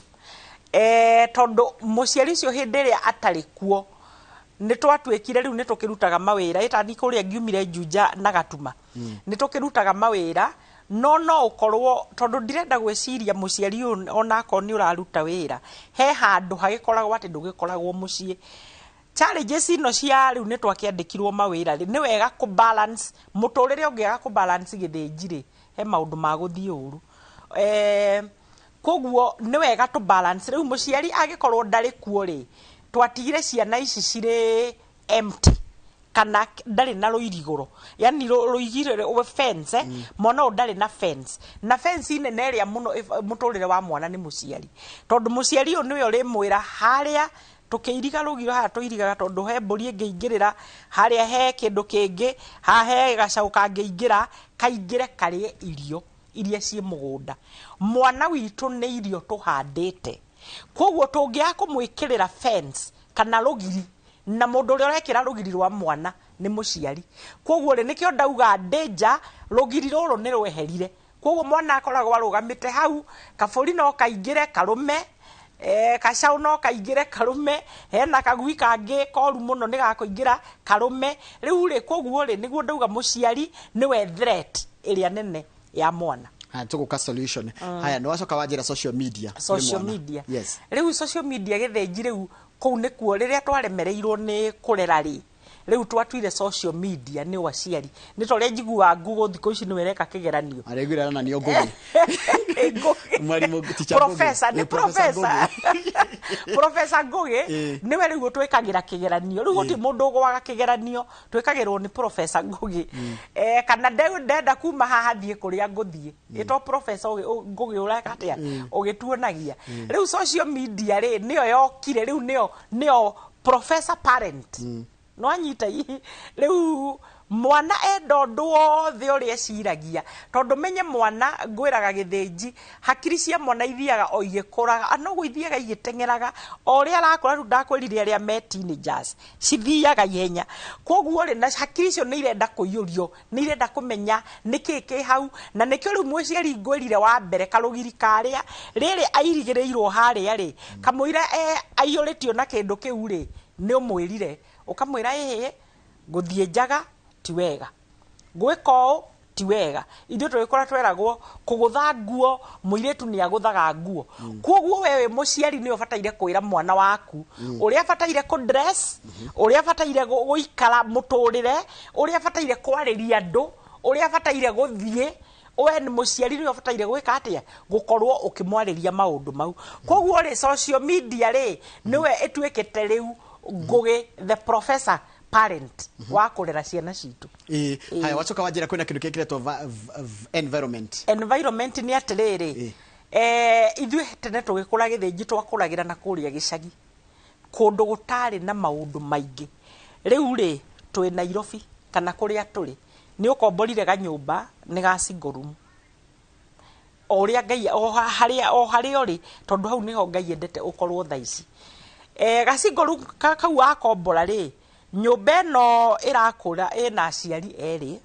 S2: tondũ mũciari ũcio hĩndĩ ĩrĩa atarĩ kuo, nĩ twatuĩkire rĩu nĩ tũkĩrutaga mawĩra ĩtani kũrĩa ngiumire Juja na Gatuma, nĩ tũkĩrutaga mawĩra. No ũkorwo tondũ ndirenda gwĩciria mũciari ũyũ, onakorwo nĩ ũraruta wĩra he handũ hagĩkoragwo atĩ ndũgĩkoragwo mũciĩ. Challenges ino cia rĩu nĩ twakĩandĩkirwo mawĩra rĩ, nĩ wega kũ balance mũtũrĩre. Ũngĩaga kũ balance, Gĩthĩnji rĩ, he maũndũ ma gũthiĩ ũru. Koguo nĩ wega tũ balance. Rĩu mũciari angĩkorwo ndarĩ kuo rĩ, twatigire ciana ici cirĩ empty kana ndarĩ na rũirigũro, yani rũigire fence, mwana ũyũ ndarĩ na fence, na fence nene ĩrĩa mũno mũtũrĩre wa mwana nĩ mũciari, tondũ mũciari ũyũ nĩwe ũrĩmwĩra harĩa tũkĩiriga rũgiro, haha tũirigaga tondũ he mbũri ĩngĩingĩrĩra harĩa, he kĩndũ kĩngĩ haha, he gacaũ kangĩingĩra kaingĩre karĩe irio iria ciĩ mũgũnda. Mwana witũ nĩ irio tũhandĩte, koguo tũngĩaga kũmwĩkĩrĩra fence kana rũgiri, na mũndũ ũrĩa ũrekĩra rũgiri rwa mwana nĩ mũciari. Koguo rĩ, nĩkĩo ndauga danger, rũgiri rũrũ nĩ rweherire, koguo mwana akoragwo arũgamĩte hau, kabũri no kaingĩre karũme, kacaũ no kaingĩre karũme, hena kagui kangĩ koru mũno nĩ gakũingĩra karũme. Rĩu rĩ, koguo rĩ, nĩguo ndauga mũciari nĩwe threat ĩrĩa nene ya mwana.
S23: Haya, tũgũka solution. Haya, nĩ wacoka wanjĩra social media kũrĩ
S2: Social
S23: mwana.
S2: media. Rĩu social media, Gĩthĩnji, rĩu kũu nĩkuo rĩrĩa twaremereirwo nĩ kũrera rĩ, Rĩu twatuire social media nĩ aciari, nĩ ta ũrĩa njiguaga Google thikũ ici nĩwe ĩreka kĩgeranio.
S23: Aregwira na nio Ngugi. Mwalimu, teacher Ngugi.
S2: Professor nĩ
S23: Eh, Professor.
S2: Professor, Professor Ngugi. Nĩwe rĩu ũtwĩkagĩra kĩgeranio. Rĩu gũtirĩ mũndũ ũgwaga kĩgeranio, twĩkagĩrwo nĩ Professor Ngugi. Kana ndenda kuma haha thiĩ kũrĩa ngũthiĩ, ĩto Professor Ngugi ũreka atĩa ũgĩtuonagia. Rĩu social media rĩ, nĩyo yokire rĩu, nĩyo professor parent. No anyita rĩu mwana enda ũndũ wothe ũrĩa eciragia, tondũ menye mwana, ngwĩraga gĩthĩnji, hakiri cia mwana ithiaga o igĩkũraga, noguo ithiaga igĩteng'eraga o ũrĩa arakũra. Rĩu ndakwĩrire arĩa me teenagers cithiaga ihenya. Koguo rĩ, na hakiri icio nĩ irenda kũiyũrio, nĩ irenda kũmenya nĩkĩ kĩ hau. Na nĩkĩo rĩu mũciari ngwĩrire wa mbere, karũgiri karĩa rĩrĩ airigĩrĩirwo harĩa rĩ, kamũira aiyũrĩtio na kĩndũ kĩu rĩ, nĩ ũmwĩrire ũkamwĩra, ĩhĩ, gũthiĩ njaga ti wega, gwĩka ũũ ti wega. Ithuĩ tũgĩkũra tweragwo kũgũtha nguo, mũirĩtu nĩ agũthaga nguo. Koguo we wĩ mũciari nĩ ũbataire kwĩra mwana waku ũrĩa abataire kũ dress, ũrĩa abataire gũikara mũtũrĩre, ũrĩa abataire kwarĩria andũ, ũrĩa abataire gũthiĩ. We nĩ mũciari, nĩ ũbataire gwĩka atĩa, gũkorwo ũkĩmwarĩria maũndũ mau. Koguo rĩ, social media rĩ, nĩwe ĩtuĩkĩte rĩu Ngugi the professor parent wa kũrera ciana citũ.
S23: Ĩĩ, haya, wacoka wanjĩra kwĩna kĩndũ kĩkĩretwo environment.
S2: Environment nĩ atĩrĩrĩ, ithuĩ tene tũgĩkũra gĩthĩnji twakũragĩra na kũrĩa gĩcagi, kũndũ gũtarĩ na maũndũ maingĩ. Rĩu rĩ, twĩ Nairobi kana kũrĩa tũrĩ, nĩ ũkomborire kanyũmba nĩ ga single room, o ũrĩa Ngai o harĩa o harĩa ũrĩ, tondũ hau nĩho Ngai endete ũkorwo thaa ici. Ga single room kau wakombora rĩ, nyũmba ĩno ĩrakũra ĩna aciari erĩ,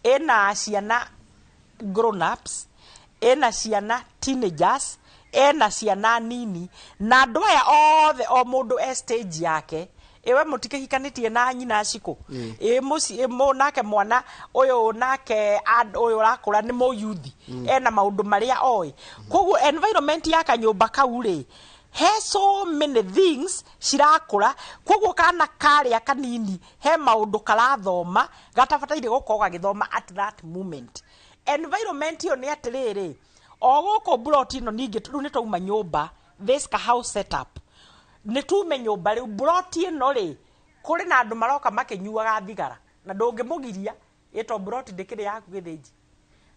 S2: ĩna ciana grown ups, ĩna ciana teenagers, ĩna ciana nini, na andũ aya othe o mũndũ e stage yake. Ĩwe mũtikĩhikanĩtie na nyina cikũ ĩ mũciĩ nake mwana ũyũ nake ũyũ ũrakũra nĩ mũyuthi, ena maũndũ marĩa oĩ. Koguo environment ya kanyũmba kau rĩ, he so many things cirakũra. Koguo kana karĩa kanini he maũndũ karathoma gatabataire gũkorwo gagĩthoma at that moment. Environment ĩyo nĩ atĩrĩrĩ, o gũkũ mburoti ĩno ningĩ rĩu nĩ twauma nyũmba, this ka house setup, nĩ tume nyũmba rĩu mburoti ĩno rĩ, kũrĩ na andũ maroka makĩnyuaga thigara na ndũngĩmũgiria ĩto mburoti ndĩkĩrĩ yaku gĩthĩnji.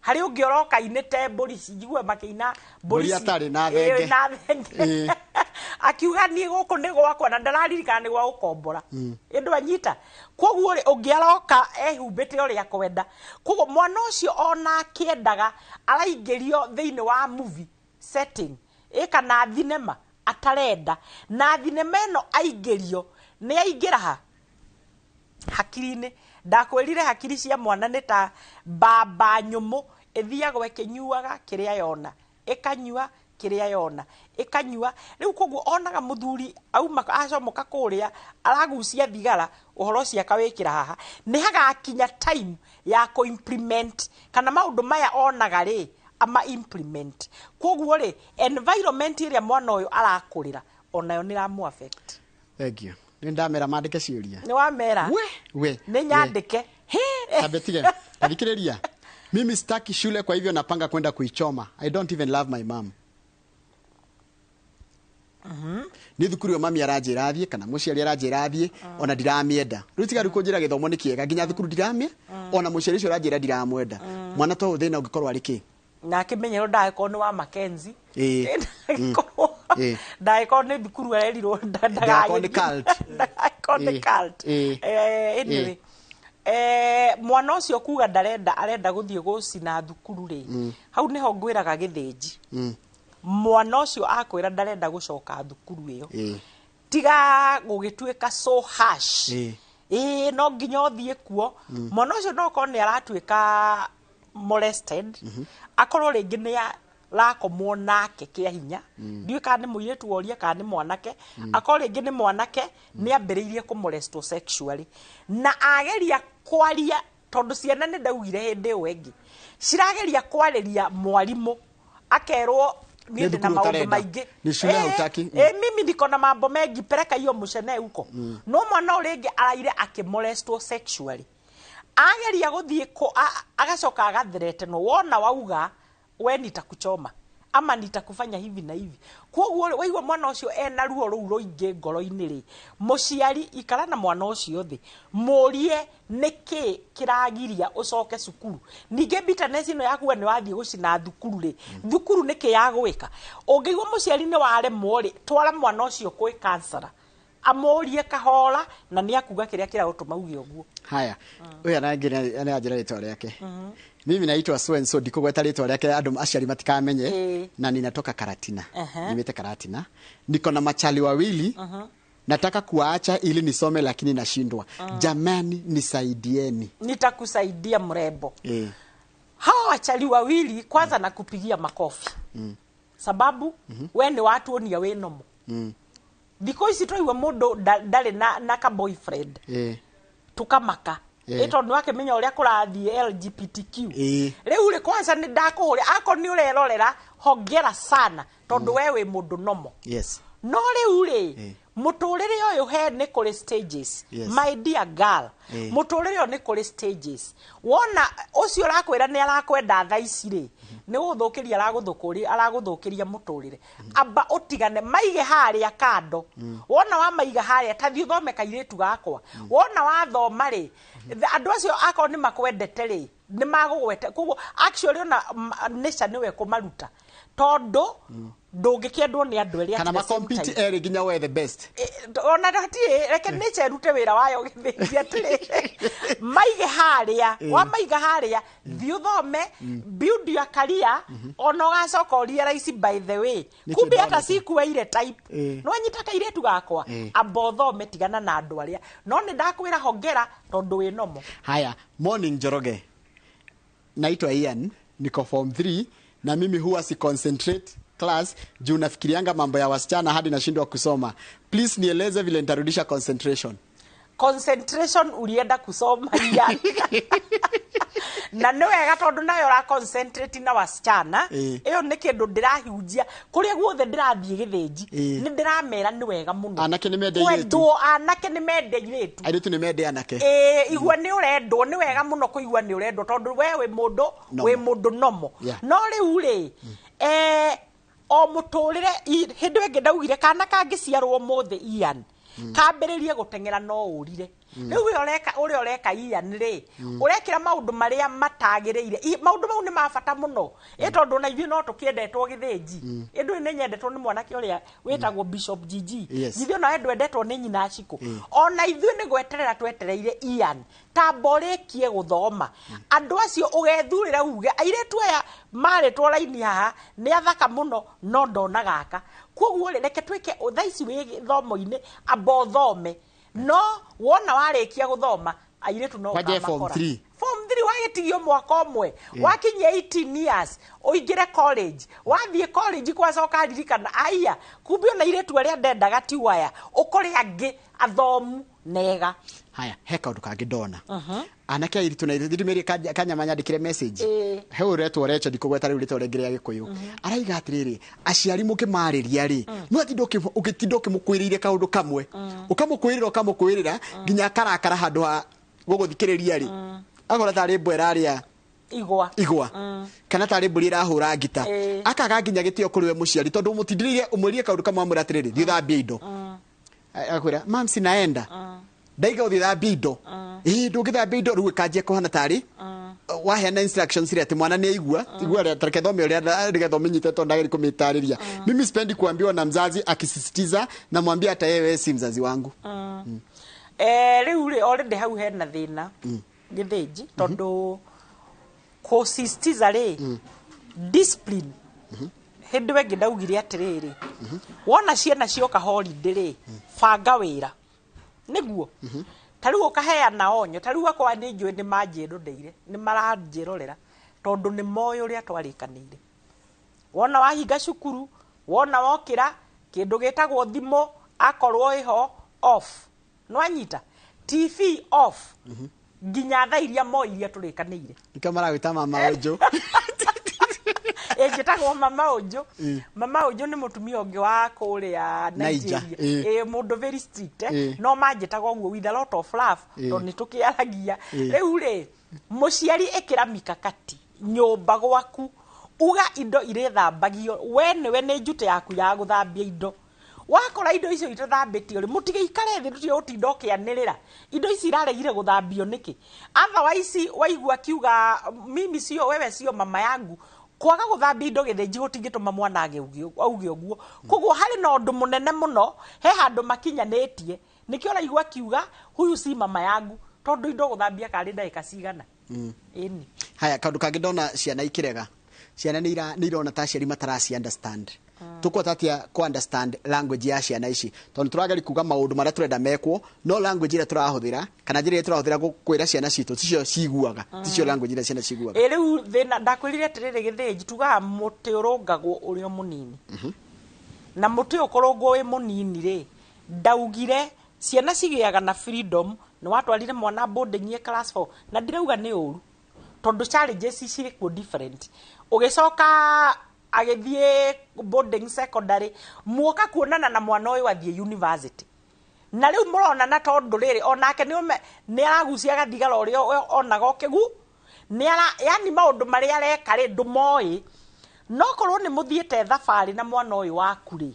S2: Harĩ ũngĩ ũroka inĩte mbũri, njigue makĩina
S23: mbũri atarĩ na thenge.
S2: Ĩĩ, na thenge. Akiuga niĩ gũkũ nĩ gwakwa na ndararirikana nĩ gwa gũkombora. Ĩndũ anyita. Koguo rĩ, ũngĩ aroka ehumbĩte ũrĩa kwenda. Koguo mwana ũcio ona akĩendaga araingĩrio thĩinĩ wa movie setting ĩ kana thinema atarenda, na thinema ĩno aingĩrio nĩ aingĩra ha hakiri-inĩ. Ndakwĩrire hakiri cia mwana nĩ ta mbamba nyũmũ, ĩthiagwo ĩkĩnyuaga kĩrĩa yona, ĩkanyua kĩrĩa yona, ĩkanyua. Rĩu koguo onaga mũthuri auma acomoka kũrĩa aragucia thigara, ũhoro ũcio akawĩkĩra haha. Nĩ hagakinya time ya kũ-implement kana maũndũ maya onaga rĩ, ama implement. Koguo rĩ, environment ĩrĩa mwana ũyũ arakũrĩra onayo nĩ ĩramũ affect.
S23: Thank you. Nĩ ndamera mandĩke ciũria.
S2: Nĩ wamera.
S23: We.
S2: Nĩ nyandĩke.
S23: Tambe tige. Tathikĩrĩria. Mimi sitaki shule, kwa hivyo napanga kwenda kuichoma. I don't even love my mom. Nĩ thukuru ĩyo mami aranjĩra thiĩ kana mũciari aranjĩra thiĩ, ona ndiramĩenda. Rĩu tiga rĩu kũnjĩra gĩthomo nĩ kĩega, nginya thukuru ndiramĩa, ona mũciari ũcio ũranjĩra ndiramwenda. Mwana to thĩna ũngĩkorwo arĩ kĩ?
S2: Na akĩmenyerwo ndagĩkorwo nĩ wa Mackenzie.
S23: Ĩĩ.
S2: Ndagĩkorwo nĩ thukuru arerirwo
S23: Ndagakorwo nĩ cult.
S2: Ndagakorwo nĩ cult. Anyway, mwana ũcio kuga ndarenda, arenda gũthiĩ gũcina thukuru rĩ, hau nĩho ngwĩraga gĩthĩnji, mwana ũcio akwĩra ndarenda gũcoka thukuru ĩyo, tiga gũgĩtuĩka so harsh, ĩĩ no nginya ũthiĩ kuo. Mwana ũcio no korwo nĩ aratuĩka molested, akorwo rĩngĩ nĩ arakomwo nake kĩa hinya, ndiũĩ kana nĩ mũirĩtu woria kana nĩ mwanake, akorwo rĩngĩ nĩ mwanake nĩ ambĩrĩirie kũmolestwo sexually na ageria kwaria, tondũ ciana nĩ ndaugire hĩndĩ ĩyo ĩngĩ cirageria kwarĩria mwarimũ akerwo niĩ
S23: Nĩ
S2: ndĩ na
S23: thukuru
S2: maũndũ
S23: ũtarenda.
S2: maingĩ.
S23: Ni shule
S2: Eh,
S23: hautaki.
S2: eh, mimi niko na mambo mengi, pereka hiyo mucene huko. No mwana ũrĩa ũngĩ araire akĩmolestwo sexually, ageria gũthiĩ agacoka agathretenwo, wona wauga we nitakuchoma ama nitakufanya hivi na hivi. Koguo rĩ, waigua mwana ũcio ena ruo rũu rũingĩ ngoro-inĩ rĩ, mũciari ikara na mwana ũcio thĩ, mũrie nĩkĩ kĩragiria ũcoke cukuru. Ningĩ bitterness ĩno yakuga nĩ wathiĩ gũcina thukuru rĩ, thukuru nĩkĩ ya gwĩka? Ũngĩigua mũciari nĩ waremwo rĩ, twara mwana ũcio kwĩ counselor, amũrie kahora, na nĩ akuga kĩrĩa kĩragũtũma uge ũguo.
S23: Haya, ũyũ anangĩ nĩ anjĩra rĩtwa rĩake. Mimi naitwa so and so, ndikũgweta rĩtwa rĩake andũ aciari matikamenye. Na ninatoka Karatina. Nimete Karatina, niko na machali wawili, nataka kuwaacha ili nisome lakini nashindwa. Jamani, nisaidieni.
S2: Nitakusaidia, mrembo. Hawa wachali wawili, kwanza nakupigia makofi, sababu we nĩ watuonia wĩ nomo. Thikũ ici twaigua mũndũ ndarĩ na ka boyfriend, tukamaka. Ĩ tondũ nĩwakĩmenya ũrĩa kũrathiĩ LGBTQ. Rĩu rĩ, kwanza nĩ ndakũhũrĩa, akorwo nĩ ũrerorera, hongera sana, tondũ we wĩ mũndũ nomo. No rĩu rĩ, mũtũrĩre ũyũ he nĩ kũrĩ stages. My dear girl, mũtũrĩre ũyũ nĩ kũrĩ stages. Wona ũcio ũrakwĩra nĩ arakwenda thaa ici rĩ, nĩ gũgũthũkĩria aragũthũkĩria mũtũrĩre. Amba ũtigane, maige harĩa kando. Wona wamaiga harĩa, ta thiĩ ũthome, kairĩtu gakwa. Wona wathoma rĩ, andũ acio akorwo nĩ makwendete rĩ, nĩ magũgwete. Koguo actually ona nature nĩwe kũmaruta, tondũ ndũngĩkĩendwo nĩ andũ erĩ
S23: Kana
S2: at the same
S23: makompete
S2: time.
S23: erĩ nginya we the best.
S2: Ona hatirĩ, reke nature ĩrute wĩra wayo gĩthĩnji atĩrĩ, maige harĩa. Wamaiga harĩa, thiĩ ũthome, build your career, ona ũgacoka ũrealize, by the way,
S23: Nĩkĩ
S2: kumbe hata
S23: ndonete?
S2: sikueire type. Nĩwanyita, kairĩtu gakwa? Amba ũthome, tigana na andũ arĩa. No nĩ ndakwĩra hongera, tondũ wĩ nomo.
S23: Haya, morning Njoroge. Naitwa Ian, niko form 3 na mimi huwa si concentrate class juu nafikirianga mambo ya wasichana hadi nashindwa kusoma. Please nieleze vile nitarudisha concentration.
S2: Concentration, ulienda kusoma Ian, na nĩ wega tondũ nayo ũra concentrate na wasichana. Ĩyo nĩ kĩndũ ndĩrahunjia kũrĩa guothe ndĩrathiĩ gĩthĩnji. Nĩ ndĩramera nĩ wega mũno.
S23: Anake nĩ mende airĩtu.
S2: Kwendwo, anake nĩ mende airĩtu.
S23: Airĩtu nĩ mende anake.
S2: Ĩĩ, igua nĩ ũrendwo, nĩ wega mũno kũigua nĩ ũrendwo, tondũ we wĩ mũndũ
S23: Nomo.
S2: wĩ mũndũ nomo. No rĩu rĩ, o mũtũrĩre hĩndĩ ĩngĩ ndaugire kana kangĩciarwo ũmũthĩ, Ian, kambĩrĩrie gũteng'era no ũrire. Rĩu ũrĩa ũreka, ũrĩa ũreka Ian rĩ, ũrekĩra maũndũ marĩa matagĩrĩire. Maũndũ mau nĩ ma bata mũno, ĩ tondũ ona ithuĩ no tũkĩendetwo gĩthĩnji. Ĩndũ nĩ nyendetwo nĩ mwanake ũrĩa wĩtagwo Bishop GG. Githĩ ona we ndwendetwo nĩ nyina Cikũ? Ona ithuĩ nĩ gweterera twetereire. Ian, tamba ũrĩkie gũthoma, andũ acio ũgethurĩra, uge airĩtu aya marĩtwo raini haha nĩ athaka mũno, no ndona gaka. Koguo rĩ, reke twĩke thaa ici wĩ gĩthomo-inĩ, amba ũthome, no wona warĩkia gũthoma, airĩtu no
S23: Kwanja form
S2: ũkamakora.
S23: 3.
S2: Form 3 wagĩtigio mwaka ũmwe, wakinyia 18 years ũingĩre college. Wathiĩ college kwacoka ririkana, aya kumbe ona airĩtu arĩa ndendaga ti waya, ũkore angĩ athomu nega.
S23: Haya, he kaũndũ kangĩ ndona. Anake airĩtu na airĩtu ndimĩrie kanyama nyandĩkĩre message. He ũretwo Recho, ndikũgweta rĩu rĩtwa rĩngĩ rĩa Gĩkũyũ. Araiga atĩrĩrĩ, aciari mũkĩmarĩria rĩ, mũgatinda ũgĩtinda ũkĩmũkwĩrĩire kaũndũ kamwe, ũkamũkwĩrĩra, ũkamũkwĩrĩra nginya akarakara handũ ha gũgũthikĩrĩria rĩ, akora tarĩ mbwa ĩrarĩa
S2: igwa.
S23: Igwa kana tarĩ mbũri ĩrahũra ngita. Akaga nginya gĩtĩo kũrĩ we mũciari, tondũ ũmũtindĩrĩire ũmwĩrire kaũndũ kamwe, amwĩra atĩrĩrĩ, thiĩ ũthambie indo. Akwĩra, mam, sinaenda, ndaiga ũthiĩ thambie indo. Ĩĩ, ndũngĩthambia indo. Rĩu ĩkanjia kũhana tarĩ waheana instructions iria atĩ mwana nĩ aigua. Igua rĩa tareke thome ũrĩa nĩgetha ũmĩnyite, tondũ ndagĩrĩ kũmĩtarĩria. Mimi sipendi kuambiwa na mzazi akisisitiza, namwambia hata yeye si mzazi wangu.
S2: Eh, rĩu rĩ, already hau hena thĩna gĩthĩnji, tondũ kũsisitiza rĩ, discipline. Hĩndĩ ĩyo ĩngĩ ndaugire atĩrĩrĩ, wona ciana cioka holiday rĩ, banga wĩra nĩguo ta rĩu ũkaheana onyo. Ta rĩu akwa nĩ njũĩ nĩ manjĩroreire, nĩ maranjĩrorera, tondũ nĩ moĩ ũrĩa twarĩkanĩire. Wona wahinga cukuru, wona wokĩra, kĩndũ gĩtagwo thimũ akorwo ĩho off, nĩwanyita, TV off nginya thaa iria mo iria tũrĩkanĩire.
S23: Nĩkĩo maragwĩta mama Wenjũ.
S2: Njĩtagwo Mama Ũnjũ. Mama Ũnjũ nĩ mũtumia ũngĩ wa kũrĩa
S23: Niger,
S2: Nigeria. Mũndũ very strict,
S23: no
S2: no manjĩtaga ũguo with a lot of love, tondũ nĩ tũkĩaragia. Rĩu rĩ, mũciari, ĩkĩra mikakati nyũmba gwaku, uga indo irĩthambagio, we nĩwe nĩ njute yaku ya gũthambia indo. Wakora indo icio itathambĩtio rĩ, mũtigĩikare thĩ, tũtige gũtinda ũkĩanĩrĩra indo ici iraregire gũthambio nĩkĩ. Otherwise waigua akiuga, "Mimi sio wewe, sio mama yangu," kwaga gũthambia indo gĩthĩnji gũtingĩtũma mwana auge ũguo. Koguo harĩ na ũndũ mũnene mũno, he handũ makinyanĩtie, nĩkĩo ũraigua akiuga, "Huyu si mama yangu," tondũ indo gũthambia karĩ ndagĩka cigana. Ĩni.
S23: Haya, kaundu kangĩ ndona ciana ikĩrega, ciana nĩ irona ta aciari mataraci understand. Tũkũhota atĩa ku understand language ya ciana ici? Tondũ tũrageria kuga maũndũ marĩa tũrenda mekwo, no language ĩrĩa tũrahũthĩra kana njĩra ĩrĩa tũrahũthĩra kwĩra ciana citũ ticio ciguaga, ticio language ĩrĩa ciana ciguaga.
S2: Ĩ, rĩu thĩna ndakwĩrire atĩrĩrĩ, gĩthĩnji, tugaga mũtĩ ũrũngagwo ũrĩ o mũnini, na mũtĩ ũkũrũngwo wĩ mũnini rĩ, ndaugire ciana cigĩaga na freedom. Nĩ watwarire mwana boarding ye class 4, na ndirauga nĩ ũru tondũ challenges cirĩ kuo different. Ũgĩcoka agĩthiĩ boarding secondary, muoka kuonana na mwana ũyũ athiĩ university, na rĩu mũronana tondũ rĩrĩ onake nĩ aragucia gathigara ũrĩa onaga ũkĩgu nĩ ara, yani maũndũ marĩa areka rĩ, ndũmoĩ. No korwo nĩ mũthiĩte thabarĩ na mwana ũyũ waku rĩ,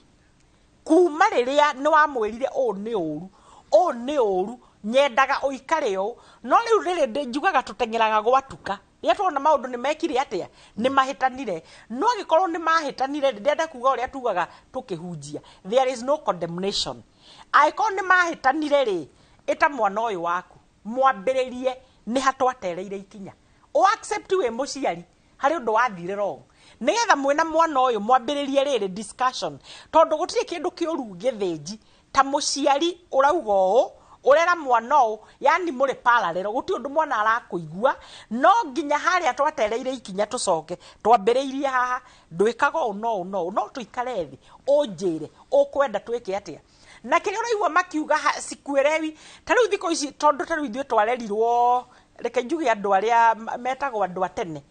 S2: kuma rĩrĩa nĩ wamwĩrire ũũ nĩ ũru, ũũ nĩ ũru, nyendaga ũikare ũũ. No rĩu rĩrĩ njugaga tũteng'eraga gwatuka, rĩrĩa tuona maũndũ nĩ mekire atĩa, nĩ mahĩtanire. No angĩkorwo nĩ mahĩtanire, ndĩrenda kuga ũrĩa tugaga tũkĩhunjia, there is no condemnation. Angĩkorwo nĩ mahĩtanire rĩ, ĩta mwana ũyũ waku, mwambĩrĩrie nĩ ha twatereire ikinya, o accept wĩ mũciari harĩ ũndũ wathire wrong, nĩgetha mwĩna mwana ũyũ mwambĩrĩrie rĩrĩ discussion, tondũ gũtirĩ kĩndũ kĩũru gĩthĩnji ta mũciari ũrauga ũũ, ũrera mwana ũũ, yani mũrĩ parallel, gũtirĩ ũndũ mwana arakũigua. No nginya harĩa twatereire ikinya tũcoke twambĩrĩirie haha, ndwĩkaga ũũ no ũũ no ũũ, no tũikare thĩ ũnjĩre ũkwenda twĩke atĩa. Na kĩrĩa ũraigua makiuga sikuelewi, ta rĩu thikũ ici, tondũ ta rĩu ithuĩ twarerirwo, reke njuge andũ arĩa metagwo andũ a tene,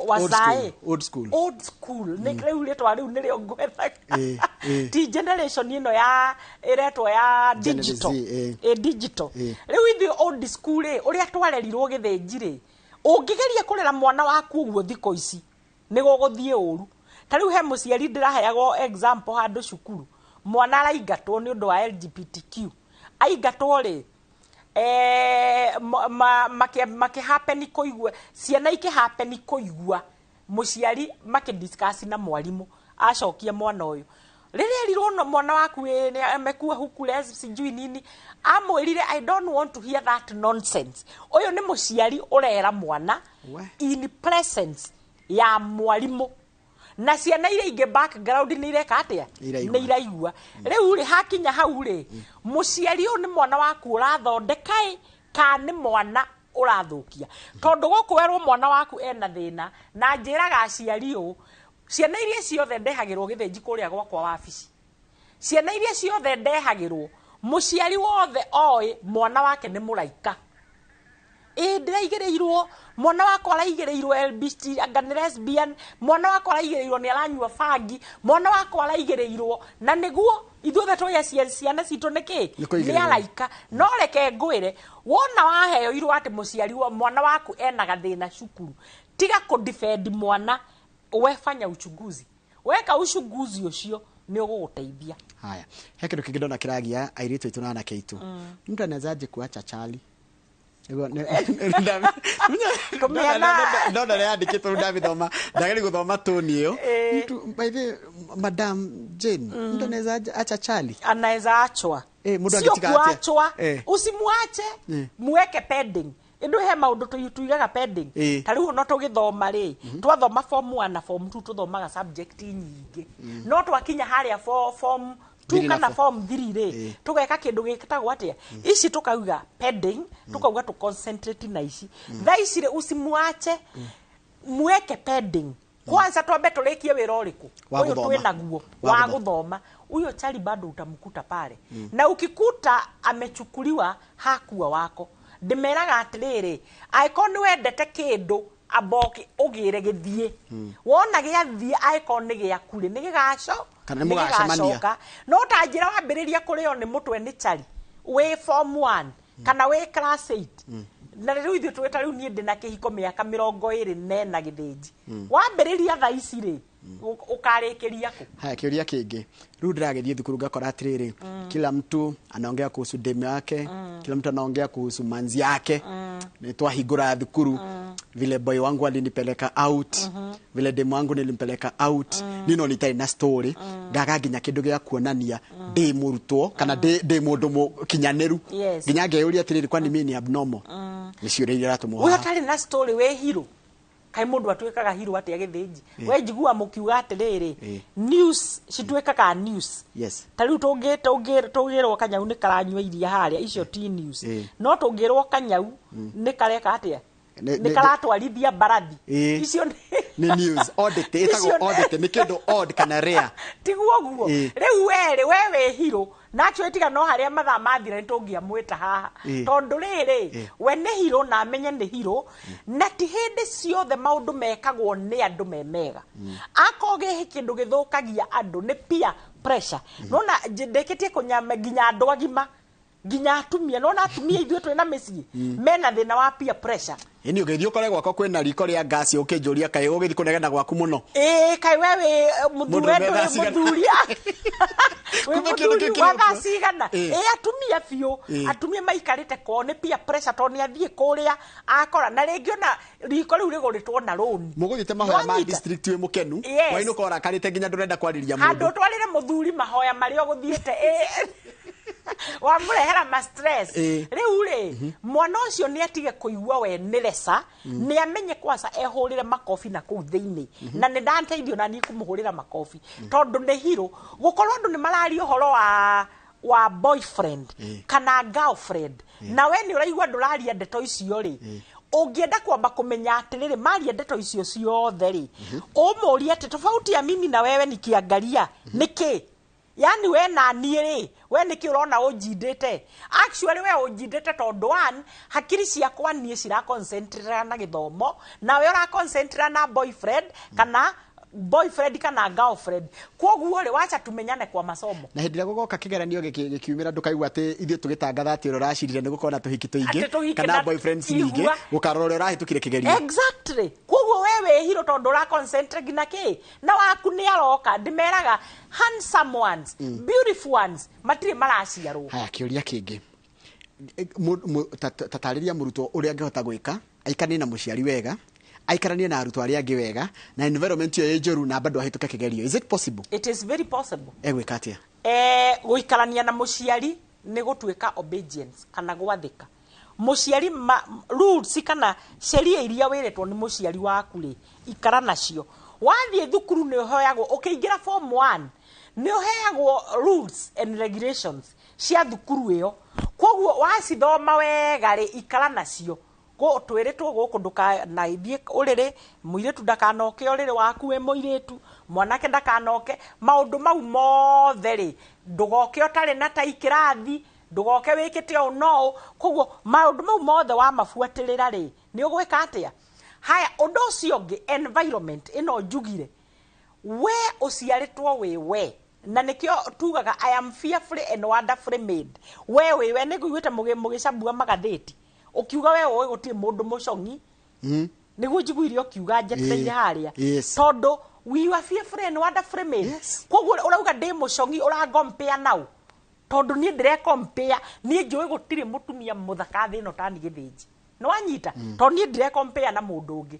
S2: wazae.
S23: Old school.
S2: Old school nĩ rĩu rĩtwa rĩu nĩrĩo ngwethaga, ti generation ĩno ya ĩretwo ya
S23: Gen
S2: digital.
S23: Z, eh.
S2: Digital. Rĩu ithuĩ old school rĩ, ũrĩa twarerirwo gĩthĩnji rĩ, ũngĩgeria kũrera mwana waku ũguo thikũ ici nĩ gũgũthiĩ ũru. Ta rĩu he mũciari ndĩraheagwo example handũ cukuru, mwana araingatwo nĩ ũndũ wa LGBTQ. Aingatwo rĩ, makĩhapeni kũigua, ciana ikĩhapeni kũigua mũciari makĩdiscuss na mwarimũ acokia mwana ũyũ. Rĩrĩa erirwo, "No mwana waku nĩ amekuwa huku sijui nini," amwĩrire, "I don't want to hear that nonsense." Ũyũ nĩ mũciari ũrera mwana in presence ya mwarimũ na ciana iria ingĩ background nĩ ireka atĩa?
S23: Iraigua.
S2: Nĩ iraigua. Rĩu rĩ, hakinya hau rĩ, mũciari ũyũ nĩ mwana waku ũrathondeka ĩ ka nĩ mwana ũrathũkia? Tondũ gũkũ werwo mwana waku ena thĩna, na njĩraga aciari ũũ, ciana iria ciothe ndehagĩrwo gĩthĩnji kũrĩa gwakwa wabici, ciana iria ciothe ndehagĩrwo, mũciari wothe oĩ mwana wake nĩ mũraika. Ĩ ndĩraigĩrĩirwo mwana wakwa araigĩrĩirwo LBT, anga nĩ lesbian, mwana wakwa araigĩrĩirwo nĩ aranyua bangi, mwana wakwa araigĩrĩirwo, na nĩguo ithuothe tũĩ aciari ciana citũ nĩ kĩ?
S23: Nĩ kũigĩrĩrwo.
S2: Nĩ araika. No reke ngwĩre, wona waheo irwo atĩ mũciari wa mwana waku ena gathĩna cukuru, tiga kũ defend mwana, we fanya uchunguzi. Weka uchunguzi ũcio nĩ ũgũgũteithia.
S23: Haya, he kĩndũ kĩngĩ ndona kĩragia airĩtu aitũ na anake aitũ. Mtu anawezaje kuacha chali? Ndona rĩandĩkĩtwo, ndabithoma, ndageri gũthoma toni ĩyo. Mtu, by the way, Madam Jane, mtu anaweza acha chali?
S2: Anaweza achwa.
S23: Mũndũ
S2: Sio
S23: angĩtiga atĩa?
S2: kuachwa. Usimwache, muweke pending. Ĩndũ he maũndũ tuigaga pending. Ta rĩu no tũgĩthoma rĩ, twathoma form 1 na form 2, tũthomaga subject nyingĩ, no twakinya harĩa form 2
S23: Three na
S2: kana
S23: four.
S2: form 3 rĩ, tũgeka kĩndũ gĩtagwo atĩa, ici tukauga pending, tukauga tu concentrate na ici. Thaa ici rĩ, usimwache, mweke pending kwanza, twambe tũrĩkie wĩra ũrĩkũ
S23: Wa
S2: ũyũ
S23: gũthoma.
S2: twĩ naguo
S23: Wa
S2: wa
S23: gũthoma.
S2: Gũthoma. Huyo chali bado utamkuta pale, na ukikuta amechukuliwa hakuwa wako. Ndĩmeraga atĩrĩrĩ, angĩkorwo nĩ wendete kĩndũ, Amba ũgĩre gĩthiĩ. Wona gĩathiĩ, angĩkorwo nĩ gĩaku rĩ, nĩ gĩgaco
S23: Kana nĩ mũgacemania.
S2: Gĩgacoka. No ta njĩra wambĩrĩria kũrĩo nĩ mũtwe nĩ chari wĩ form 1 kana wĩ class 8, na rĩu ithuĩ twĩta rĩu niĩ ndĩ na kĩhiko mĩaka 24 gĩthĩnji. Wambĩrĩria thaa ici rĩ, ũkarĩkĩria kũ?
S23: Haya, kĩũria kĩngĩ. Rĩu ndĩragĩthiĩ thukuru ngakora atĩrĩrĩ, kila mtu anaongea kuhusu demu yake, kila mtu anaongea kuhusu manzi yake. Nĩ twahingũra thukuru, vile boy wangu alinipeleka out, vile demu wangu nilimpeleka out. Niĩ no nitarĩ na story, ngaga nginya kĩndũ gĩa kuonania ndĩ mũrutwo kana ndĩ mũndũ mũkinyanĩru. Nginya ngeyũria atĩrĩrĩ, kwani mimi ni abnormal? Nĩ ciũria iria iratũmwo
S2: Ũyũ
S23: haha.
S2: ũtarĩ na story wĩ hero, kaĩ mũndũ atuĩkaga hero atĩa gĩthĩnji? We njigua mũkiuga atĩrĩrĩ, news cituĩkaga news. Ta rĩu tũngĩrwo kanyau nĩ karanyua iria harĩa, icio ti news. No tũngĩrwo kanyau nĩ kareka atĩa, nĩ karatwarithia mbarathi, icio
S23: nĩ news oddity, ĩtagwo oddity, nĩ kĩndũ odd kana rare.
S2: Tiguo guo? Rĩu werĩ we wĩ hero nacio, tiga no harĩa mathaa mathira nĩ tũngĩamwĩta haha. Tondũ rĩrĩ, we nĩ hero na amenye nĩ hero, na ti hĩndĩ ciothe maũndũ mekagwo nĩ andũ me mega. Akorwo gĩ kĩndũ gĩthũkagia andũ nĩ peer pressure. Nona ndĩkĩtie kũnyama nginya andũ agima, nginya atumia. Nona atumia ithuĩ twĩna mĩciĩ mena thĩna wa peer pressure.
S23: Ĩni ũgĩthiĩ ũkore gwakwa kwĩna riko rĩa ngasi, ũkĩnjũria kaĩ ũgĩthiĩ kũnegena gwaku mũno.
S2: Ĩĩ, kaĩ we wĩ mũthuri
S23: Mũndũ
S2: we
S23: thaa
S2: ndũrĩ
S23: cigana?
S2: mũthuri, wĩ
S23: Kumbe kĩndũ
S2: mũthuri
S23: kĩu
S2: wa
S23: kĩrĩ
S2: thaa cigana? Ĩ atumia biũ. Atumia maikarĩte kwao nĩ peer pressure, tondũ nĩ athiĩ kũrĩa akora na rĩngĩ ona riko rĩu rĩgũrĩtwo na rũni.
S23: Mũgũthiĩte mahoya ma
S2: Nĩwanyita?
S23: district wĩ mũkenu, wainũka ũrakarĩte nginya ndũrenda kwarĩria
S2: Handũ
S23: mũndũ.
S2: ũtwarĩre mũthuri mahoya marĩa ũgũthiĩte, wamũrehera ma stress. Rĩu rĩ, mwana ũcio nĩ atige kũigua we nĩ lesa. Nĩ amenye kwaca ehũrĩre makobi na kũu thĩinĩ. Na nĩ ndateithio na niĩ kũmũhũrĩra makobi, tondũ nĩ hero gũkorwo andũ nĩ mararia ũhoro wa boyfriend kana girlfriend, na we nĩ ũraigua ndũraria ndeto icio rĩ. Ũngĩenda kwamba kũmenya atĩrĩrĩ, maria ndeto icio ciothe rĩ, ũmũrie atĩ tofauti ya mimi na wewe nikiangalia nĩ kĩ? Yani we na niĩ rĩ, we nĩkĩ ũrona ũnjindĩte? Actually we ũnjindĩte tondũ one, hakiri ciakwa niĩ cira concentrate na gĩthomo, nawe ũra concentrate na boyfriend kana girlfriend. Koguo rĩ, wacha tumenyane kwa masomo.
S23: Na hĩndĩ ĩrĩa gũgoka kĩgeranio gĩkiumĩra, ndũkaigua atĩ ithuĩ tũgĩtangatha atĩ ũrĩa ũracirire nĩ gũkorwo na tũhiki tũingĩ
S2: Atĩ tũhiki
S23: kana
S2: na
S23: boyfriends nyingĩ,
S2: igua.
S23: gũkarora ũrĩa ũrahĩtũkire kĩgerio.
S2: Exactly. Koguo we wĩ hero tondũ ũra concentrate na kĩ na waku nĩ aroka. Ndĩmeraga handsome ones, beautiful ones matirĩ maraciarwo.
S23: Haya, kĩũria kĩngĩ. Tatarĩria mũrutwo ũrĩa angĩhota gwĩka aikaranie na mũciari wega, aikaranie na arutwo arĩa angĩ wega, na environment ĩyo ĩ njũru na bado ahĩtũke kĩgerio. Is it possible?
S2: It is very possible.
S23: Egwĩka atĩa?
S2: Gũikarania na mũciari nĩ gũtuĩka obedience kana gwathĩka mũciari rules kana sheria iria wĩrĩtwo nĩ mũciari waku rĩ, ikara nacio. Wathiĩ thukuru nĩ ũheagwo, ũkĩingĩra form 1 nĩ ũheagwo rules and regulations cia thukuru ĩyo. Koguo wacithoma wega rĩ, ikara nacio. Twĩrĩtwo gũkũ ndũkanathiĩ ũrĩrĩ, mũirĩtu ndakanoke ũrĩrĩ waku wĩ mũirĩtu, mwanake ndakanoke, maũndũ mau mothe rĩ, ndũgoke ũtarĩ na tai kĩrathi, ndũgoke wĩkĩte ũũ na ũũ. Koguo maũndũ mau mothe wamabuatĩrĩra rĩ, nĩ ũgwĩka atĩa? Haya, ũndũ ũcio ũngĩ, environment ĩno njugire, we ũciarĩtwo wĩ we, na nĩkĩo tugaga I am fearfully and wonderfully made. We wĩ we, nĩ nguiguĩte mũgĩcambua magathĩti ũkiuga we ũĩ gũtirĩ mũndũ mũcong'i. Nĩguo njiguire ũkiuga njetereire harĩa. Tondũ we are fearfully and wonderfully made. Koguo ũrauga ndĩ mũcong'i, ũrangompea nau, tondũ niĩ ndĩrekompea, niĩ njũĩ gũtirĩ mũtumia mũthaka thĩ ĩno tani gĩthĩnji. Nĩ wanyita? Tondũ niĩ ndirekompea na mũndũ ũngĩ.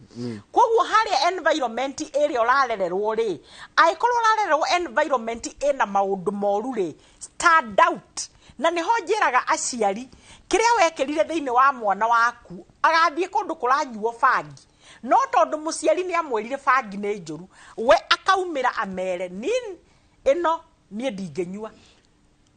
S2: Koguo harĩa environment ĩrĩa ũrarererwo rĩ, angĩkorwo ũrarererwo environment ĩna maũndũ moru rĩ, stand out. Na nĩho njĩraga aciari, kĩrĩa wekĩrire thĩinĩ wa mwana waku, agathiĩ kũndũ kũranyuo bangi, no tondũ mũciari nĩ amwĩrire bangi nĩ njũru, we akaumĩra amere nin ĩno niĩ ndingĩnyua.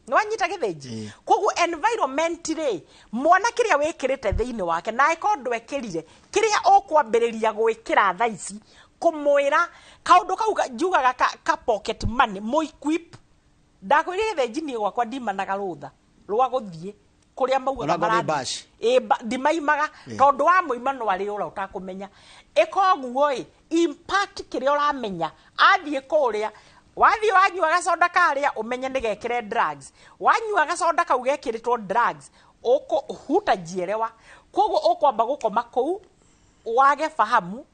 S2: Nĩ wanyita gĩthĩnji? Koguo environment rĩ, mwana kĩrĩa wĩkĩrĩte thĩinĩ wake, na angĩkorwo ndwekĩrire, kĩrĩa ũkwambĩrĩria gwĩkĩra thaa ici, kũmwĩra kaũndũ kau njugaga ka pocket money, mũequip. Ndakwĩrire gĩthĩnji, niĩ gwakwa ndimanaga rũtha rwa gũthiĩ. Kũrĩa maugaga
S23: Ona ngorwo nĩ
S2: marathiĩ.
S23: bash.
S2: Ĩ, ndimaimaga tondũ wa mũima no arĩ ũra ũtakũmenya. Ĩka ũguo ĩ impact kĩrĩa ũramenya athiĩ kũrĩa, wathiĩ wanyua gacoda karĩa ũmenye nĩ gekĩre drugs, wanyua gacoda kau gekĩrĩtwo drugs ũkũ hutajielewa. Koguo ũkwamba gũkoma kũu wage fahamu,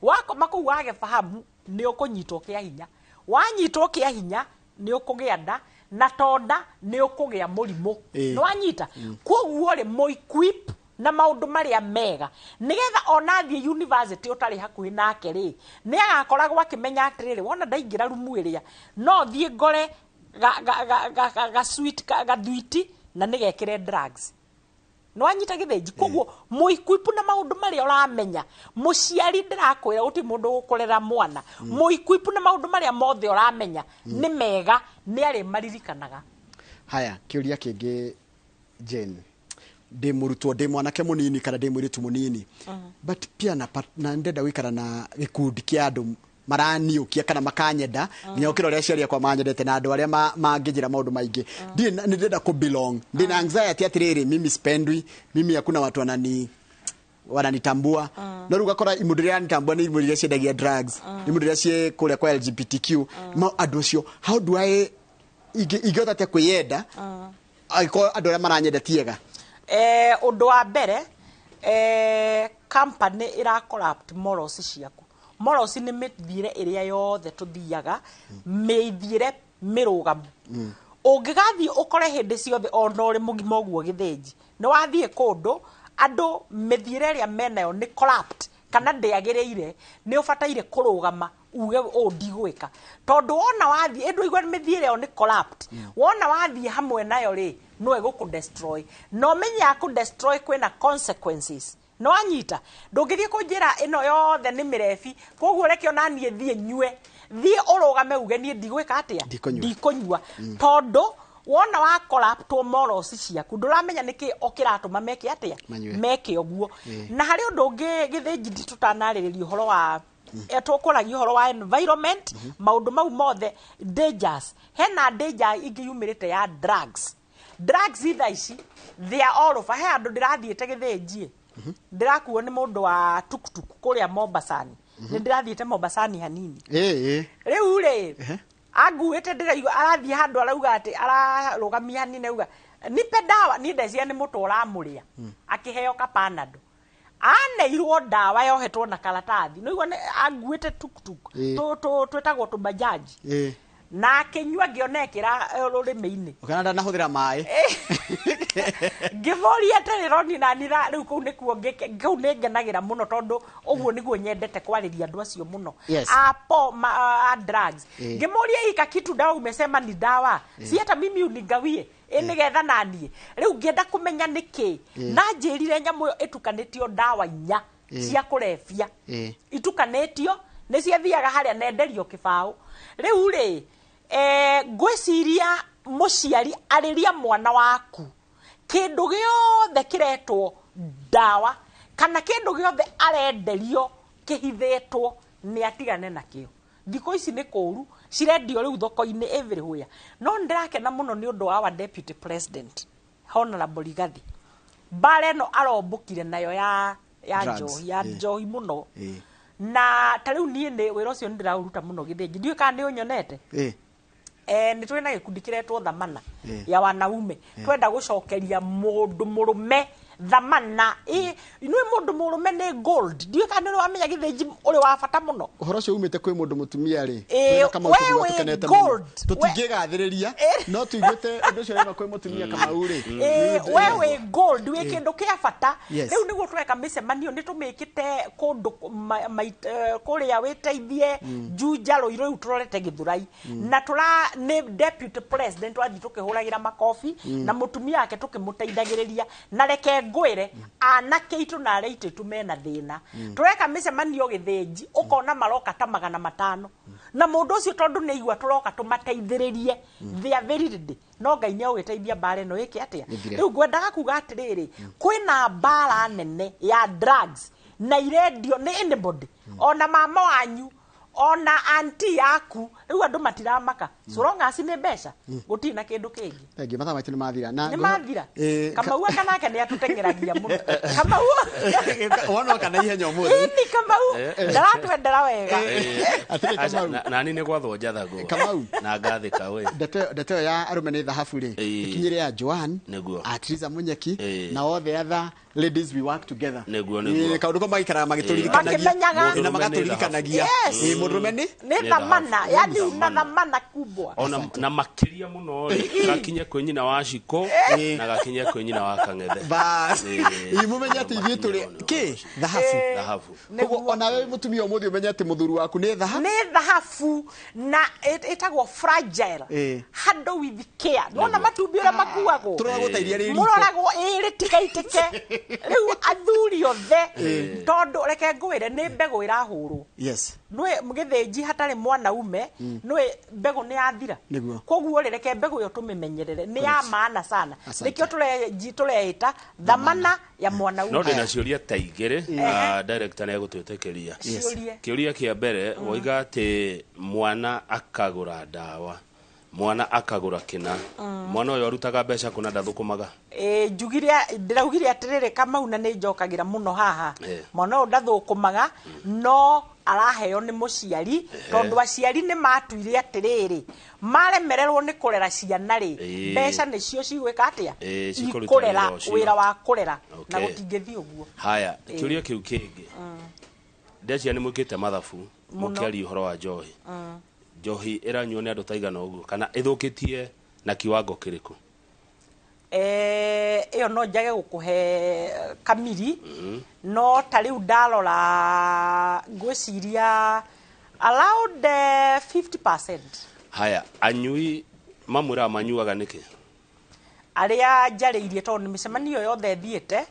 S2: wakoma kũu wage fahamu nĩ ũkũnyitwo kĩa hinya, wanyitwo kĩa hinya nĩ ũkũgĩa nda, na tonda nĩ ũkũgĩa mũrimũ. Nĩ wanyita? Koguo rĩ, mũequip na maũndũ marĩa mega nĩgetha ona athiĩ university ũtarĩ hakuhĩ nake rĩ, nĩ agakoragwo akĩmenya atĩrĩrĩ, wona ndaingĩra rumu ĩrĩa no thiĩ ngore ga sweet gathwiti na nĩgekĩre drugs. Nĩwanyita gĩthĩnji? Koguo mũequip na maũndũ marĩa ũramenya. Mũciari, ndĩrakwĩra gũtirĩ mũndũ ũgũkũrera mwana. Mũequip na maũndũ marĩa mothe ũramenya nĩ mega, nĩ arĩ maririkanaga.
S23: Haya, kĩũria kĩngĩ, Jane. Ndĩ mũrutwo, ndĩ mwanake mũnini kana ndĩ mũirĩtu mũnini, but pia na ndenda gũikara na gĩkundi kĩa andũ maraniũkia kana makanyenda nginya gũkĩra ũrĩa aciari akwa manyendete na andũ arĩa mangĩnjĩra maũndũ maingĩ. Ndirĩ nĩ ndĩrenda kũ belong. Ndĩ na anxiety atĩrĩrĩ, mimi sipendwi, mimi hakuna watu wananitambua. No rĩu ũgakora imũndũ iria iranitambua nĩ imũndũ iria ciendagia drugs, imũndũ iria ciĩ kũrĩa kwa LGBTQ. No andũ acio, how do I ingĩhota atĩa kwĩyenda angĩkorwo andũ arĩa maranyenda ti ega?
S2: Ũndũ wa mbere, company ĩra corrupt morals ciaku. Morals nĩ mĩthiĩre ĩrĩa yothe tũthiaga, mĩthiĩre mĩrũgamu. Ũngĩgathiĩ ũkore hĩndĩ ciothe ona ũrĩ mũgima ũguo gĩthĩnji nĩ wathiĩ kũndũ andũ mĩthiĩre ĩrĩa menayo nĩ corrupt kana ndĩagĩrĩire, nĩ ũbataire kũrũgama uge ũũ ndigwĩka, tondũ wona wathiĩ ĩndũ igua mĩthiĩre ĩyo nĩ corrupt, wona wathiĩ hamwe nayo rĩ, no ĩgũkũ destroy, na ũmenye ya kũ destroy kwĩna consequences. Nĩ wanyita? Ndũngĩthiĩ kũnjĩra ĩno yothe nĩ mĩrebi, koguo reke ona niĩ thiĩ nyue. Thiĩ ũrũgame uge niĩ ndigwĩka atĩa?
S23: Ndikũnyua.
S2: Ndikũnyua, tondũ wona wa corruptwo morals ciaku, ndũramenya nĩkĩ o kĩratũma meke atĩa.
S23: Manyue.
S2: Meke ũguo. Na harĩ ũndũ ũngĩ gĩthĩnji, tũtanarĩrĩria ũhoro wa tũkũragia ũhoro wa environment, maũndũ mau mothe dangers, hena danger ingĩ yumĩrĩte ya drugs. Drugs thaa ici they are all over. He andũ ndĩrathiĩte gĩthĩnji, ndĩrakuo nĩ mũndũ wa tuktuk kũrĩa Mombasani. Nĩ ndĩrathiĩte Mombasani hanini.
S23: Ĩ.
S2: Rĩu rĩ, anguĩte, ndĩraigua arathiĩ handũ arauga atĩ ararũgamia hanini, auga nipe dawa. Niĩ ndeciria nĩ mũtwe ũramũrĩa, akĩheo kapanado, aneirwo ndawa yohetwo na karatathi. Nĩigua anguĩte tuktuk, twĩtagwo tũbajaji, na akĩnyua, ngĩona ekĩra rũrĩmĩ-inĩ.
S23: Ũkana ndanahũthĩra maĩ.
S2: Ngĩmũria atĩrĩ, roni nani rĩu kũu nĩkuo kũu nĩ ngenagĩra mũno, tondũ ũguo nĩguo nyendete kwarĩria andũ acio mũno a po ma, a drugs. Ngĩmũria, ika kitu dawa umesema ni dawa, si hata mimi unigawie ĩ nĩgetha naniĩ rĩu ngĩenda kũmenya nĩkĩ. Na njĩrire nyamũ ĩyo ĩtukanĩtio ndawa 4 cia kũrebia, itukanĩtio nĩ ciathiaga harĩa nenderio kĩbaũ. Rĩu rĩ, ngwĩciria mũciari arĩria mwana waku kĩndũ gĩothe kĩretwo ndawa kana kĩndũ gĩothe arenderio kĩhithĩtwo, nĩ atigane nakĩo. Thikũ ici nĩ kũru, cirendio rĩu thoko-inĩ everywhere. No nĩ ndĩrakena mũno nĩ ũndũ wa our deputy president, Honorable Rigathi. Mbara ĩno arombũkire nayo ya
S23: Drugs.
S2: njohi ya njohi mũno. Na ta rĩu niĩ nĩ wĩra ũcio nĩ ndĩraũruta mũno gĩthĩnji, ndiũĩ kana nĩ ũnyonete. Nĩ tũrĩ na gĩkundi kĩretwo Thamana ya wanaume. Twenda gũcokeria mũndũ mũrũme thamana. Nĩ mũndũ mũrũme nĩ gold. Ndiũĩ kana nĩ wamenya gĩthĩnji ũrĩ wa bata mũno.
S23: Ũhoro ũcio umĩte kwĩ mũndũ mũtumia rĩ,
S2: Ĩ,
S23: twĩna Kamau
S2: we
S23: tũigua
S2: wĩ
S23: tũkenete mũno.
S2: gold.
S23: Tũtingĩgathĩrĩria, no tũiguĩte ũndũ ũcio wĩma kwĩ mũtumia Kamau rĩ.
S2: Ĩ, we wĩ gold, wĩ kĩndũ kĩa bata. Rĩu nĩguo tũreka mĩcemanio, nĩ tũmĩkĩte kũndũ kũrĩa wĩteithie, Juja, Rũirũ, rĩu tũrorete Gĩthũrai. Na tũra nĩ deputy president wathiĩ tũkĩhũragĩra makobi na mũtumia wake tũkĩmũteithagĩrĩria. Na reke ngwĩre, anake aitũ na arĩa aitũ mena thĩna, tũreka mĩcemanio gĩthĩnji, ũkona maroka ta 500, na mũndũ ũcio tondũ nĩ aigua tũroka tũmateithĩrĩrie, they are very ready. No Ngai nĩ agũgĩteithia mbara ĩno ĩke atĩa?
S23: Ĩthire.
S2: Rĩu ngwendaga kuga atĩrĩrĩ, kwĩna mbara nene ya drugs na irendio nĩ anybody, ona mama wanyu, ona anti yaku. Rĩu andũ matiramaka so long as nĩ mbeca, gũtirĩ na kĩndũ kĩngĩ.
S23: Thengiũ, mathaa maitũ nĩ mathira. Na
S2: Nĩ mathira.
S23: Ĩĩ.
S2: Kamau aka nake nĩ atũteng'eragia mũno, Kamau.
S23: Wona oka na ihenya ũmũthĩ.
S2: Ĩni Kamau ndaratwendera wega.
S23: Atĩrĩ,
S5: Aca,
S23: Kamau.
S5: nani nĩ gwathwo njathagwo
S23: Kamau.
S5: na ngathĩka we.
S23: Ndeto ĩyo ya arũme nĩ thahabu rĩ,
S5: Ĩĩ.
S23: ĩkinyĩre ya Joan,
S5: Nĩguo.
S23: Atriza Munyeki
S5: Ĩĩ.
S23: na othe other ladies we work together.
S5: Nĩguo,
S23: Ĩĩ,
S5: nĩguo.
S23: kaũndũ kau magĩikaraga magĩtũririkanagia.
S2: Makĩmenyaga.
S23: Ĩĩ, na magatũririkanagia.
S2: Yes.
S23: Ĩĩ, mũndũrũme nĩ
S2: Nĩ thamana, yani una thamana kubwa.
S5: Ona na makĩria mũno rĩ, gakinye kwĩ nyina wa Ciko na gakinye kwĩ nyina wa Kang'ethe.
S23: Bas.
S5: Ĩĩ.
S23: Ĩĩ, mũmenye atĩ ithuĩ tũrĩ kĩ thahabu.
S5: Thahabu.
S23: Koguo onawe wĩ mũtumia ũmũthĩ ũmenye atĩ mũthuri waku nĩ thahabu.
S2: Nĩ thahabu na ĩtagwo fragile.
S23: Ĩĩ.
S2: Handle with care. Nona matumbĩ ũrĩa makuagwo.
S23: Tũroragwo ta iria rĩ riko.
S2: Mũroragwo ĩrĩ tikaitĩke. Rĩu athuri othe, tondũ reke ngwĩre, nĩ mbegũ ĩrahũrwo. Nĩ gĩthĩnji hatarĩ mwanaume, nĩ mbegũ nĩ yathira. Koguo rĩ, reke mbegũ ĩyo tũmĩmenyerere, nĩ ya maana sana.
S5: Asante.
S2: Nĩkĩo tũreĩta thamana ya mwanaume.
S5: No ndĩna ciũria ta igĩrĩ. Director nĩ egũtwĩtĩkĩria.
S2: Ciũrie.
S5: Kĩũria kĩa mbere, woiga atĩ mwana akagũra ndawa, mwana akagũra kĩna, mwana ũyũ arutaga mbeca kũna ndathũkũmaga?
S2: Ĩ, njugire, ndĩraugire atĩrĩrĩ, Kamau, na nĩ njokagĩra mũno haha, mwana ũyũ ndathũkũmaga no araheo nĩ mũciari, tondũ aciari nĩ matuire atĩrĩrĩ, maremererwo nĩ kũrera ciana rĩ, mbeca nĩcio cigwĩka atĩa?
S5: Ĩĩ, cikũruta
S2: Ikũrera
S5: wĩra ũcio.
S2: wĩra wa kũrera na gũtingĩthiĩ ũguo.
S5: Haya, kĩũria kĩu kĩngĩ, ndecia nĩ mwĩkĩte mathabu
S2: Mũno.
S5: mũkĩaria ũhoro wa njohi. Njohi ĩranyuo nĩ andũ taigana ũguo kana ĩthũkĩtie na kiwango kĩrĩkũ?
S2: Ĩyo no njage gũkũhe kamiri, no ta rĩu ndarora ngwĩciria around 50%.
S5: Haya, anyui mamwĩraga manyuaga nĩkĩ?
S2: Arĩa njarĩirie, tondũ nĩ mĩcemanio yothe thiĩte,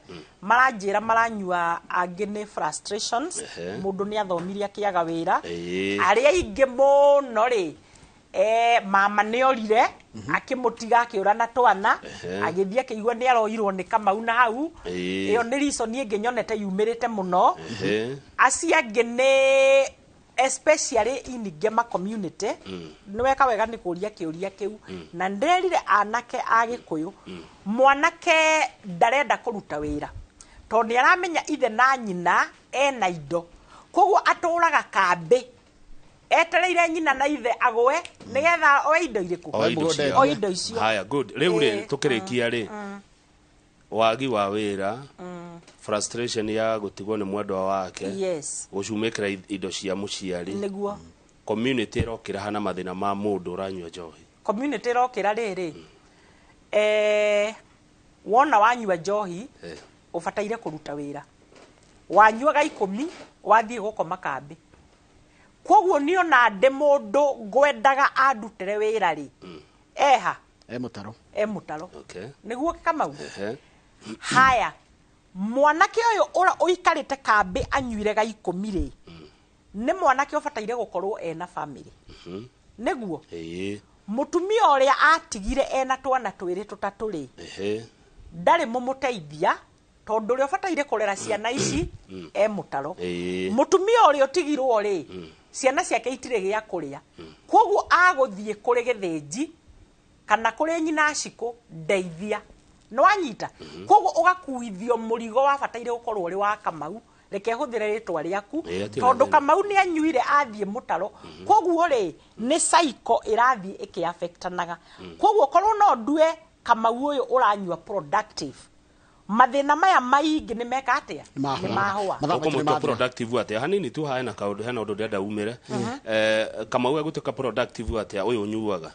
S2: maranjĩra maranyua, angĩ nĩ frustrations. Mũndũ nĩ athomire akĩaga wĩra. Arĩa aingĩ mũno rĩ, mama nĩ orire akĩmũtiga akĩũra na twana. Agĩthiĩ akĩigua nĩ aroirwo nĩ Kamau na hau. Ĩyo nĩ reason ĩngĩ nyonete yumĩrĩte mũno. Acio angĩ nĩ especially in Ngema community. Nĩ weka wega nĩ kũria kĩũria kĩu. Na ndĩrerire anake a Gĩkũyũ, mwanake ndarenda kũruta wĩra tondũ nĩ aramenya ithe na nyina ena indo, koguo atũraga kambĩ etereire nyina na ithe agwe nĩgetha oe indo irĩkũ?
S5: O indo ciao.
S2: O indo icio.
S5: Haya, good. Rĩu rĩ, tũkĩrĩkia rĩ, wagi wa wĩra, frustration ya gũtigwo nĩ mwendwa wake, gũcumĩkĩra indo cia mũciari, community ĩrokĩra hana mathĩna ma mũndũ ũranyua njohi?
S2: Community ĩrokĩra rĩrĩ, wona wanyua njohi, ũbataire kũruta wĩra. Wanyuaga 10 wathiĩ gũkoma kambĩ. Koguo niĩ ona ndĩ mũndũ ngwendaga andutĩre wĩra rĩ, eha?
S23: E mũtaro.
S2: E mũtaro. Nĩguo, Kamau?
S5: Ehe.
S2: Haya, mwanake ũyũ ũra ũikarĩte kambĩ anyuire ga 10 rĩ, nĩ mwanake ũbataire gũkorwo ena family. Nĩguo mũtumia ũrĩa atigire ena twana twĩrĩ tũtatũ rĩ, ndarĩ mũmũteithia, tondũ ũrĩa ũbataire kũrera ciana ici e mũtaro. Mũtumia ũrĩa ũtigirwo rĩ, ciana ciake itirĩ gĩa kũrĩa, koguo agũthiĩ kũrĩ gĩthĩnji kana kũrĩ nyina Cikũ ndeithia, nĩwanyita? Koguo ũgakuithio mũrigo wabataire gũkorwo ũrĩ wa Kamau. Reke hũthĩre rĩtwa rĩaku,
S5: Ĩĩ, hatirĩ
S2: tondũ
S5: thĩna.
S2: Kamau nĩ anyuire athiĩ mũtaro. Koguo rĩ, nĩ cycle ĩrathiĩ ĩkĩafectanaga. Koguo korwo no ndue Kamau ũyũ ũranyua productive, mathĩna maya maingĩ nĩ meka atĩa? Nĩ mahũa.
S5: Ũkũmũtua productive atĩa? Hanini tu hena kaũndũ, hena ũndũ ndĩrenda umĩre. Kamau egũtuĩka productive atĩa ũyũ ũnyuaga?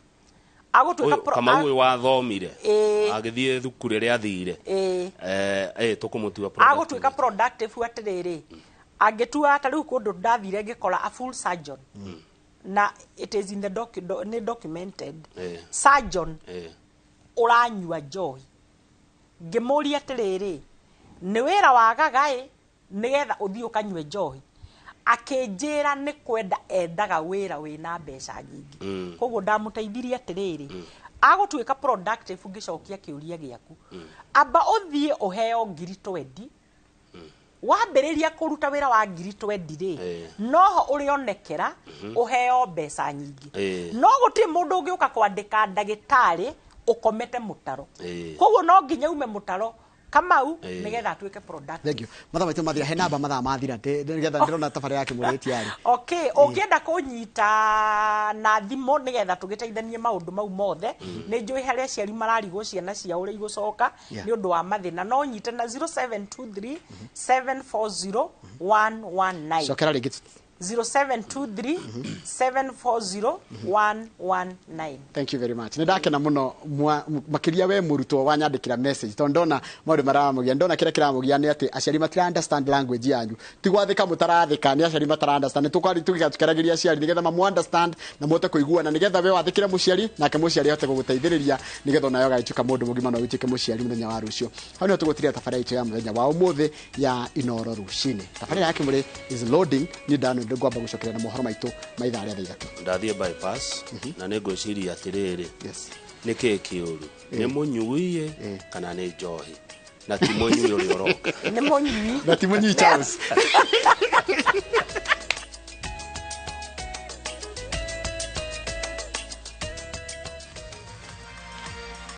S2: Agũtuĩka
S5: Kamau ũyũ wathomire, agĩthiĩ thukuru ĩrĩa athire, tũkũmũtua productive?
S2: Agũtuĩka productive atĩrĩrĩ, angĩtua ta rĩu kũndũ ndathire ngĩkora a full surgeon, na it is in the nĩ documented, surgeon ũranyua njohi. Ngĩmũria atĩrĩrĩ, nĩ wĩra wagaga ĩ nĩgetha ũthiĩ ũkanyue njohi? Akĩnjĩra nĩ kwenda endaga wĩra wĩna mbeca nyingĩ. Koguo ndamũteithirie atĩrĩrĩ, agũtuĩka productive ngĩcokia kĩũria gĩaku, amba ũthiĩ ũheo ngiri 20. Wambĩrĩria kũruta wĩra wa ngiri 20 rĩ, noho ũrĩonekera ũheo mbeca nyingĩ. No gũtirĩ mũndũ ũngĩũka kwandĩka ndagĩtarĩ ũkomete mũtaro. Koguo no nginya ume mũtaro Kamau nigetha atuĩke productive.
S23: Thank you. Mathaa maitũ mathira, he namba mathaa mathira nĩgetha ndĩrona tabarĩra ya Kĩmũrĩ ĩtiarĩ.
S2: Okay, ũngĩenda kũnyita na thimũ nĩgetha tũgĩteithanie maũndũ mau mothe, nĩ njũĩ harĩa aciari mararigwo ciana ciao ũrĩa igũcoka nĩ ũndũ wa mathĩna, no nyite na 0723 740 119.
S23: Cokera rĩngĩ.
S2: 0723 740 119.
S23: Thank you very much. Nĩ ndakena mũno makĩria we mũrutwo wanyandĩkĩra message, tondũ ndona maũndũ maramũgia, ndona kĩrĩa kĩramũgia nĩ atĩ aciari matira understand language yanyu. Ti gwathĩka mũtarathĩka, nĩ aciari matara understand. Nĩ tũkwari tũgĩkaragĩria aciari nĩgetha mamu understand na mũhote kũiguana, nĩgetha we wathĩkĩre mũciari nake mũciari ahote gũgũteithĩrĩria nĩgetha onawe ũgagĩtuĩka mũndũ mũgima na ũgĩtuĩke mũciari mũthenya wa rũciũ. Hau nĩho tũgũtiria tabarĩra itũ ya mũthenya wa ũmũthĩ ya Inooro rũcinĩ. Tabarĩra ya Kĩmũrĩ is loading. Niĩ ndano ngwamba gũcokeria na mohoro maitũ ma ithaa rĩa 3:00.
S5: Ndathiĩ bypass na nĩ ngwĩciria atĩrĩrĩ, nĩ kĩĩ kĩũru, nĩ mũnyui kana nĩ njohi? Na ti mũnyui ũrĩa ũroka.
S2: Nĩ mũnyui.
S23: Na ti mũnyui Charles.